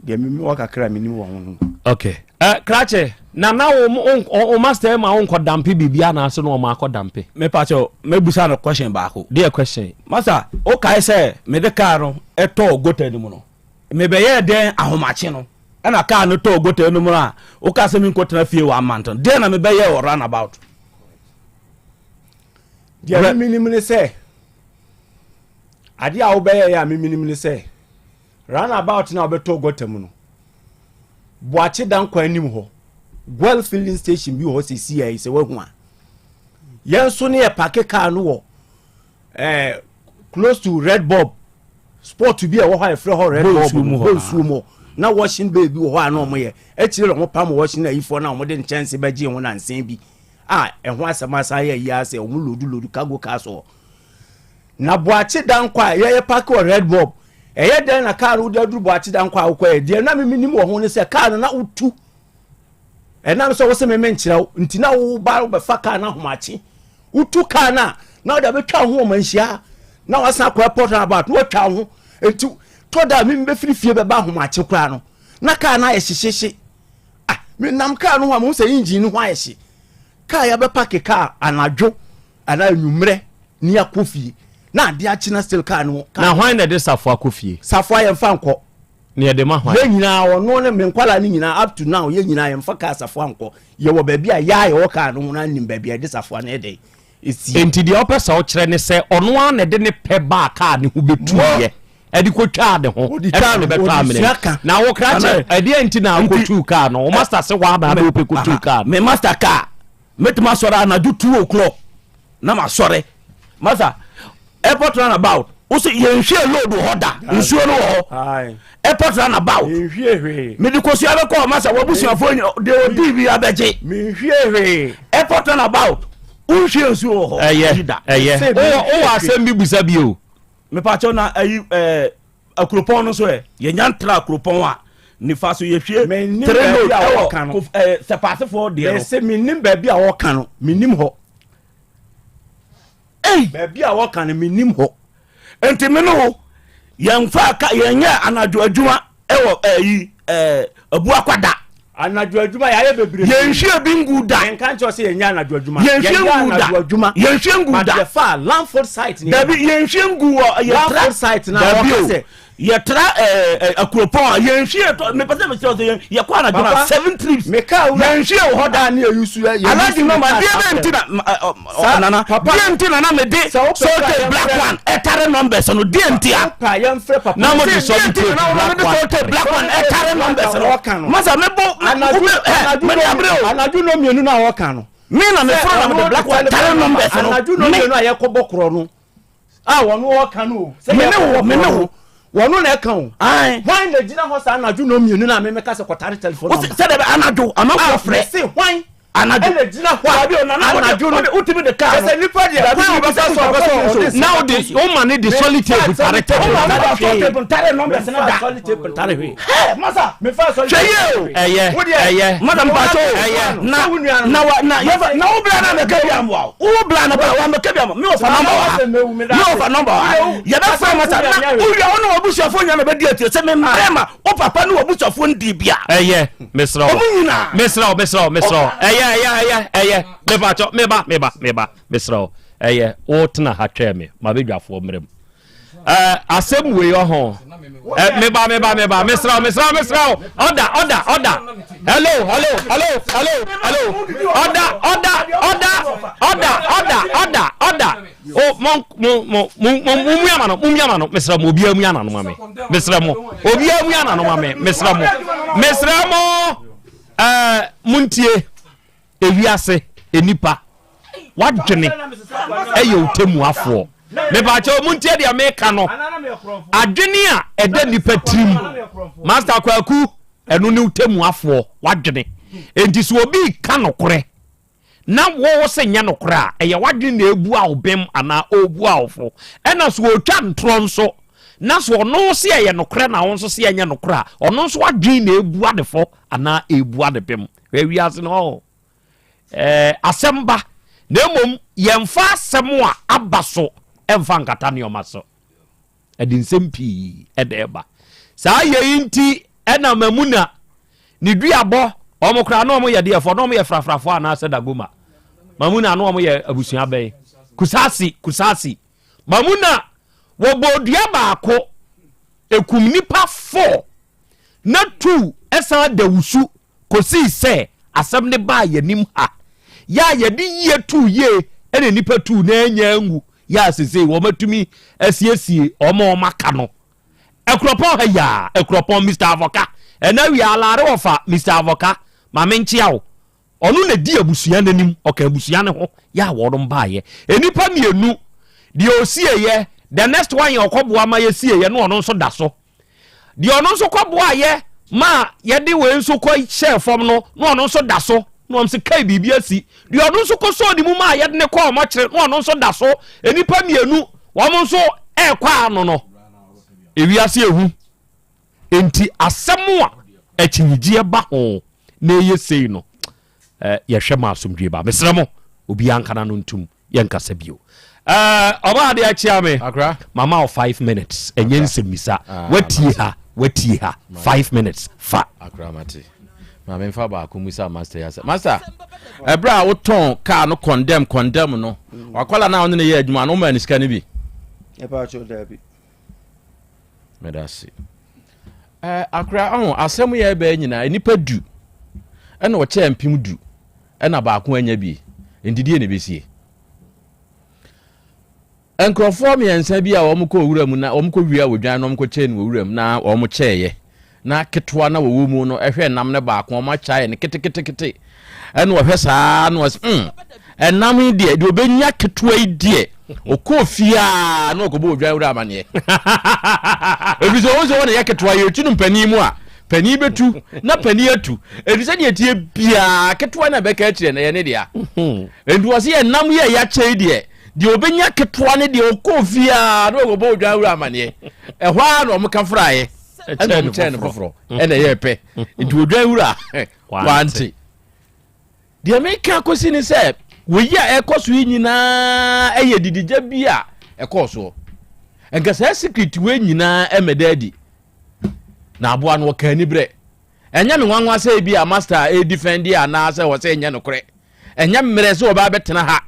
deɛ mewɔ kakra a menim wɔ ho no. Okay. Uh, krakye na na wo wo master ma wo nkɔ dampe biribi anaasɛ na ɔma akɔ dampe. Mepa kyɛw mɛbusa no question baako. Deɛ question. Master wokae sɛ mede kaa no ɛtɔɔ gota no mu no mebɛyɛɛ dɛn ahomakye no ɛna kaa no tɔɔ gota no mu no a woka sɛ menkɔtena fie wɔ amanto no deɛ na mebɛyɛɛ wɔ runabout. Deɛ menim ne sɛ Adeɛ a wobɛyɛeɛ a memenim ne sɛ run about no a wobɛtɔ gɔta mu no Boakye Dankwa anim hɔ Goil filling station bi wɔ hɔ sɛsi a yi sɛ woahu a yɛn nso ne yɛ pake kaa no wɔ eh, close to red bulb sport bi a ɛwɔ hɔ a yɛfrɛ hɔ red bulb no bonsuo mu hɔ na washing bay bi wɔ hɔ a na wɔyɛ akyire na wɔpam washing ayifoɔ na wɔde nkyɛnse bɛgye ho nansen bi a ɛho asɛm asan yɛ yia sɛ wɔn lodu lodu cargo cars wɔ Na Boakye Dankwa a yɛyɛ pake wɔ Red Bulb, ɛyɛ dɛn na kaa no wode aduru Boakye Dankwa a wokɔɛ? Deɛ na me menim wɔ ho ne sɛ kaa no na wotu. Ɛnam sɛ wo se me menkyerɛ wo nti na woba wobɛfa kaa no ahomakye. Wotu kaa no a na wode abɛtwa wo ho wɔ manhyia na wasan akɔ airport roundabout na watwa wo ho. Nti tɔ da a me mebɛfiri fie bɛba ahomakye koraa no na kaa no ayɛ hyehyehye. Ah, menam kaa no ho a mehu sɛ engine no ho ayɛ hye. Kaa yɛabɛpake kaa anadwo anaa anwummerɛ ne akɔ fie na adeɛ akye na still kaa no. Na hwan na ɛde Safoa kɔ fie? Safoa yɛmfa nkɔ. Na yɛde ma hwan? Yɛn nyinaa ɔno ne me nkwadaa no nyinaa up to now yɛn nyinaa yɛmfa kaa Safoa nkɔ. Yɛwɔ baabi a yɛa yɛwɔ kaa no ho no anim baabi a yɛde Safoa no yɛ dɛn ɛsie. Enti deɛ ɔpɛ sɛ ɔkyerɛ ne sɛ ɔno ara na ɛde ne pɛ baa kaa ne ho bɛtuiɛ ɛde kɔtwaa ne ho ɛna ne bɛtɔ amena na wo krakye ɛdeɛ nti na akɔtuu kaa no wo master se hɔ ana na wopɛ kɔtuu kaa no me master kaa mɛtumi asɔre anadwo 2 o'clock na masɔre masa airport runabout wosɛ yɛnhwie load wɔ hɔ da nsuo no wɔ hɔ airport runabout mede kosua bɛkɔ masa wabusuafoɔ nyina deɛ ɔdii bi abɛgye airport runabout wonhwie nsuo wɔ hɔ ɛyɛ ɛyɛ wowɔ asɛm bi busa bio mepakyɛw na ayi ɛɛ akuropɔn no so ɛ yɛnya ntra akuropɔn a nifa so yɛhwie tere load ɛwɔ ɛɛ sɛpaasefoɔ deɛ no mese menim baabi a wɔka no menim hɔ Ei! Baabi a wɔka no menim hɔ. Nti me ne wo yɛnfa ka yɛnyɛ anadwo adwuma ɛwɔ ɛyi ɛɛ abuakwa da. Anadwo adwuma yɛayɛ bebree. Yɛnhwie bi ngu da. Yɛnka nkyɛw sɛ yɛnyɛ anadwo adwuma. Yɛnhwie ngu da. Yɛnyɛ anadwo adwuma. Yɛnhwie ngu da. But yɛfa landfill site ni. Dabi yɛnhwie ngu wɔ yɛtra. Landfill site na wɔka sɛ. Yɛtra ɛɛ akuropɔn a yɛnhwie tɔ mepɛ sɛ mekyerɛ sɛ yɛn yɛkɔ anadwo na seven trips yɛnhwie wɔ hɔ da. Alhaji nɔma deɛ bɛ nti na nana deɛ nti na na mede sote black one ɛtare numbers no deɛ nti a na mo de sɔte black na mo de sote black one ɛtare numbers no masa mebo anadwo mede abere o anadwo no mmienu na wɔka no me na meforo na mede black one tare numbers no anadwo no mmienu a yɛkɔbɔ korɔ no a wɔn wɔka no o. Sɛ mene wo mene wo. Wɔn na ɛka o. Hwan na gyina hɔ saa anadwo na mmienu na mɛmɛka sɛ kɔtare telefon nɔmba. Sɛ dɛbɛ anadwo amanfoɔ frɛ. Mese hwan. Anadwo. Ɛna gyina hɔ a. Dabi o nana anadwo no. Wotumi de kaa no. Kyɛ sɛ nipa deɛ kwan a ɔbɛfa so ɔbɛ sɛ ɔde. Na wode woma ne de solid tape tare tare. Woma ne de solid tape ntare numbers no da. Solid tape ntare hwee. Hɛ masa mefa solid tape. Hwɛ yie o. Ɛyɛ ɛyɛ. Masa mpatsɔ o. Ɛyɛ. Na na wa na yɛfa na wo bla na mɛka bi amoa o. Wo bla na ba wa mɛka bi amoa. Mi wɔ fa nɔmba wa ha. Mi wɔ fa nɔmba wa ha. Yɛbɛ fa masa na wowia wo ne w'abusuafoɔ nyinaa na bɛdi akyire sɛ membrɛ ma wo papa ne w'abusuafoɔ ndi bia. Ɛyɛ mesrɛ wo. Ɔmo nyinaa. Mesrɛ wo mesrɛ wo mesrɛ wo. Ɛyɛ ɛyɛ ɛyɛ ɛyɛ mepakyɛ meba meba meba mesrɛ wo. Ɛyɛ wotena ha twɛn me ma bɛdwafoɔ mmerɛ mu. Ɛɛ asɛm wei ɔho. Ɛ meba meba meba mesrɛ wo mesrɛ wo mesrɛ wo. Ɔda ɔda ɔda. Hello hello hello hello hello. Ɔda ɔda ɔda ɔda ɔda ɔda ɔda. O mo mo mo mo mo mo mua ma no mo mua ma no mesrɛ mo obiara mua n'ano ma me mesrɛ mo obiara mua n'ano ma me mesrɛ mo mesrɛ mo ɛɛ montie ewiase enipa wadwene ɛyɛ otemuafoɔ mepaakyɛw montie deɛ meka no adwene a ɛda nipa tirim master kwaku ɛno ne otemuafoɔ wadwene enti sɛ obi ka nokorɛ na wo se nyɛ nokorɛ a, ɛyɛ w'adwene na ɛbua wo bem anaa ɔrebua wo fo. Ɛna sɛ ɔretwa ntorɔ nso, na sɛ ɔno se ɛyɛ nokorɛ na wo nso se ɛnyɛ nokorɛ a, ɔno nso adwene na ɛbua ne fɔ anaa ɛrebua ne bem. Hwɛ wiase no ɔɔ. Ɛɛ asɛm ba, na mmom yɛmfa asɛm a aba so ɛmfa nkata nneɛma so. Ɛde nsɛm pii na ɛba. Saa yei nti na Mamuna ne duabɔ, wɔn koraa na wɔn yɛ deɛfoɔ, na wɔn yɛ frafrafoɔ anaasɛ Dagoma. Mamuna na wɔn yɛ abusua bɛn? Kusasi, Kusasi. Mamuna wɔbɔ dua baako, ekum nipa four, na two ɛsan da wusu kosii sɛ asɛm no baa yɛn anim ha. Yɛ a yɛde yie too yie na nnipa tuu na annya anwu yɛ a sesei wɔatumi asiesie wɔn a wɔaka no. Akuropɔn ha yi a, Akuropɔn Mister Avɔka, ɛna awia alaare wɔfa Mister Avɔka, ma menkyea wo. Ɔno na di abusua no anim, ɔka abusua no ho yɛ a wɔnom baeɛ. Nnipa mmienu, deɛ ɔsieeɛ, the next one yɛ ɔkɔboa ma yɛsieeɛ no ɔno nso da so. Deɛ ɔno nso kɔboaeɛ ma yɛde wei nso kɔ hyɛɛ fam no, na ɔno nso da so. Na wɔn sɛ kai biribi asi. Deɛ ɔno nso kɔsɔɔ ne mu maa yɛde ne kɔɔ mɔkyere, na ɔno nso da so. Nnipa mmienu, wɔn nso ɛrekɔ ano no. Ewiase ehu. Enti asɛm a akyinnyegyeɛ ba ho na ɛyɛ sei no, yɛhwɛ ma asomdwoe ba. Mesrɛ mo, obiara nka n'ano ntom. Yɛnkasa bio. Ɔbaa adeɛ akyea me. Mama wo 5 minutes. Ɛnyɛ nsɛmmisa. Ah, watie ha, watie ha. 5 minutes. Fa. Akra mate. Ma memfa baako mu sa master yɛ asɛ. Master, ɛberɛ a wotɔn kaa no condemn condemn no, wakwala no a wone ne yɛ adwuma no, woma ne sika no bi? Ɛpa akyɛw daabi. Meda ase. Eh, akora, ɔho, asɛm yɛ ɛbɛɛ nyinaa, nnipa du, ɛna ɔkyɛɛ 10,000. Ɛna baako anya bi, enti deɛ na ɛbɛsie? Nkurɔfoɔ mmiɛnsa bi a wɔn kɔ wura mu na wɔn kɔ wia odwan na wɔn kɔ kyɛɛ no wɔ wura mu na wɔn kyɛɛyɛ na ketewa na wɔwɔ mu no ɛhwɛ nam no baako wɔn akyae no keteketekete ɛna wɔhwɛ saa na wɔsɛ mm ɛnam yi deɛ deɛ ɔbɛnya ketewa yi deɛ ɔkɔɔ fie a na ɔkɔbɔ odwan wura amaneɛ ɛfiri sɛ wɔn sɛ wɔn yɛ ketewa yɛtu no mpanin mu a Panin bɛtu na panin atu. Ɛfiri sɛ deɛ ɛteɛ biara ketewa na ɛbɛka akyirɛ no ɛyɛ ne dea. Nti wɔ se yɛ nam yɛ yɛakyɛ yi deɛ, deɛ ɔbɛnya ketewa ne deɛ ɔkɔɔ fie a na ɔkɔbɔ odwan wura amaneɛ. Ɛhɔ ara na wɔka fraeɛ ɛna wɔn kyɛɛ no foforɔ ɛna ɛyɛ pɛ. Nti odwan wura wante. Deɛ meka kɔsi ne sɛ wɔyi a ɛkɔ so yi nyinaa ɛyɛ didigya bi a ɛkɔɔ soɔ. Nka saa secret wei nyinaa ɛmɛda adi. Na aboa no ɔka aniberɛ. Ɛnyɛ me nwanwa sɛ ebi a master a ɛredifɛndi anaasɛ wɔ sɛ ɛnyɛ nokorɛ. Ɛnyɛ mmerɛ sɛ ɔbaa bɛtena ha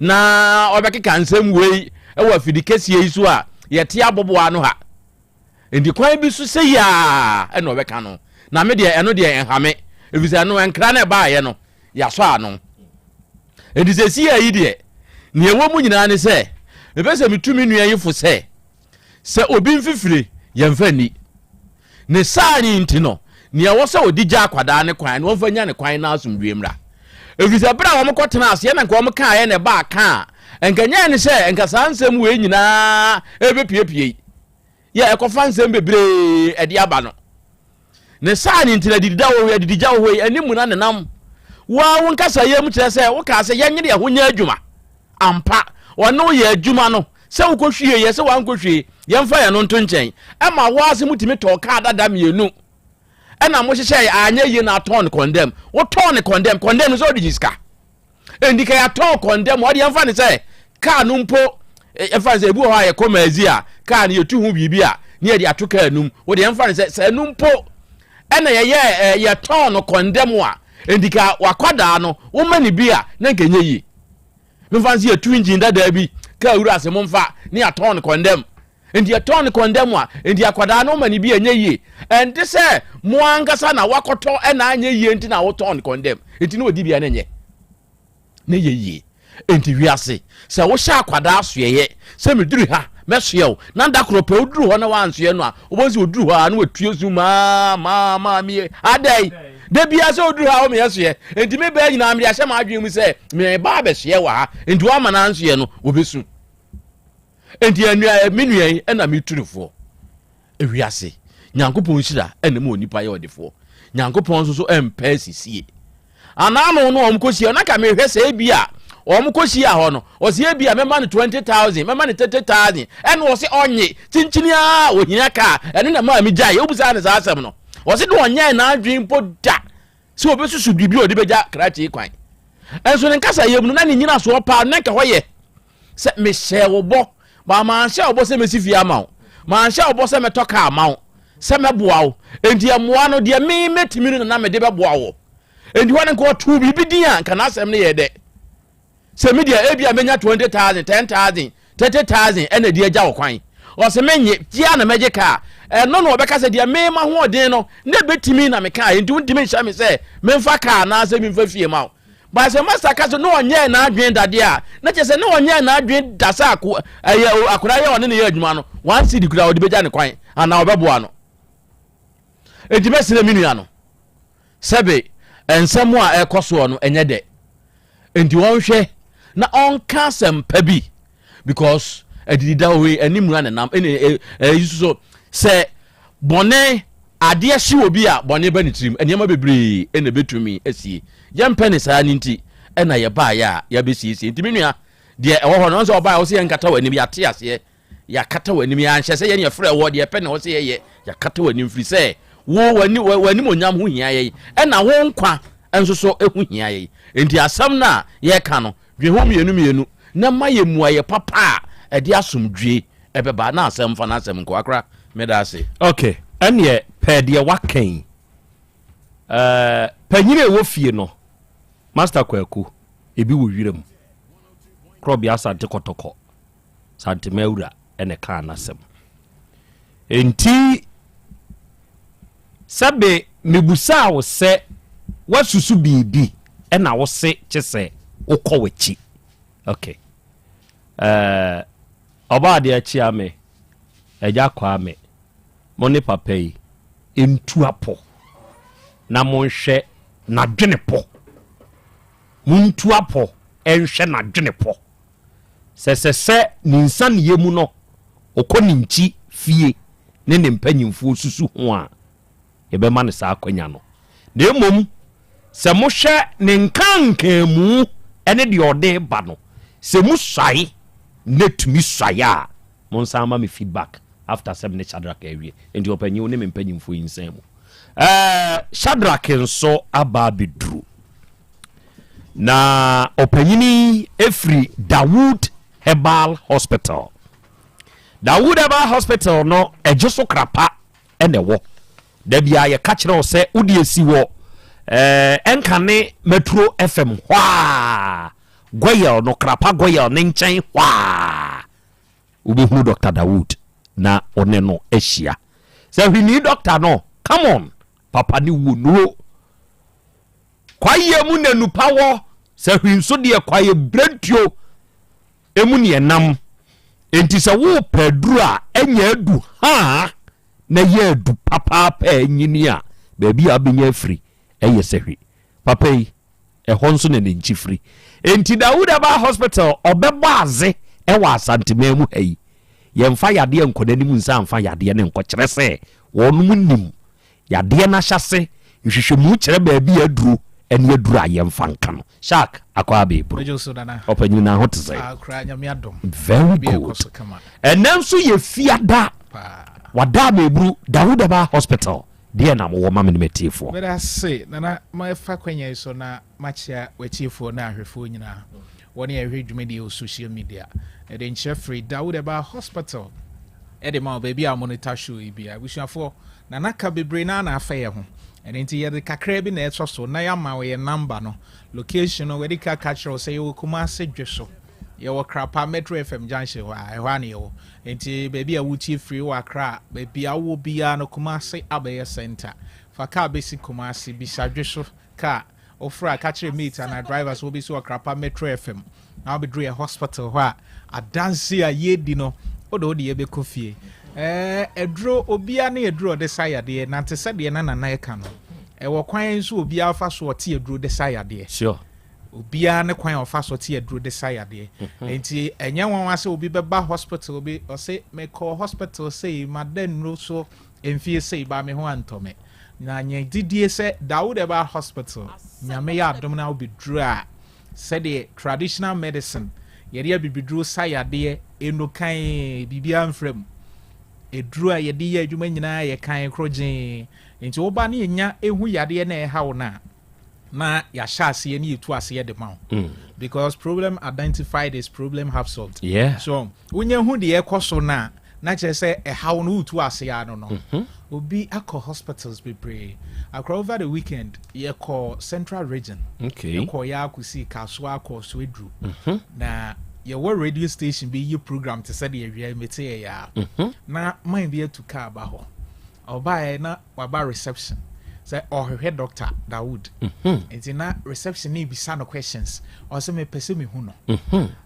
na ɔbɛkeka nsɛm wei wɔ afidi kɛseɛ yi so a yɛte aboboa ano ha. Nti kwan bi so sɛ yi a ɛna ɔbɛka no. Na me deɛ ɛno deɛ ɛnha me. Ɛfiri sɛ ɛno ɛnkra na ɛbaeɛ no yɛasɔ ano. Nti sɛ si yi deɛ nea ɛwɔ mu nyinaa ne sɛ mepɛ sɛ metu me nua yi fo sɛ Sɛ obi mfifire, yɛmfa nni. Ne saa ni nti no, nea ɛwɔ sɛ ɔde gya akwadaa ne kwan no, ɔmfa nya ne kwan na asomdwoeɛ mmra. Ɛfiri sɛ berɛ a wɔkɔtenaa aseɛ na nka wɔkaeɛ na ɛbaa ka a, nka nyɛ ne sɛ nka saa nsɛm wei nyinaa ɛbɛpiepie yɛ ɛkɔfa nsɛm bebree ɛde aba no. Ne saa ne nti na adidida wɔ hɔ yi, adidigya wɔ hɔ yi, ɛne mu na nenam. Wo ara wo nkasayɛ mu kyerɛ sɛ wokaa sɛ yɛnyere yɛn ho nyɛ adwuma. Ampa, wɔne wo yɛ adwuma no, sɛ wokɔhwie yɛ sɛ woankɔhwie, yɛmfa yɛn no nto nkyɛn. Ɛma wo ara sɛ motumi tɔɔ kaa dada mmienu ɛna mohyehyɛe anyɛ yie na atɔn no kɔndɛm. Wotɔn no kɔndɛm, kɔndɛm no sɛ wode gye sika. Enti ka yɛatɔn kɔndɛm, ɔde yɛmfa no sɛ kaa no mpo, yɛmfa no sɛ ebi wɔ hɔ a yɛkɔ maazi a kaa no yɛtu ho biribi a ne yɛde ato kaa no mu. Wode yɛmfa no sɛ sɛ ɛno mpo ɛna yɛyɛ yɛtɔn no kɔndɛm a, enti ka wakwadaa no woma ne bi a na nka ɛnyɛ yie. Memfa no sɛ yɛtu engine dadaa bi kaa wura ase momfa ne yɛatɔn no kɔndɛm. Enti yɛtɔn no kɔndɛm a, enti akwadaa no ma ne bi ɛnyɛ yie. Ɛnte sɛ mo ankasa na wakɔtɔ ɛna anyɛ yie nti na wotɔn no kɔndɛm. Enti na ɔdi bia na ɛnyɛ na ɛyɛ yie. Enti wiase, sɛ wohyɛ akwadaa soɛyɛ sɛ meduru ha mɛsoɛ wo, na da korɔ pɛ woduru hɔ na wansoɛ no a, wobɛhu sɛ ɔduru hɔ a na watue su maa maa maa mie. Adɛn? Da biara sɛ woduru ha a womeyɛ soɛ. Enti me bɛɛ nyinaa mede ahyɛ m'adwene mu sɛ meba abɛsoɛ wɔ ha. Enti woama no ansoɛ no, wɔbɛsu. Enti anua me nua yi ɛna me turufoɔ ewiase Nyankopɔn nhyira ɛna mu onipa yɛ ɔdefoɔ Nyankopɔn nso so ɛmpɛ asisie anaano no wɔn kɔhyia na ka mehwɛ sɛ ebi a wɔn kɔhyia hɔ no ɔsi ebi a mɛma no 20,000 mɛma no 30,000 ɛna ɔsi ɔnye kyinkyini a ohia kaa ɛno na maa mi gyae obusaa ne saa asɛm no ɔsi de ɔnyɛ n'adwene mpo da sɛ obesusu biribi a ɔde bɛgya krakye kwan ɛnso ne nkasa yɛ mu no na ne nyinasoɔ paa na nka hɔ yɛ sɛ mehyɛɛ wo bɔ, ba manhyɛ wo bɔ sɛ mɛsi fie ama wo, manhyɛ wo bɔ sɛ mɛtɔ kaa ama wo, sɛ mɛboa wo. Enti mmoa no, deɛ me mɛtumi no na na mede bɛboa wo. Enti hɔ no nka ɔtoo biribi din a, nka n'asɛm no yɛ dɛ. Sɛ me deɛ ebi a mɛnya 20,000, 10,000, 30,000 ɛna ɛde agya wo kwan. Ɔsɛ menye, gye a na mɛgye kaa. Ɛno na ɔbɛka sɛ deɛ me ma hoɔden no, na ɛbɛtumi na mekaa, enti wontumi nhyɛ me sɛ memfa kaa anaasɛ memfa fie ma wo. But sɛ master ka sɛ na ɔnyɛɛ n'adwene da deɛ a, na kyerɛ sɛ na ɔnyɛɛ n'adwene da sɛ ako ɛyɛ akwadaa yɛ ɔne ne yɛ adwuma no, one cedi koraa ɔde bɛgya ne kwan anaa ɔbɛboa no. Enti mɛsrɛ me nua no, sɛbe nsɛm a ɛkɔ soɔ no ɛnyɛ dɛ. Enti ɔnhwɛ na ɔnka asɛmpa bi because adidida hɔ yi ɛne mua ne nam ɛne ɛyi soso sɛ bɔne adeɛ hye obi a bɔne ba ne tirim nneɛma bebree ɛna ɛbɛtumi asie yɛmpɛ ne saa ne nti ɛna yɛbaeɛ a yɛabɛsiesie nti me nua deɛ ɛwɔ hɔ no sɛ ɔbaeɛ wo sɛ yɛnkata w'anim yɛate aseɛ yɛakata w'anim yɛanhyɛ sɛ yɛne yɛfrɛ wɔ deɛ ɛpɛ na ɛwɔ sɛ yɛyɛ yɛakata w'anim firi sɛ wo w'anim onyam ho hia yɛn ɛna wo nkwa nso so ho hia yɛn nti asɛm no a yɛka no Dwen ho mmienu mmienu na ma yɛ mmuaeɛ papa a ɛde asomdwoe ɛbɛba na asɛm mfa n'asɛm nkɔ. Akora, meda ase. Ok, ɛneɛ pɛɛ deɛ waka yi. Ɛɛ, panyini a ɛwɔ fie no, Master Kwaku, ebi wɔ wiram. Korɔbea Asante Kɔtɔkɔ, Santema awura ɛna ɛkaa n'asɛm. Enti, sɛbe mebusaa wo sɛ woasusu biribi ɛna wo se kyesɛ wokɔ w'akyi. Ok. Eh, Ɔbɔadeɛ kyea me, Agya Kwame, mo ne papa yi ntu apɔ na monhwɛ n'adwene pɔ. Montu apɔ nhwɛ n'adwene pɔ. Sɛ ɛsɛ sɛ ne nsaneɛ mu no ɔkɔ ne nkyi fie ne ne mpanyimfoɔ susu ho a, yɛbɛma no saa akwanya no. Na mmom sɛ mohwɛ ne nkankanmu ne deɛ ɔde reba no, sɛ mu suae na ɛtumi suae a, monsan ma me feedback after sɛ me ne Shadrack awie. Enti ɔpanyin, wo ne me mpanyimfoɔ yi nsan mu. Ɛɛ, Shadrack nso aba abɛduru. Na ɔpanyin yi firi Dawood Herbal Hospital. Dawood Herbal Hospital no, ɛgye so krapa na ɛwɔ. Da biara yɛka kyerɛ wo sɛ wode asi wɔ eh, ɛnkane Metro FM hɔ a, Goyel no, Krapa Goyel ne nkyɛn hɔ a, wobɛhunu Dr. Dawood na ɔne no ahyia. Sɛ hwini dɔkta no, come on, papa ne wuo nuro. Kwaeɛ mu na nupa wɔ, sɛ hwi nso deɛ kwaeɛ berɛntuo emu ne ɛnam. Enti sɛ worepɛ aduru a ɛnyɛ adu haa na ɛyɛ adu papaapa a anyini a, baabi a wobɛnya afiri yɛ sahwi. Papa yi, ɛhɔ nso na ne nkyi firi. Enti Dawood Herbal Hospital, ɔbɛbɔ adze wɔ Asanteman mu ha yi. Yɛmfa yadeɛ nkɔ n'anim nsa mfa yadeɛ no nkɔ, kyerɛ sɛ wɔnom nim yadeɛ no ahyɛase, nhwehwɛmu kyerɛ baabi a aduro ɛne aduru a yɛmfa nka no. Shark akɔ abɛɛburu. Ɔpanyin na ho te sɛ. Very good. Ɛnɛ nso yɛ fiada. Wada abɛɛburu Dawudaba Hospital. Deɛ na mowɔ ma me ne m'atiefoɔ. Meda ase Nana ma fa kwanya yi so na makyea w'atiefoɔ ne ahwɛfoɔ nyinaa wɔne ɛhwɛ dwumadie wɔ social media. Ɛde nkyerɛ firi Dawood Herbal Hospital ɛde ma wo baabi a monitor show yi bia. Abusuafoɔ, Nana ka bebree naa na afɛ yɛ ho. Ɛno nti yɛde kakra bi na ɛsɔ so na yɛama wo yɛ number no. Location no wadi ka ka kyerɛ wo sɛ yɛwɔ Kumasi Dweso. Yɛwɔ Krapa Metro FM junction hɔ a, ɛhɔ a na yɛwɔ. Nti baabi a wotie firi wɔ Accra, baabi a wowɔ biara no Kumasi abɛyɛ center. Fa car bɛsi Kumasi, bisa Dweso car. Wofrɛ a ka kyerɛ mate anaa driver sɛ wobɛsi wɔ Krapa Metro FM na wabɛduru yɛ hospital hɔ a, adanse a yɛredi no wode wo deɛ bɛkɔ fie. Ɛɛ aduro, obiara ne aduro a ɔde sa yadeɛ, na te sɛ deɛ na Nana ɛka no, ɛwɔ kwan nso obiara fa so ɔte aduro de sa yadeɛ. Sure. Obiara ne kwan a ɔfa so te aduro de sa yadeɛ. Nti ɛnyɛ nwanwa sɛ obi bɛba hospital bi, ɔse mekɔɔ hospital sei, mada nnuro so mfie sei, ba me ho antɔ me. Na nyɛ gyidie sɛ Dawood Herbal Hospital, Nyame yɛ adom na wobɛduru a, sɛdeɛ traditional medicine, yɛde abibiduro sa yadeɛ, eno kann, biribiara mfra mu. Aduro a yɛde yɛ adwuma nyinaa yɛ kann korɔgyee. Nti woba ne yɛnya ɛhu yadeɛ na ɛha wo no a, na yɛahyɛ aseɛ ne yɛtu aseɛ de ma wo. Because problem identified is problem half solved. So wonya hu deɛ ɛkɔ so no a, na kyerɛ sɛ ɛhaw no wotu aseɛ ano no. Obi akɔ hospitals bebree. Akora over the weekend yɛkɔ Central Region. Yɛkɔ yɛ akɔsi Kasoa akɔ Swedru. Na yɛwɔ radio station bi yi program te sɛ deɛ awia mete yɛ yaa. Na man bi atu kaa ba hɔ. Ɔbaeɛ na waba reception sɛ ɔhwehwɛ Doctor Dawood. Nti na reception ne bisa no questions. Ɔsɛ mepɛ sɛ mehu no.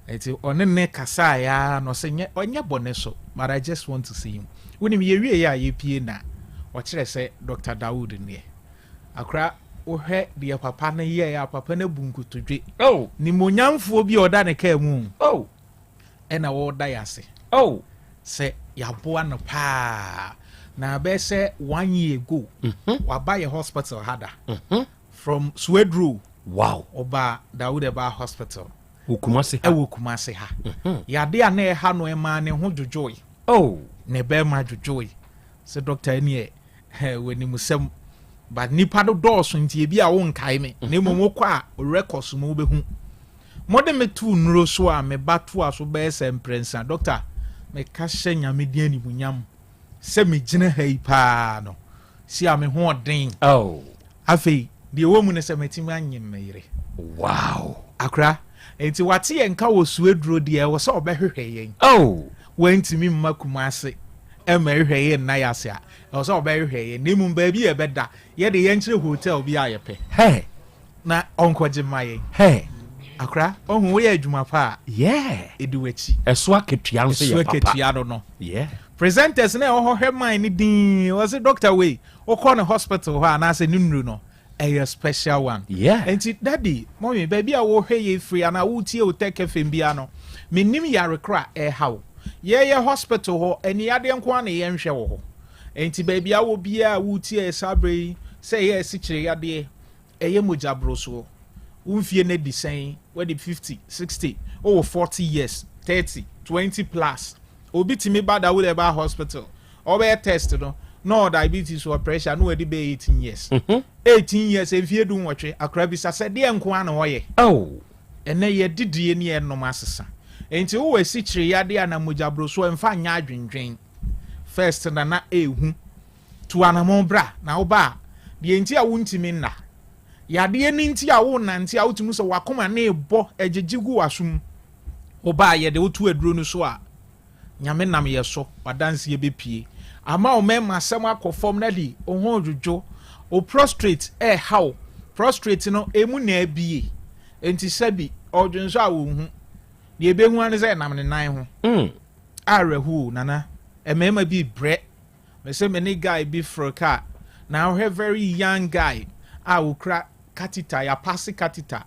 Nti ɔne ne kasaeɛ ara na ɔsɛ nyɛ ɔnyɛ bɔne so, but I just want to see him. Wonim yɛwie yɛ a yɛpie na ɔkyerɛ sɛ Doctor Dawood neɛ. Akora wohwɛ deɛ papa no yɛɛ a, papa no abu nkotodwe. Oh. Nimonyamfoɔ bi a ɔda ne kaa mu. Oh. Ɛna wɔda yɛ ase. Oh. Sɛ yɛaboa no paa. Na bɛyɛ sɛ 1 year ago. Waba yɛ hospital ha da. From Swedru. Wow. Ɔba Dawood Herbal Hospital. Wɔ Kumasi ha. Ɛwɔ Kumasi ha. Yade a na ɛha no ɛmaa ne ho dwodwoe. Oh. Ne bɛrima dwodwoe. Sɛ doctor ɛneɛ w'animusɛm. But nipa no dɔɔso nti ebi a wonkae me. Na mmom wokɔ a records mu wobɛhu. Mode me too nnuro so a me ba toa so bɛyɛ sɛ mprɛnsa. Doctor, meka hyɛ Nyame din animuonyam sɛ megyina ha yi paa no, si a me ho ɔden. Oh. Afei, deɛ ɛwɔ mu ne sɛ matumi anyem me yere. Wow. Akora, enti wate yɛn nka wɔ Suaduro deɛ, ɛwɔ sɛ ɔbɛhwehwɛ yɛn. Oh. Wantumi mma Kumase ɛmma ɛhwehwɛ yɛn nna yɛ ase a, ɛwɔ sɛ ɔbɛhwehwɛ yɛn. Na mmom baabi a yɛbɛda, yɛde yɛnkyerɛ hotel bi a yɛpɛ. Hey. Na ɔnkɔgye mma yɛn. Hey. Akora, ɔhu woyɛ adwuma pa a. Yeah. Ɛdi w'akyi. Ɛso akatua nso yɛ papa. Ɛso akatua no no. Yeah. Presenters na ɛwɔ hɔ hwɛ man ne din, wɔse doctor wei, wokɔ ne hospital hɔ anaasɛ ne nnuru no, ɛyɛ special one. Yeah. Nti daddy, mommy, baabi a wohwɛ yɛ firi anaa wotie wo Tech FM bia no, mennim yare koro a ɛha wo. Yɛyɛ hospital hɔ, ani yadeɛ nko ara na yɛnhwɛ wɔ hɔ. Nti baabi a wɔ biara a wotie yɛ saa berɛ yi, sɛ ɛyɛ asikyire yadeɛ, ɛyɛ mogya borosoɔ, wo mfie no adi sɛn, wadi 50, 60, wowɔ 40 years, 30, 20 plus. Obi tumi ba Dawood Herbal Hospital, ɔbɛyɛ test no, na ɔwɔ diabetes, ɔwɔ pressure, na wadi bɛyɛ 18 years. 18 years, mfie 18, akora bisa sɛ deɛ nko ara na ɔyɛ. Oh. Ɛnɛ yɛdidie ne yɛnom asesa. Nti wowɔ asikyire yadeɛ anaa mogya borosoɔ, mfa nyɛ adwendwen. First na na ɛɛhu. Tu anamɔn bra, na woba a, deɛ nti a wontumi nna, yadeɛ no nti a wonante a wotumi sɛ w'akoma no rebɔ agyegye gu w'asom. Woba a yɛde wo to aduro no so a, Nyame nam yɛ so, w'adanseɛ bɛpue. Ama wo mmarima asɛm akɔ fam na de wo ho redwodwo. Wo prostrate ɛreha wo. Prostrate no, emu na abie. Enti sɛbi, ɔredwonsɔ a wonhu. Deɛ ɛbɛhu ara ne sɛ ɛnam ne nan ho. Awerɛhoɔ o, Nana. Mmarima bi rebrɛ. Mese me ne guy bi foro car na wohwɛ very young guy a okura catheter, yɛapase catheter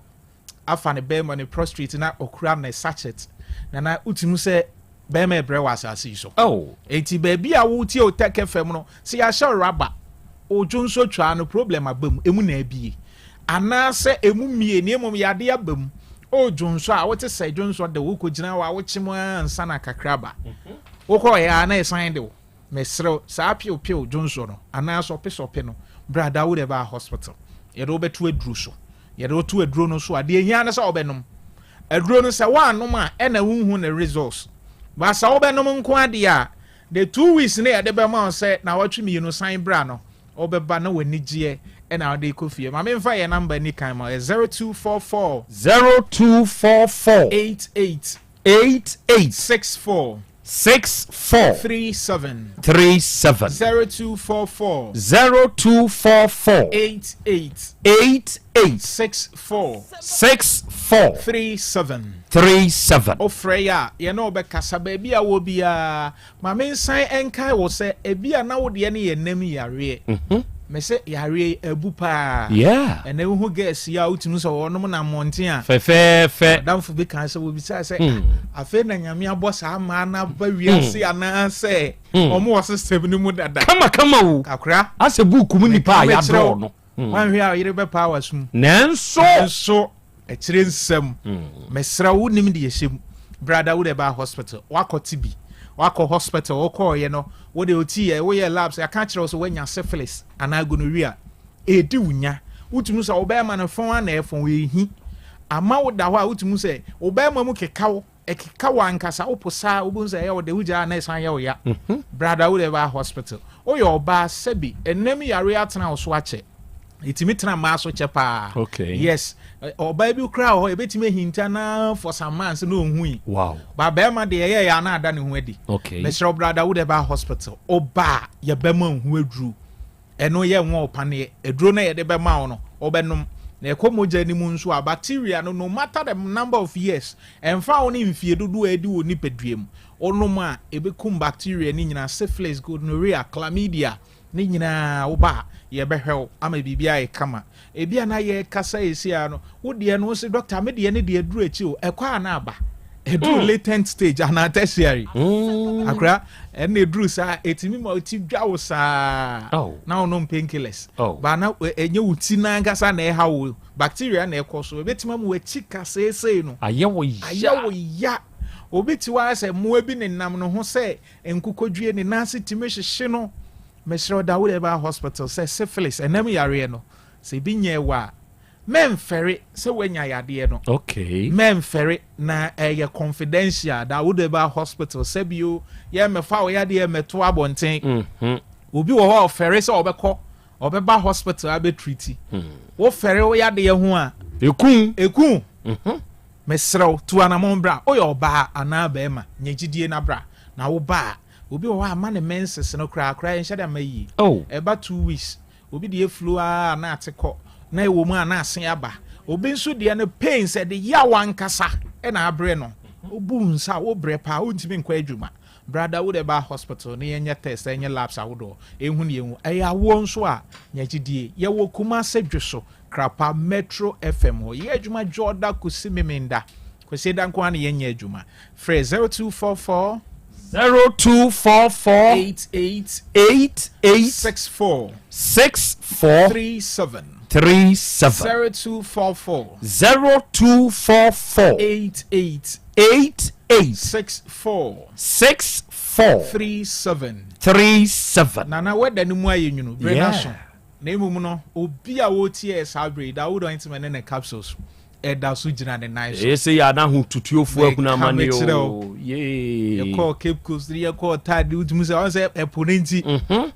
afa ne bɛrima ne prostrate na okura ne sachet. Nana wotumi sɛ bɛrima ɛbrɛ wɔ asase yi so. Oh. Enti baabi a wotie Otec FM no, sɛ yɛahyɛ raba, odwo nso twaa no problem aba mu, emu na abie. Anaasɛ ɛmu mmie na mmom yadeɛ aba mu. O dwonsɔ a wote sɛ dwonsɔ de wo kɔgyina hɔ a wokyem ara ansa na kakra ba. Wokɔɔeɛ a na ɛsan de wo. Mesrɛ wo, saa pew pew dwonsɔ no anaa sɔpe sɔpe no, bra da wo de ba hospital. Yɛde wo bɛto aduro so. Yɛde wo to aduro no so a, deɛ ɛhia ne sɛ wobɛnom. Aduro no sɛ woannom a ɛna wonhu ne results. But sɛ wobɛnom nko ara deɛ a, the 2 weeks no yɛde bɛma wo sɛ nawɔtwe mmienu san bra no, wobɛba na w'anigyeɛ ɛna wode kɔ fie. Ma memfa yɛn number ni kan ma, ɛyɛ 0244. 0244. 88. 88. 64. 64. 37. 37. 0244. 0244. 88. 88. 64. 64. 37. 37. Wofrɛ yɛ a, yɛne wo bɛkasa baabi a wɔ biara. Ma mensan nkae wo sɛ ebi a na wo deɛ no yɛ nam yareɛ. Me sɛ yareɛ yi abu paa. Ɛnɛ wohu girls yi a wotumi sɛ wɔnom na mmɔnten a. Fɛfɛɛfɛ. Adamfo bi kan sɛ wɔbisaa sɛ afei na Nyame abɔ saa mmaa no aba wiase anaasɛ wɔn wɔ system no mu dada. Kama kama o. Kakra. Asɛ buuku mu nipa a Meka mekyerɛ yɛadrɔɔ wo. no. Wanhwɛ a ɔyere bɛpaa w'asom. Nanso. Nanso akyire nsɛm. Mesrɛ wo wonim deɛ ɛhyɛ mu. Brada wo de ba hospital. Wakɔ ti bi. Wakɔ hospital wokɔɔyɛ no wode ɔti yɛ woyɛ labs yɛaka kyerɛ wo sɛ woanya syphilis anaa gonorrhea. Ɛdi wo nya. Wotumi sɛ wo bɛrima no fɔn ana ɛfɔn ɛhi. Ama wo da hɔ a wotumi sɛ wo bɛrima mu keka wo. Ɛkeka wo ankasa wopo saa wobɛhu sɛ ɛyɛ wo de wogyaa na ɛsan yɛ wo ya. Brada wo de ba hospital. Woyɛ ɔbaa sɛbi ɛnam yareɛ atena wo so akyɛ. Ɛtumi tena mmaa so kyɛ paa. Yes. Ɔbaa bi koraa wɔ hɔ ɛbɛtumi ahinta na for some months na ɔnhui. Ba bɛrima deɛ ɛyɛ yɛ ana ada ne ho adi. Mesrɛ wo brada wo de ba hospital. Ɔbaa yɛbɛma nhu aduro. Ɛno yɛ nwa ɔpaneɛ. Aduro no yɛde bɛma wo no wobɛnom. Na ɛkɔ mogya no mu nso a bacteria no no matter the number of years ɛmfa wo ne mfie dodoɔ a ɛdi wɔ nipadua mu. Wonom a ɛbɛkum bacteria no nyinaa syphilis, gonorrhea, chlamydia ne nyinaa woba a yɛbɛhwɛ wo ama biribi ayɛ kama. Ebi a na yɛkasa esi a no wo deɛ no wo se doctor me deɛ ne deɛ aduru akyi o ɛkɔ a na aba. Ɛduru latent stage anaa tertiary. Akora ɛna ɛduru saa ɛtumi ma ti dwa wo saa na wonom painkillers. Ba na ɛnyɛ wo ti n'ankasa na ɛha wo bacteria na ɛkɔ so ɛbɛtumi ama w'akyi kaseesei no. Ayɛ wo ya. Ayɛ wo ya. Obi te hɔ ara sɛ mmoa bi nenam ne ho sɛ nkokɔdwie ne nan ase tumi hyehye no. Mesrɛ wo da wo deɛ ba hospital sɛ syphilis ɛnam yareɛ no sɛ ebi nyɛɛ wo a mɛmfɛre sɛ woanya yadeɛ no. Mɛmfɛre na ɛyɛ confidential da wo deɛ ba hospital sɛbio yɛ mɛfa wo yadeɛ mɛto abɔnten. Obi wɔ hɔ a ɔfɛre sɛ ɔbɛkɔ ɔbɛba hospital abɛtriti. Wofɛre wo yadeɛ ho a. Eku. Eku. Mesrɛ wo tu anamɔn bra. Woyɛ ɔbaa anaa bɛrima nya gyidie na bra. Na wo ba a obi wɔ hɔ a ma ne menses no koraa koraa yɛnhyɛ da mma yie. Ɛba 2 weeks. Obi deɛ flow ara na ate kɔ na ɛwɔ mu a na ase aba. Obi nso deɛ no pains ɛde yaw ankasa ɛna abrɛ no. Wobu nsa a wobrɛ paa wontumi nkɔ adwuma. Brada wo de ba hospital na yɛnyɛ test ɛnyɛ labs ahodoɔ ɛhu ne yɛhu. Ɛyɛ awoɔ nso a nya gyidie. Yɛwɔ Kumase Dwoso Krapa Metro FM hɔ. Yɛyɛ adwuma dwoɔda kɔsi Memenda. Kwasiada nko ara na yɛnyɛ adwuma. Frɛ 0244. 0244. 88. 88. 64. 64. 37. 37. 0244. 0244. 88. 88. 64. 64. 37. 37. Nana wɛda no mu ayɛ nwunu bere no so. Na mmom no obi a wɔretie yɛ saa bere yi Dawood ointment ne ne capsules ɛda so gyina ne nan so. Ɛyɛ sɛ yɛ ana ahotutuofoɔ ahunu amane o. Yɛkɔɔ Cape Coast ne yɛkɔɔ Tadi wotumi sɛ ɔn sɛ ɛpo no nti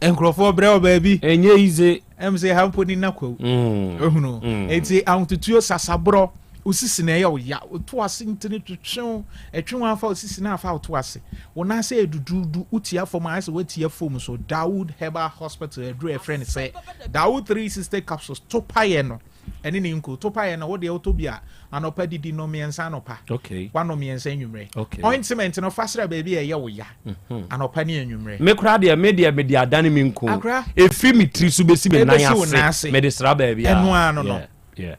nkurɔfoɔ brɛ wɔ baabi. Ɛnyɛ yize. Ɛm sɛ ha mpo ni na kwawu. Ehunu. Enti ahotutuo sasaborɔ osisi na ɛyɛ wo ya woto ase ntini twetwe wo ɛtwe wo afa osisi na afa woto ase wo nan ase yɛ duduudu wotia fam ayɛ sɛ woatia fam so Dawood Herbal Hospital aduru a ɛfrɛ no sɛ Dawood 360 capsules to paeɛ no ɛne ne nku to paeɛ no wo deɛ wotɔ bi a anɔpa didi no mmiɛnsa anɔpa wano mmiɛnsa anwummerɛ ointment no fa sra baabi a ɛyɛ wo ya anɔpa ne anwummerɛ. Me koraa deɛ me deɛ mede adane me nku Akora ɛfiri me tiri so bɛsi me nan ɛbɛsi wo nan ase ase mede sra baabi a ɛno ara no no. Yeah.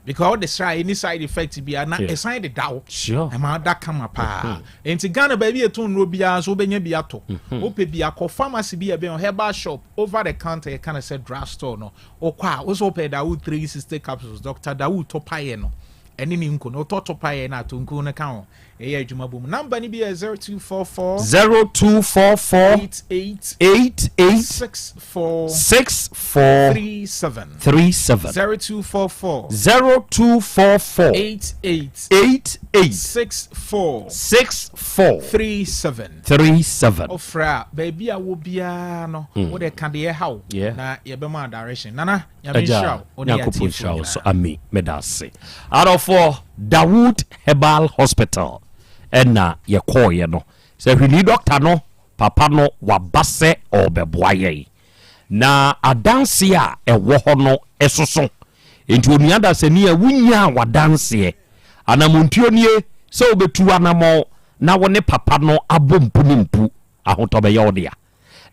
Because wode sra any side effect biara na ɛsan de da wo. Ɛma da kama paa. Nti Ghana baabi yɛtɔn nnuro biara nso wobɛnya bi atɔ. Wopɛ bi akɔ pharmacy bi a ɛbɛn herbal shop, over the counter, yɛka no sɛ drug store no. Wokɔ a, wo sɛ wopɛ Dawood 360 capsules, Dr. Dawood tɔpayɛ no ɛne ne nku no. Wotɔ tɔpayɛ no ato nku no ka ho. Ɛyɛ adwuma bom. Number no bi yɛ 0244 0244 88 88 64 64 37 37. 0244 0244 88 88 64 64 37 37. Ɔfrɛ a, baabi a wɔ biara no, wode ka deɛ ɛha wo na yɛbɛma direction. Nana, Nyame nhyira wo, wo ne Nyankopɔn atiefoɔ nhyira wo so. nyinaa. Ami, meda ase. Adɔfoɔ, Dawood Herbal Hospital ɛna yɛkɔɔyɛ no. Sɛ hwini dɔkta no, papa no waba sɛ ɔrebɛboa yɛn. Na adanseɛ a ɛwɔ hɔ no ɛsoso. Enti onua dasani a wonyaa w'adanseɛ, anamontuo nie sɛ wobɛtu w'anamɔn na wo ne papa no abɔ mpu ne mpu, ahotɔ bɛyɛ wo dea.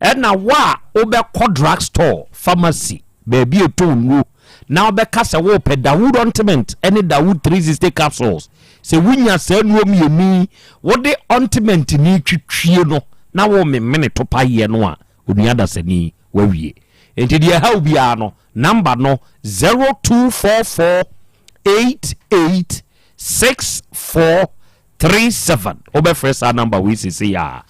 Ɛna wo a wobɛkɔ drug store, pharmacy, baabi a ɛtɔn nnuro na wobɛka sɛ worepɛ Dawood ointment ne Dawood 360 capsules, sɛ wonya saa nnuro mmienu yi, wode ointment no retwitwie no na worememene topaeɛ no a, onua dasani, woawie. Enti deɛ ɛha wo biara no, number no 0244 88 64 37. Wobɛfrɛ saa number wei seesei a,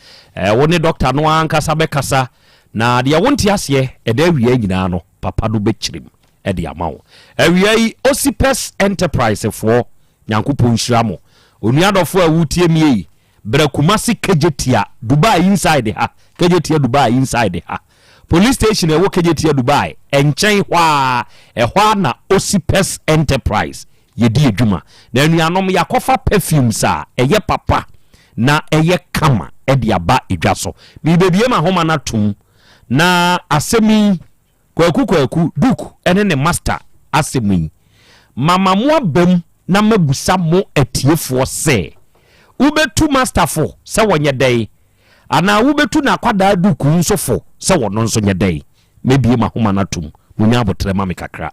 wo ne dɔkta no ankasa bɛkasa, na deɛ wonte aseɛ ɛda awia nyinaa no, papa no bɛkyerɛ mu de ama wo. Awia yi, Osipes Enterprise foɔ, Nyankopɔn nhyira mo. Onua dɔfoɔ a wotie mie yi, brɛ Kumasi Kejetia, Dubai inside ha, Kejetia Dubai inside ha. Police station a ɛwɔ Kejetia Dubai nkyɛn hɔ ara, ɛhɔ ara na Osipes Enterprise yɛdi adwuma. Na anuanom, yɛakɔfa perfumes a ɛyɛ papa na ɛyɛ kama de aba dwa so. Merebɛbue m'ahoma no atom na asɛm yi, Kwaku Kwaku, Duke ne ne master asɛm yi, mama mo aba mu na mabisa mo atiefoɔ sɛ, wobɛtu master fo sɛ wɔnyɛ dɛn? Anaa wobɛtu n'akwadaa Duke nso fo sɛ wɔno nso nyɛ dɛn? Mɛbue m'ahoma no atom, monya aboterɛ ma me kakra.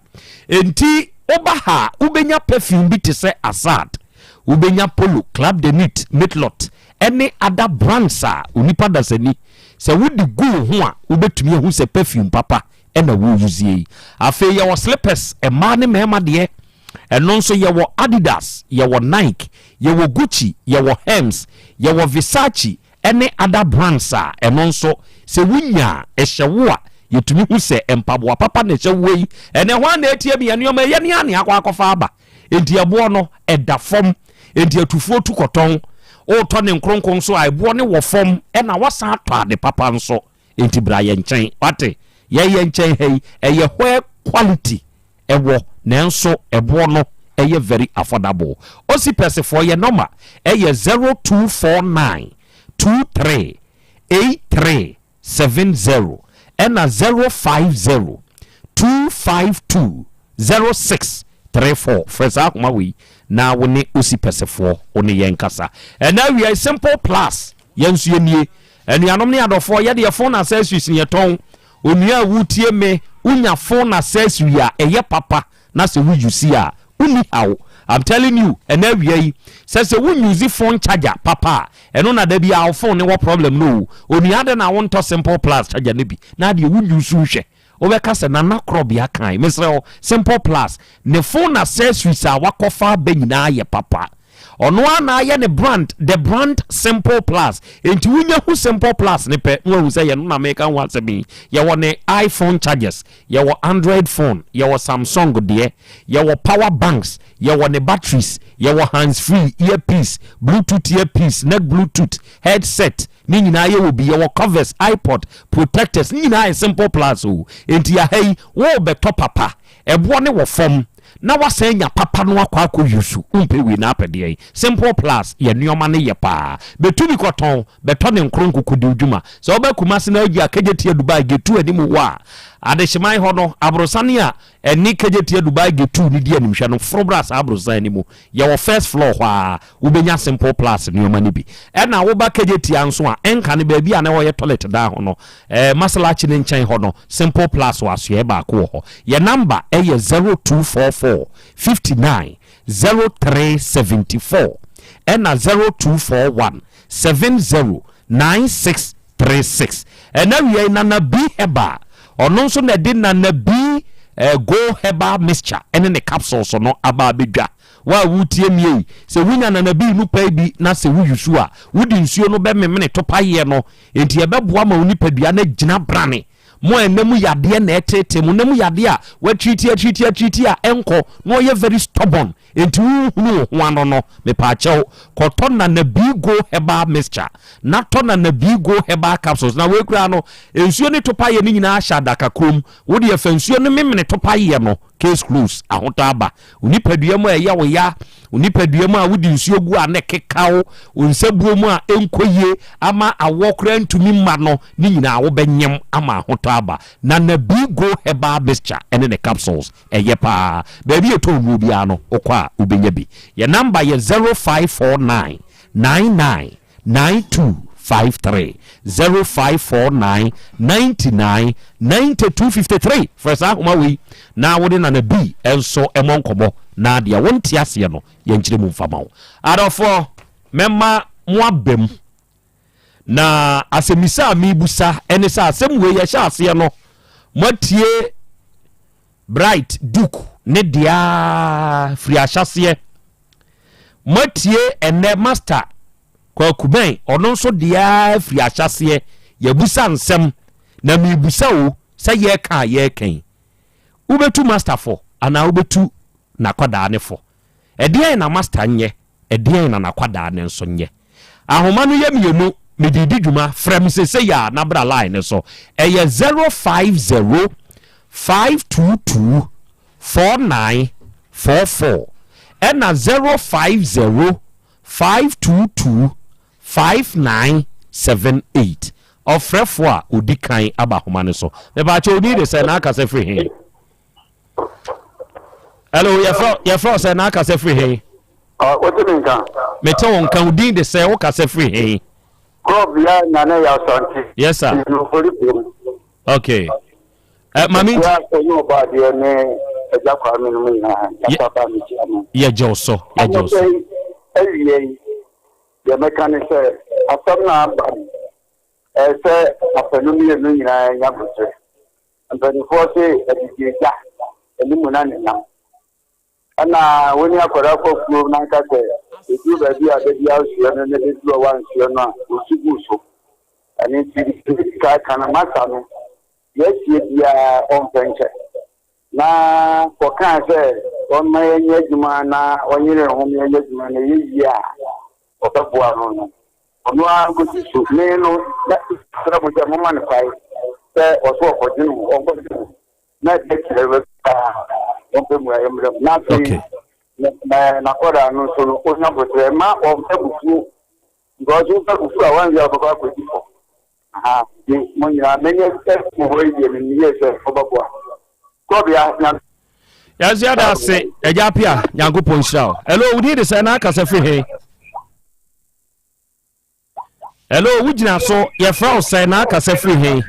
Enti woba ha a, wobɛnya perfume bi te sɛ Assad, wobɛnya Polo, Club de Nuit, Mitlot, ne other brands a onipa dasani, sɛ wode gu wo ho a, wobɛtumi ahu sɛ perfume papa na wo use yi. Afei yɛwɔ slippers, mmaa ne mmarima deɛ. Ɛno nso yɛwɔ Adidas, yɛwɔ Nike, yɛwɔ Gucci, yɛwɔ Hermes, yɛwɔ Versace, ne other brands a ɛno nso sɛ wonya a ɛhyɛ wo a yɛtumi hu sɛ mpaboa papa na ɛhyɛ woɔ yi. Ɛnɛ hwan na ɛtie me? Nneɛma ɛyɛ ne a ne akɔ akɔfa aba. Enti ɛboɔ no ɛda fam. Enti atufoɔ tu kɔtɔn. Wotɔ ne nkronkron nso a ɛboɔ no wɔ fam ɛna wasan atɔ ade papa nso. Enti bra yɛn nkyɛn. Wate? Yɛn yɛn nkyɛn ha yi ɛyɛ where quality ɛwɔ nanso ɛboɔ no ɛyɛ very affordable. Osipɛs foɔ yɛ nɔma ɛyɛ 0249 23 83 70 ɛna 050 252 06 34. Frɛ saa ahoma wei na wo ne Osipɛs foɔ wo ne yɛn kasa. Ɛna awia yi Simple Plus yɛn nso yɛnie. Anuanom ne adɔfoɔ, yɛdeɛ phone accessories ne yɛtɔn. Onua a woretie me, wonya phone accessory a ɛyɛ papa na sɛ wo use a, wonni haw. I'm telling you, ɛnɛ awia yi, sɛ sɛ wo use phone charger papa a, ɛno na da biara wo phone ne wɔ problem no o. Onua adɛn na wontɔ Simple Plus charger no bi na adeɛ wo use nhwɛ. Wobɛka sɛ Nana Korɔbea kae. Mesrɛ wo, Simple Plus ne phone accessories a wakɔfa aba nyinaa yɛ papa. Ɔno ara na ayɛ ne brand, the brand Simple Plus. Enti wonya hu Simple Plus no pɛ na wahu sɛ yɛno na meka ho asɛm yi. Yɛwɔ ne iPhone chargers, yɛwɔ Android phone, yɛwɔ Samsung deɛ, yɛwɔ power banks, yɛwɔ ne batteries, yɛwɔ hands free, earpiece, Bluetooth earpiece, neck Bluetooth, headset, ne nyinaa yɛwɔ bi. Yɛwɔ covers, iPod, protectors, ne nyinaa yɛ Simple Plus o. Enti aha yi, worebɛtɔ papa, ɛboɔ no wɔ fam. Na wasan anya papa no akɔ akɔ use, wompɛ wei na apɛ deɛn? Simple Plus yɛ nnoɔma no yɛ paa. Bɛtu bi kɔtɔn, bɛtɔ ne nkronko kɔdi wo dwuma. Sɛ woba Kumasi na wogye a Kejetia Dubai Gate anim hɔ a, Adehyeman hɔ no, abrosane a ɛne Kejetia Dubai Gate no di animhwɛ no, foro bra saa abrosan no mu. Yɛwɔ first floor hɔ ara, wobɛnya Simple Plus nnoɔma no bi. Ɛna woba Kejetia nso a, ɛnka no baabi a na ɛhɔ yɛ toilet dan ho no, Ɛɛ Masalakyi no nkyɛn hɔ no, Simple Plus wɔ asoɛe baako wɔ hɔ. Yɛn namba yɛ 0244. 024 59 03 74 ɛna 0241 70 96 36. Ɛna wia yi Nana B Herbal, ɔno nso na ɛde Nana B eh, Go Herbal Mixture ɛne ne capsules no aba abɛdwa. Wo a woretie me ei, sɛ wonya Nana B no pɛe bi na sɛ woyusu a, wode nsuo no bɛmemene topaeɛ no, enti ɛbɛboa ma wo nipadua no agyina brane. Mo a ɛna mu yadeɛ na ɛtetee mo, na mu yadeɛ a watiriti atiriti atiriti a ɛnkɔ na ɔyɛ very stubborn enti wonhunu wo ho ano no, mepaakyɛw kɔtɔ Nana B-Go Herbal Mixture na tɔ Nana B-Go Herbal Capsules. Na wei koraa no, nsuo ne topaeɛ no nyinaa hyɛ adaka korɔ mu. Wo deɛ fa nsuo no memene topaeɛ no, case close, ahotɔ aba. Wo nipadua mu a ɛyɛ wo ya, wo nipadua mu a wode nsuo gu a na ɛkeka wo, wo nsabuo mu a ɛnkɔ yie ama awɔ koraa ntumi mma no, ne nyinaa wobɛnyem ama ahotɔ aba. Nana B-Go Herbal Mixture ne ne capsules, ɛyɛ paa. Baabi a ɛtɔn nnuro biara no, wokɔ a wobɛnya bi. Yɛn number yɛ 0549 99 9253 0549 99 92 53 Frɛ saa ahoma wei na wo ne Nana B nso mmɔ nkɔmmɔ na deɛ wonte aseɛ no yɛnkyerɛ mu mfa ma wo. Adɔfoɔ, mɛma mo aba mu na asɛmmisa a mebusa ɛne sɛ asɛm wei yɛhyɛ aseɛ no moatie Bright Duke ne deɛ firi ahyɛseɛ Moatie ɛnnɛ Master Kwaku Bɛn, ɔno nso deɛ ara firi ahyɛaseɛ yɛabusa nsɛm, na merebusa o, sɛ yɛreka a yɛreka yi, wobɛtu Master fo anaa wobɛtu n'akwadaa no fo? Ɛdeɛn na Master nyɛ, ɛdeɛn na n'akwadaa no nso nyɛ? Ahoma no yɛ mmienu, mede redi dwuma, frɛ me seesei ara na bra line no so, ɛyɛ 050 522 4944 ɛna 050 522 5978. Ɔfrɛfoɔ a ɔdi kan aba ahoma no so. Mepaakyɛ wo din de sɛ na akasa firi he? Hello, yɛfrɛ yɛfrɛ wo sɛ na akasa firi he? Wote me nka? Mete wo nka, wo din de sɛ wokasa firi he? Kurɔbea Nana Yaw Asante. Yes sir. Okay. Eh, maame nti. Ɛnyɛ ɔbɔ adeɛ ne agya Kwame no mu nyinaa yɛafa ba me kyia mo. Yɛgye wo so, yɛgye wo so. Anɔpa yi awia yi deɛ mɛka ne sɛ asɛm no aba no ɛyɛ sɛ afanu mmienu nyinaa nya boterɛ. Mpanimfoɔ se adidi agya anim na ne nam. Ɛna wo ne akwadaa kɔ kurom na nka sɛ ɛduru baabi a da biara wosoɛ no na ɛbɛduru a woansoɛ no a, ɔsu gu so. Ɛno nti deɛ mɛdi kan aka no, masa no, deɛ asie biara ɔmfa nkyɛ. Na kɔkaa sɛ ɔmma yɛnyɛ adwuma na ɔnyere ne ho ma yɛnyɛ adwuma na ɛyɛ yie a, ɔbɛboa no no, ɔno ara nkɔsi so. Me no, mɛsrɛ mo sɛ momma no kwan sɛ ɔso ɔkɔdwene ho, ɔnkɔdwene ho. Na ɛbɛ kyerɛ bɛ paa wɔn pɛ mu ayɛ mmerɛ mu. Na afei na n'akwadaa no nso no onya botrɛ ma wɔn pɛ bufuo because wɔn pɛ bufuo a wɔn wia ɔbɛkɔ akɔdi fɔ. Aha de mo nyinaa mɛnyɛ mo hɔ yi deɛ menim yie sɛ ɔbɛboa. Kɔbea nyame. Yɛnso yɛda ase agya Apia Nyankopɔn nhyira wo. Hello, wo din de sɛ na akasa firi he? Hello, wogyina so yɛfrɛ wo sɛ na akasa firi he?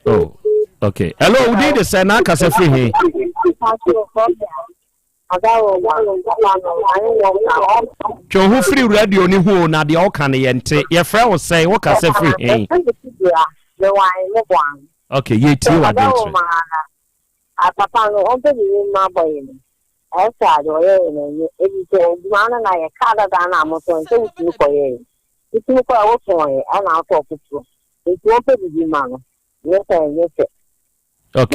Oh, okay. Hello, wo din de sɛ na akasa firi he? Twe wo ho firi radio ne ho o na deɛ woka no yɛnte. Yɛfrɛ wo sɛn wokasa firi he? Okay, yɛtie w'adwenkyerɛ. Papa no ɔmpɛ biribi mma bɔyɛ no ɛsɛ ade ɔyɛyɛ no ɛnyɛ ebi sɛ adwuma no na yɛ kaa dada no a motɔn sɛ wotumi kɔyɛɛ wotumi kɔyɛ wotɔn ɛna wotɔ foforɔ Nti wɔmpɛ biribi ma no nyɛ sɛ ɛnyɛ fɛ. Ok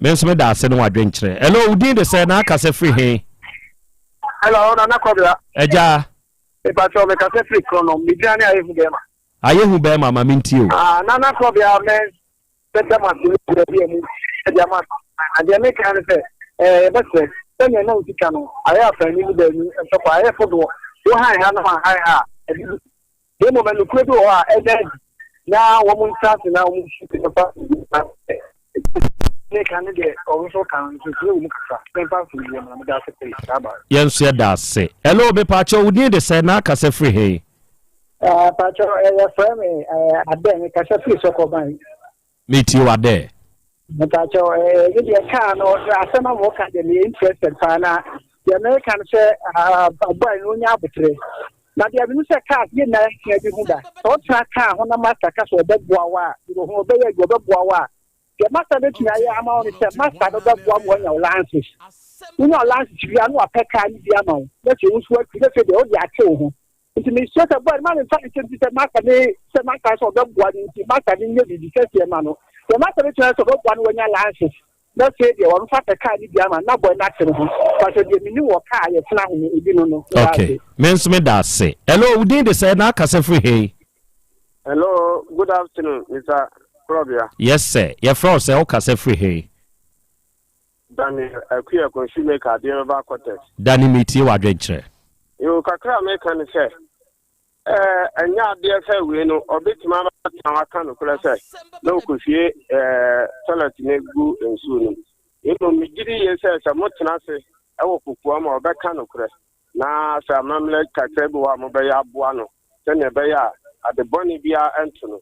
me nso meda ase ne wadwenkyerɛ. Hello wo din de sɛ na akasa firi he? Hello Nana Kɔbea. Agya. Mepakyɛw mekasa firi Kronom. Me gyina ne Ayehu bɛɛma. Ayehu bɛɛma ma mentie o. Ah Nana Kɔbea me bɛda mo ase ne baabi a mu de ama na deɛ meka ne sɛ ɛɛ yɛbɛsrɛ sɛnea na wosi ka no ayɛ afanu ne baanu ntɔkwa ayɛ fodoɔ wo han ha na wɔahan ha a ɛde Na mmom nokorɛ bi wɔ hɔ a ɛda adi na wɔn ntena ase na wɔn nsu mfa ne ka ne deɛ ɔno nso ka no nso wɔ mu kakra mfa asomdwoeɛ mmra. Meda ase pii. Bye bye. Yɛn nso yɛda ase. Hello, mepaakyɛw wo din de sɛn na akasa firi he? Ah, pakyɛw, eh, yɛfrɛ me eh, Adɛ, mekasa firi Sɔkɔban. Metie wo Adɛ. Mepakyɛw ɛɛ me deɛ kaa no asɛm a wɔka deɛ meyɛ interested paa na deɛ meka no sɛ boy no onya abotere na deɛ menim sɛ cars yɛ nyinaa yɛtena bi ho da sɛ wotena kaa ho na master ka sɛ ɔbɛboa wo a yɛwɔ ho ɔbɛyɛ adwuma ɔbɛboa wo a deɛ master bɛtumi ayɛ ama wo no sɛ master no bɛboa ma wanya wo license wonya wo license wie a na wapɛ kaa no bi ama wo na afei wo nso watwi na afei deɛ wode ate wo ho Nti mesua sɛ boy no ma memfa ne nsɛm ti sɛ masta ne sɛ masta sɛ ɔbɛboa no nti masta no nyɛ biribi kɛseɛ ma no deɛ masta bɛtumi ayɛ sɛ ɔbɛboa no wanya license na afei deɛ wɔmfa pɛ kaa no bi ama na boy no ate ne ho pasɛ deɛ menim wɔ kaa yɛtena ho no ebi no no. Ok me nso meda ase. Hello wo din de sɛn na akasa firi he? Hello good afternoon Mister Krobea. Yes sir yɛfrɛ wo sɛ wo kasa firi he? Daniel Akua Consumaker adeɛ bɛba Quarters. Danny metie w'adwenkyerɛ. Yoo kakra a meka ne sɛ ɛɛ ɛnyɛ adeɛ sɛ wei no ɔbɛtumi abatena hɔ aka nokorɛ sɛ na ɔkɔhwie ɛɛ toilet no gu nsuo no mu. Mmom megye di yie sɛ sɛ motena ase wɔ kokoam a ɔbɛka nokorɛ na sɛ amammerɛ kakra bi wɔ hɔ a mobɛyɛ aboa no sɛdeɛ ɛbɛyɛ a ade bɔne biara nto no.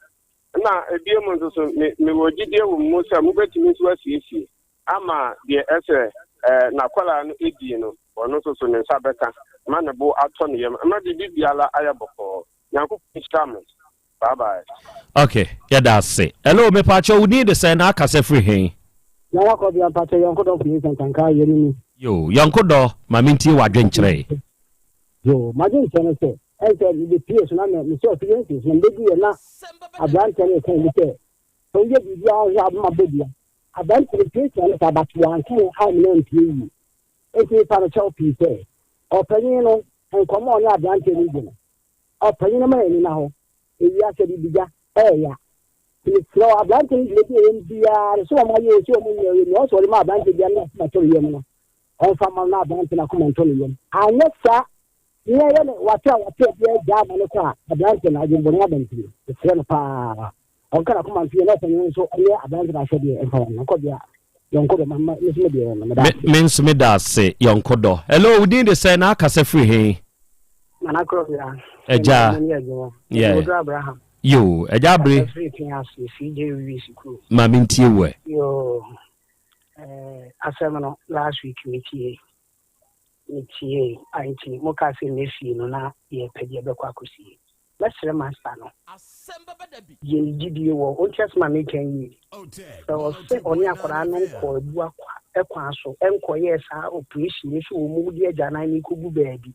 Ɛna ebiem nso so, me, mewɔ gyidie wɔ mo mu sɛ mobɛtumi nso asiesie ama deɛ ɛsɛ eh, n'akwadaa no die no, ɔno nso so ne nsa bɛka, ma ne bo atɔ ne yam, ma biribi biara ayɛ bɔkɔɔ. Nyankopɔn nhyira mo. Bye bye. Ok, yɛda ase. Hello, mepaakyɛw wo din de sɛn na akasa firi he? Nana Kɔbea mpakyɛw yɔnko dɔ firi nsantanka yɛ no ni. Yo, yɔnko dɔ, ma mentie w'adwenkyerɛ. Yo, m'adwenkyerɛ ne sɛ, ɛne sɛ mebɛpie so na me sɛ ɔso yɛnsi so na mebɛduiɛ na aberanteɛ no reka bi sɛ, sɛ woyɛ biribi a wohwɛ a wobɛma bɔ dua. Aberanteɛ no piapia no saa but wanka ne amena ampie yie. Enti mepa no kyɛw pii sɛ, ɔpanyin no, nkɔmmɔ a ɔne aberanteɛ no redi no, ɔpanyin no ma yɛn ani nna hɔ. Ewiase adididwa ɛɛya. Nti mesrɛ wo, aberanteɛ no dwumadi a ɛwɔ mu biara no, sɛ wɔn ayɛ o, sɛ wɔn nyɛ o, nea ɔsɛ ɔde ma aberanteɛ biara no na akoma tɔ ne yam no, ɔmfa mma no na aberante no akoma ntɔ ne yam. Anyɛ saa, nea ɛyɛ no wate a wate a biara gyaa ma no kɔ a, aberante no adwemmɔne aba ne tirim. Mesrɛ no paa, ɔnka n'akoma nto yam na ɔpanyin nso nyɛ aberante no ahwɛdeɛ mfa ma no. Nkɔ bea, yɔnko dɔ, ma me nso me deɛ no, meda ase. Me nso meda ase, yɔnko dɔ. Hello, wo din de sɛn na akasa firi he? Nana Krobea. Agya. Yeah. Odo Abraham. Yo, agya abere. Firi pin ase, CJ Wiwi Sukuu. Ma mentie wo ɛ. Yo. Eh, asɛm no last week metie metie a nti mo ka sɛ mɛfie no na yɛpɛ deɛ ɛbɛkɔ akɔsie mɛsrɛ master no deɛ ne gyidie wɔ ɔnti asɛm a meka yie sɛ ɔsɛ ɔne akwadaa no nkɔ abu akwa ɛkwan so ɛnkɔyɛɛ saa operation no so wɔ mu de agyanan no kɔgu baabi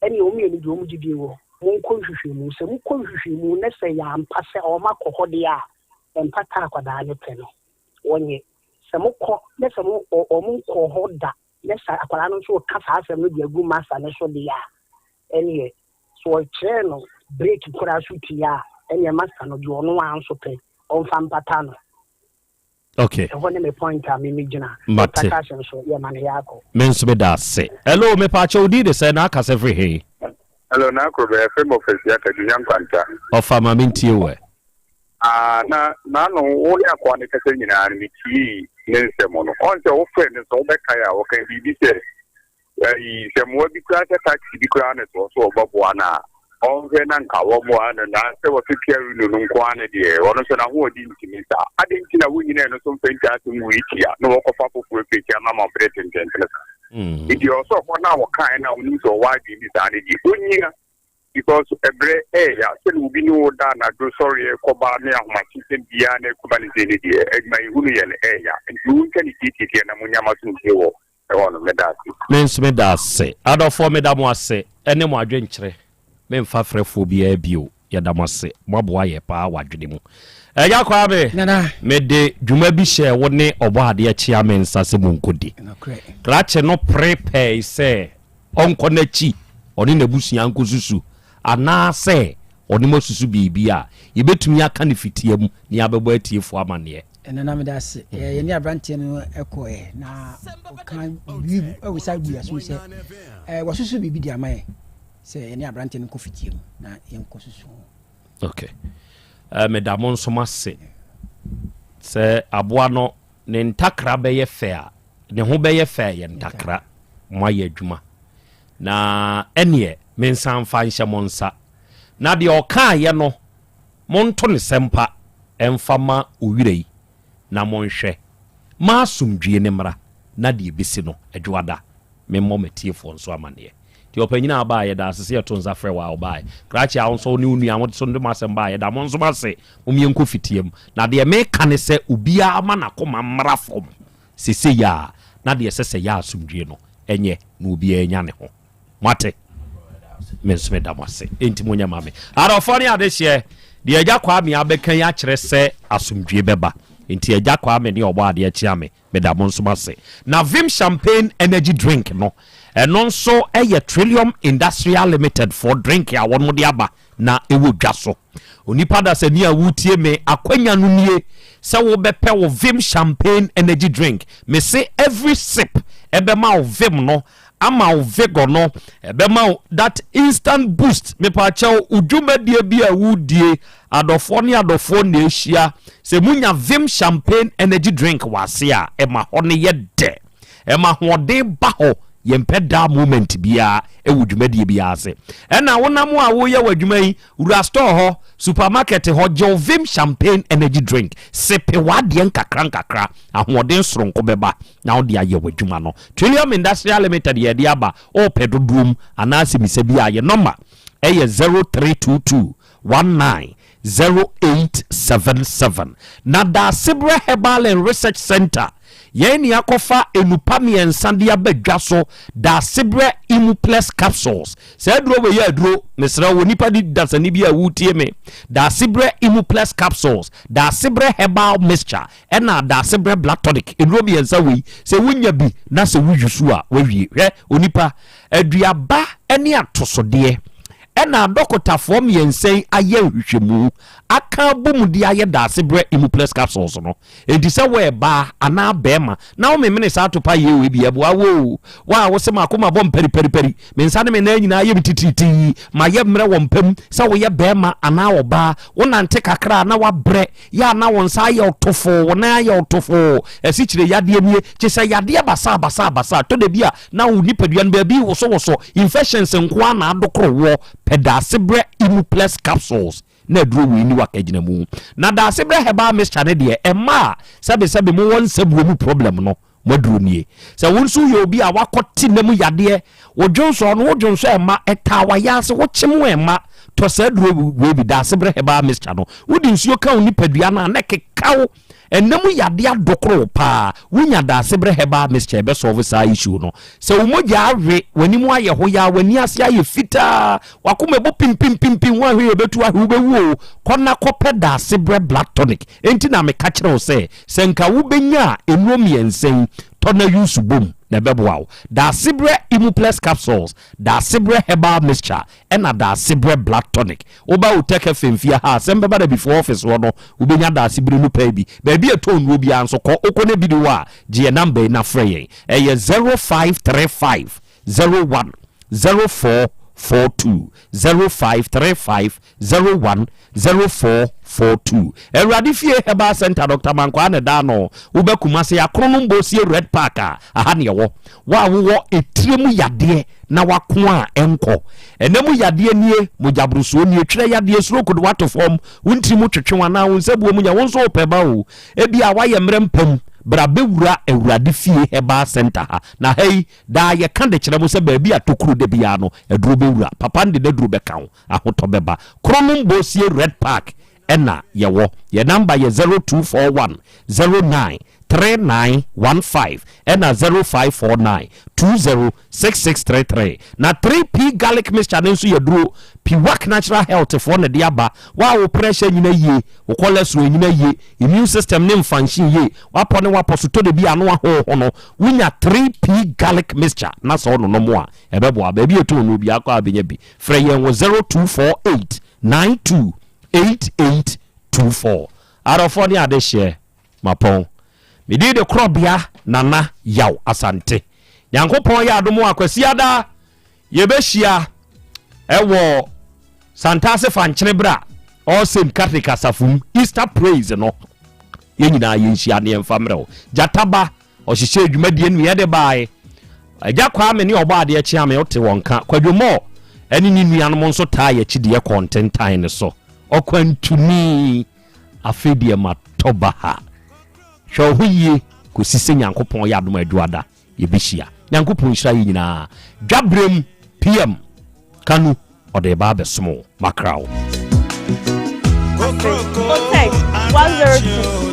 Ɛnneɛ wɔn mmienu deɛ wɔn gyidie wɔ. Monkɔ nhwehwɛmu. Sɛ mokɔ nhwehwɛmu na sɛ ɛyɛ ampa sɛ wɔakɔ hɔ deɛ a, mpata a akwadaa no pɛ no, wɔnyɛ. Sɛ mokɔ na sɛ mo, wɔnkɔɔ hɔ da na sɛ akwadaa no nso reka saa asɛm no de agu masa no so deɛ a, ɛnneɛ sɛ wɔkyerɛɛ no break koraa so tie a, ɛnneɛ masa no deɛ ɔno ara nso pɛ, ɔmfa mpata no. Okay. Ɛhɔ ne me point a me me gyina. Mate. Dr. Cash nso yɛ ma no yɛ akɔ. Me nso me da ase. Hello, me paakyɛ wo din de sɛn na akasa firi he? Hello, na akoro bɛyɛ fɛ mɔ fɛsi akadu nya nkwanta. Ɔfa ma me ntie wo ɛ. Ah, na n'ano wo ne akoa no kasa nyinaa no metiee ne nsɛm no. Ɔn sɛ wofrɛ no sɛ wobɛkae a ɔka biribi sɛ Ayi, sɛ mmoa bi koraa sɛ taxi bi koraa na sɛ ɔsɛ ɔbɛboa no a, ɔnhwɛ na nka wɔmmoa no na sɛ wɔsɛ tua reno no nko ara no deɛ, ɔno nso n'ahoɔden ntumi saa. Adɛn nti na wonnyina ɛno so mfa ntwa asɛm wei tia na wɔkɔfa foforɔ afiri akyi ama ma bere tententen saa? Nti ɔsɛ ɔhɔ no a wɔkaeɛ no a wonim sɛ ɔwɔ adwene bi saa no deɛ, ɔnnyina because ɛberɛ ɛɛya sɛdeɛ obi ne wo da anadwo sɔreɛ kɔba ne ahomakyesɛm biara na ɛkɔba ne sei no deɛ, adwumayɛhunu yɛ no ɛɛya. Nti wontwa ne tiatiatia na monya mo asomdwoeɛ wɔ Ɛwɔ no, meda ase. Me nso meda ase. Adɔfoɔ meda mo ase ɛne mo adwenkyerɛ. Memfa frɛfoɔ biara bio. Yɛda mo ase. Moaboa yɛ paa wɔ adwene mu. Agya Kwame, Nana. mede dwuma bi hyɛɛ wo ne Ɔbɔadeɛ Kyeame nsa sɛ monkɔdi. Nokorɛ. Krakye no pere pɛe sɛ ɔnkɔ n'akyi, ɔne n'abusua nkɔsusu, anaasɛ ɔne mo asusu biribi a yɛbɛtumi aka no fitia mu na yɛabɛbɔ atiefoɔ amanneɛ. Nana meda ase. Yɛne aberanteɛ no kɔɛ na ɔka biribi ɔsa gu yɛn asom sɛ wasusu biribi de ama yɛn sɛ yɛne aberanteɛ no nkɔ fitie mu na yɛnkɔ susu ho. Okay. Meda mo nso mo ase sɛ aboa no ne ntakra bɛyɛ fɛ a ne ho bɛyɛ fɛ a yɛ ntakra moayɛ adwuma na ɛneɛ mensan mfa nhyɛ mo nsa na deɛ ɔkaayɛ no Monto no sɛmpa mfa ma owira yi, na monhwɛ ma asomdwie no mmra na deɛ ɛbɛsi no Adwoada memmɔ m'atiefoɔ nso amaneɛ. Nti ɔpanyin a ɔbaeɛ yɛda ase sɛ yɛto nsa frɛ wo a wobaeɛ. Krakye a wo nso wo ne wo nua mo nso de mo asɛm baeɛ yɛda mo nso mo ase. Mom yɛnkɔ fitia mu. Na deɛ meka ne sɛ obiara ma n'akoma mmra fam sesei ara na deɛ ɛsɛ sɛ yɛ asomdwie no nyɛ na obiara nya ne ho. Moate? Me nso meda mo ase. Enti monyɛ ma me. Adɔfoɔ ne adehyeɛ, deɛ Agya Kwame abɛka yi akyerɛ sɛ asomdwie bɛba. Enti Agya Kwame ne Ɔbɔadeɛ Kyeame, meda mo nso mo ase. Na Vim Champagne Energy Drink no, ɛno nso yɛ Trillium Industrial Limited foɔ drink a wɔn de aba na ɛwɔ dwa so. Onipa dasani a woretie me, akwanya no nie sɛ wobɛpɛ wo Vim Champagne Energy Drink. Mese every sip ɛbɛma wo vim no ama wo vigor no, ɛbɛma wo that instant boost. Mepaakyɛw, wo dwumadie bi a wodie, adɔfoɔ ne adɔfoɔ na ɛhyia, sɛ munya Vim Champagne Energy Drink wɔ ase a, ɛma hɔ no yɛ dɛ. Ɛma ahoɔden ba hɔ. Yɛmpɛ dull moment biara wɔ dwumadie biara ase. Ɛna wonam a woyɛ w'adwuma yi, wura store hɔ, supermarket hɔ, gye wo Vim Champagne Energy Drink, sepe w'adeɛ nkakra nkakra, ahoɔden soronko bɛba na wode ayɛ w'adwuma no. Trillium Industrial Limited yɛde aba, wopɛ dodoɔ mu anaa asɛmisa bi a, yɛn nɔma yɛ 0322 19 0877. Na Daasebrɛ Herbal and Research Centre, yɛn ne akɔfa nnupa mmiɛnsa de aba dwa so, Daasebrɛ Imuplex Capsules. Saa aduro wei yɛ aduro, mesrɛ wo, nipa di dasani bi a woretie me, Daasebrɛ Imuplex Capsules, Daasebrɛ Herbal Mixture, ɛna Daasebrɛ Blood Tonic. Nnuro mmiɛnsa wei, sɛ wonya bi na sɛ woyusu a, wawie. Hwɛ, onipa, aduaba ne atosodeɛ Ɛna adɔkotafoɔ mmiɛnsa yi ayɛ nhwehwɛmu aka abom de ayɛ Daasebrɛ Imuplex capsules no. Enti sɛ woyɛ baa anaa barima na womemene saa atopa yei wei bi, ɛboa wo o. Wo a wose m'akoma bɔ mpariparipari, me nsa ne me nan nyinaa yɛ me titiritii, mayɛ mmerɛ wɔ mpa mu, sɛ woyɛ barima anaa ɔbaa, wonante kakra a na woabrɛ, yɛ a na wo nsa ayɛ wo tofoo, wo nan ayɛ wo tofoo, asikyire yadeɛ nie, kyesɛ yadeɛ basaa basaa basaa, tɔ da bi a na wo nipadua no baabi wosowoso, infections nko ara na adokoro woɔ, pɛ Daasebrɛ Imuplex capsules na aduro wei ni w'akagyina mu. Na Daasebrɛ herbal mixture no deɛ, ɛma a sɛbesɛbe mowɔ nsabuo mu problem no, mo aduro nie. Sɛ wo nso woyɛ obi a woakɔte nna mu yadeɛ, wo dwonsɔ no, wo dwonsɔ ɛma, ɛtaa w'ayaase, wokyem ɛma, tɔ saa aduro wei bi, Daasebrɛ herbal mixture no. Wode nsuo ka wo nipadua no a, na ɛkeka wo. Ɛnna mu yadeɛ adokoro wo paa, wonya Daasebrɛ herbal mixture ɛbɛ solve saa issue no. Sɛ wo mogya awe, w'anim ayɛ hoyaa, w'ani ase ayɛ fitaa, w'akoma ɛbɔ pimpimpimpi, woanhwɛ yie ɛbɛtu ahwe, wobɛwu o, kɔ na kɔpɛ Daasebrɛ blood tonic. Enti na meka kyerɛ wo sɛ, sɛ nka wobɛnya a, nnuro mmiɛnsa yi, tɔ na use bom na ɛbɛboa wo. Daasebrɛ Imuplex capsules, Daasebrɛ herbal mixture, ɛna Daasebrɛ blood tonic. Woba Otec FM fie ha a, asɛm bɛba da before office hɔ no, wobɛnya Daasebrɛ no paa bi. Baabi a ɛtɔn nnuro biara nso, kɔ. Wokɔ na bi ni hɔ a, gye yɛn number yi na frɛ yɛn. Ɛyɛ 0535 01 0442, 0535 01 0442. Awurade Fie Herbal Centre, Doctor Mankwaa na ɛda ano. Woba Kumasi, Akronom Bosie Red Park a, aha na yɛwɔ. Wo a wowɔ etire mu yadeɛ na wako a ɛnkɔ. Ɛna mu yadeɛ nie, mogyaborosoɔ nie, twerɛ yadeɛ, stroke de woato fam, wo ntiri mu twetwe wo anaa wo nsabuo mu nya, wo nso wopɛ ba o. Ebia woayɛ mmerɛ mpa mu, bra bɛwura Awurade Fie Herbal Centre ha. Na ha yi, daa yɛka de kyerɛ mo sɛ baabi a tokuro da biara no, aduro bɛwura. Papa no de n'aduro bɛka wo, ahotɔ bɛba. Kronom Bosie Red Park ɛna yɛwɔ. Yɛn number yɛ 0241 09 3915 ɛna 0549 20 6633. Na 3P garlic mixture no nso yɛ duro. Piwak Natural Health foɔ na ɛde aba. Wo a wo pressure nyina yie, wo cholesterol nyina yie, immune system ne mfunction yie, w'apɔ ne w'apɔ so tɔ da bi a ano ahoho no, wonya 3P garlic mixture na sɛ wononom a, ɛbɛboa. Baabi a ɛtɔn no obiara kɔ a bɛnya bi. Frɛ yɛn wɔ 0248 92 8824. Adɔfoɔ ne adehyeɛ, mapɔn. Me din de Korɔbea Nana Yaw Asante. Nyankopɔn yɛ adom a Kwasiada yɛbɛhyia ɛwɔ Santase Fankyene bra All Saint Catholic Asafo mu Easter Praise no. Yɛn nyinaa yɛnhyia ne yɛmfa mmerɛ wo. Gyataba ɔhyehyɛ dwumadie no yɛde bae. Agya Kwame ne ɔbɔ adeɛ kyea me wote wɔn ka. Kwadwo Moore ɛne ne nuanom nso taa yɛkyi deɛ kɔɔ ntentan no so. Ɔkwantuni afei deɛ matɔ baha. Hwɛ wo ho yie kɔsi sɛ Nyankopɔn yɛ adom a Adwoada yɛbɛhyia. Nyankopɔn nhyira yɛn nyinaa. Dwaberem PM Kanu ɔde reba abɛsom wo. Makra wo. Otec 102.